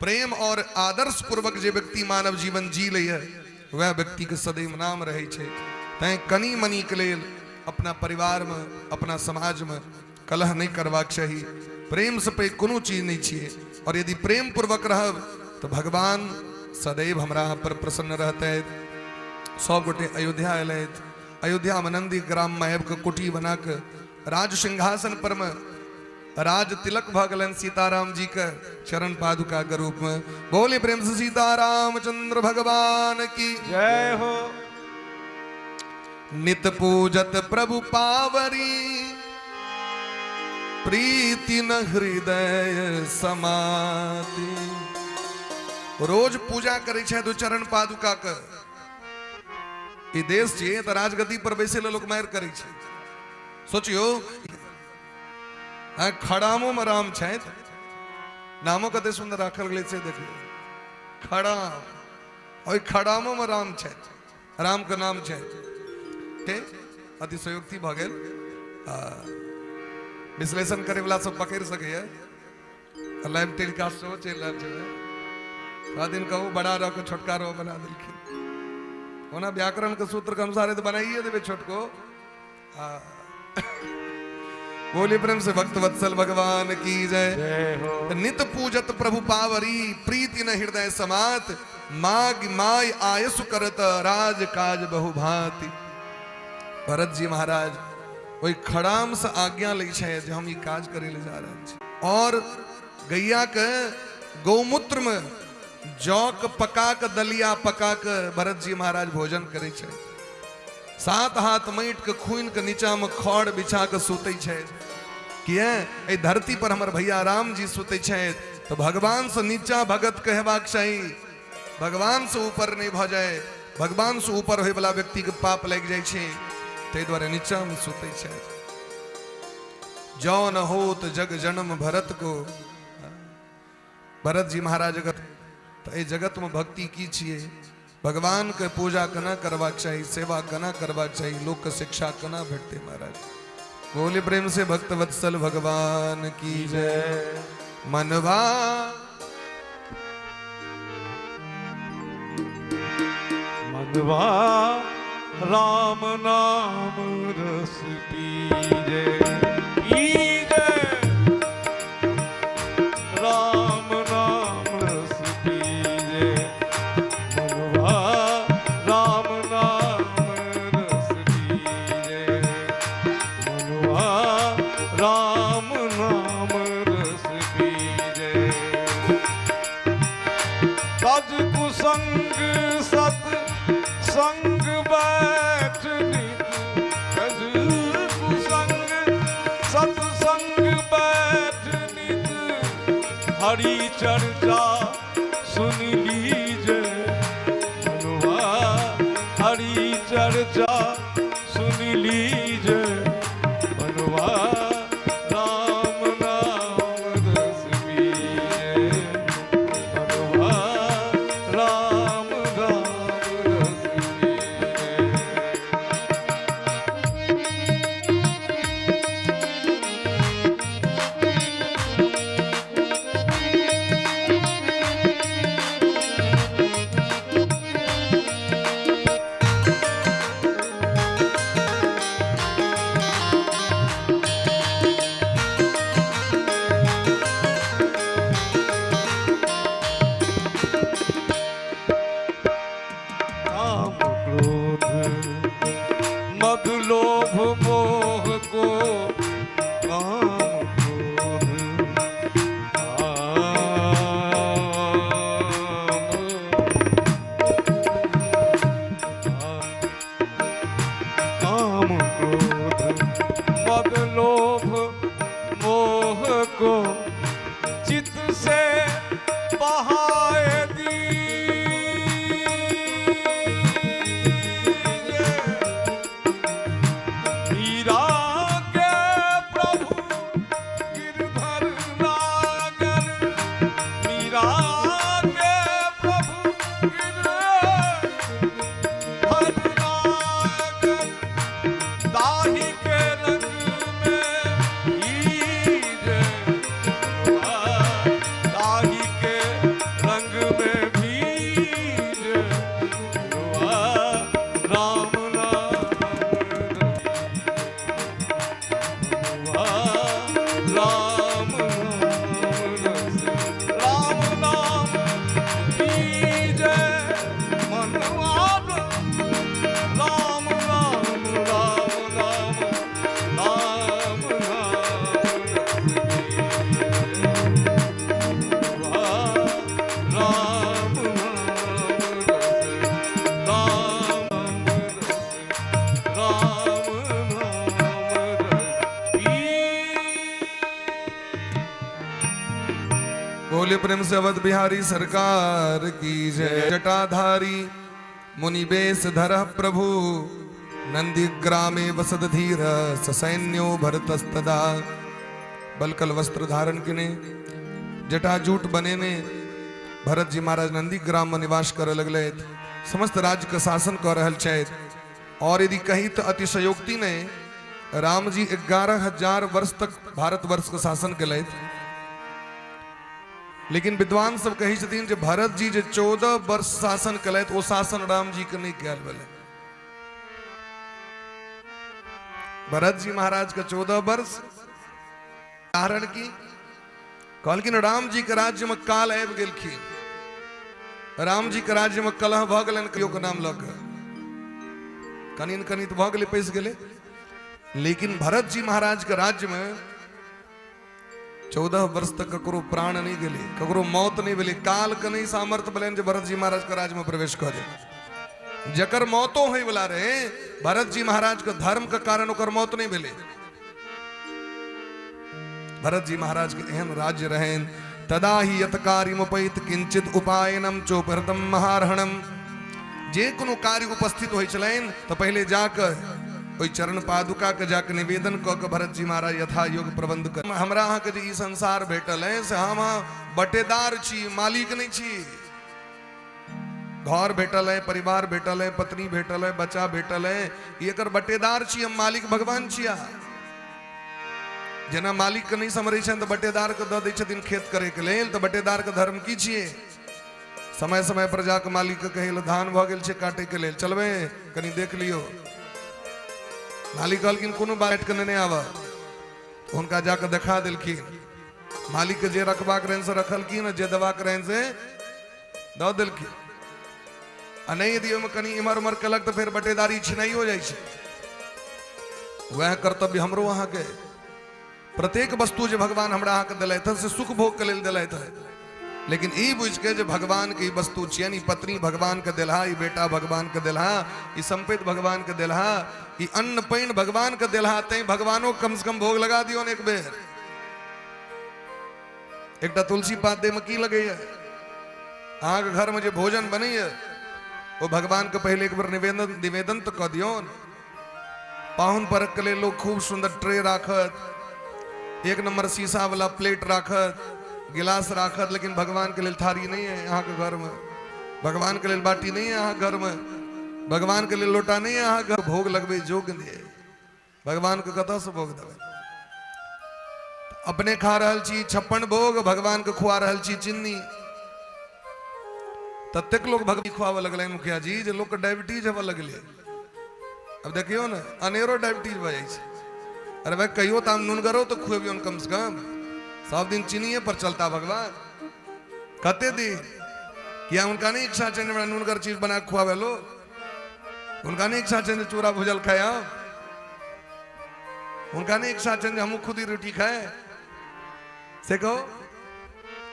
प्रेम और आदर्श पूर्वक जे व्यक्ति मानव जीवन जी लैए, वएह व्यक्तिके सदैव नाम रहै छै। तैँ कनि मनिके लेल अपना परिवारमे, अपना समाजमे कलह नहि करबाक चाही। प्रेमसँ पैघ कोनो चीज नहि छियै, और यदि प्रेम पूर्वक रहब तऽ भगवान सदैव हमरा अहाँ पर प्रसन्न रहतै। सब गोटे अयोध्या एलथि। अयोध्यामे नंदी ग्राममे आबि कऽ कुटी बना कऽ राज सिंहासन पर मे राज तिलक भऽ गेलनि सीताराम जी के चरण पादुका के रूप में। बोले प्रेम से सीताराम चंद्र भगवान की जय हो। नित पूजत प्रभु पावरी प्रीति न हृदय समाति। रोज पूजा करै छै दू चरण पादुका के। ई देश छियै तऽ राजगद्दी पर बैसै लए लोक मारि करै छै। सोचियौ, खड़ामो में राम छथि, नामो कते सुंदर राखल गेलै से देखियौ, खड़ाम। ओहि खड़ामो में राम छथि, राम के नाम छथि। अतिशयोक्ति भऽ गेल, विश्लेषण करे वाला सब पकड़ि सकैए। लाइव टेलीकास्ट सेहो चलि रहल छै। दिन कहू बड़ा रह के छोटका रह बना देलखिन। ओना व्याकरण के सूत्र के अनुसार तऽ बनाइए देबै छोटको। बोली प्रेम से भक्त वत्सल भगवान की जय। जय हो। नित पूजत प्रभु पावरी प्रीति न हृदय समात माग my आयसु करत राज काज बहु भांति। भरत जी महाराज ओहि खड़ाम से आज्ञा लै छै जे हम ई काज करै लए जा रहल छी, और गैया के गौमूत्र में जौ के पका के दलिया पका के भरत जी महाराज भोजन करै छै। 7 हाथ माटि के खून के नीचा में खड़ बिछा के सुतै छै। किए? एहि धरती पर हमर भैया राम जी सुतै छथि, तऽ भगवान से नीचा भगत कहबाक चाही, भगवान से ऊपर नहि भऽ जाय। भगवान से ऊपर होय वाला व्यक्ति के पाप लागि जाइ छै, ताहि दुआरे नीचा में सुतै छै। जौ न होत जग जन्म भरत को। भरत जी महाराज अगर तऽ एहि जगत में भक्ति की छियै? भगवान के पूजा केना करबाक चाही, सेवा केना करबाक चाही, लोक के शिक्षा केना भेटतै महाराज? बोले प्रेम से भक्त वत्सल भगवान की जय। मनवा मनवा राम नाम रस पीजे पीजे, राम नाम रस पीजे, मनवा राम नाम रस पीजे, मनवा राम नाम रस पीजे। तज कुसंग सत संग बैठ नित, तज कुसंग सत्संग बैठ नित, हरि चर्चा सुन लीजे मनवा लोभ मोह को काम क्रोध काम क्रोध मद लोभ मोह को चित से बहाए दीजे। मीरा के प्रभु गिरधर नागर, मीरा के प्रभु गिरधर नागर, दाही के रंग में भीजे, दाही के रंग में भीजे, राम नाम राम नाम रस, राम नाम पीजे मनवा, राम नाम राम नाम राम नाम राम नाम राम राम नाम रस। बोले प्रेम से अवध बिहारी सरकार की जय। जटाधारी मुनि बेस धर प्रभु, नंदीग्रामे वसद धीर ससैन्यो भरतस्तदा। बलकल वस्त्र धारण किने जटाजूट बने ने भरत जी महाराज नंदीग्राम में निवास करे लगले, समस्त राज्य के शासन कर रहल छथि। और यदि कही तो अतिशयोक्ति ने राम जी 11,000 वर्ष तक भारतवर्ष के शासन केलथि, लेकिन विद्वान सब कहै छथिन जे भरत जी जे 14 वर्ष शासन केलथि ओ शासन राम जी के नहीं कयल भेलै। भरत जी महाराज के 14 वर्ष, कारण की कहलखिन राम जी के राज्य में काल आबि गेलखिन, राम जी के राज्य में कलह भऽ गेलनि, कहियो के नाम लऽ कऽ कनि न कनि तऽ भऽ गेलै, पैसि गेलै। लेकिन भरत जी महाराज के राज्य में 14 वर्ष तक ककरो प्राण नहीं गेलै, ककरो मौत नहीं भेलै, काल के नहीं सामर्थ्य भेलनि जे भरत जी महाराज के राज्य में प्रवेश कऽ जाय। जकर मौतो होय वाला रहे भरत जी महाराज के धर्म के कारण ओकर मौत नहीं भेलै। भरत जी महाराज के एहन राज्य रहन। तदा ही यत कार्यमुपैत किंचित उपायनम चोपहृतम महारहणम। जे कोनो कार्य उपस्थित होइ छलनि तऽ पहिले जाकऽ ओहि चरण पादुका के जाके निवेदन कऽ के भरत जी महाराज यथा योग्य प्रबंध कर। हमरा अहाँके जे ई संसार भेटल है से हम अहाँ बटेदार छी, मालिक नहीं छी। घर भेटल है, परिवार भेटल है, पत्नी भेटल है, बच्चा भेटल है, ई एकर बटेदार छी हम, मालिक भगवान छी। अहाँ जेना मालिक के नहीं समरै छनि तऽ बटेदार के दऽ दै छथिन खेत करे के लेल, तऽ बटेदार के धर्म की छियै? समय समय पर जाके मालिक के कहै लए धान भऽ गेल छै काटे के लेल, चलबै कनि देख लियौ। मालिक कहलखिन कोनो बात के नहि आबऽ, हुनका जाके देखा देलखिन। मालिक के जे रखबाक रहनि से रखलखिन, जे देबाक रहनि से दऽ देलखिन। आ नहि यदि ओहिमे कनि इम्हर उम्हर केलक तऽ फेर बटेदारी छिनाइयो जाइ छै। वएह कर्तव्य हमरो अहाँके, प्रत्येक वस्तु जे भगवान हमरा अहाँके देलथि हँ से सुख भोग के लेल देलथि हँ, लेकिन ई बुझि के जे भगवान के ई वस्तु छियनि, ई पत्नी भगवान के देलहा, ई बेटा भगवान के देलहा, ई संपत्ति भगवान के देलहा, ई अन्न पानि भगवान के देलहा, तैं भगवानो कम से कम भोग लगा दियौन एक बेर। एकटा तुलसी पात दै में की लगैया? अहाँके घर में जे भोजन बनैया ओ भगवान के पहिले एक बेर निवेदन निवेदन तऽ कऽ दियौन। पाहुन परख के लेल लोग खूब सुंदर ट्रे राखत, एक नंबर शीशा वाला प्लेट राखत, गिलास राखत, लेकिन भगवान के लेल थारी नहीं है अहाँके घर में, भगवान के लेल बाटी नहीं है अहाँ घर में, भगवान के लेल लोटा नहीं है अहाँ घर। भोग लगबै जोग नहीं, भगवान के कतऽ से भोग देबै? अपने खा रहल छी 56 भोग, भगवान के खुआ रहल छी चिन्नी। ततेक लोग भगवान खुआबऽ लगलै मुखिया जी जे लोग के डायबिटीज हेबऽ लगलै। अब देखियौ ने अनेरो डायबिटीज भऽ जाइ छै। अरे भाई कहियो तऽ हम नुनगरो तऽ खुएबियौन कम से कम, सब दिन चीनिये पर चलता भगवान कते दिन? किया हुनका नहीं इच्छा छनि हमरा नुनगर चीज बना कऽ खुआबै लोग? हुनका नहीं इच्छा छनि जे चूड़ा भुजल खाय? हुनका नहि इच्छा छनि जे हमहूँ खुद ही रोटी खाए से कहो।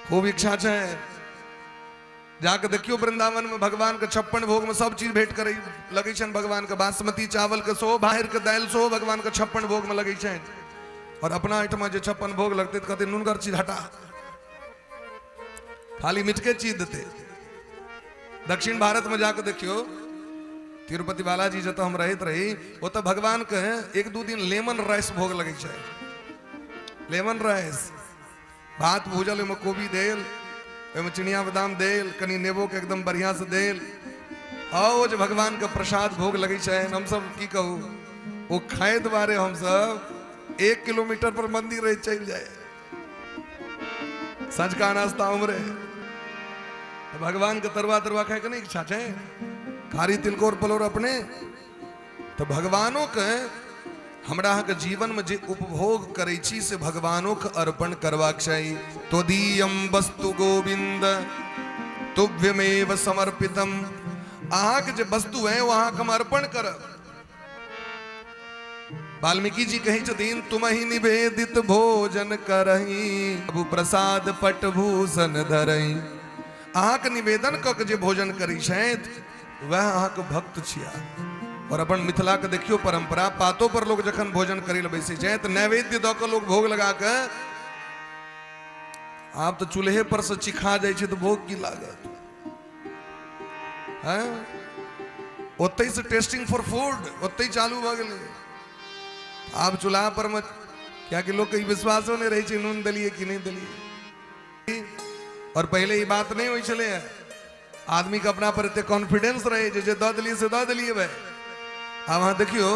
खूब इच्छा छै। जाके देखियो वृंदावन में भगवान के 56 भोग में सब चीज भेंट करे लगे छनि भगवान के। बासमती चावल के सो बाहर के दालि सो भगवान के 56 भोग में लगे छनि। और अपना एहिठमा जे 56 भोग लगते तऽ कहते नुनगर चीज हटा, खाली मिठके चीज देते। दक्षिण भारत में जाके देखियो तिरुपति बालाजी जतऽ हम रहैत रही ओतऽ भगवान के 1-2 दिन लेमन राइस भोग लगे छै। लेमन राइस भात भूजल, ओहिमे कोबी देल, ओहिमे चिनिया बादाम देल, कनि नेबो के एकदम बढ़िया से देल, आओ जे भगवान के प्रसाद भोग लगे छै। हमसब की कहू, ओ खाए दुआरे हमसब 1 किलोमीटर पर मंदिर रहे चलि जाए। साँझका नाश्ता उमरे तो भगवान के तरुआ तरुआ खाए के नहीं इच्छा छै, खारी तिलकोर पलोर अपने। तो भगवानों के हमरा अहाँके जीवन में जे उपभोग करै छी से भगवानों के अर्पण करबाक चाही। त्वदीयं वस्तु गोविंद तुभ्यमेव समर्पितम। अहाँके जे वस्तु है वो अहाँके हम अर्पण करब। वाल्मीकि जी कहै छथिन तुमहि निवेदित भोजन करही प्रभु प्रसाद पटभूषण धरही। अहाँके निवेदन कऽ के जे भोजन करै छथि वएह अहाँके भक्त छिया। और अपन मिथिला के देखियो परंपरा, पातो पर लोग जखन भोजन करे लए बैसै छै तऽ नैवेद्य दऽ कऽ लोग भोग लगा के, आब तऽ चूल्हे पर से चिखा जाइ छै तऽ भोग की लागत हैं। ओतहि से टेस्टिंग फॉर फूड ओतहि चालू भऽ गेलै। आब चूल्हा पर मे कियाकि लोक के ई विश्वासो नहि रहै छै नून देलियै कि नहि देलियै। और पहिले ई बात नहि होइ छलै, आदमी के अपना पर एते कॉन्फिडेंस रहे जे दऽ देलियै से दऽ देलियै भाई। आब अहाँ देखियौ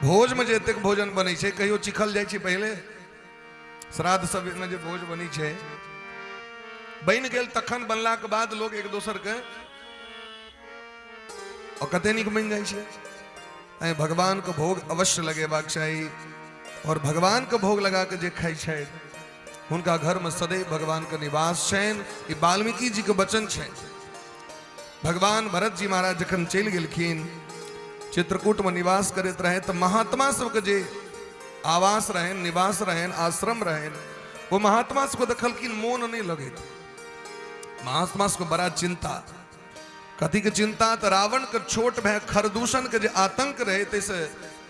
भोज में जे एतेक भोजन बनै छै कहियो चिखल जाइ छै? पहिले श्राद्ध सब में जे भोज बनै छै बनि गेल तखन बनला के बाद लोग एक दोसर के और कते नीक बनि जाइ छै। तैं भगवान के भोग अवश्य लगेबाक चाही। और भगवान के भोग लगा के जे खाइ छै हुनका घर में सदैव भगवान के निवास छनि। ई वाल्मीकि जी के वचन छनि। भगवान भरत जी महाराज जखन चलि गेलखिन चित्रकूट में निवास करैत रहे तऽ महात्मा सबके जे आवास रहनि, निवास रहनि, आश्रम रहनि, वो महात्मा सबके देखलखिन मोन नहि लगैत। महात्मा सबके बड़ा चिंता। कथी के चिंता? तऽ रावण के छोट भाय खरदूषण के जे आतंक रहे ताहिसँ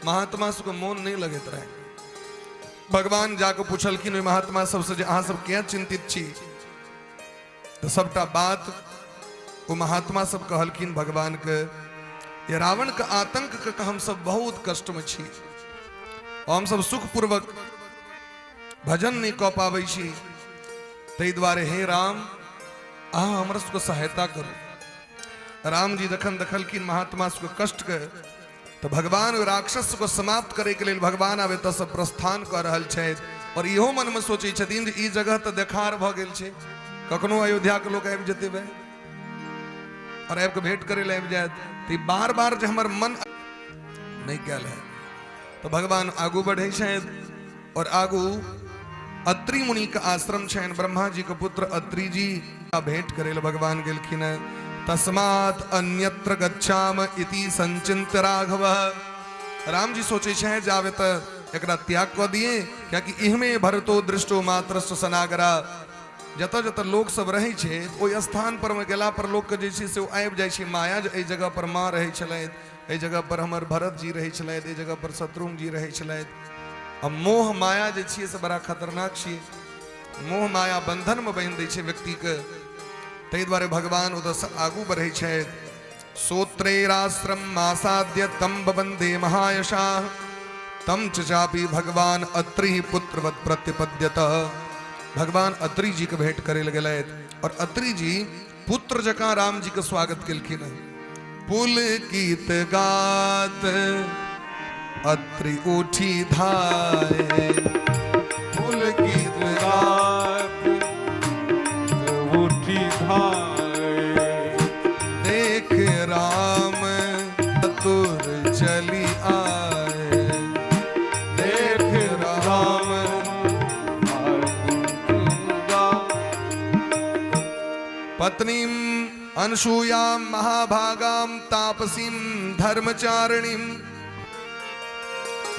महात्मा सबके मोन नहि लगैत रहे। भगवान जाके पूछलखिन ओहि महात्मा सबसे जे अहाँ सब किया चिंतित छी? तऽ सबटा बात ओ महात्मा सब कहलखिन भगवान के, ये रावण के आतंक के हम सब बहुत कष्ट में छी, हम सब सुखपूर्वक भजन नहीं कऽ पाबै छी, ताहि दुआरे हे राम अहाँ हमरा सबके सहायता करू। राम जी जखन देखलखिन महात्मा सबके कष्ट के तऽ भगवान ओहि राक्षस को समाप्त करे के लेल भगवान आब एतऽसँ प्रस्थान कऽ रहल छथि। और इहो मनमे सोचै छथिन जे ई जगह तऽ देखार भऽ गेल छै, कखनो अयोध्याके लोक आबि जेतै भाय और आबि कऽ भेंट करै लए आबि जायत, तऽ ई बार बार जे हमर मन नहि कयल है। तऽ भगवान आगू बढ़ै छथि और आगू अत्रि मुनि के आश्रम छनि, ब्रह्मा जी के पुत्र अत्रि जी भेंट करे लए भगवान गेलखिन। तस्मात् अन्यत्र गच्छाम इति संचिन्त्य राघव। राम जी सोचे छे जावे त एकरा त्याग क दिए, कियाकि इहमे भरतो दृष्टो मात्रस्व सनागरा। जतऽ जतऽ लोक सब रहै छै ओहि स्थान पर मे गेला पर लोक के जे छै से ओ आबि जाइ छै माया, जे एहि जगह पर माँ रहै छलथि, एहि जगह पर हमर भरत जी रहै छलथि, एहि जगह पर शत्रुघ्न जी रहै छलथि। आ मोह माया जे छियै से बड़ा खतरनाक छियै। मोह माया बंधन में बान्हि दै छै व्यक्तिके। ताहि दुआरे भगवान ओतऽसँ आगू बढ़ै छथि। सोत्रेराश्रम मासाद्य तम वंदे महायशाः तम च चापि भगवान अत्रि पुत्रवत प्रत्यपद्यत। भगवान अत्रि जी के भेंट करे लए गेलथि और अत्रि जी पुत्र जकाँ राम जी के स्वागत केलखिन। पुलकित गात अत्रि उठी धाये, पुलकित गात उठी धाये, देख राम तुर चली आए, देख राम पत्नीम अनसूयां महाभागां तापसीं धर्मचारिणीं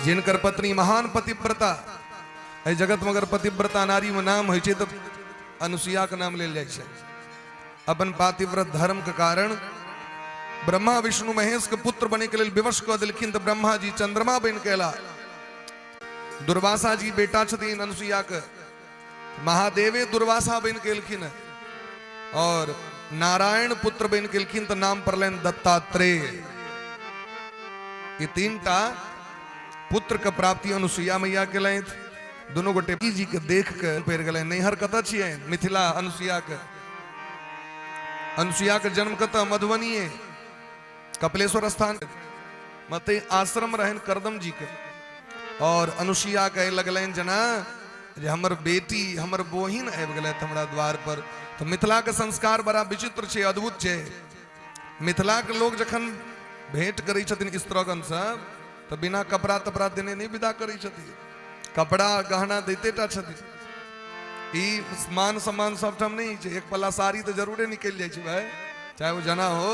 जिनकर पत्नी महान पतिव्रता, एहि जगत में अगर पतिव्रता नारी में नाम होइ छै तऽ अनुसुईया के नाम लेल जाइ छै। अपन पातिव्रत धर्म के कारण ब्रह्मा विष्णु महेश के पुत्र बने के लेल विवश कऽ देलखिन, तऽ ब्रह्मा जी चंद्रमा बनि के एला। दुर्वासा जी बेटा छथिन अनुसुईया के, महादेवे दुर्वासा बनि के एलखिन और नारायण पुत्र बनि के एलखिन तऽ नाम पड़लनि दत्तात्रेय। ये तीन टा पुत्र के प्राप्ति अनुसुईया मैया केलथि। दुनू गोटे जी के देख के पड़ि गेलनि। नैहर कतऽ छियै? मिथिला। अनुसुईया के, अनुसुईया के जन्म कतऽ? मधुबनीये, कपिलेश्वर स्थान मते आश्रम रहनि करदम जी के। और अनुसुईया कहे लगलनि जेना जे हमर बेटी, हमर बोहिन आबि गेलथि हमरा द्वार पर। तऽ मिथिला के संस्कार बड़ा विचित्र छै, अद्भुत छै। मिथिला के लोग जखन भेंट करै छथिन स्त्रीगण सब, तऽ बिना कपड़ा तपड़ा देने नहि विदा करै छथिन, कपड़ा गहना दैते टा छथिन। ई मान सम्मान सबठाम नहि छै। एक पल्ला साड़ी तऽ जरूरे निकलि जाइ छै भाई, चाहे ओ जना हो।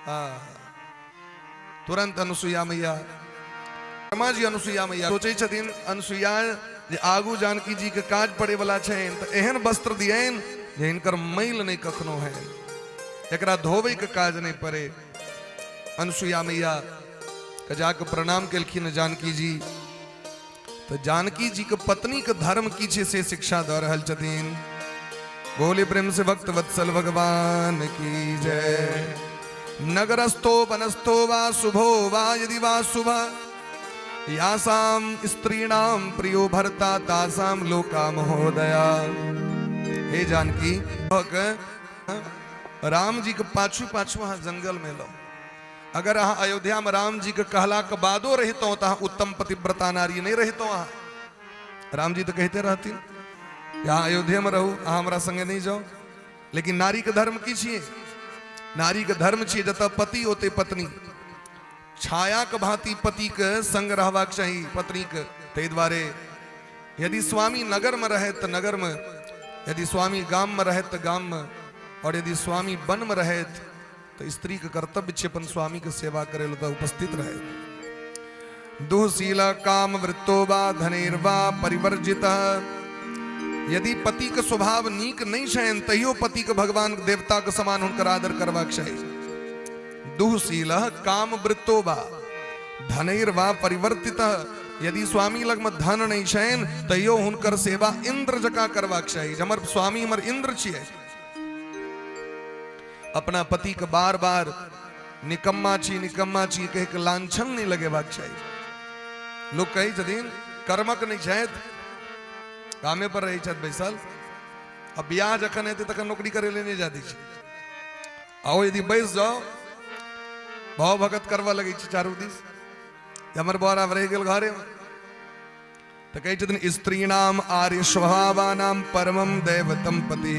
हाँ, तुरंत अनुसुईया मैया, ब्रह्मा जी अनुसुईया मैया सोचै छथिन अनुसुईया जे आगू जानकी जी के काज पड़े वाला छनि तऽ एहन वस्त्र दियनि जे हिनकर मैल नहि कखनो है, एकरा धोबै के काज नहि पड़े। अनुसुईया मैया के जाके प्रणाम केलखिन जानकी जी। तऽ जानकी जी के पत्नी के धर्म की छै से शिक्षा दऽ रहल छथिन। बोले प्रेम से भक्त वत्सल भगवान की जय। नगरस्थो वनस्थो वा शुभो वा यदि वा शुभ, यासाम स्त्रीणाम प्रियो भर्ता तासाम लोका महोदया। हे जानकी, राम जी के पाछू पाछू अहाँ जंगल में लो। अगर अहाँ अयोध्या में राम जी के कहला के बादो रहितौं तऽ अहाँ उत्तम पतिव्रता नारी नहीं रहितौं। अहाँ राम जी तो कहते रहथिन अहाँ अयोध्या में रहू, अहाँ हमरा संगे नहीं जाओ। लेकिन नारी के धर्म की छियै? नारी के धर्म छियै जतऽ पति ओते पत्नी। छाया के भांति पति के संग रहबाक चाही पत्नी के। ताहि दुआरे यदि स्वामी नगर में रहे तऽ नगर में, यदि स्वामी गाम में रहे तऽ गाम में, और यदि स्वामी वन में रहे तऽ स्त्री के कर्तव्य छै अपन स्वामी के सेवा करे लए तऽ उपस्थित रहे। दुःशील काम वृत्तो वा धनेर्वा परिवर्जित। यदि पति के स्वभाव नीक नहीं छनि तैयो पति के भगवान देवता के समान हुनकर आदर करबाक चाही। दुःशील काम वृत्तो वा धनैर्वा परिवर्तित। यदि स्वामी लग में धन नहीं छनि तैयो हुनकर सेवा इंद्र जकाँ करबाक चाही। हमर स्वामी हमर इंद्र छियै। अपना पति के बार बार निकम्मा छी निकम्मा छी कहि के लांछन नहीं लगेबाक चाही। लोग कहै छथिन कर्मक नहीं छथि, कामे पर रहै छथि बैसल, आ बियाह जखन हेतै तखन नौकरी करै लए नहि जा दै छै। आओ यदि बैस जाओ भाव भगत करबऽ लगै छै चारू दिस, हमर बर आब रहि गेल घरे में। तऽ कहै छथिन स्त्रीणाम आर्य स्वभावानाम परमम दैवतम पति।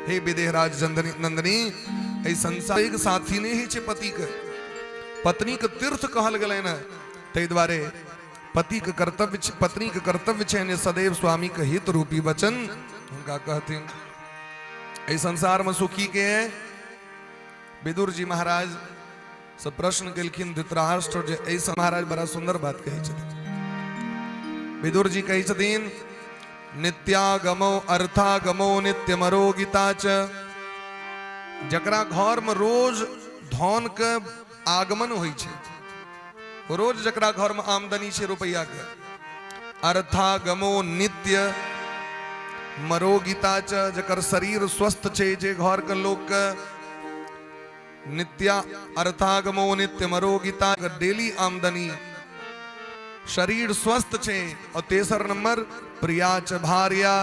हे विदेहराज नंदनी, एहि संसारिक साथी नहि होइ छै पतिके, पत्नीके तीर्थ कहल गेलनि हँ। ताहि दुआरे पतिके कर्तव्य, पत्नीके कर्तव्य छनि जे सदैव स्वामीके हित रूपी वचन हुनका कहथिन। एहि संसारमे सुखी के है? विदुर जी महाराज से प्रश्न केलखिन धृतराष्ट्र जे एहि महाराज बड़ा सुंदर बात कहै छथिन। विदुर जी कहै छथिन नित्यागमो अर्थागमो नित्यमरोगिता च। जकरा घर में रोज धन के आगमन होइ छै, रोज जकरा घर में आमदनी छै रुपैया के, अर्थागमो नित्य मरोगिता च, जकर शरीर स्वस्थ छै, जे घर के लोक के नित्या अर्थागमो नित्य मरोगिता डेली आमदनी, शरीर स्वस्थ छै। और तेसर नंबर प्रिया च भार्या,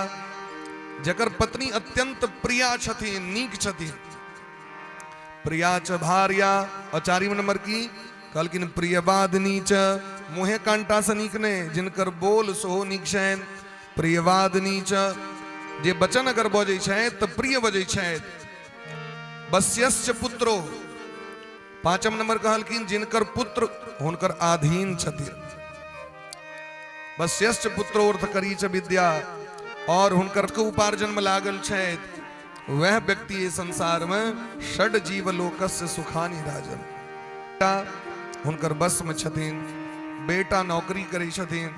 जकर पत्नी अत्यंत प्रिया छथिन, नीक छथिन, प्रिया च भार्या। और चारिम नंबर की कहलखिन प्रियवादिनी च, मुहे कांटा से नीक ने, जिनकर बोल सेहो नीक छनि, प्रियवादिनी च, जे वचन अगर बजै छथि तऽ प्रिय बजै छथि। वश्यश्च पुत्रो, पांचम नंबर कहलखिन जिनकर पुत्र हुनकर अधीन छथिन, वश्यश्च पुत्रो अर्थ करी च विद्या, और हुनकर के उपार्जन में लागल छथि, वह व्यक्ति संसार में षड जीव लोकस्य सुखानी राजन, हुनकर बस में छथिन। बेटा नौकरी करै छथिन,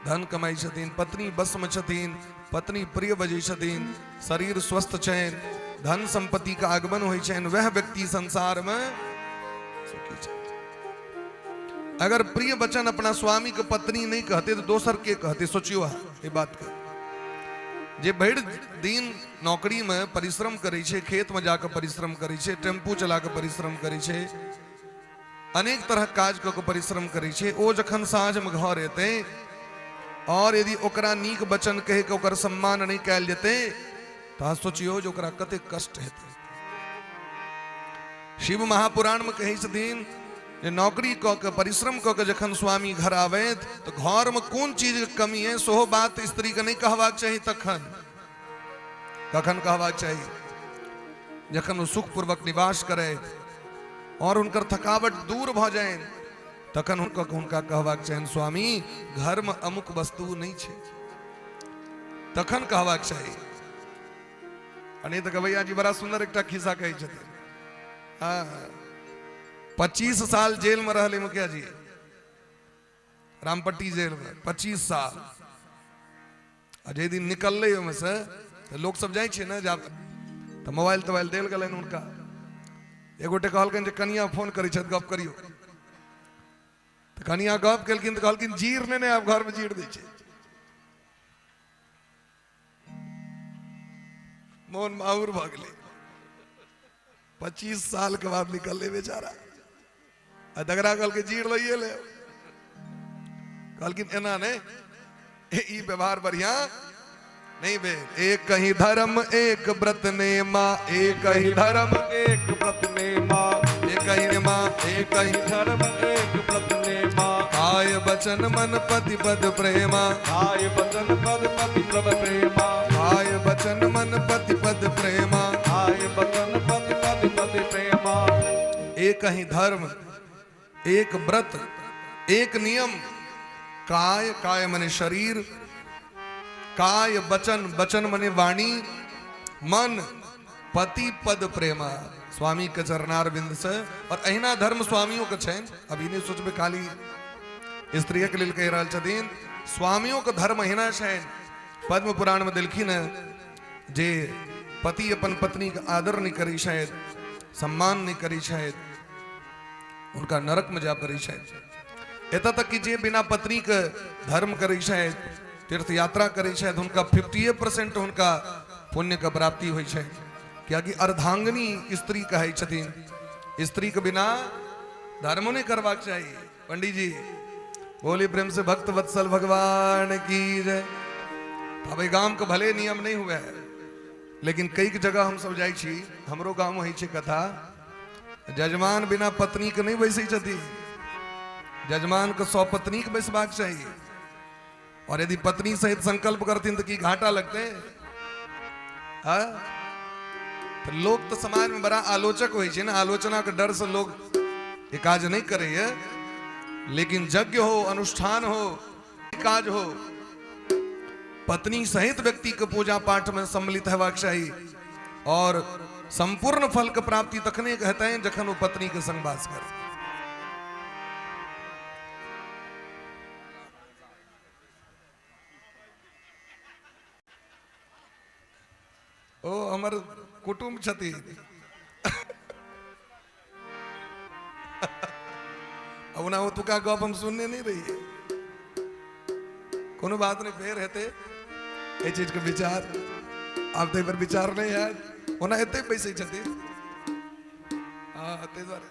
धन कमाइ छथिन, पत्नी बसमे छथिन, पत्नी प्रिय बजै छथिन, शरीर स्वस्थ छनि, धन संपत्ति के आगमन होइ छनि, वह व्यक्ति संसार में सुखी छथि। अगर प्रिय वचन अपना स्वामी के पत्नी नहीं कहते तो दोसर के कहते? सोचियो अहाँ ई बात के। जे भरि दिन नौकरी में परिश्रम करै छै, खेत में जाके परिश्रम करै छै, टेम्पू चला के परिश्रम करै छै, अनेक तरह काज कऽ के परिश्रम करै छै, ओ जखन साँझमे घर एतै और यदि ओकरा नीक वचन कहि के ओकर सम्मान नहि कयल जेतै तऽ अहाँ सोचियौ जे ओकरा कतेक कष्ट हेतै। शिव महापुराण में कहै छथिन जे नौकरी कऽ के परिश्रम कऽ के जखन स्वामी घर आबैत तऽ घरमे कोन चीजके कमी है सेहो बात स्त्रीके नहि कहबाक चाही। तखन कखन कहबाक चाही? जखन ओ सुखपूर्वक निवास करैत और हुनकर थकावट दूर भऽ जानि, तखन हुनका हुनका कहबाक चाही, स्वामी घरमे अमुक वस्तु नहि छै, तखन कहबाक चाही। आ नहि तऽ गवैया जी बड़ा सुन्दर एकटा खिस्सा कहै छथिन। हँ, 25 साल जेलमे रहलै मुखिया जी, रामपट्टी जेलमे 25 साल। आ जाहि दिन निकललै ओहिमे से तऽ लोक सब जाइ छै ने जा, तऽ मोबाइल तोबाइल देल गेलनि हुनका। एगोटे कहलकनि जे कनिया फोन करै छथि, गप करियौ। तऽ कनिया गप केलखिन तऽ कहलखिन जीर ने आब घरमे जीर दै छै। मोन माहुर भऽ गेलै। 25 साल के बाद निकललै बेचारा। आ दगरा कहलकै जीर लइए ले। कहलखिन एना नहि, ई व्यवहार बढ़िया नहीं भेल। एक ही धर्म एक व्रत ने माँ, एक ही धर्म एक व्रत ने माँ, एक ही माँ, एक ही धर्म एक व्रत ने माँ। काय वचन मन पति पद प्रेमा, काय वचन पद पति पद प्रेमा, काय वचन मन पति पद प्रेमा, काय वचन पद पद पद प्रेमा। एक ही धर्म एक व्रत एक नियम। काय, काय मने शरीर, काय वचन, वचन मने वाणी, मन पति पद प्रेमा, स्वामी के चरणार बिंद से। और अहिना धर्म स्वामियों के छनि। अब ई नहि सोचबै खाली स्त्रीय के लेल कहि रहल छथिन, स्वामियों के धर्म अहिना छनि। पद्म पुराण में देलखिन है जे पति अपन पत्नी के आदर नहि करै छथि, सम्मान नहि करै छथि, हुनका नरक में जाय पड़ै छथि। एतऽ तक कि जे बिना पत्नी के धर्म करै छथि, तीर्थ यात्रा करै छथि, हुनका 50% हुनका पुण्य के प्राप्ति होइ छै। कियाकि अर्धांगिनी स्त्री कहै छथिन, स्त्री के बिना धर्मो नहि करबाक चाही। पंडित जी बोली प्रेम से भक्त वत्सल भगवान की जय। अब गाम के भले नियम नहीं हुए है, लेकिन कई जगह हम सब जाइ छी, हमरो गाम होइ छै कथा, जजमान बिना पत्नी के नहीं बैसै छथिन। जजमान के सपत्नी के बैसबाक चाही। और यदि पत्नी सहित संकल्प करथिन तो की घाटा लगते? हाँ? तो लोग तो समाज में बड़ा आलोचक होइ छै ने, आलोचना के डर से लोग ये काज नहीं करैया। लेकिन यज्ञ हो, अनुष्ठान हो, काज हो, पत्नी सहित व्यक्ति के पूजा पाठ में सम्मिलित हेबाक चाही। और संपूर्ण फल के प्राप्ति तखने हेतनि जखन वो पत्नी के संग वास करे। ओ हमर कुटुम्ब छथिन। ओना ओतुका गप हम सुनने नहीं रहिए। कोनो बात नहीं, फेर हेतै एहि चीजके विचार। आब तऽ एहि पर विचार नहि हैत। ओना एतै बैसै छथिन। हँ, ताहि दुआरे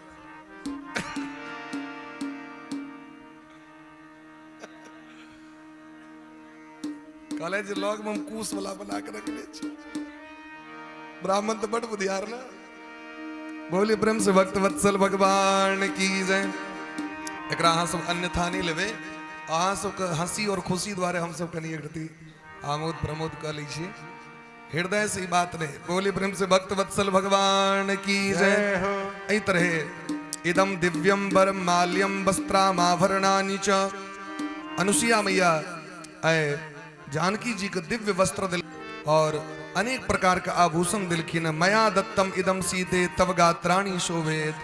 कहले जे लग में हम कुश वाला बना के रखने छी। ब्राह्मण तो बड़ बुधियार ना। बोले प्रेम से भक्त वत्सल भगवान की जय। एकरा अहाँ सब अन्यथा नहीं लेबै। अहाँ सबके हंसी और खुशी द्वारे हम सब कनि एक रति आमोद प्रमोद कऽ लै छियै, हृदय से ई बात नहीं। बोले प्रेम से भक्त वत्सल भगवान की जय। एहि तरहे इदम दिव्यम वरम माल्यम वस्त्रामाभरणानि च। अनुसुईया मैया आए जानकी जी के दिव्य वस्त्र दिल और अनेक प्रकार के आभूषण दिलखिन। मया दत्तम इदम सीते तव गात्राणी शोभेत।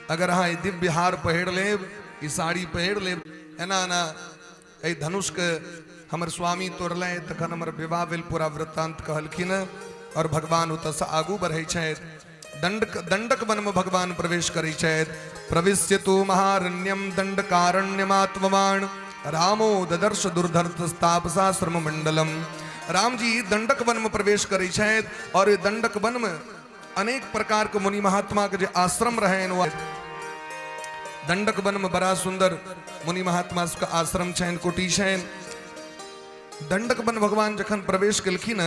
अगर अहाँ ई दिव्य हार पहिर लेब, ई साड़ी पहिर लेब, एना एना एहि धनुषके हमर स्वामी तोड़लनि, तखन हमर विवाह भेल। पूरा वृत्तांत कहलखिन और भगवान ओतऽसँ आगू बढ़ै छथि। दंडक वन में भगवान प्रवेश करै छथि। प्रविश्य तु महारण्यम दंडकारण्यमात्मवान रामो ददर्श दुर्धर्षस्तापसाश्रम मंडलम। राम जी दंडक वन में प्रवेश करै छथि और दंडक वन में अनेक प्रकार के मुनि महात्मा के जे आश्रम रहनि, दंडक वन में बड़ा सुंदर मुनि महात्मा सबके आश्रम छनि, कुटी छनि। दंडक वन भगवान जखन प्रवेश केलखिन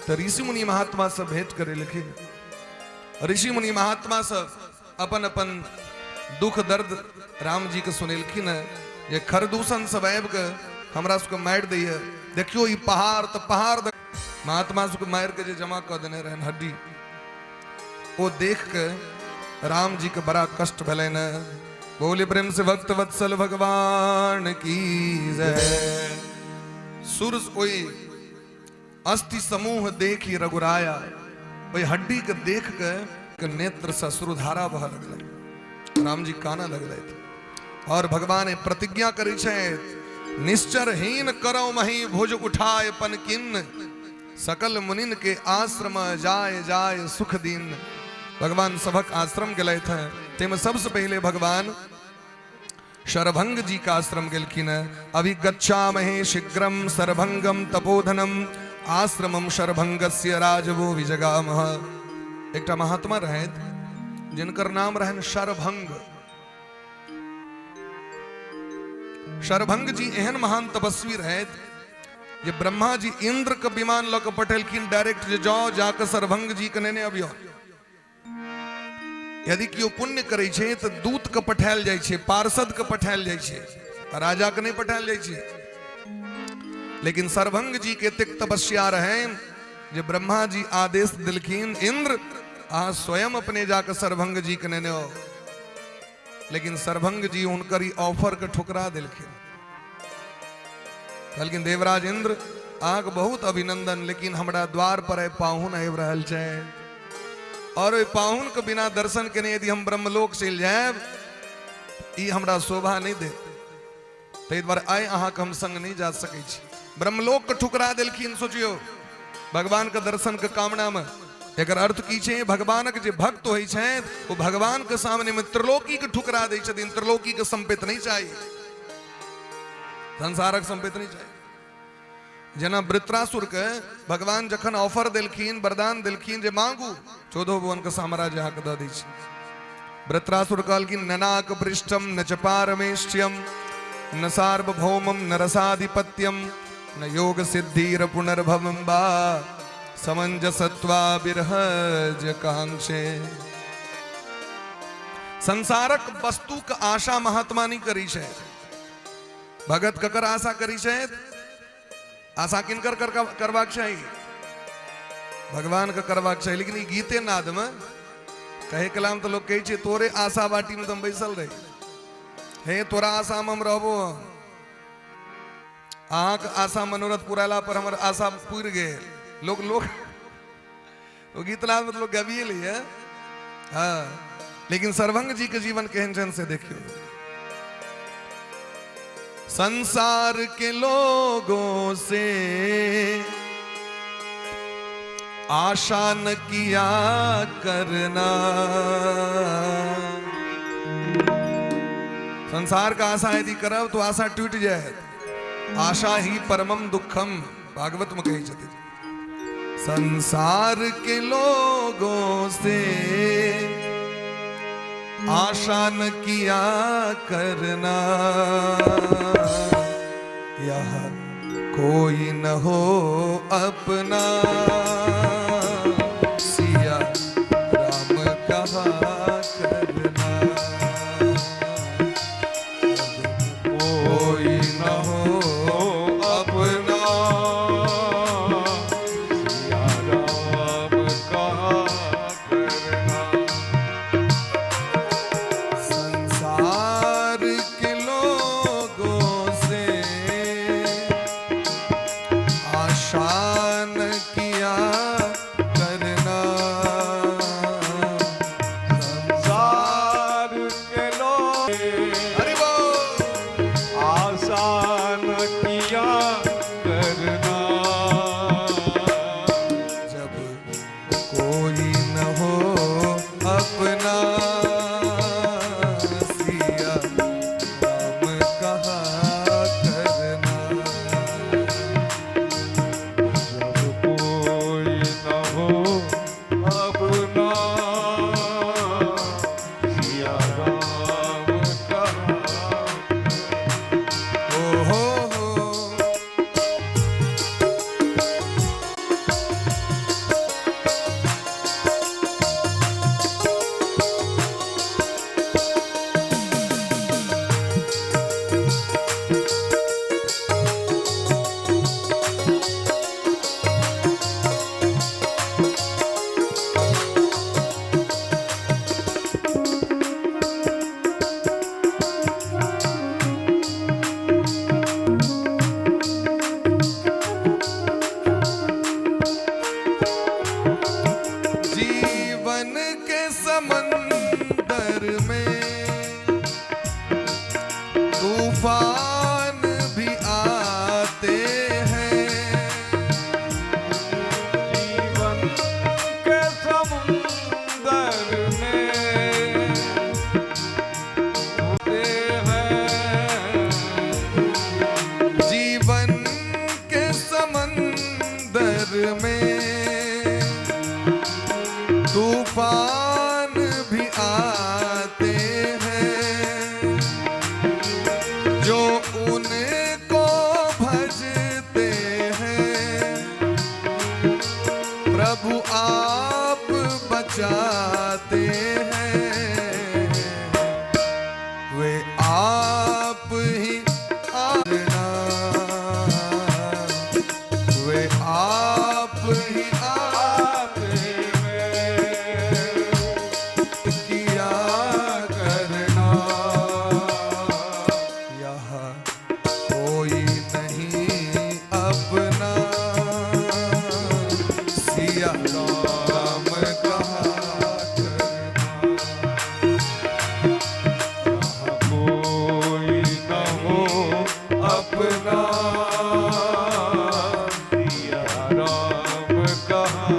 तऽ ऋषि मुनि महात्मा सब भेंट करेलखिन। ऋषि मुनि महात्मा सब अपन अपन दुख दर्द राम जी के सुनेलखिन जे खरदूषण सब आबि के हमरा सबके मारि दैया, देखियो ई पहाड़ तऽ पहाड़ महात्मा सबके मारि के जे जमा कऽ देने रहनि हड्डी, ओ देख के राम जी के बड़ा कष्ट भेलनि। बोले प्रेम से भक्त वत्सल भगवान की जय। सुर ओहि अस्थि समूह देखी रघुराया, ओहि हड्डी के देख के नेत्र से अश्रुधारा बह लगलै, राम जी कानऽ लगलथि और भगवान प्रतिज्ञा करै छथि, निश्चरहीन करौ मही भुज उठाए पन किन्न, सकल मुनिन के आश्रम जाय जाय सुख दीन। भगवान सभक आश्रम गेलथि हैं, ताहिमे सबसे पहिले भगवान शरभंग जी का आश्रम गेलखिन। अभी गच्छामहे शीघ्रम शरभंगम तपोधनम आश्रमम शरभंगस्य राजवो विजगामह। एकटा महात्मा रहथि जिनकर नाम रहनि शरभंग। शरभंग जी एहन महान तपस्वी रहथि जे ब्रह्मा जी इंद्र के विमान लऽ के पठेलखिन डायरेक्ट जे जाओ जाके शरभंग जी के नेने अबियौ। यदि केओ पुण्य करै छै तऽ दूत के पठायल जाइ छै, पार्षद के पठायल जाइ छै, राजा के नहि पठायल जाइ छै। लेकिन शरभंग जी के एतेक तपस्या रहनि जे ब्रह्मा जी आदेश देलखिन, इंद्र अहाँ स्वयं अपने जाके शरभंग जी के नेने आओ। लेकिन शरभंग जी हुनकर ई ऑफर के ठुकरा देलखिन। कहलखिन देवराज इंद्र अहाँके बहुत अभिनंदन, लेकिन हमरा द्वार पर आइ पाहुन आबि रहल छै और ओहि पाहुन के बिना दर्शन केने यदि हम ब्रह्मलोक चलि जायब ई हमरा शोभा नहि देत, ताहि दुआरे आइ अहाँके हम संग नहि जा सकै छी। ब्रह्मलोक के ठुकरा देलखिन। सोचियो भगवान के दर्शन के कामना में। एकर अर्थ की छै, भगवानक जे भक्त होइ छथि ओ भगवान के सामने में त्रिलोकी के ठुकरा दै छथिन। त्रिलोकी के संपित नहीं चाहिए, संसारक संपित नहीं चाहिए। जेना वृत्रासुर के भगवान जखन ऑफर देलखिन, वरदान देलखिन जे मांगू 14 भुवन के साम्राज्य अहाँके दऽ दै छी। वृत्रासुर कहलखिन ननाक पृष्ठम न च पारमेष्ठ्यम न सार्वभौमम न रसाधिपत्यम न योग सिद्धिर पुनर्भवम बा समंजसत्वा विरहज कांक्षे। संसारक वस्तु के आशा महात्मा नहीं करी छै। भगत ककर आशा करी छै? आशा किनकर करबाक चाही? भगवान के करबाक चाही। लेकिन ई गीते नाद में कहे कलाम तो लोग कहै छै तोरे आशा बाटी में तो हम बैसल रही, हे तोरा आशा में हम रहबो, अहाँके आशा मनोरथ पुराला पर हमर आशा पुरि गेल। लोक लोक ओ गीत नाद में तो लोग गबिए लिए। हाँ, लेकिन सर्वंग जी के जीवन केहन छनि से देखियो। संसार के लोगों से आशा न किया करना। संसार का आशा यदि करब तो आशा टूट जाए। आशा ही परमम दुखम भागवत में कही छथिन। संसार के लोगों से आशा न किया करना, यह कोई न हो अपना, सिया राम कहा करना, कोई न हो अपना, सिया राम कहा करना। संसार के लोगों से आशा अपना, सिया राम कहा करना। कोई न हो अपना, सिया राम कहा।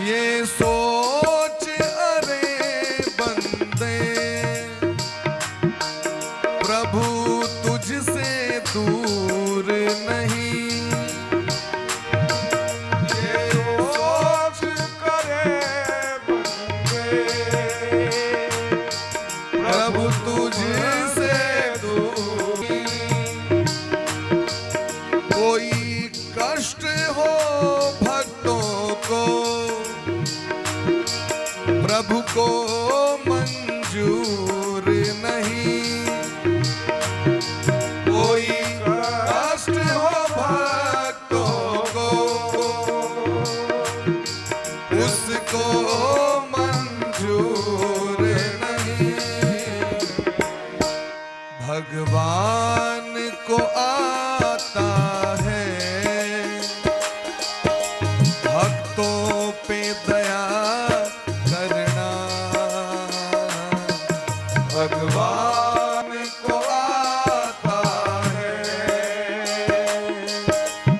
ये सोच अरे बंदे, प्रभु तुझसे दूर नहीं। ये सोच करे बंदे, प्रभु तुझसे दूर। कोई कष्ट हो भक्तों को, प्रभु को मंजूर नहीं। कोई कष्ट हो भक्तों को, उसको मंजूर नहीं। भगवान को आता है भक्तों पे दया करना। भगवान को आता है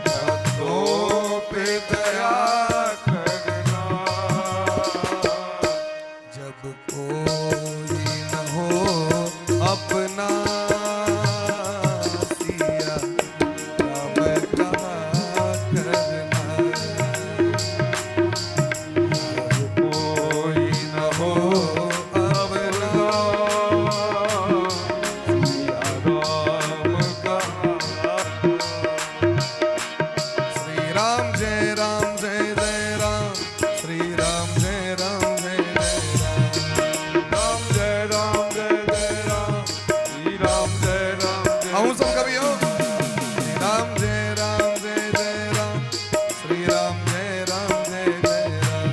भक्तों पे दया करना। जब कोई न हो अपना, सिया राम कहा करना। कोई न हो अपना, सिया राम कहा। श्री राम जय राम जय जय राम, श्री राम जय राम जय जय राम। राम जय राम जय जय राम, श्री राम जय राम जय। अहूँ सब कवियो। श्री राम जय राम जय जय राम, श्री राम जय राम जय जय राम,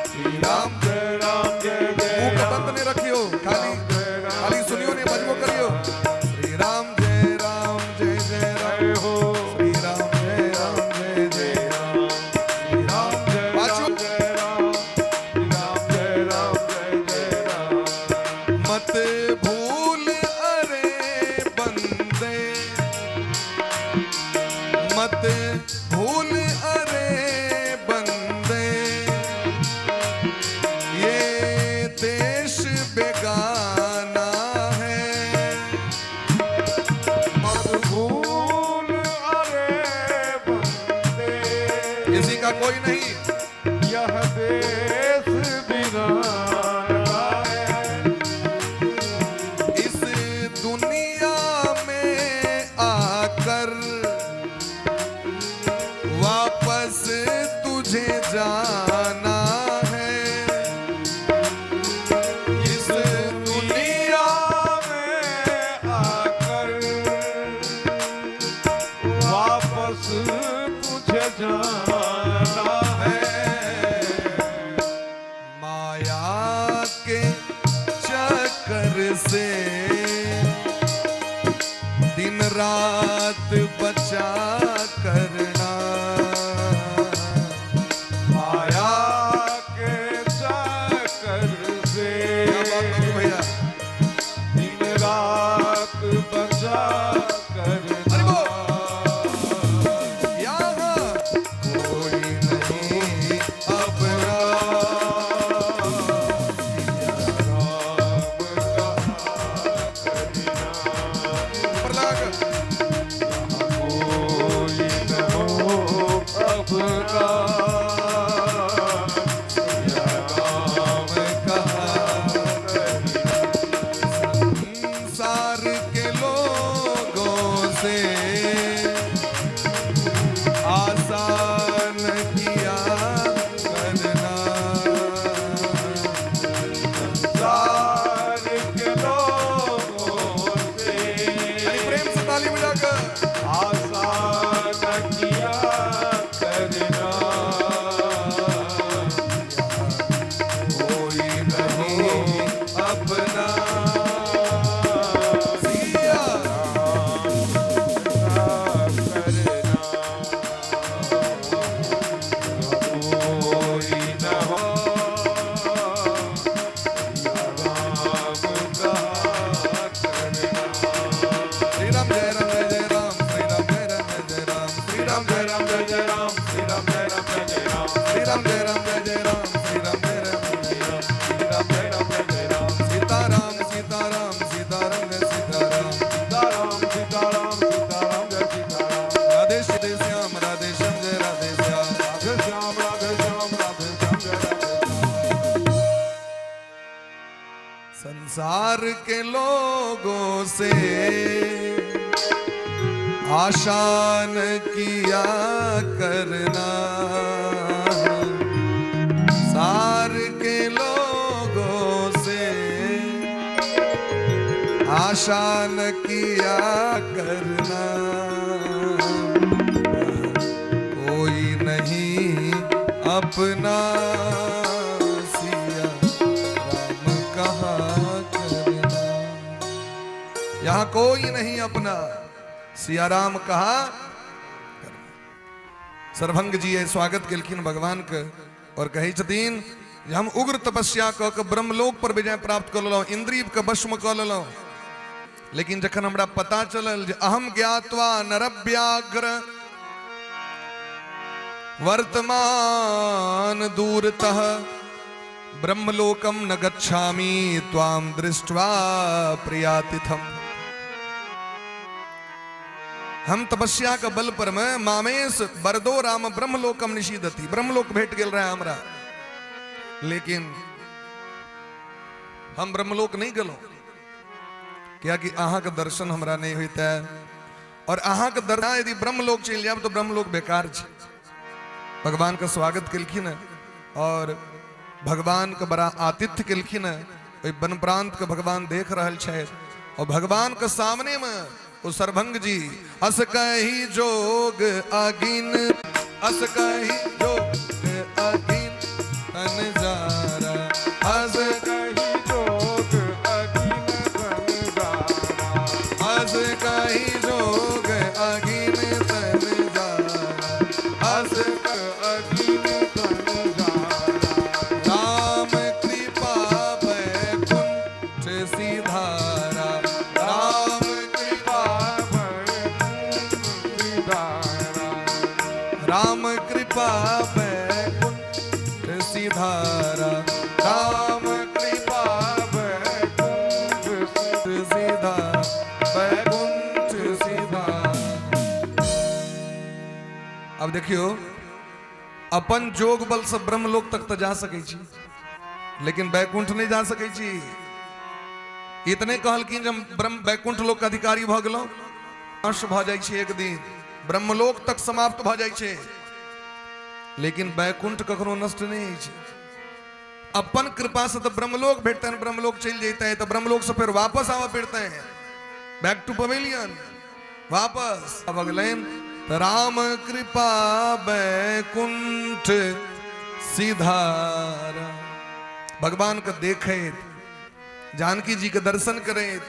श्री राम जय राम जय जय। मुंह के बंद नहीं रखियो, खाली खाली सुनियो नहीं, बजबो करियो। श्री राम जय राम जय जय राम, जय हो। श्री राम जय राम जय जय राम, श्री राम जय पाछू। राम जय राम, श्री राम जय राम जय जय राम। मत भूल अरे बंदे, मत भूल अरे बंदे, ये देश बेगाना है। मत भूल अरे बंदे, किसी का कोई नहीं, यह देश वीराना है। इस दुनिया में आकर वापस तुझे जाना है। इस दुनिया में आकर वापस तुझे जाना है। माया के चक्कर से दिन रात बचा करना। माया संसार के लोगों से आशा न किया करना, सार के लोगों से आशा न किया करना। कोई नहीं अपना सिया राम कहा करना। यहाँ कोई नहीं अपना, सिया राम कहा करना। सरभंग जी स्वागत केलखिन भगवान के और कहै छथिन जे हम उग्र तपस्या कऽ के ब्रह्मलोक पर विजय प्राप्त कऽ लेलहुँ, इंद्रिय के वशमे कऽ लेलहुँ, लेकिन जखन हमरा पता चलल जे अहम ज्ञात्वा नरव्याघ्र वर्तमान दूरतः ब्रह्मलोकम न गच्छामि त्वाम दृष्ट्वा प्रियातिथम। हम तपस्या के बल पर में मामेश बरदो राम ब्रह्मलोकम निषीदति, ब्रह्मलोक भेट गेल रहे हमरा, लेकिन हम ब्रह्मलोक नहीं गेलहुँ, कियाकि अहाँके दर्शन हमरा नहीं होइते, और अहाँके दर्शन यदि ब्रह्मलोक चलि जायब तो ब्रह्मलोक बेकार छै। भगवान के स्वागत केलखिन और भगवान के बड़ा आतिथ्य केलखिन। ओहि वन प्रांत के भगवान देख रहल छथि और भगवान के सामने में ओ सरभंग जी अस कही जोग अगिन, अस कही जोग अगिन तन जारा, अस कही जोग अगिन तन जारा, अस कही जोग अगिन तन जारा, अस अगिन तन जारा। राम कृपा बैकुंठ सिधारा, राम कृपा बैकुंठ सिधारा, राम कृपा बैकुंठ सिधारा, राम कृपा बैकुंठ सीधा बैकुंठ सीधा। अब देखियो अपन जोग बल से ब्रह्मलोक तक तो जा सकै छी, लेकिन बैकुंठ नहीं जा सकै छी। इतने कहलखिन जे हम ब्रह्म बैकुंठ लोक के अधिकारी भऽ गेलहुँ, नष्ट भऽ जाइ छै एक दिन, ब्रह्मलोक तक समाप्त भऽ जाइ छै, लेकिन बैकुंठ कखनो नष्ट नहीं होइ छै। अपन कृपा से तो ब्रह्मलोक भेटतनि, ब्रह्मलोक चलि जैते तऽ ब्रह्मलोक से फेर वापस आबऽ पड़तै, बैक टू पवेलियन वापस भऽ गेलनि। तऽ राम कृपा बैकुंठ सिधारा। भगवान के देखैत, जानकी जी के दर्शन करैत,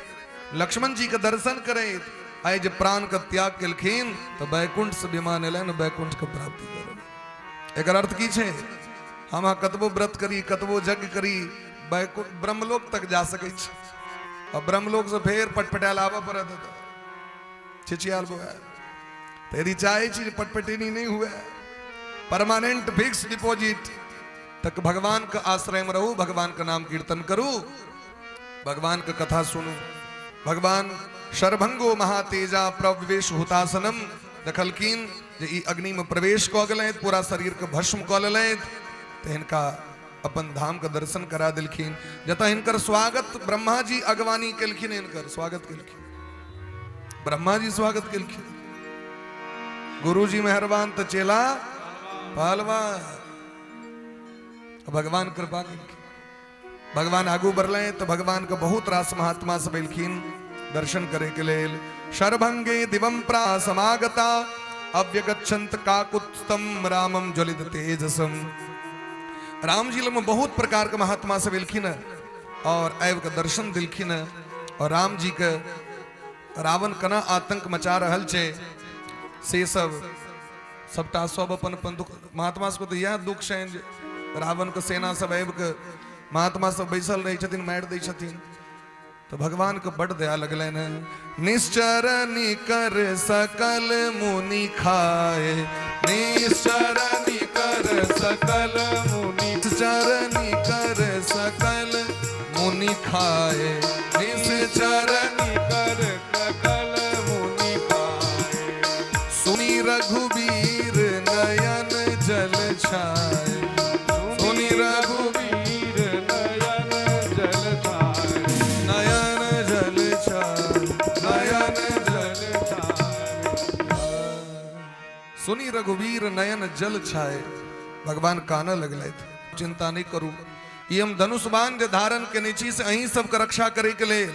लक्ष्मण जी के दर्शन करैत आइ जे प्राण के त्याग केलखिन तऽ बैकुंठ से विमान एलनि, बैकुंठ के प्राप्ति करल। एकर अर्थ की छै? हम अहाँ कतबो व्रत करी, कतबो यज्ञ करी, बैकुंठ ब्रह्मलोक तक जा सकै छी, आ ब्रह्मलोक से फेर पटपटायल आबऽ पड़त, छिछियाल बौआयल। तऽ यदि चाहै छी जे पटपटेनी नहि हुए, परमानेंट फिक्स डिपॉजिट, तक भगवान के आश्रय में रहू, भगवान के नाम कीर्तन करू, भगवान के कथा सुनू। भगवान शरभंगो महातेजा प्रवेश हुतासनम, देखलखिन जे ई अग्नि में प्रवेश कऽ गेलथि, पूरा शरीर के भस्म कऽ लेलथि, तऽ हिनका अपन धाम के दर्शन करा देलखिन, जतऽ हिनकर स्वागत ब्रह्मा जी अगवानी केलखिन, हिनकर स्वागत केलखिन, ब्रह्मा जी स्वागत केलखिन। गुरुजी मेहरबान तऽ चेला पहलवान। भगवान कृपा केलखिन, भगवान आगू बढ़ले तो भगवान के बहुत रास महात्मा सब एलखिन दर्शन करे के लेल। शरभंगे दिवं प्रा समागता अव्यगच्छन्त काकुत्स्थम रामम ज्वलित तेजसम। राम जी लग बहुत प्रकार के महात्मा सब एलखिन और आबि के दर्शन दिलखिन। और राम जी के रावण केना आतंक मचा रहल छै से सब सबटा सब अपन अपन दुख, महात्मा सबके तऽ इएह दुख छनि जे रावण के सेना सब आबि के महात्मा सब बैसल रहै छथिन, मारि दै छथिन। तऽ भगवान के बड दया लगलनि हेँ। निश्चरनी कर सकल मुनि खाए, निश्चरनी कर सकल मुनि, चरनी कर सकल मुनि खाए, निश्चरनी कर सकल मुनि खाए, सुनि रघुबीर नयन जल छाए, सुनि रघुबीर नयन जल छाए। सुनी रघुवीर नयन जल छाए। भगवान कानऽ लगलथि, चिंता नहीं करू, ई हम धनुष बाण जे धारण केने छी से अहीं सबके रक्षा करे के लेल।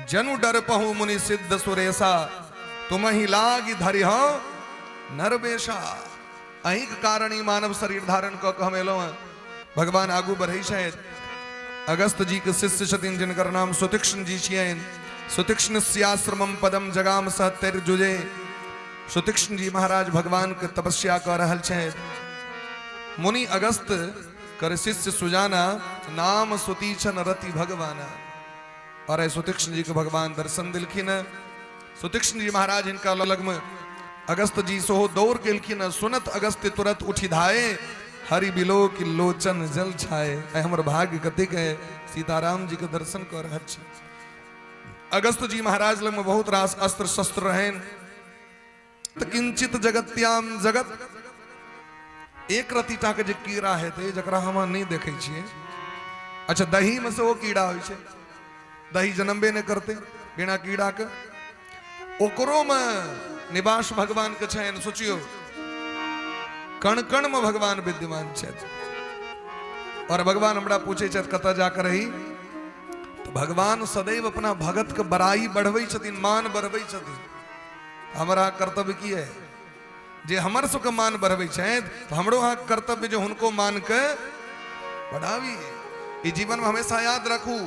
जनु डर पहु मुनि सिद्ध सुरेशा, तुमहि लागी धरि हौ नरबेशा। अहीं के कारण ई मानव शरीर धारण कऽ के हम एलहुँ हँ। भगवान आगू बढ़ै छथि। अगस्त जी के शिष्य छथिन जिनकर नाम सुतीक्ष्ण जी छियनि। सुतीक्ष्ण स्याश्रमम पदम जगाम सहतेर जुजे। सुतीक्ष्ण जी महाराज भगवान के तपस्या कऽ रहल छथि। मुनि अगस्त कर शिष्य सुजाना, नाम सुतीक्ष्ण रति भगवाना। और सुतीक्ष्ण जी के भगवान दर्शन दिलखिन। सुतीक्ष्ण जी महाराज हिनका लग में अगस्त जी सेहो दौड़ केलखिन। सुनत अगस्त तुरंत उठि धाये, हरि बिलो की लोचन जल छाए। आइ हमर भाग्य कतेक है, सीताराम जी के दर्शन कऽ रहल छी। अगस्त जी महाराज लग में बहुत रास अस्त्र शस्त्र रहनि। किंचित जगत्याम जगत, एक रति टा के जे कीड़ा हेतै जकरा हम अहाँ नहि देखै छियै। अच्छा, दही में सेहो कीड़ा होइ छै, दही जनमबे नहि करतै बिना कीड़ा के, ओकरो में निवास भगवान के छनि। सोचियो, कण कण में भगवान विद्यमान छथि। और भगवान हमरा पूछै छथि कतऽ जाकर रही, तऽ भगवान सदैव अपना भगत के बड़ाई बढ़बै छथिन, मान बढ़बै छथिन। हमरा कर्तव्य की है जे हमर सबके मान बढ़बै छथि, तऽ हमरो अहाँके कर्तव्य जे हुनको मान के बढ़ाबी। ई जीवन में हमेशा याद रखू,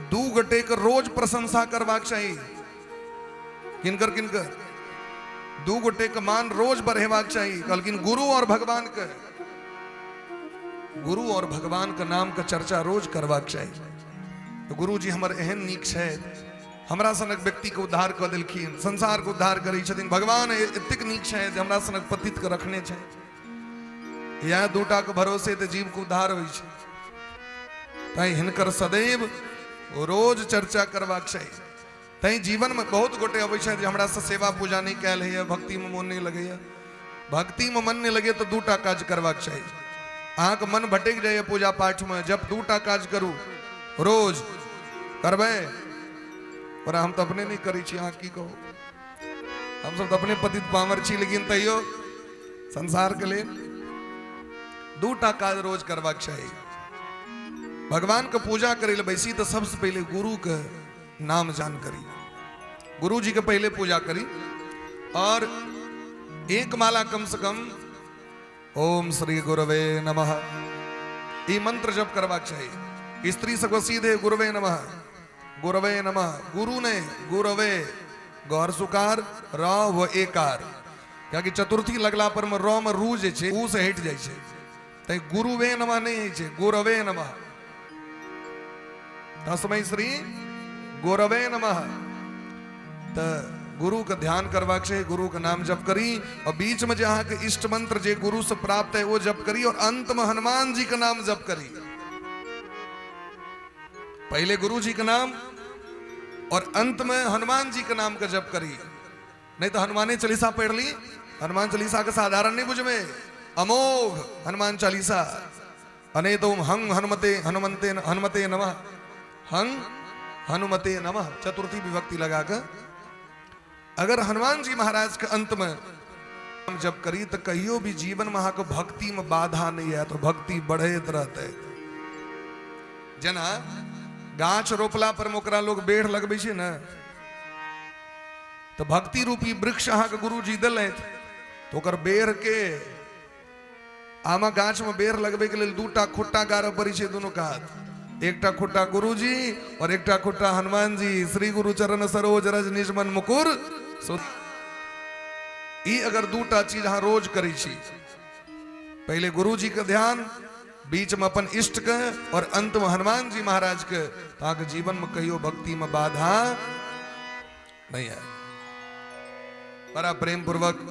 दू गोटे के रोज प्रशंसा करबाक चाही। किनकर किनकर? दू गोटे के मान रोज बढ़ेबाक चाही। कहलखिन गुरु और भगवान के, गुरु और भगवान के नाम के चर्चा रोज करबाक चाही। तो गुरु जी हमर एहन नीक छथि, हमरा सनक व्यक्ति के उद्धार कऽ देलखिन, संसार के उद्धार करै छथिन। भगवान एतेक नीक छथि जे हमरा सनक पतित के रखने छथि। इएह दूटा के भरोसे तऽ जीव के उद्धार होइ छै। तैं हिनकर सदैव रोज चर्चा करबाक चाही। तैं जीवन में बहुत गोटे अबै छथि जे हमरा से सेवा पूजा नहि कयल होइए, भक्ति में मोन नहि लगैए। भक्ति में मन नहि लगैए तऽ दूटा काज करबाक चाही। अहाँके मन भटकि जाइए पूजा पाठ में, जब दूटा काज करू रोज करबै। पर हम तऽ अपने नहि करै छी, अहाँ की कहू, हमसब तऽ अपने पतित पामर छी, लेकिन तैयो संसार के लेल दूटा काज रोज करबाक चाही। भगवान के पूजा करै लए बैसी तऽ सबसे पहिले गुरु के नाम जान करी, गुरु जी के पहले पूजा करी और एक माला कम से कम ओम श्री गुरुवे नमः ई मंत्र जप करबाक चाही। स्त्री सबके सीधे गुरुवे नमः, गुरुवे नमः, गुरु ने गुरवे, गौर सुकार र व एकार, कियाकि चतुर्थी लगला पर में र में रू जे छै ऊ से हटि जाइ छै, तैं गुरुवे नमः नहि होइ छै, गुरवे नमः। तस्मै श्री गुरवे नमः। तऽ गुरु के ध्यान करबाक छै, गुरु के नाम जप करी और बीच में जे अहाँके इष्ट मंत्र जे गुरु से प्राप्त है वो जप करी और अंत में हनुमान जी के नाम जप करी। पहले गुरु जी के नाम और अंत में हनुमान जी के नाम के जप करी। नहीं तो हनुमाने चालीसा पढ़ ली, हनुमान चालीसा के साधारण नहीं बुझमे, अमोघ हनुमान चालीसा। अनेतोम हंग हनुमते हनुमंते हनुमते नमः, हंग हनुमते नमः, चतुर्थी विभक्ति लगाकर अगर हनुमान जी महाराज के अंत में जब करी तो कहियो भी जीवन में अहाँके भक्ति में बाधा नहीं है, तो भक्ति बढ़ैत रहते। जेना गाछ रोपला पर में ओकरा लोग बेढ़ लगबै छै ने, तो भक्ति रूपी वृक्ष अहाँके गुरुजी देलथि तो ओकर बेर के आमा गाछ में बेर लगबै के लेल दूटा खुट्टा गाड़ऽ पड़ै छै दुनू कात, एकटा खुट्टा गुरुजी और एकटा खुट्टा हनुमान जी। श्री गुरु चरण सरोज रज निज मन मुकुर सो। ई अगर दूटा चीज अहाँ रोज करै छी, पहिले गुरुजी के ध्यान, बीच में अपन इष्ट के और अंत में हनुमान जी महाराज के, तो अहाँके जीवन में कहियो भक्ति में बाधा नहीं है। बड़ा प्रेम पूर्वक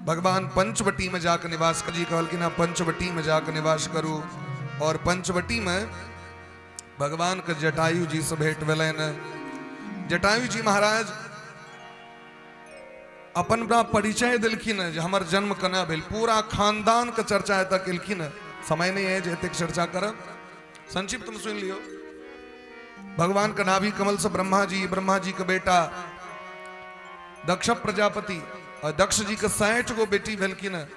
भगवान पंचवटी में जाकर निवास कर जी कहलखिन हाँ पंचवटी में जाकर निवास करू। और पंचवटी में भगवान के जटायु जी से भेंट भेलनि। जटायु जी महाराज अपन बड़ा परिचय देलखिन जे हमर जन्म केना भेल, पूरा खानदान के चर्चा एतऽ केलखिन। समय नहीं है जे एतेक चर्चा करब, संक्षिप्त में सुन लियो। भगवान के नाभि कमल से ब्रह्मा जी, ब्रह्मा जी के बेटा दक्ष प्रजापति, और दक्ष जी के 60 गो बेटी भेलखिन हँ,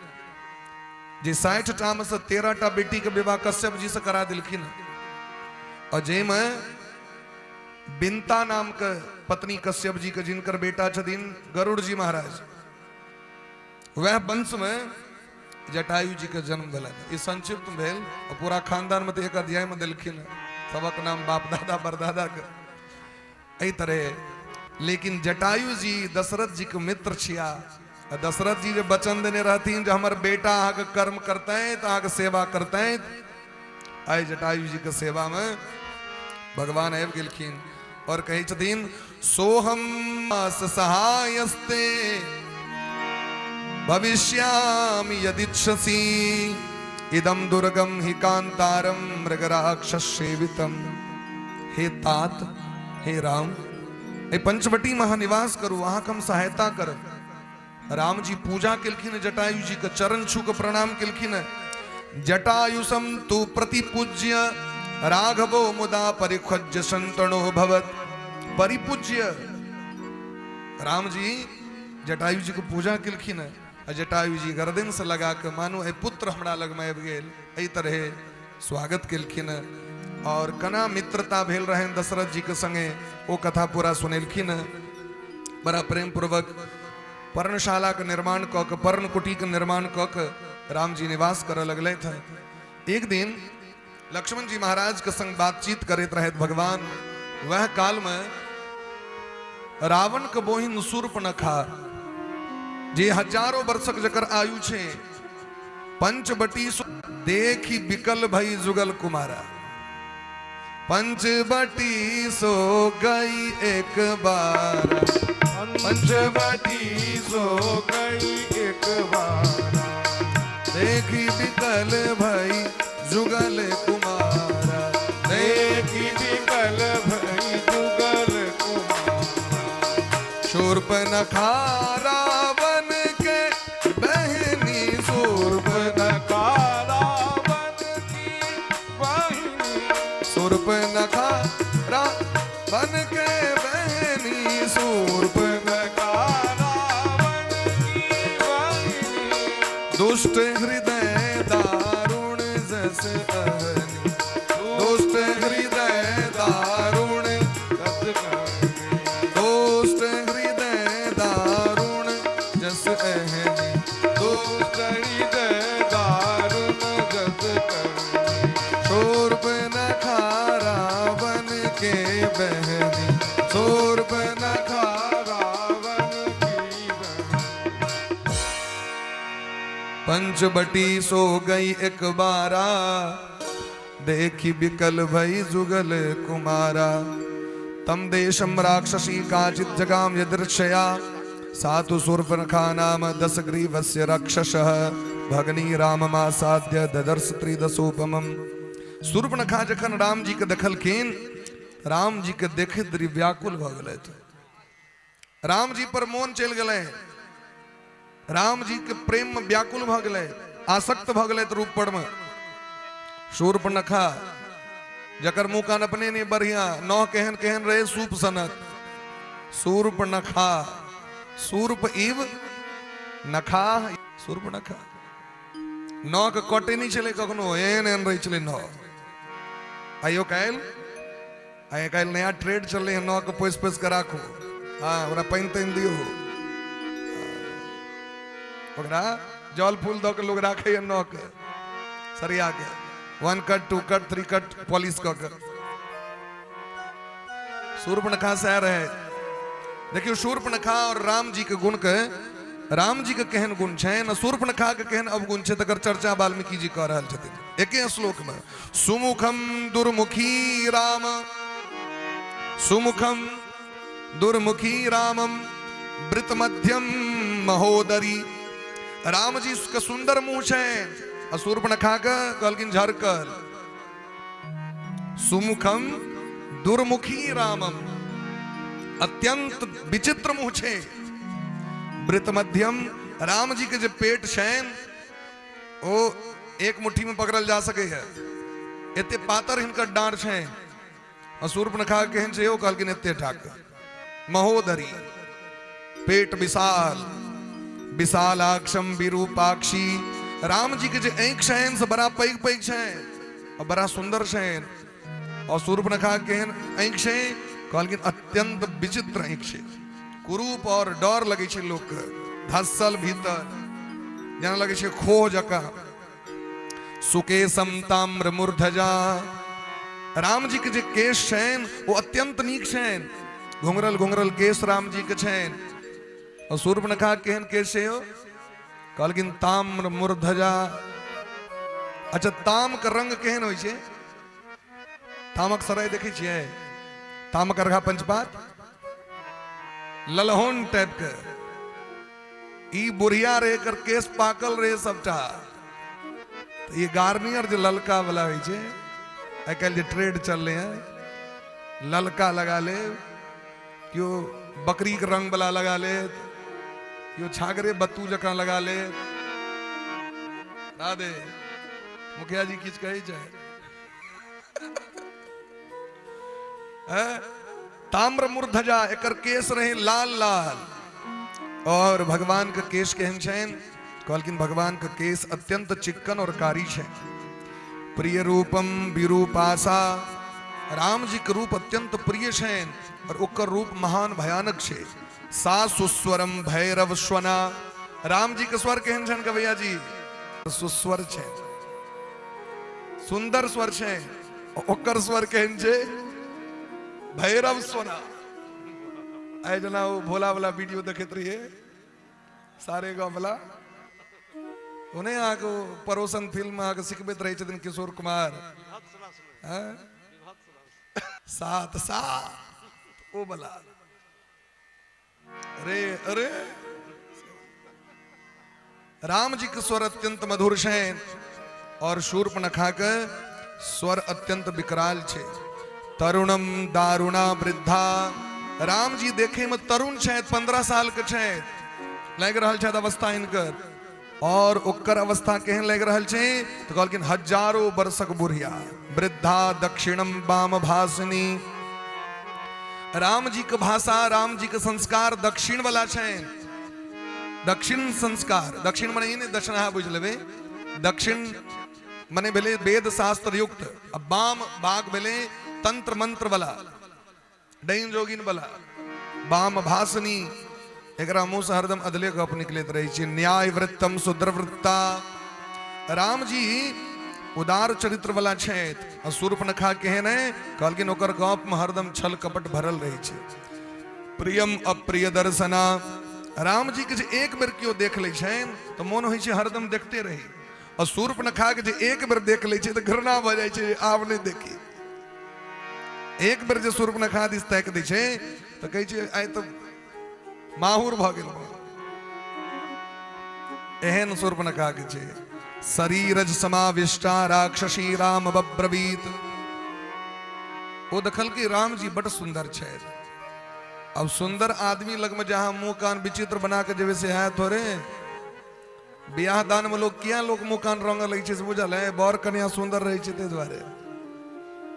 जे 60 टा में से 13 टा बेटी के विवाह कश्यप जी से करा दिलखिन हँ। और जाहिमे बिंता नाम के पत्नी कश्यप जी के जिनकर बेटा छथिन गरुड़ जी महाराज, वह वंश में जटायु जी के जन्म भेलनि। ई संक्षिप्त भेल और पूरा खानदान में तो एक अध्याय में दिलखिन सबक नाम बाप दादा परदादा के एहि तरह। लेकिन जटायु जी दशरथ जी के मित्र छिया। दशरथ जी जे वचन देने रहथिन जे हमर बेटा अहाँके कर्म करतै तऽ अहाँके सेवा करतै, आइ जटायु जी के सेवा में भगवान आबि गेलखिन और कहै छथिन सोहम सहायस्ते भविष्यामि यदिच्छसि इदं दुर्गम हि कांतारम मृगराक्षस सेवितम। हे तात, हे राम, एहि पंचवटी में अहाँ निवास करू, अहाँके हम सहायता करब। राम जी पूजा केलखिन, जटायु जी के चरण छू के प्रणाम केलखिन। जटायुषम तु प्रतिपूज्य राघवो मुदा परिखज्य संतनो भवत। परिपूज्य राम जी जटायु जी के पूजा केलखिन आ जटायु जी गर्दन से लगा के मानू ए पुत्र हमरा लग में आबि गेल, एहि तरह स्वागत केलखिन। और कना मित्रता भेल रहनि दशरथ जी के संगे, ओ कथा पूरा सुनेलखिन। बड़ा प्रेम पूर्वक पर्णशाला के निर्माण कऽ के, पर्णकुटी के निर्माण कऽ के राम जी निवास करऽ लगलथि हँ। एक दिन लक्ष्मण जी महाराज के संग बातचीत करैत रहथि भगवान। वह काल में रावण के बोहिन शूर्पणखा, जे हजारों वर्षक जकर आयु छे, पंचवटी देखी बिकल भई जुगल कुमारा। पंचवटी सो गई एक बार, पंचवटी सो गई एक बार, देखी बिकल भई जुगल कुमारा, देखी बिकल भई जुगल कुमारा। शूर्पणखा रावण के बहनी, शूर्पणखा रावण की बहिनी, शूर्पणखा रावण के बहनी, शूर्पणखा रावण की बहिनी, दुष्ट हृदय दारुण जस अहनी, दुष्ट हृदय दारुण जस अहनी, दुष्ट हृदय दारुण जस अहनी, दुष्ट हृदय दारुण जस अहनी, शूर्पणखा रावण के बहनी, शूर्पणखा रावण की बहनी। पंचवटी सो गई एक बारा, देखी बिकल भई जुगल कुमारा। तम देशम राक्षसी काचित जगाम यदृच्छया, सातु शूर्पणखा नाम दस ग्रीवस्य राक्षसः, भगनी राममासाद्य ददर्श त्रिदशोपमम। शूर्पणखा जखन राम जी के देखलखिन, राम जी के देखैत देरी व्याकुल भऽ गेलथि। राम जी पर मोन चलि गेलै, राम जी के प्रेम में व्याकुल भऽ गेलै, आसक्त भऽ गेलै रूप पर में। शूर्पणखा जकर मुंह कान अपने नहीं बढ़िया, नौ केहन केहन रहे सूप सनक, शूर्पणखा शूर्प इव नखा, शूर्पणखा नौ के कटे नहीं छलै कखनो, एहन एहन रहै छलै नौ। आइयो काल्हि, आइ काल्हि नया ट्रेड चललै हँ, नौ के पोसि पोसि कऽ राखू, हँ ओकरा पानि तानि दियौ, ओकरा जल फूल दऽ के लोक राखैए नौ के सरिया के, 1 कट 2 कट 3 कट पॉलिश कऽ के। शूर्पणखा से रहे। देखियौ शूर्पणखा और राम जी के गुण के, राम जी के केहन गुण छनि आ शूर्पणखा के केहन अवगुण छै, तकर चर्चा वाल्मीकि जी कऽ रहल छथिन एके श्लोक में। सुमुखम दुर्मुखी राम, सुमुखम दुर्मुखी रामम वृतमध्यम महोदरी। राम जी के सुंदर मुंह छै आ शूर्पणखा के कहलखिन झरकल। सुमुखम दुर्मुखी रामम, अत्यंत विचित्र मुंह छै। वृतमध्यम, राम जी के जे पेट छनि ओ एक मुट्ठी में पकड़ल जा सकै है, एते पातर हिनकर डाँड़ छनि। आ शूर्पणखा केहन छै, ओ कहलखिन एते ठाक। महोदरी, पेट विशाल। विशालाक्षम विरूपाक्षी। राम जी के जे आँखि छनि से बड़ा पैघ पैघ छनि और बड़ा सुंदर छनि। और शूर्पणखा केहन आँखि छै? कहलखिन अत्यंत विचित्र आँखि छै, कुरूप और डर लगै छै लोकके, धसल भीतर जेना लगै छै खोह जकाँ। सुकेशम ताम्र मूर्धजा। राम जी के जे केश छनि ओ अत्यंत नीक छनि, घुंघरल घुंघरल केश राम जी के छनि। और शूर्पणखा केहन केश छै यौ? कहलखिन ताम्र मूर्धजा। अच्छा, ताम के रंग केहन होइ छै? तामक सराय देखै छियै? तामक अर्घा पंचपात ललहोन टाइप के। ई बुढ़िया रहे, एकर केश पाकल रहे सबटा, तऽ ई गार्नियर जे ललका वाला होइ छै, आइ काल्हि जे ट्रेड चललै है, ललका लगा ले, केओ बकरी के रंग वाला लगा लेत, केओ छागरे बत्तू जकाँ लगा लेत। राधे मुखिया जी किछु कहै छै? ताम्र मूर्धजा, एकर केश रहे लाल लाल। और भगवान के केश केहन छनि? कहलखिन भगवान के केश अत्यंत चिक्कन और कारी छै। प्रिय रूपम विरूपासा। राम जी के रूप अत्यंत प्रिय छनि और ओकर रूप महान भयानक छै। सा सुस्वरम भैरव स्वना। राम जी के स्वर केहन छनि कवैया जी? सुस्वर छै, सुंदर स्वर छै। ओकर स्वर केहन छै? भैरव स्वना। आइ जेना ओ भोला वाला वीडियो देखैत रहियै, सारे गाँव वाला, ओ नहि अहाँके ओ पड़ोसन फिल्म अहाँके सिखबैत रहै छथिन किशोर कुमार, हैं? सात सात ओ वाला। अरे अरे, राम जी के स्वर अत्यंत मधुर छनि और शूर्पणखा के स्वर अत्यंत विकराल छै। तरुणम दारुणा वृद्धा। राम जी देखे में तरुण छथि, 15 साल के छथि लागि रहल छथि अवस्था हिनकर, और ओकर अवस्था केहन लागि रहल छै? तऽ कहलखिन हजारो वर्षक बुढ़िया। वृद्धा दक्षिणम वाम भाषिनी। राम जी के भाषा, राम जी के संस्कार दक्षिण वाला छै, दक्षिण संस्कार। दक्षिण मने ई नहि दक्षिणा बुझि लेबै, दक्षिण मने भेलै वेद शास्त्र युक्त, आ वाम भाग भेलै तंत्र मंत्र वाला, डाइन जोगिन वाला। वाम भाषणी, एकरा मुंह से हरदम अदले गप निकलैत रहै छै। न्याय वृत्तम शूद्र वृत्ता। राम जी उदार चरित्र वाला छथि आ शूर्पणखा केहन है? कहलखिन ओकर गप में हरदम छल कपट भरल रहै छै। प्रियम अप्रिय दर्शना। राम जी के जे एक बेर केओ देख लै छनि तऽ मोन होइ छै हरदम देखते रही, और शूर्पणखा के जे एक बेर देख लै छै तऽ घृणा भऽ जाइ छै, आब नहि देखी। एक बेर जे शूर्पणखा दिस ताकि दै छै तऽ कहै छै आइ तऽ माहुर भऽ गेल। एहन शूर्पणखा के छै। शरीरज समाविष्टा राक्षसी राम बब्रवीत। ओ देखलकै राम जी बड सुंदर छै। अब सुंदर आदमी लगमे जहाँ मुंह कान विचित्र बना के जेबै से है थोड़े। बियाह दान में लोग किया लोग मुंह कान रंग लै छै से बुझल है? बर कन्या सुंदर रहै छै ताहि दुआरे।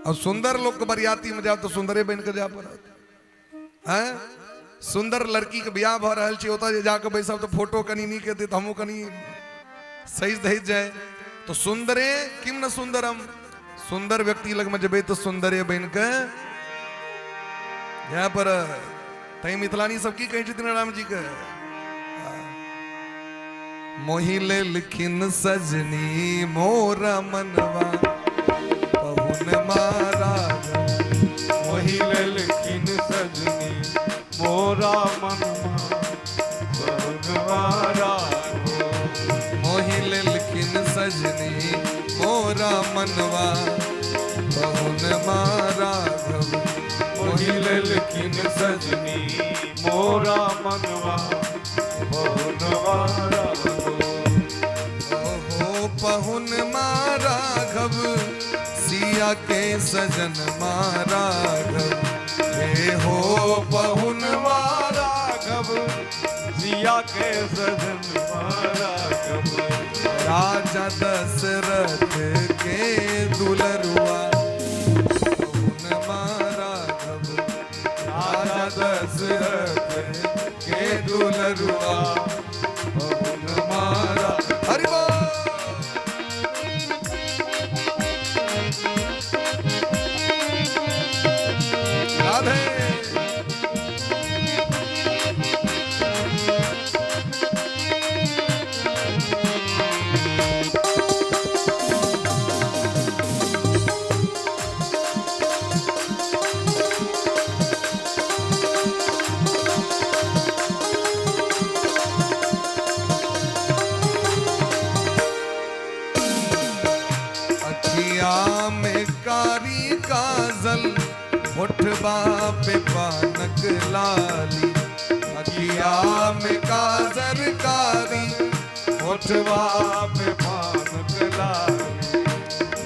अब सुंदर लोग के बरियाती में जाओ तो सुंदरे बन के जाय पड़त। हैं, सुंदर लड़की के बियाह भऽ रहल छै, ओतऽ जे जाके बैसब तऽ फोटो कनि नीक हेतै तऽ हमहूँ कनि सजि धजि जाय। तऽ सुंदरे किम न सुंदरम, सुंदर व्यक्ति लगमे जेबै तऽ सुंदरे बनि कऽ जाय पड़त। तैं मिथिलानी सब की कहै छथिन राम जी के? मोहि लेलखिन सजनी मोरा मनवा पहुन मारा। मोहि लेलखिन सजनी मोरा मनवा पहुन मारा। मोहि लेलखिन सजनी मोरा मनवा पहुन मारा। मोहि लेलखिन सजनी मोरा मनवा पहुनवा राघव। ओहो पहुन मा राघव, सिया के सजन मा राघव, हे हो पहुन मा राघव, सिया के सजन मा राघव। राजा दशरथ के दुलरुआ पहुन मा राघव, राजा दशरथ के दुलरुआ। अखिया में कारी काजल, होठबा पे पानक लाली। अखिया में काजर कारी, होठवा पे पानक लाली।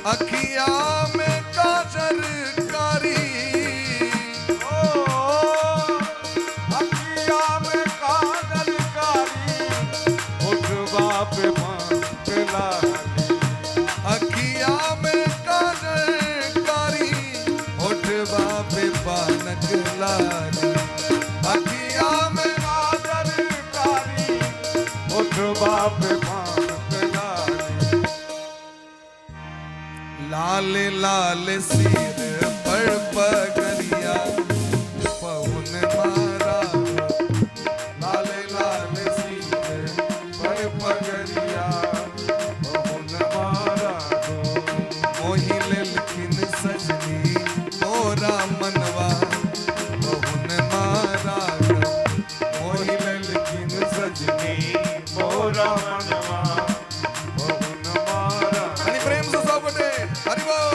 अखिया में काजर कारी, ओ अखिया में काजल कारी, होठवा पे पानक लाली। अखिया में काजर कारी, होठबा पे पानक लाली। अखिया में काजल कारी, होठवा पे पानक लाली। लाल लाल सिर पर पगरिया, पवन मारा। लाल लाल सिर पर पगरिया, पवन मारा गो। मोहि लेलखिन सजनी मोरा मनवा, पहुन मारा। मोहि लेलखिन सजनी मोरा मनवा, पहुन मारा। हरि प्रेम से सब गोटे हरि बोल।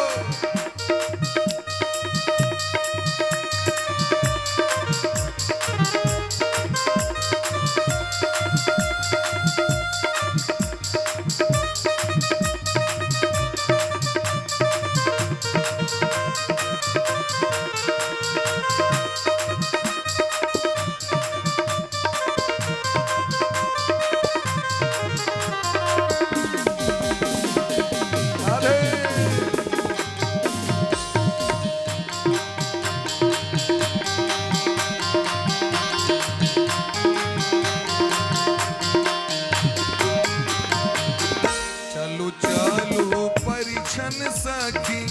राधे। चलू चलू परिछन सखी,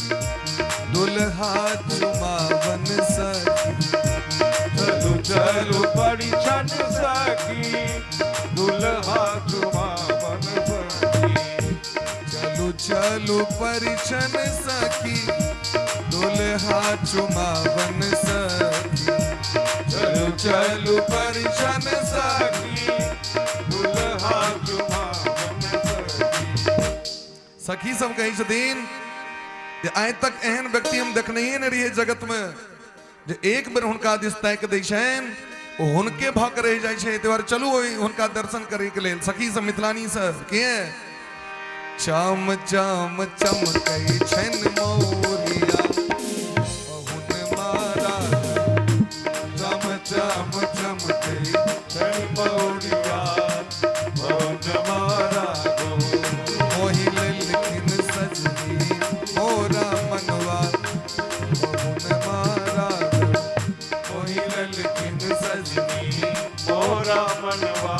दुल्हा चुमावन सखी। चलु चलु परिछन सखी, दुल्हा चुमावन सखी। चलू चलू परिछन सखी, दुल्हा चुमावन सखी। चलु चलु परिछन सखी, दुल्हा चुमावन सखी। सखी सब कहै छथिन जे आइ तक एहन व्यक्ति हम देखनहिए नहि रहियै जगत में, जे एक बेर हुनका दिस ताकि दै छनि ओ हुनके भऽ के रहि जाइ छै। ताहि दुआरे चलू ओहि हुनका दर्शन करैके लेल। सखी सब मिथिलानी सब के चम चम चमकै छनि मौरिया, पहुन मारा। चम चम चमकै छनि मौरिया, पहुन मारा गो। मोहि लेलखिन सजनी मोरा मनवा, पहुन मारा। मोहि लेलखिन सजनी मोरा मनवा,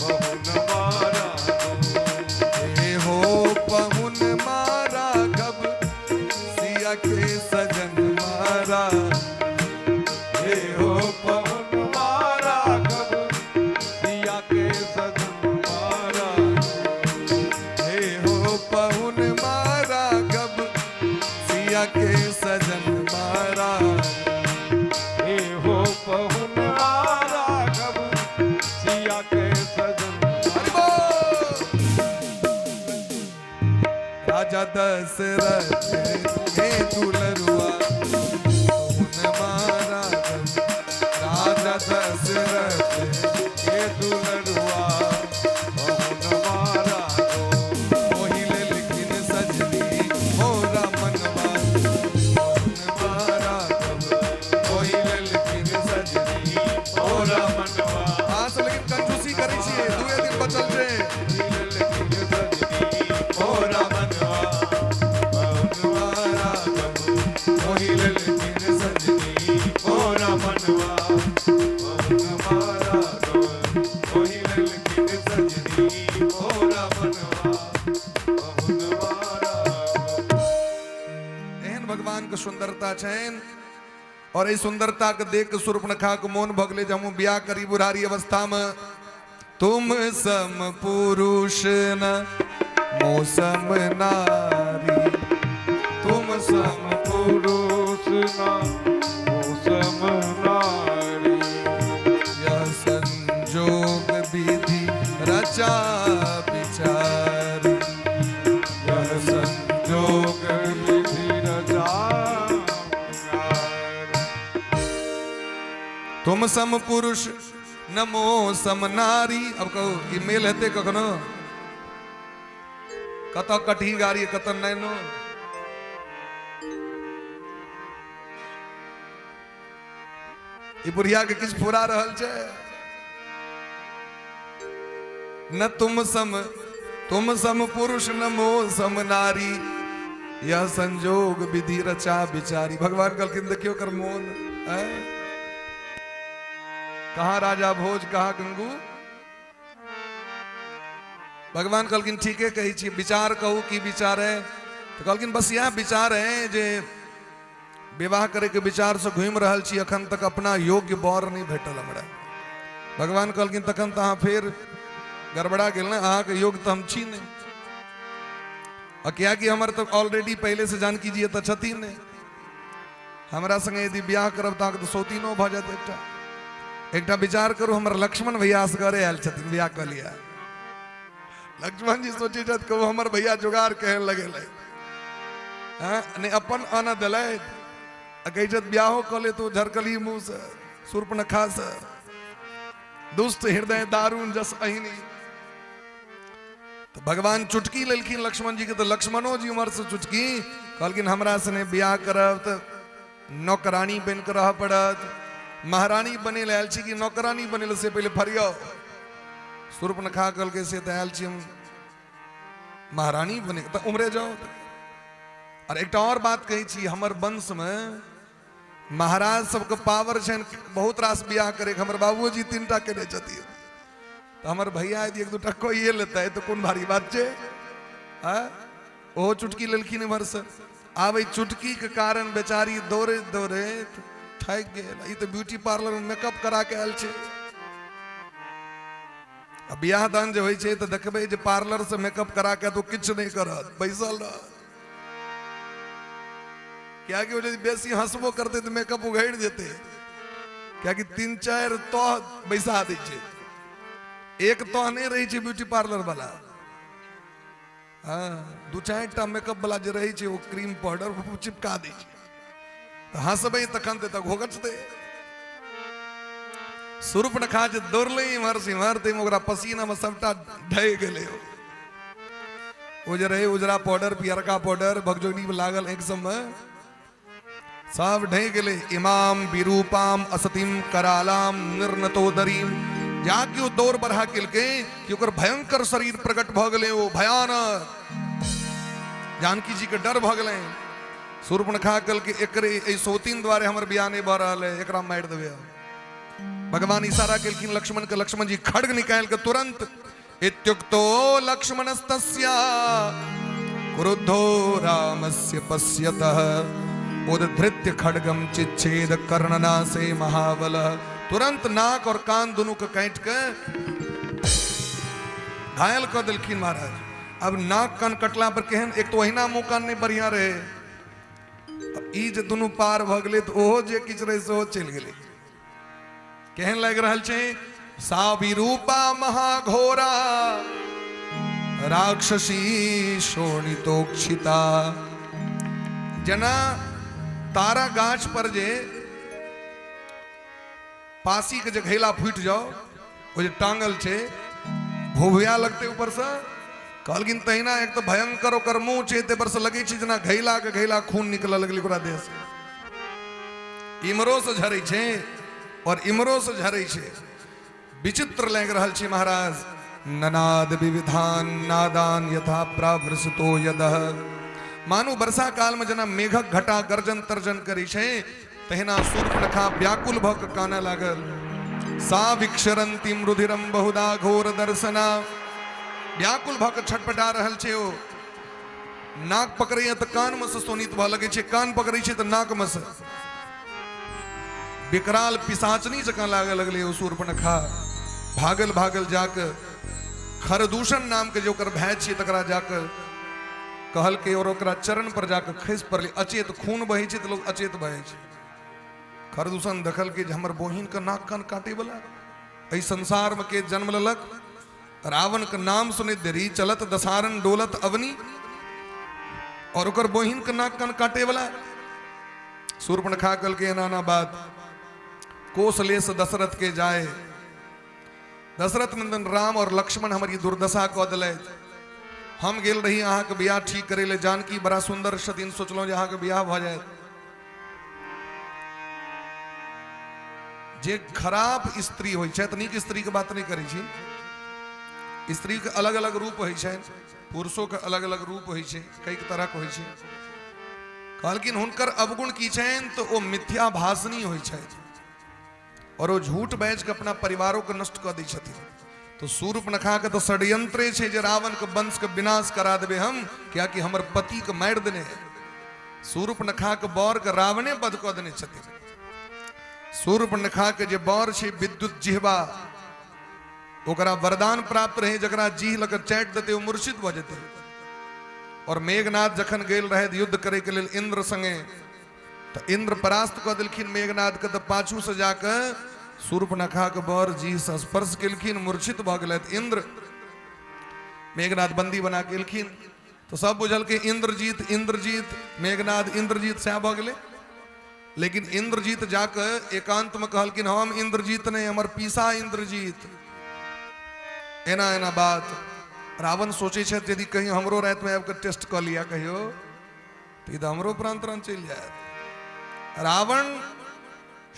पहुन मारा गो। हे हो पहुन मारा गब, सिया के सजन मारा। हे हो पहुन मारा गब, सिया के सजन मारा। हे हो पहुन मारा गब, सिया के सजन मारा। हे हो पहुन मारा गब, सिया के सजन। हरि बोल। राजा दशरथ हे दुलरुआ, पहुन मारा गब। राजा दशरथ हे दुलरुआ, पहुन मारा गो। मोहि लेलखिन सजनी मोरा मनवा, पहुन मारा गब। मोहि लेलखिन सजनी मोरा मनवा। अहाँ सब लेकिन कंजूसी करै छियै, दुए दिन बचल छै। लेलखिन सजनी मोरा मनवा, पहुन मारा गब। मोहि लेलखिन सजनी मोरा मनवा, पहुन मारा गब। मोहि लेलखिन सजनी मोरा मनवा, पहुन मारा गब। एहन भगवान के सुंदरता छनि, और एहि सुंदरता के देख के शूर्पणखा के मोन भऽ गेलै जे हमहूँ बियाह करी बुढ़ारी अवस्था में। तुम सम पुरुष न मौसम नारी, तुम सम पुरुष न मौसम नारी। यह संजोग विधि रचा विचारी। यह संजोग तुम सम पुरुष न मो सम नारी। अब कहू ई मेल हेतै कखनो? कतऽ कटही गाड़ी कतऽ नैनो। ई बुढ़िया के किछु फुरा रहल छै। न तुम सम, तुम सम पुरुष न मो सम नारी, यह संजोग विधि रचा बिचारी। भगवान कहलखिन देखियो कर मोन है? कहाँ राजा भोज कहाँ गंगू। भगवान कहलखिन ठीके कहै छी, विचार कहू की विचार है। तो कहलखिन बस इएह विचार है जे विवाह करे के विचार से घूमि रहल छी, अखन तक अपना योग्य वर नहीं भेटल हमरा। भगवान कहलखिन तखन तऽ अहाँ फेर गड़बड़ा गेल ने, अहाँके योग्य तऽ हम छी नहि, आ कियाकि हमर तऽ ऑलरेडी पहले से जानकी जी एतऽ छथिन नहि, हमरा संगे यदि बियाह करब तऽ अहाँके तऽ सौतीनो भऽ जायत। एकटा एकटा विचार करू, हमर लक्ष्मण भैया असगरे आयल छथिन, बियाह कऽ लिअ। लक्ष्मण जी सोचै छथि कहू हमर भैया जोगाड़ केहन लगेलै, नहि अपन अन्न देलथि आ कहै छथि बियाहो कऽ ले तू झरकली मुँहसँ शूर्पणखासँ, दुष्ट हृदय दारुण जस अहिनी। तऽ भगवान चुटकी लेलखिन लक्ष्मण जी के, तऽ लक्ष्मणो जी उम्हर से चुटकी कहलखिन हमरा सने बियाह करब तऽ नौकरानी बनि कऽ रहऽ पड़त, महारानी बने लए आयल छी कि नौकरानी बने लए से पहिले फरियाउ। शूर्पणखा कहलकै से तऽ आयल छी हम महारानी बने, तऽ उम्हरे जाउ। और एकटा और बात कहै छी, हमर वंशमे महाराज सबके पावर छनि बहुत रास बियाह करे, हमर बाबूजी 3टा केने छथिन, तऽ हमर भैया यदि एक दूटा कहिए लेतै तऽ कोन भारी बात छै। आँय ओहो चुटकी लेलखिन इम्हरसँ। आब एहि चुटकीके कारण बेचारी दौड़ैत दौड़ैत थाकि गेल। ई तऽ ब्यूटी पार्लरमे मेकअप करा के आयल छै। आ बियाह दान जे होइ छै तऽ देखबै जे पार्लरसँ मेकअप करा के तऽ किछु नहि करत, बैसल रहत, कियाकि ओ यदि बेसी हंसबो करतै तऽ मेकअप उघड़ि जेतै, कियाकि 3-4 तह बैसा दै छै, एक तह नहि रहै छै ब्यूटी पार्लर वाला। हँ 2-4टा मेकअप वाला जे रहै छै ओ क्रीम पाउडर चिपका दै छै, तऽ हंसबै तखन तऽ घोघचतै। शूर्पणखा जे दौड़लै इम्हर से इम्हर, ताहिमे ओकरा पसीनामे सबटा ढहि गेलै। ओ जे रहै उजरा पाउडर पियरका पाउडर भगजोगनी लागल आँखि सबमे, सब ढहि गेलै। इमाम विरूपाम असतीम करालाम निर्नतोदरीम, जाकि ओ दौड़ बढ़ा केलकै कि ओकर भयंकर शरीर प्रकट भऽ गेलै, ओ भयानक। जानकी जी के डर भऽ गेलै। शूर्पणखा कहलकै एकरे एहि सौतीन द्वारे हमर बियाह नहि भऽ रहल है, एकरा मारि देबै। भगवान इशारा केलखिन लक्ष्मण के, लक्ष्मण जी खड्ग निकालि के तुरंत इत्युक्तो लक्ष्मणस्तस्य क्रुद्धो रामस्य पश्यतः उद्धृत्य खड्गम चिच्छेद कर्णनासे महाबल। तुरंत नाक और कान दुनू के काटि के घायल कऽ देलखिन महाराज। अब नाक कान कटला पर केहन, एक तो ओहिना मुँह कान नहि बढ़िया रहे, ई जे दुनू पार भऽ गेलै तऽ ओहो जे किछु रहै सेहो चलि गेलै। केहन लागि रहल छै? सा विरूपा महाघोरा राक्षसी शोणितोक्षिता। जेना तारा गाछ पर जे पासी के जे घैला फूटि जाओ, ओ जे टांगल छै भुभुया लगतै ऊपर से, कहलखिन तहिना एक तऽ भयंकर ओकर मुंह छै, ताहि पर से लगै छै जेना घैला के घैला खून निकलऽ लगलै ओकरा देह से। इम्हरो से झरै छै और इम्हरो से झरै छै, विचित्र लागि रहल छै महाराज। ननाद विविधान नादान यथा प्रावृषतो यदह। मानू वर्षा काल में जेना मेघक घटा गर्जन तर्जन करै छै, तहिना शूर्पणखा व्याकुल भऽ कऽ कानऽ लागल। सा विक्षरंतीम रुधिरम बहुधा घोर दर्शना। व्याकुल भऽ कऽ छटपटा रहल छै ओ। नाक पकड़ैया तऽ कानमे से शोणित भऽ लगै छै, कान पकड़ै छै तऽ नाकमे से। विकराल पिशाचनी जकाँ लागऽ लगलै ओ शूर्पणखा। भागल भागल जाकऽ खरदूषण नामके जे ओकर भाय छियै तकरा जाकऽ कहलकै और ओकरा चरण पर जाकऽ खसि पड़लै। अचेत खून बहै छै तऽ लोक अचेत भऽ जाइ छै। खरदूषण देखलकै जे हमर बहिनके नाक कान काटैवला एहि संसारमे के जन्म लेलक। रावण के नाम सुनैत देरी चलत दसारन डोलत अवनी, और ओकर बहिन के नाक कान काटे वाला। शूर्पणखा कहलकै एना एना बात। कोसलेश दशरथ के जाए। दशरथ नंदन राम और लक्ष्मण हमर ई दुर्दशा कऽ देलथि। हम गेल रही अहाँके बियाह ठीक करै लए, जानकी बड़ा सुन्दर छथिन, सोचलहुँ जे अहाँके बियाह भऽ जायत। जे खराब स्त्री होइ छथि, नीक स्त्रीके बात नहि करै छी, स्त्रीके अलग अलग रूप होइ छनि, पुरुषोके अलग अलग रूप होइ छै, कई तरहक होइ छै। कहलखिन हुनकर अवगुण की छनि तऽ ओ मिथ्या भाषणी होइ छथि और ओ झूठ बाजि कऽ अपना परिवारों के नष्ट कऽ दै छथिन। तो शूर्पणखा के तऽ षड्यंत्रे छै जे रावण के वंश के विनाश करा देबै हम, कियाकि हमर पति के मारि देने है। शूर्पणखा के बर के रावणे वध कऽ देने छथिन। शूर्पणखा के जे बर छै विद्युत जिहवा, ओकरा वरदान प्राप्त रहे जकरा जीह लऽ कऽ चाटि देतै ओ मूर्छित भऽ जेतै। और मेघनाथ जखन गेल रहे युद्ध करे के लेल इंद्र संगे, तऽ इंद्र परास्त कऽ देलखिन मेघनाथ के, तऽ पाछू से जाकऽ शूर्पणखा के बर जीह से स्पर्श केलखिन, मूर्छित भऽ गेलथि इंद्र। मेघनाथ बंदी बना के एलखिन तऽ सब बुझलकै इंद्रजीत इंद्रजीत मेघनाथ इंद्रजीत सएह भऽ गेलै। लेकिन इंद्रजीत जाकऽ एकांत में कहलखिन हम इंद्रजीत नहीं, हमर पीसा इंद्रजीत। एना एना बात रावण सोचे छथि यदि कहीं हमरो राति में आबि कऽ टेस्ट कऽ लिया कहियो तऽ ई तऽ हमरो प्राण त्राण चलि जायत। रावण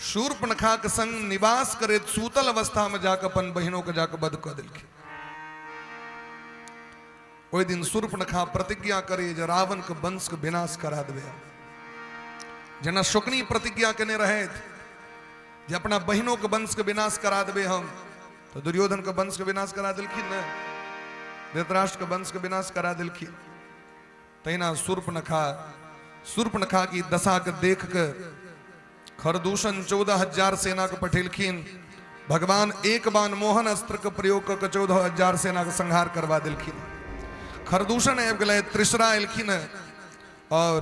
शूर्पणखा के संग निवास करैत सूतल अवस्था में जाकऽ अपन बहिनों के जाकऽ वध कऽ देलखिन। ओहि दिन शूर्पणखा प्रतिज्ञा करे जे रावण के वंश के विनाश करा देबै। जेना शकुनी प्रतिज्ञा केने रहथि जे अपना बहिनों के वंश के विनाश करा देबै हम, तो दुर्योधन के वंश के विनाश करा देलखिन ने, धृतराष्ट्र के वंश के विनाश करा देलखिन। तहिना शूर्पणखा, शूर्पणखा की दशा के देख के खरदूषण 14,000 सेना के पठेलखिन। भगवान एक बाण मोहन अस्त्र के प्रयोग कऽ के 14,000 सेना के संहार करवा देलखिन। खरदूषण आबि गेलै, त्रिशरा एलखिन और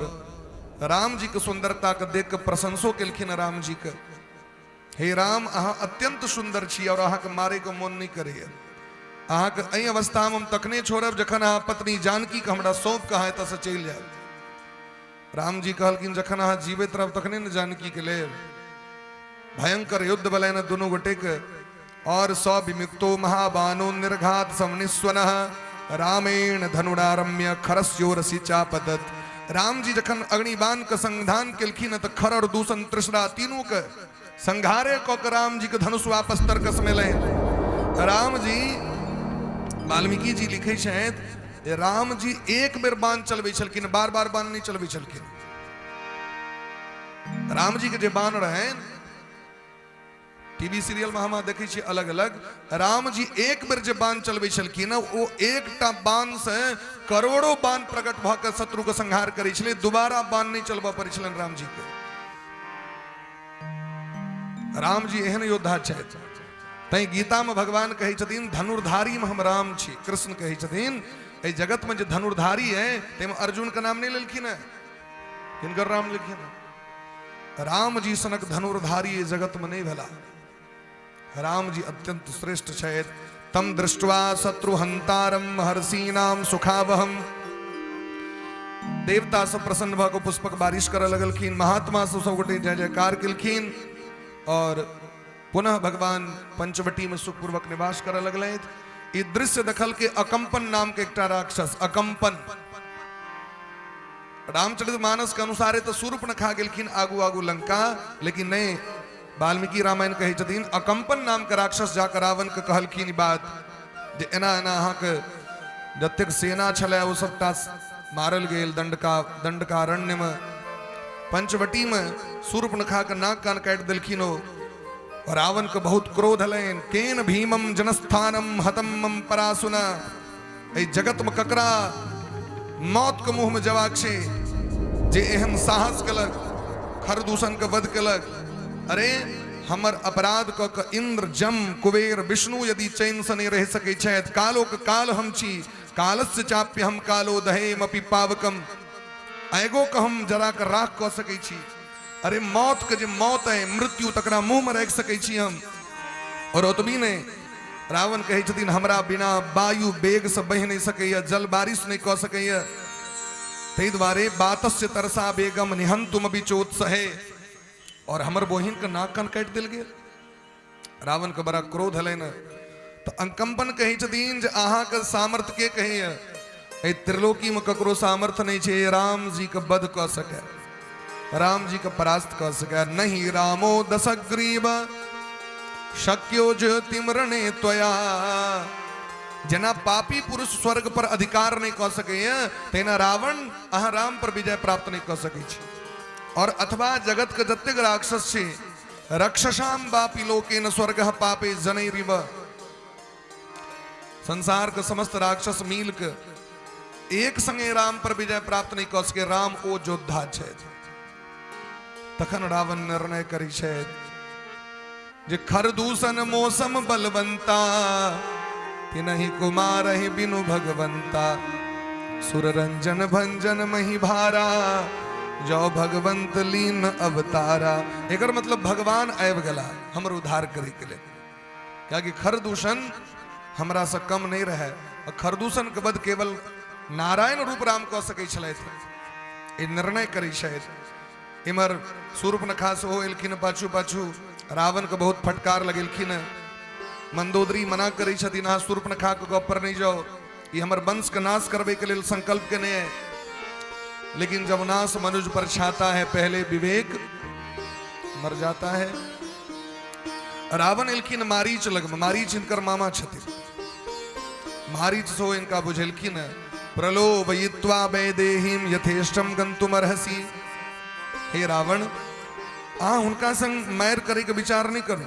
राम जी के सुंदरता के देख के प्रशंसो केलखिन राम जी के, हे राम अहाँ अत्यंत सुंदर छी और अहाँके मारे के मोन नहीं करैया, अहाँके एहि अवस्था में हम तखने छोड़ब जखन अहाँ पत्नी जानकी के हमरा सौंप के अहाँ एतऽ से चलि जायब। राम जी कहलखिन जखन अहाँ जीवित रहब तखने ने जानकी के लेब। भयंकर युद्ध भेलनि दुनू गोटे के और स विमुक्तो महाबानो निर्घात समनिस्वन रामेण धनुरारम्य खरस्योरसि चापतत। राम जी जखन अग्निबाण के संधान केलखिन तऽ खर और दूषण त्रिशरा तीनू के संघारे कऽ के राम जी के धनुष वापस तर्कस में लनि। राम जी वाल्मीकि जी लिखै छथि राम जी एक बेर बाण चलबै छलखिन, बार बार बाण नहि चलबै छलखिन। राम जी के जे बाण रहनि टीवी सीरियल में हम देखै छियै अलग अलग, राम जी एक बेर जे बाण चलबै छलखिन ओ एकटा बाण से करोड़ों बाण प्रकट भऽ के शत्रु के संहार करै छलै, दोबारा बाण नहि चलबऽ पड़ै छलनि राम जी के। राम जी एहन योद्धा छथि। तैं गीता में भगवान कहै छथिन धनुर्धारी में हम राम छी। कृष्ण कहै छथिन एहि जगत में जे धनुर्धारी है ताहिमे अर्जुन के नाम नहि लेलखिन है, हिनकर नाम लेलखिन है। राम जी सनक धनुर्धारी एहि जगत में नहीं भेला। राम जी अत्यंत श्रेष्ठ छथि। तम दृष्ट्वा शत्रुहंतारम महर्षीणाम सुखावहम। देवता सब प्रसन्न भऽ कऽ पुष्पक बारिश करऽ लगलखिन, महात्मा सब सब गोटे जय जयकार केलखिन और पुनः भगवान पंचवटी में सुखपूर्वक निवास करऽ लगलथि। ई दृश्य देखल के अकंपन नाम के एकटा राक्षस अकंपन, रामचरित मानस के अनुसार तऽ शूर्पणखा गेलखिन आगू आगू लंका, लेकिन नहीं, वाल्मीकि रामायण कहै छथिन अकंपन नाम के राक्षस जाकर रावण के कहलखिन ई बात जे एना एना अहाँके जतेक सेना छलै ओ सबटा मारल गेल दंडकारण्य में, पंचवटी में शूर्पणखा के नाक कान काटि देलखिन ओ। रावण के बहुत क्रोध हलनि, केन भीमम जनस्थानम हतम मम परासुना, एहि जगत में ककरा मौत के मुंह में जवाक छै जे एहन साहस केलक, खरदूषण के वध केलक। अरे हमर अपराध क के इंद्र जम कुबेर विष्णु यदि चैन से नहीं रह सकै छथि, कालो के काल हम छी, कालस्य चाप्य हम कालो दहेमपि पावकम, एगो के हम जरा के राख कऽ सकै छी। अरे मौत के जे मौत है मृत्यु तकरा मुंह में राखि सकै छी हम। और ओतबी नहीं, रावण कहै छथिन हमरा बिना वायु वेग से बहि नहीं सकैया, जल बारिश नहीं कऽ सकैया, ताहि दुआरे बातस्य तरसा बेगम निहंतुम अभी चोत्सहे। और हमर बहिन के नाक कान काटि देल गेल। रावण के बड़ा क्रोध हलनि। तऽ अंकम्पन कहै छथिन जे अहाँके सामर्थ्य के कहैया, एहि त्रिलोकीमे ककरो सामर्थ्य नहि छै राम जी के वध कऽ सकै, राम जी के परास्त कऽ सकै। नहीं रामो दशग्रीव शक्यो ज्योतिमरणे त्वया। जेना पापी पुरुष स्वर्ग पर अधिकार नहि कऽ सकैया, तहिना रावण अहाँ राम पर विजय प्राप्त नहि कऽ सकै छी। और अथवा जगत के जतेक राक्षस छै, रक्षसाम वापी लोकेन स्वर्ग पापे जनैरिव, संसार के समस्त राक्षस मिल के एक संगे राम पर विजय प्राप्त नहीं कऽ सके, राम ओ योद्धा छथि। तखन रावण निर्णय करै छथि जे खरदूषण मौसम बलवंता, तिनहि कुमार ही बिनु भगवंता, सुररंजन भंजन मही भारा, जो भगवंत लीन अवतारा। एकर मतलब भगवान आबि गेला हमर उद्धार करे के लेल, कियाकि खरदूषण हमरा से कम नहीं रहे, और खरदूषण के वध केवल नारायण रूप राम कऽ सकै छलथि, ई निर्णय करै छथि। इम्हर शूर्पणखा सेहो एलखिन पाछू पाछू, रावण के बहुत फटकार लगेलखिन। मंदोदरी मना करै छथिन, अहाँ शूर्पणखा के गप पर नहीं जाओ, ई हमर वंश के नाश करबे के लेल संकल्प केने है। लेकिन जब नाश मनुज पर छाता है, पहले विवेक मर जाता है। रावण एलखिन मारीच लगमे, मारीच हिनकर मामा छथिन। मारीच सेहो इनका बुझेलखिन, प्रलोभयित्वा वैदेहीम यथेष्टम गंतुमर्हसि। हे रावण, अहाँ हुनका संग मारि करे के विचार नहीं करू।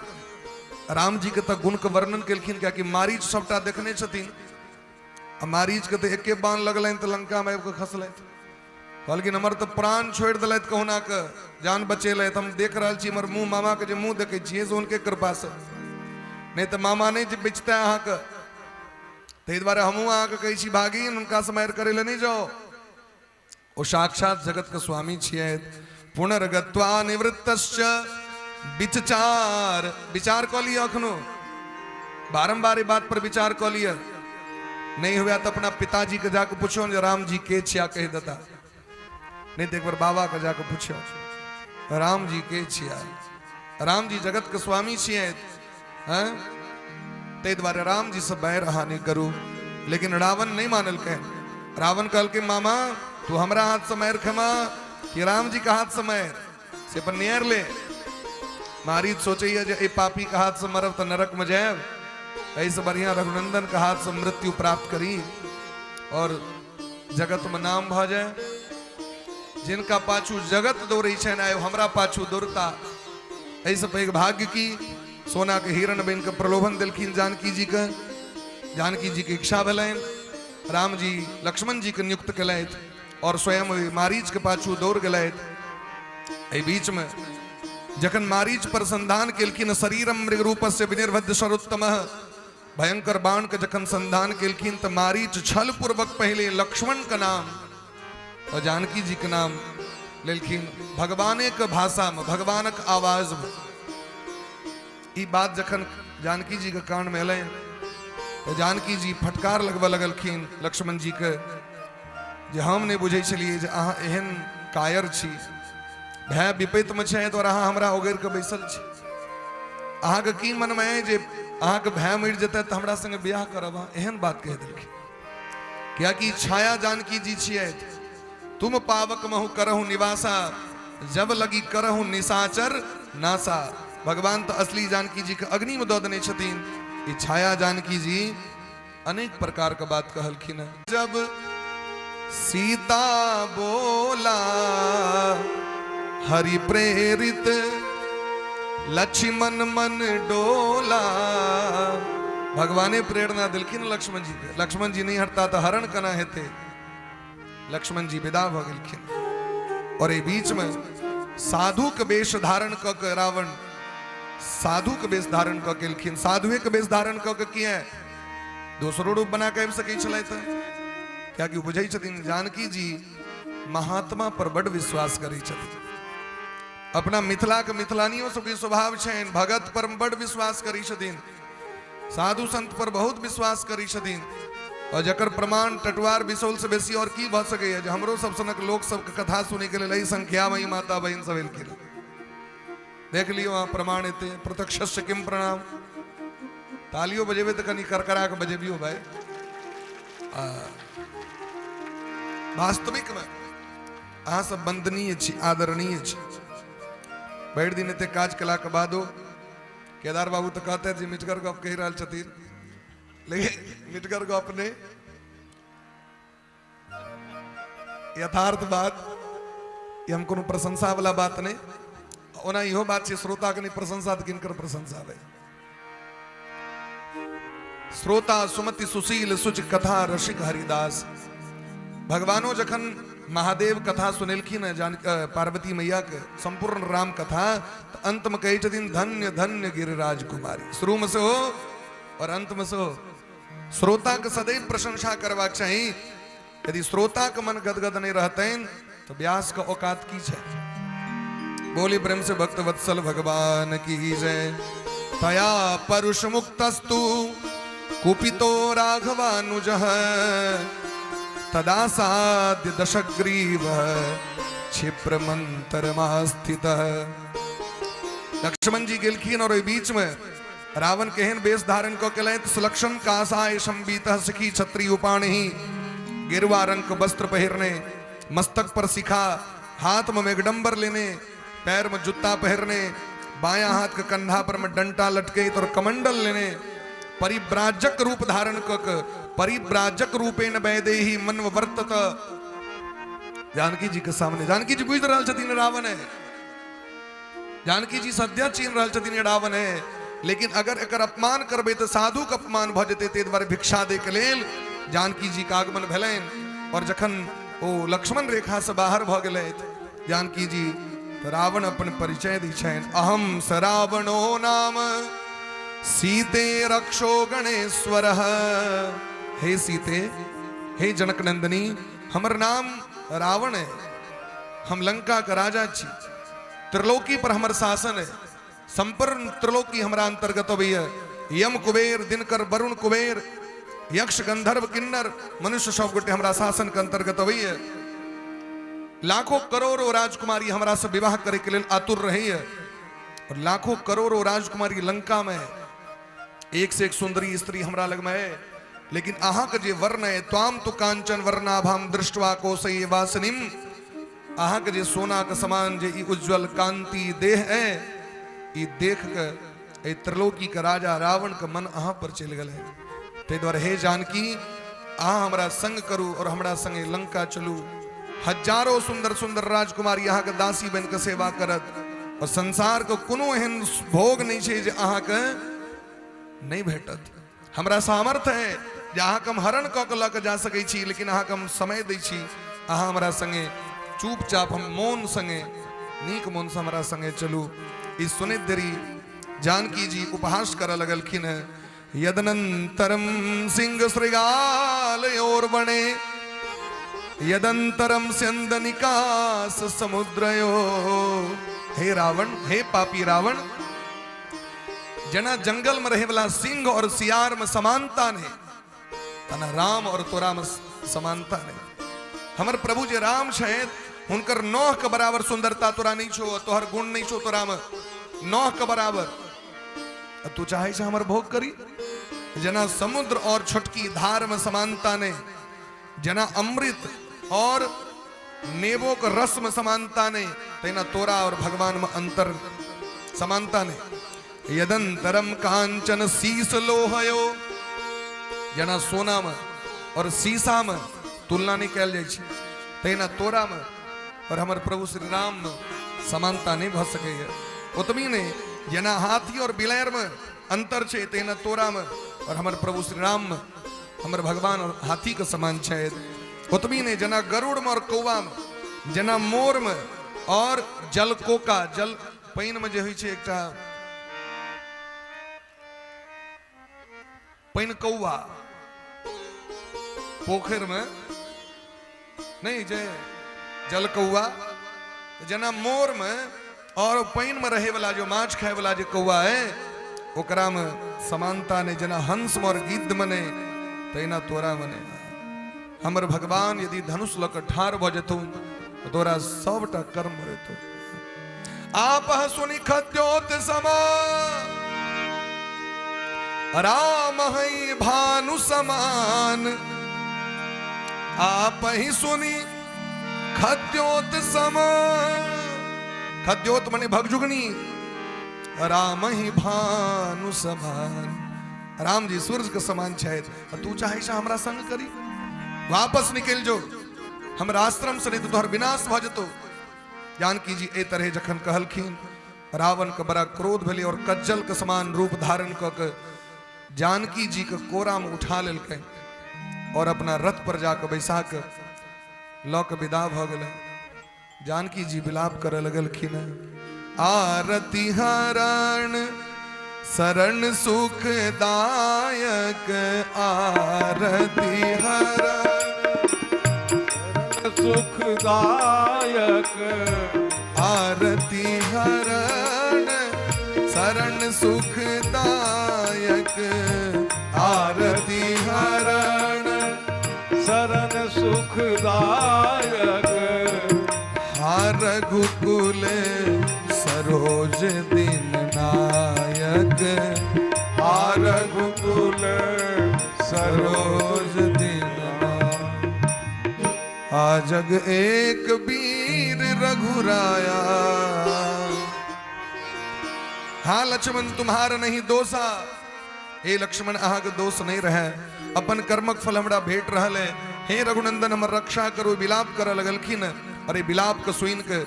राम जी के तऽ गुण के वर्णन केलखिन, कियाकि मारीच सबटा देखने छथिन, आ मारीच के तऽ एके बाण लगलनि तऽ लंका में आबि कऽ खसलथि। कहलखिन हमर तऽ प्राण छोड़ि देलथि, कहुना कऽ जान बचेलथि, हम देख रहल छी हमर मुँह, मामा के जे मुँह देखै छियै से हुनके कृपासँ, नहि तऽ मामा नहि जे बचतै अहाँके। ताहि दुआरे हमहूँ अहाँके कहै छी भागिन, हुनकासँ मारि करै लए नहि जाउ, ओ साक्षात जगत के स्वामी छियै। पुनर्गत्वा निवृत्तश्च विचार, विचार कऽ लिअ, अखनो बारम्बार ई बात पर विचार कऽ लिअ, नहीं हुआ तो अपना पिताजी के जाके पूछो जे राम जी के छिया, कहि देता, नहीं तो एक बार बाबा के जाके पूछो राम जी के छिया, राम जी जगत के स्वामी छियै, हैं, ताहि दुआरे राम जी से बैर अहाँ नहि करू। लेकिन रावण नहीं मानलकै। रावण कहलकै मामा तू हमरा हाथ से मारि खेमा कि राम जी के हाथ से मारि, से अपन नियर ले। मारी सोचैया जे एहि पापी के हाथ से मरब तऽ नरक में जायब, एहिसँ बढ़िया रघुनंदन के हाथ से मृत्यु प्राप्त करी और जगत में नाम भऽ जाय। जिनका पाछू जगत दौड़ै छनि, आइ हमरा पाछू दौड़ता, एहिसँ पैघ भाग्य की। सोना के हिरण बनि कऽ प्रलोभन देलखिन जानकी जी के, जानकी जी के इच्छा भेलनि, राम जी लक्ष्मण जी के नियुक्त केलथि और स्वयं ओहि मारीच के पाछू दौड़ गेलथि। एहि बीच में जखन मारीच पर संधान केलखिन, शरीरम मृग रूप से विनिर्भद्र सरोत्तम, भयंकर बाण के जखन संधान केलखिन तऽ मारीच छल पूर्वक पहले लक्ष्मण के नाम और जानकी जी के नाम लेलखिन, भगवाने के भाषा में, भगवानक आवाज में। ई बात जखन जानकी जी के कान में एलनि तऽ जानकी जी फटकार लगबऽ लगलखिन लक्ष्मण जी के, जे हम नहि बुझै छलियै जे अहाँ एहन कायर छी, भाय विपैत में छै और अहाँ हमरा ओगरि के बैसल छी, अहाँके की मनमे अइ जे अहाँके भाय मरि जेतै तऽ हमरा संगे बियाह करब, अहाँ एहन बात कहि देलखिन। कियाकि छाया जानकी जी छियै, तुम पावक महु करहु निवासा, जब लगी करहु निशाचर नासा। भगवान तऽ असली जानकी जी के अग्नि में दऽ देने छथिन, ई छाया जानकी जी अनेक प्रकार के बात कहलखिन हैं। जब सीता बोला हरि प्रेरित, लक्ष्मण मन डोला। भगवाने प्रेरणा दिलखिन लक्ष्मण जी के, लक्ष्मण जी नहीं हटता तो हरण कना हेते। लक्ष्मण जी विदा भ गेलखिन। और एहि बीच में साधु के वेश धारण क के रावण साधु के वेश धारण क के एलखिन। साधुए के वेश धारण क के किया दोसरो रूप बना के आबि सकै छलथि, कियाकि बुझै छथिन जानकी जी महात्मा पर बड विश्वास करै छथिन। अपना मिथिला के मिथिलानियों सबके स्वभाव छनि, भगत पर बड विश्वास करै छथिन, साधु संत पर बहुत विश्वास करै छथिन। और जकर प्रमाण टटुआर बिसौल से बेसी और की भऽ सकैए जे हमरो सब सनक लोक सबके कथा सुनै के लेल एहि संख्या में माता बहिन सब एलखिन। देख लियौ अहाँ प्रमाण एते प्रत्यक्ष किम प्रणाम। तालियो बजेबै तऽ कनि करकरा कऽ बजेबियौ भाय। आ वास्तविकमे अहाँ सब वंदनीय छी, आदरणीय छी। भरि दिन एते काज केलाके बादो केदार बाबू तऽ कहते जे मिठगर गप कहि रहल छथिन, लेकिन मिठगर गप नहि, यथार्थ बात। ई हम कोनो प्रशंसा वाला बात नहि। ओना इहो बात छै, श्रोता के नहि प्रशंसा तऽ किनकर प्रशंसा भेल? श्रोता सुमति सुशील सुच कथा रसिक हरिदास। भगवानो जखन महादेव कथा सुनेलखिन हँ जान पार्वती मैया के संपूर्ण राम कथा, तऽ अंत में कहै छथिन धन्य धन्य गिरिराज कुमारी। शुरू में सेहो और अंत में सेहो श्रोता के सदैव प्रशंसा करबाक चाही। यदि श्रोता के मन गदगद नहीं रहतनि तो व्यास के औकात की छै? बोली प्रेम से भक्त वत्सल भगवान की जय। तया परुष मुक्तस्तु कुपितो राघवानुज तदा साध्य दशग्रीव क्षिप्रमंतरमास्थित। लक्ष्मण जी गेलखिन और ओहि बीच में रावण केहन वेश धारण कऽ के लैत, सुलक्षण कासाय संबीत सखी छत्री उपाणि, गेरुआ रंग के वस्त्र पहिरने, मस्तक पर शिखा, हाथ में मेघडंबर लेने, पैर में जुत्ता पहिरने, बायां हाथ के कंधा पर में डंटा लटके और कमंडल लेने, परिव्राजक रूप धारण कऽ के, परिव्राजक रूपेण वैदेही मन वर्तत जानकी जी के सामने। जानकी जी बुझि रहल छथिन रावण है, जानकी जी सद्य चिन्ह रहल छथिन रावण है, लेकिन अगर एकर अपमान करबै तऽ साधु के अपमान भऽ जेतै। ताहि दुआरे भिक्षा दै के लेल जानकी जी के आगमन भेलनि। और जखन ओ लक्ष्मण रेखा से बाहर भऽ गेलथि जानकी जी, तऽ रावण अपन परिचय दै छनि, अहम स रावणो नाम सीते रक्षो गणेश्वर। हे सीते, हे जनक नंदनी, हमर नाम रावण है, हम लंका के राजा छी, त्रिलोकी पर हमर शासन है, संपूर्ण त्रिलोकी हमरा अंतर्गत अबैया। यम कुबेर दिनकर वरुण कुबेर यक्ष गंधर्व किन्नर मनुष्य सब गोटे हमरा शासन के अंतर्गत अबैया। लाखों करोड़ों राजकुमारी हमरा से विवाह करे के लेल आतुर रहैया और लाखों करोड़ों राजकुमारी लंका में एक से एक सुंदरी स्त्री हमरा लग में है, लेकिन अहाँ के जे वर्ण है, त्वाम तु कांचन वर्णाभाम दृष्टवा कोसई वासनिम, अहाँ के जे सोना के समान जे ई उज्जवल कांति देह है, ई देख के एहि त्रिलोकी के राजा रावण के मन अहाँ पर चलि गेल है। ताहि दुआरे हे जानकी, अहाँ हमरा संग करू और हमरा संगे लंका चलू। हजारों सुंदर सुंदर राजकुमारी अहाँ के दासी बन के सेवा करत और संसार के कोनो एहन भोग नहीं छै जे अहाँ के नहीं भेटत। हमरा सामर्थ्य है जे अहाँके हम हरण कऽ के लऽ के जा सकै छी, लेकिन अहाँके हम समय दै छी, अहाँ हमरा संगे चुपचाप हम मोन संगे नीक मोनसँ हमरा संगे चलू। ई सुनैत देरी जानकी जी उपहास करऽ लगलखिन हेँ। यदनंतरम सिंह शृगालयोर्वणे यदंतरम स्यंदनिकास समुद्रयो। हे रावण, हे पापी रावण, जेना जंगल में रहे वाला सिंह और सियार में समानता नहीं, तना राम और तोरा में समानता नहीं। हमर प्रभु जे राम छथि हुनकर नौह के बराबर सुंदरता तोरा नहीं छो, तोहर गुण नहीं छो तोरा में नौह के बराबर। तू चाहे छे हमर भोग करी? जेना समुद्र और छोटकी धार में समानता नहीं, जेना अमृत और नेबो के रस में समानता नहीं, तहिना तोरा और भगवान में अंतर समानता नहीं। यदंतरम कांचन शीस लोहयो, जेना सोना में और शीशा में तुलना नहीं कयल जाइ छै, तहिना तोरा में और हमर प्रभु श्री राम में समानता नहीं भऽ सकैए। ओतबी नहीं, जेना हाथी और बिलायर में अंतर छै, तहिना तोरा में और हमर प्रभु श्री राम में हमर भगवान और हाथी के समान छै। ओतबी नहीं, जेना गरुड़ में और कौआ में, जेना मोर में और जल कोका, जल पानि में जे होइ छै एकटा पानि कौआ, पोखरि में नहीं जे जल कौआ, जेना मोर में और पानि में रहे वाला जो माछ खाए वाला जे कौआ है ओकरा में समानता नहीं, जेना हंस में और गिद्ध में नहीं, तहिना तोरा में नहीं। हमर भगवान यदि धनुष लऽ कऽ ठाढ़ भऽ जेतौ तऽ तोरा सबटा कर्म भऽ जेतौ। आप सुनि खद्योत समा राम है भानु समान, आप ही सुनी खद्योत सम। खद्योत मने भगजुगनी। राम ही भानु समान, राम जी सूरज के समान छथि, तू चाहे छह हमरा संग करी, वापस निकल जो हमरा आश्रम से, नहीं तो तोहर विनाश भ जेतो। जानकी जी एहि तरह जखन कहलखिन, रावण के बड़ा क्रोध भेलै और कज्जल के समान रूप धारण कऽ के जानकी जी के कोरा में उठा लेलकै और अपना रथ पर जाके बैसा के लऽ के विदा भऽ गेलै। जानकी जी विलाप करऽ लगलखिन, आरती हरण शरण सुखदायक, आरती हरण सुखदायक, आरती हरण शरण सुखदायक, आरती हरण शरण सुखदायक, हा रघुकुल सरोज दिन नायक, हा रघुकुल सरोज दिन नायक। आ जग एक वीर रघुराया, हाँ लक्ष्मण तुम्हार नहीं दोषा। हे लक्ष्मण अहाँके दोष नहीं रहे, अपन कर्मक फल हमरा भेट रहल है। हे रघुनंदन हमर रक्षा करू। विलाप करऽ लगलखिन। अरे विलाप के सुनि के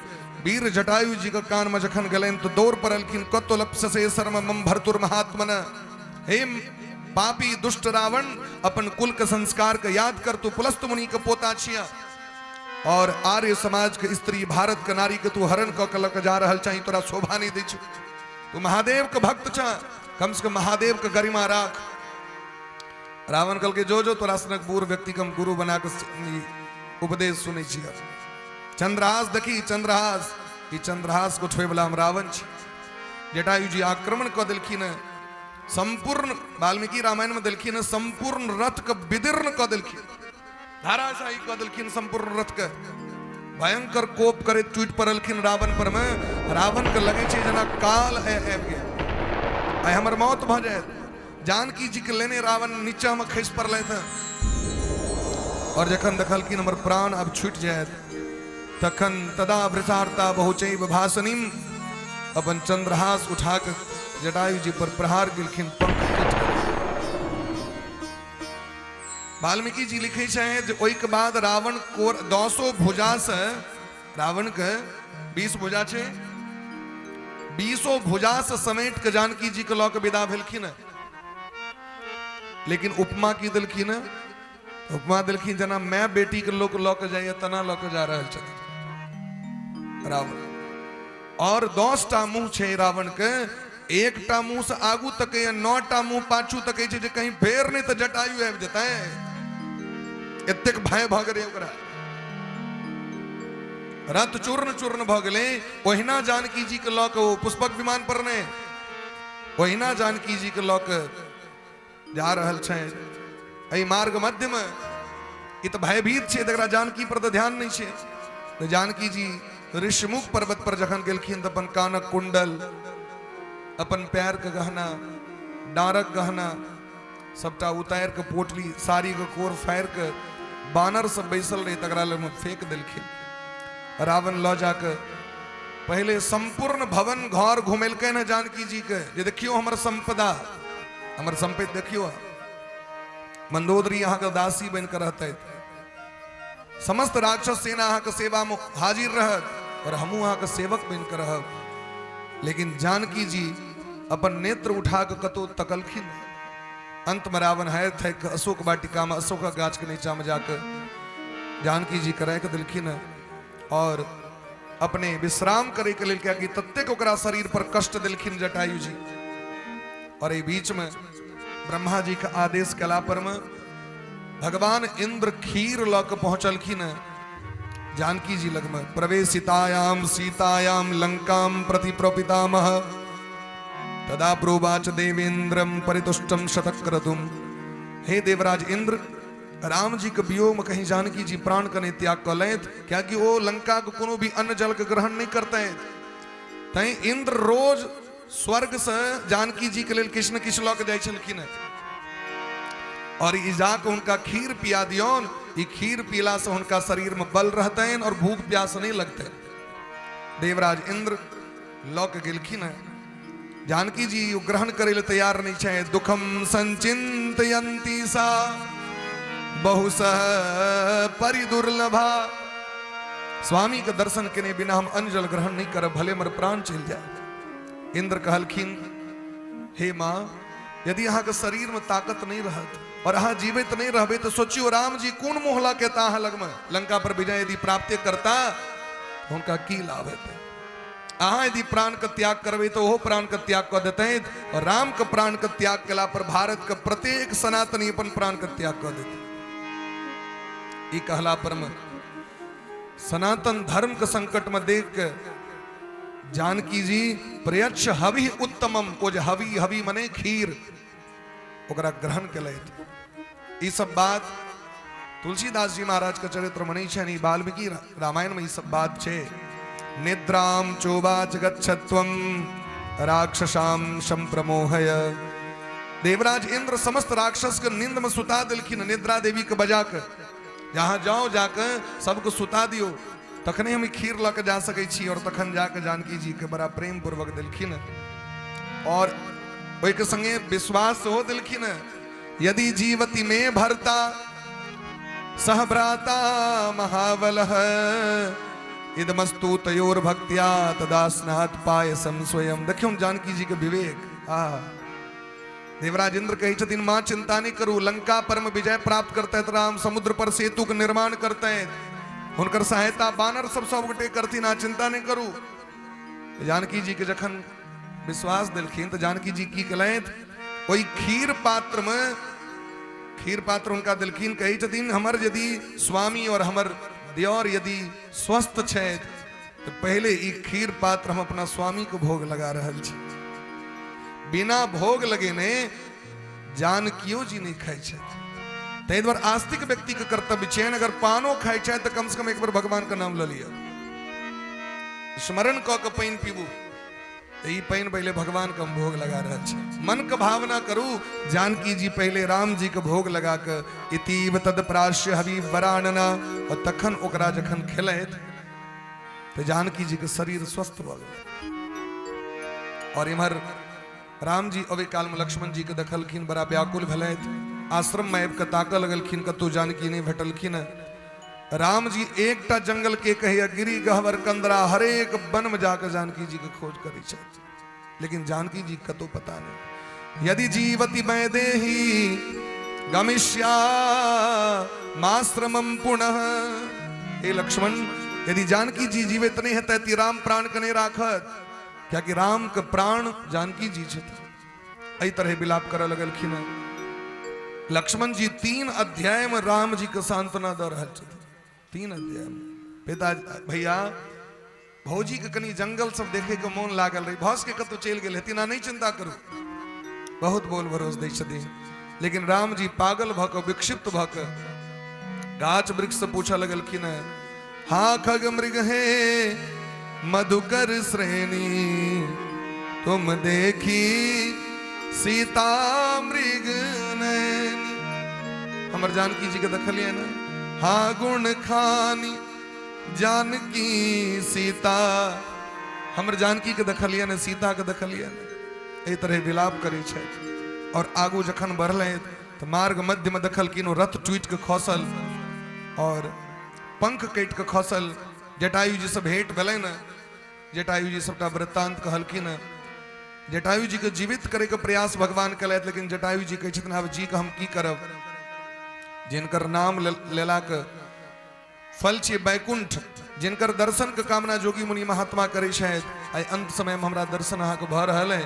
वीर जटायु जी के कान में जखन गेलनि तो दौड़ पड़लखिन, कतो लप्ससे शर्म मम भर्तुर महात्मन। हे पापी दुष्ट रावण, अपन कुल के संस्कार के याद कर, तू पुलस्त मुनि के पोता छिया और आर्य समाज के स्त्री भारत के नारी के तू हरण कऽ के लऽ के जा रहल चाही, तोरा शोभा नहीं दै छौ। तू महादेव के भक्त छ, कम से कम महादेव के गरिमा राख। रावण कहलकै जो जो तोरा सनक बूढ़ व्यक्ति के हम गुरु बना के उपदेश सुनै छियै। चंद्रहास देखी, चंद्रहास, ई चंद्रहास को उठबै वाला हम रावण छी। जटायु जी आक्रमण कऽ देलखिन, संपूर्ण वाल्मीकि रामायण में देलखिन, संपूर्ण रथ के विदीर्ण कऽ देलखिन, धाराशाही कऽ देलखिन संपूर्ण रथ के। भयंकर कोप करैत टूटि पड़लखिन रावण पर में। रावण के लगै छै जेना काल आबि गेल, आइ हमर मौत भऽ जायत। जानकी जी के लेने रावण नीचा में खसि पड़लथि और जखन देखलखिन हमर प्राण अब छूटि जायत, तखन तदा वृषार्ता बहुचैव भाषणीम, अपन चंद्रहास उठा के जटायु जी पर प्रहार केलखिन, पंख कटि गेल। वाल्मीकि जी लिखै छै जे ओहिके बाद रावण कोर दसो भुजा से, रावण के 20 भुजा छै, 20 भुजा से समेट के जानकी जी के लऽ के विदा भेलखिन। लेकिन उपमा की देलखिन? उपमा देलखिन जेना my बेटी के लोक लऽ के जाइए तना लऽ के जा रहल छथिन रावण। और 10टा मुंह छै रावण के, एकटा मुंह से आगू तकैया, 9टा मुंह पाछू तकै छै जे कहीं फेर नहीं तऽ जटायु आबि जेतै। एतेक भय भऽ गेलै ओकरा, रथ चूर्ण चूर्ण भऽ गेलै। ओहिना जानकी जी के लऽ के ओ पुष्पक विमान पर ने, ओहिना जानकी जी के लऽ के जा रहल छै एहि मार्ग मध्य में। ई तऽ भयभीत छै, तकरा जानकी पर तऽ ध्यान नहि छै। तऽ जानकी जी ऋषिमुख पर्वत पर जखन गेलखिन तऽ अपन कानक कुंडल, अपन पैर के गहना, डाँरक गहना सबटा उतारि के पोटली साड़ी के कोर फाड़ि के बानर सब बैसल रहे तकरा लग में फेंक देलखिन। रावण लऽ जाके पहले संपूर्ण भवन घर घुमेलकै ने जानकी जी के, जे देखियो हमर संपदा, हमर संपत्ति देखियो। मंदोदरी अहाँके दासी बनि कऽ रहतै, समस्त राक्षस सेना अहाँके सेवा में हाजिर रहत और हमहूँ अहाँके सेवक बनि कऽ रहब। लेकिन जानकी जी अपन नेत्र उठा कऽ कतौ तकलखिन। अंत में रावण हारि थाकि कऽ अशोक वाटिका में अशोकक गाछ के नीचा में जाके जानकी जी के राखि देलखिन और अपने विश्राम करे के लेल, कियाकि ततेक ओकरा शरीर पर कष्ट देलखिन जटायु जी। और एहि बीच में ब्रह्मा जी के आदेश कला पर में भगवान इंद्र खीर लऽ के पहुंचलखिन जानकी जी लग में। प्रवेशितायाम सीतायाम लंकाम प्रति प्रपितामह तदा प्रोवाच देवेंद्रम परितुष्टम शतक्रतुम। हे देवराज इंद्र, राम जी के वियोग में कहीं जानकी जी प्राण के नहीं त्याग कऽ लैत, कियाकि ओ लंका के कोनो भी अन्न जल के ग्रहण नहीं करते। तैं इंद्र रोज स्वर्ग से जानकी जी के लेल किछु ने किछु लऽ के जाइ छलखिन हेँ। और ई जाके हुनका खीर पिया दियौन, ई खीर पीला से हुनका शरीर में बल रहतनि और भूख प्यास नहीं लगतनि। देवराज इंद्र लऽ के गेलखिन हेँ। जानकी जी ओ ग्रहण करै लए तैयार नहीं छै। दुखम संचिंतयंती सा बहुसह परिदुर्लभा। स्वामी के दर्शन केने बिना हम अन्न जल ग्रहण नहीं करब, भले मर प्राण चलि जाए। इंद्र कहलखिन, हे माँ, यदि अहाँके शरीर में ताकत नहीं रहत और अहाँ जीवित नहीं रहबे तो सोचियो राम जी कोन मोह लऽ के एता अहाँ लगमे, लंका पर विजय यदि प्राप्त करता हुनका की लाभ हेतै। अहाँ यदि प्राण के त्याग करबै तऽ ओहो प्राण के त्याग कऽ देतै, और राम के प्राण के त्याग केला पर भारत के प्रत्येक सनातनी अपन प्राण के त्याग कऽ देतै। ई कहला पर में सनातन धर्म के संकट में देख के जानकी जी प्रयच्छ हवि उत्तमम, ओ जे हवि, हवि मने खीर, ओकरा ग्रहण केलथि। ई सब बात तुलसीदास जी महाराज के चरित्र में नहीं छै, वाल्मीकि रामायण में ई सब बात छै। निद्राम चोवाच गच्छत्वम राक्षसाम संप्रमोहय। देवराज इंद्र समस्त राक्षस के नींद में सुता देलखिन, निद्रा देवी के बजा के जहां जाओ जाके सबके सुता दियो, तखने हम खीर लऽ के जा सकै छी। और तखन जाके जानकी जी के बड़ा प्रेम पूर्वक देलखिन और ओहिके संगे विश्वास सेहो देलखिन, यदि जीवति में भरता सह भ्राता महाबल इदमस्तु तयोर भक्त्या तदा स्नात पायसम स्वयं। देखियौ जानकी जी के विवेक। आ देवराज इंद्र कहै छथिन, माँ चिंता नहीं करू, लंका पर में विजय प्राप्त करते राम, समुद्र पर सेतु के निर्माण करते, हुनकर सहायता बानर सब सब गोटे करथिन, अहाँ चिंता नहीं करू। जानकी जी के जखन विश्वास देलखिन तऽ जानकी जी की केलथि, ओहि खीर पात्र में खीर पात्र हुनका देलखिन। कहै छथिन, हमर यदि स्वामी और हमर दियोर यदि स्वस्थ छथि तऽ पहिले ई खीर पात्र हम अपना स्वामी के भोग लगा रहल छी। बिना भोग लगेने जानकियो जी नहीं खाइ छथि। ताहि दुआरे आस्तिक व्यक्ति के कर्तव्य छै, अगर पानो खाइ छथि तऽ कम से कम एक बेर भगवान के नाम लऽ लिअ, स्मरण कऽ के पानि पीबू। ई पानि पहिले भगवान के हम भोग लगा रहल छी, मन के भावना करू। जानकी जी पहिले राम जी के भोग लगा के इतीव तद प्राश्य हवि वरानना, और तखन ओकरा जखन खेलैत तऽ जानकी जी के शरीर स्वस्थ भऽ गेल। और इम्हर राम जी अबै काल में लक्ष्मण जी के देखलखिन, बड़ा व्याकुल भेलथि। आश्रम में आबि के ताकऽ लगलखिन, कतौ जानकी नहि भेटलखिन। राम जी एकटा जंगल के कहैया गिरी गहवर कंदरा, हरेक वन में जाकर जानकी जी के खोज करै छथि, लेकिन जानकी जी कतौ पता नहीं। यदि जीवति वैदेही गमिष्या माश्रमम पुनः। हे लक्ष्मण, यदि जानकी जी जीवित नहीं हेतै त राम प्राण के नहीं राखत, कियाकि राम के प्राण जानकी जी छथि। एहि तरह विलाप करऽ लगलखिन। लक्ष्मण जी 3 अध्याय में राम जी के सांत्वना दऽ रहल छथिन, 3 अध्याय में। पिता भैया भौजी के कनी जंगल सब देखे के मोन लागल रही, भस के कतौ चलि गेल हेथिन, अहाँ नहीं चिंता करू, बहुत बोल भरोस दै छथिन। लेकिन राम जी पागल भऽ कऽ विक्षिप्त भऽ कऽ गाछ वृक्ष से पूछऽ लगलखिन, हा खग मृग है मधुकर श्रेणी, तुम देखी सीता मृग नैनी। हमर जानकी जी के देखलियै ने, हा गुण खानी जानकी सीता, हमर जानकी के देखलियै ने, सीता के देखलियै ने। एहि तरह विलाप करै छथि। और आगू जखन बढ़लै तऽ मार्ग मध्य में देखलखिन ओ रथ टूटि के खसल और पंख कटि के खसल। जटायु जी से भेंट भेलै ने, जटायु जी सबटा वृत्तांत कहलखिन। जटायु जी के जीवित करे के प्रयास भगवान केलथि, लेकिन जटायु जी कहै छथिन, आब जी के हम की करब, जिनकर नाम लेला के फल छी वैकुंठ, जिनकर दर्शन के कामना जोगी मुनि महात्मा करै छथि, आइ अंत समय में हमरा दर्शन अहाँके भऽ रहल है।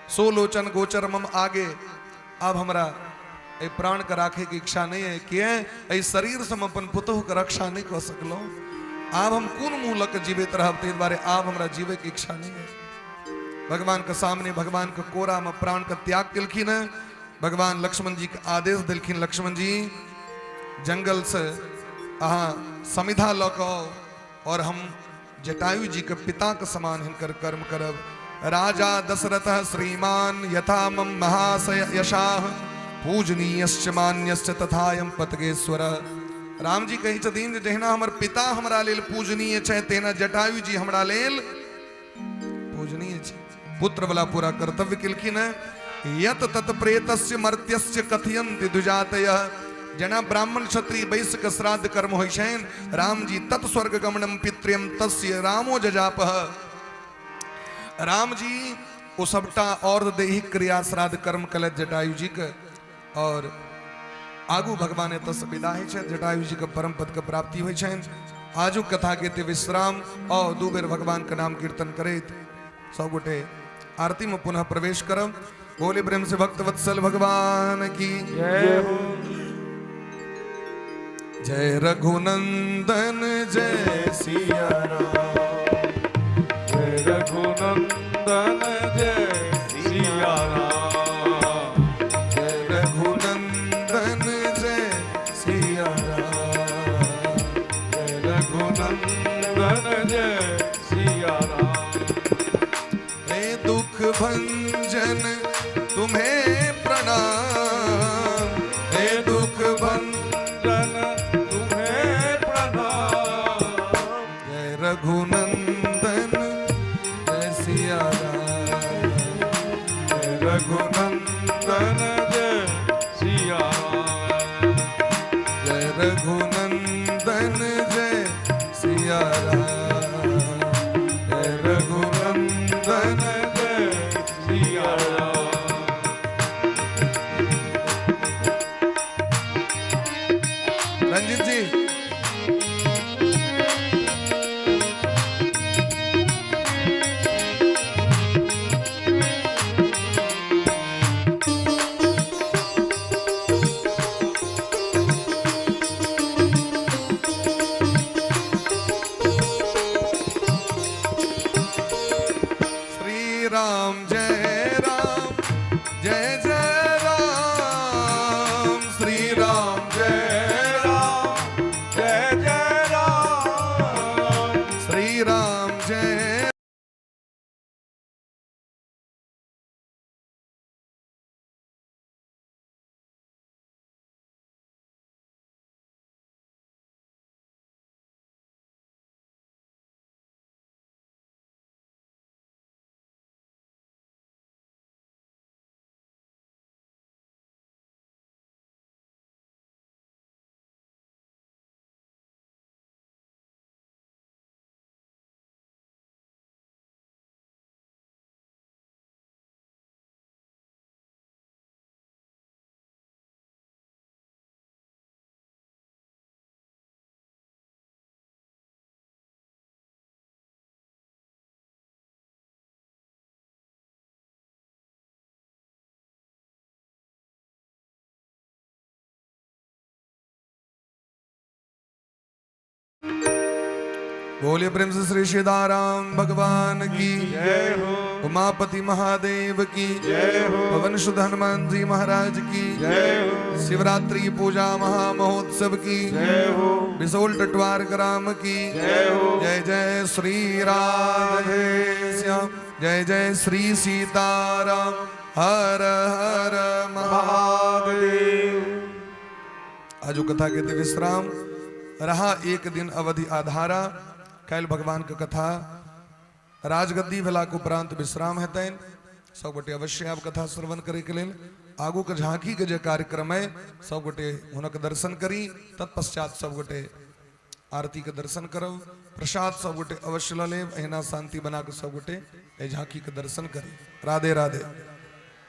सो लोचन गोचर मम आगे, आब हमरा एहि प्राण के राखे के इच्छा नहीं है, किए एहि शरीर से हम अपन पुतोह के रक्षा नहीं कऽ सकलहुँ, आब हम कोन मुँह लऽ के जीवित रहब, ताहि दुआरे आब हमरा जीवे के इच्छा नहीं है। भगवान के सामने भगवान के कोरा में प्राण के त्याग केलखिन है। भगवान लक्ष्मण जी के आदेश देलखिन, लक्ष्मण जी जंगल से अहाँ समिधा लऽ कऽ आउ और हम जटायु जी के पिता के समान हिनकर कर्म करब। राजा दशरथ श्रीमान यथा मम महाशय यशाह पूजनीयश्च मान्यश्च तथायम पतगेश्वर। राम जी कहै छथिन जे जहिना हमर पिता हमरा लेल पूजनीय छै तहिना जटायु जी हमरा लेल पूजनीय छै। पुत्र वाला पूरा कर्तव्य केलखिन है। यत तत प्रेतस्य मर्त्यस्य कथयन्ति द्विजातय, जेना ब्राह्मण क्षत्रिय वैश्य के श्राद्ध कर्म होइ छनि, राम जी तत् स्वर्ग गमनम पितृयम तस्य रामो जजापह। राम जी ओ सबटा और दैहिक क्रिया श्राद्ध कर्म कलत जटायु जी के, और आगू भगवान एतऽ से विदा होइ छथि, जटायु जी के परम पद के प्राप्ति होइ छनि। आजुक कथा के एते विश्राम, और दू बेर भगवान के नाम कीर्तन करैत सब गोटे आरती में पुनः प्रवेश करब। बोले प्रेम से भक्त वत्सल भगवान की जय हो। जय रघुनंदन जय सिया राम, जय रघुनंदन जय सिया राम, जय रघुनंदन जय सिया राम, जय रघुनंदन जय सिया राम। हे दुख भंजन तुम्हें प्रणाम, हे दुख भंजन तुम्हें प्रणाम, जय रघुनंदन जय सिया राम, जय रघुनंदन जय सिया राम, जय रघुनंदन जय सिया राम, जय रघुनंदन जय सिया राम। रंजित जी श्री राम जय राम जय जय राम, श्री राम जय राम जय जय राम, श्री राम जय बोलिए प्रेम से श्री सीताराम भगवान की जय हो, उमापति महादेव की जय हो, पवन सुध हनुमान जी महाराज की जय हो, शिवरात्रि पूजा महामहोत्सव की जय हो, बिसोल टटवार ग्राम की जय हो, जय जय श्री राधे श्याम, जय जय श्री सीताराम, हर हर महादेव। आजू कथा के विश्राम रहा एक दिन अवधि आधारा। काल्हि भगवान के कथा राजगद्दी भेला के उपरांत विश्राम हेतनि। सब गोटे अवश्य आब कथा श्रवण करे के लेल। आगू के झांकी के जे कार्यक्रम है सब गोटे हुनक दर्शन करी, तत्पश्चात सब गोटे आरती के दर्शन करब, प्रसाद सब गोटे अवश्य ल लेब। अहिना शांति बना के सब गोटे एहि झांकी के दर्शन करी। राधे राधे।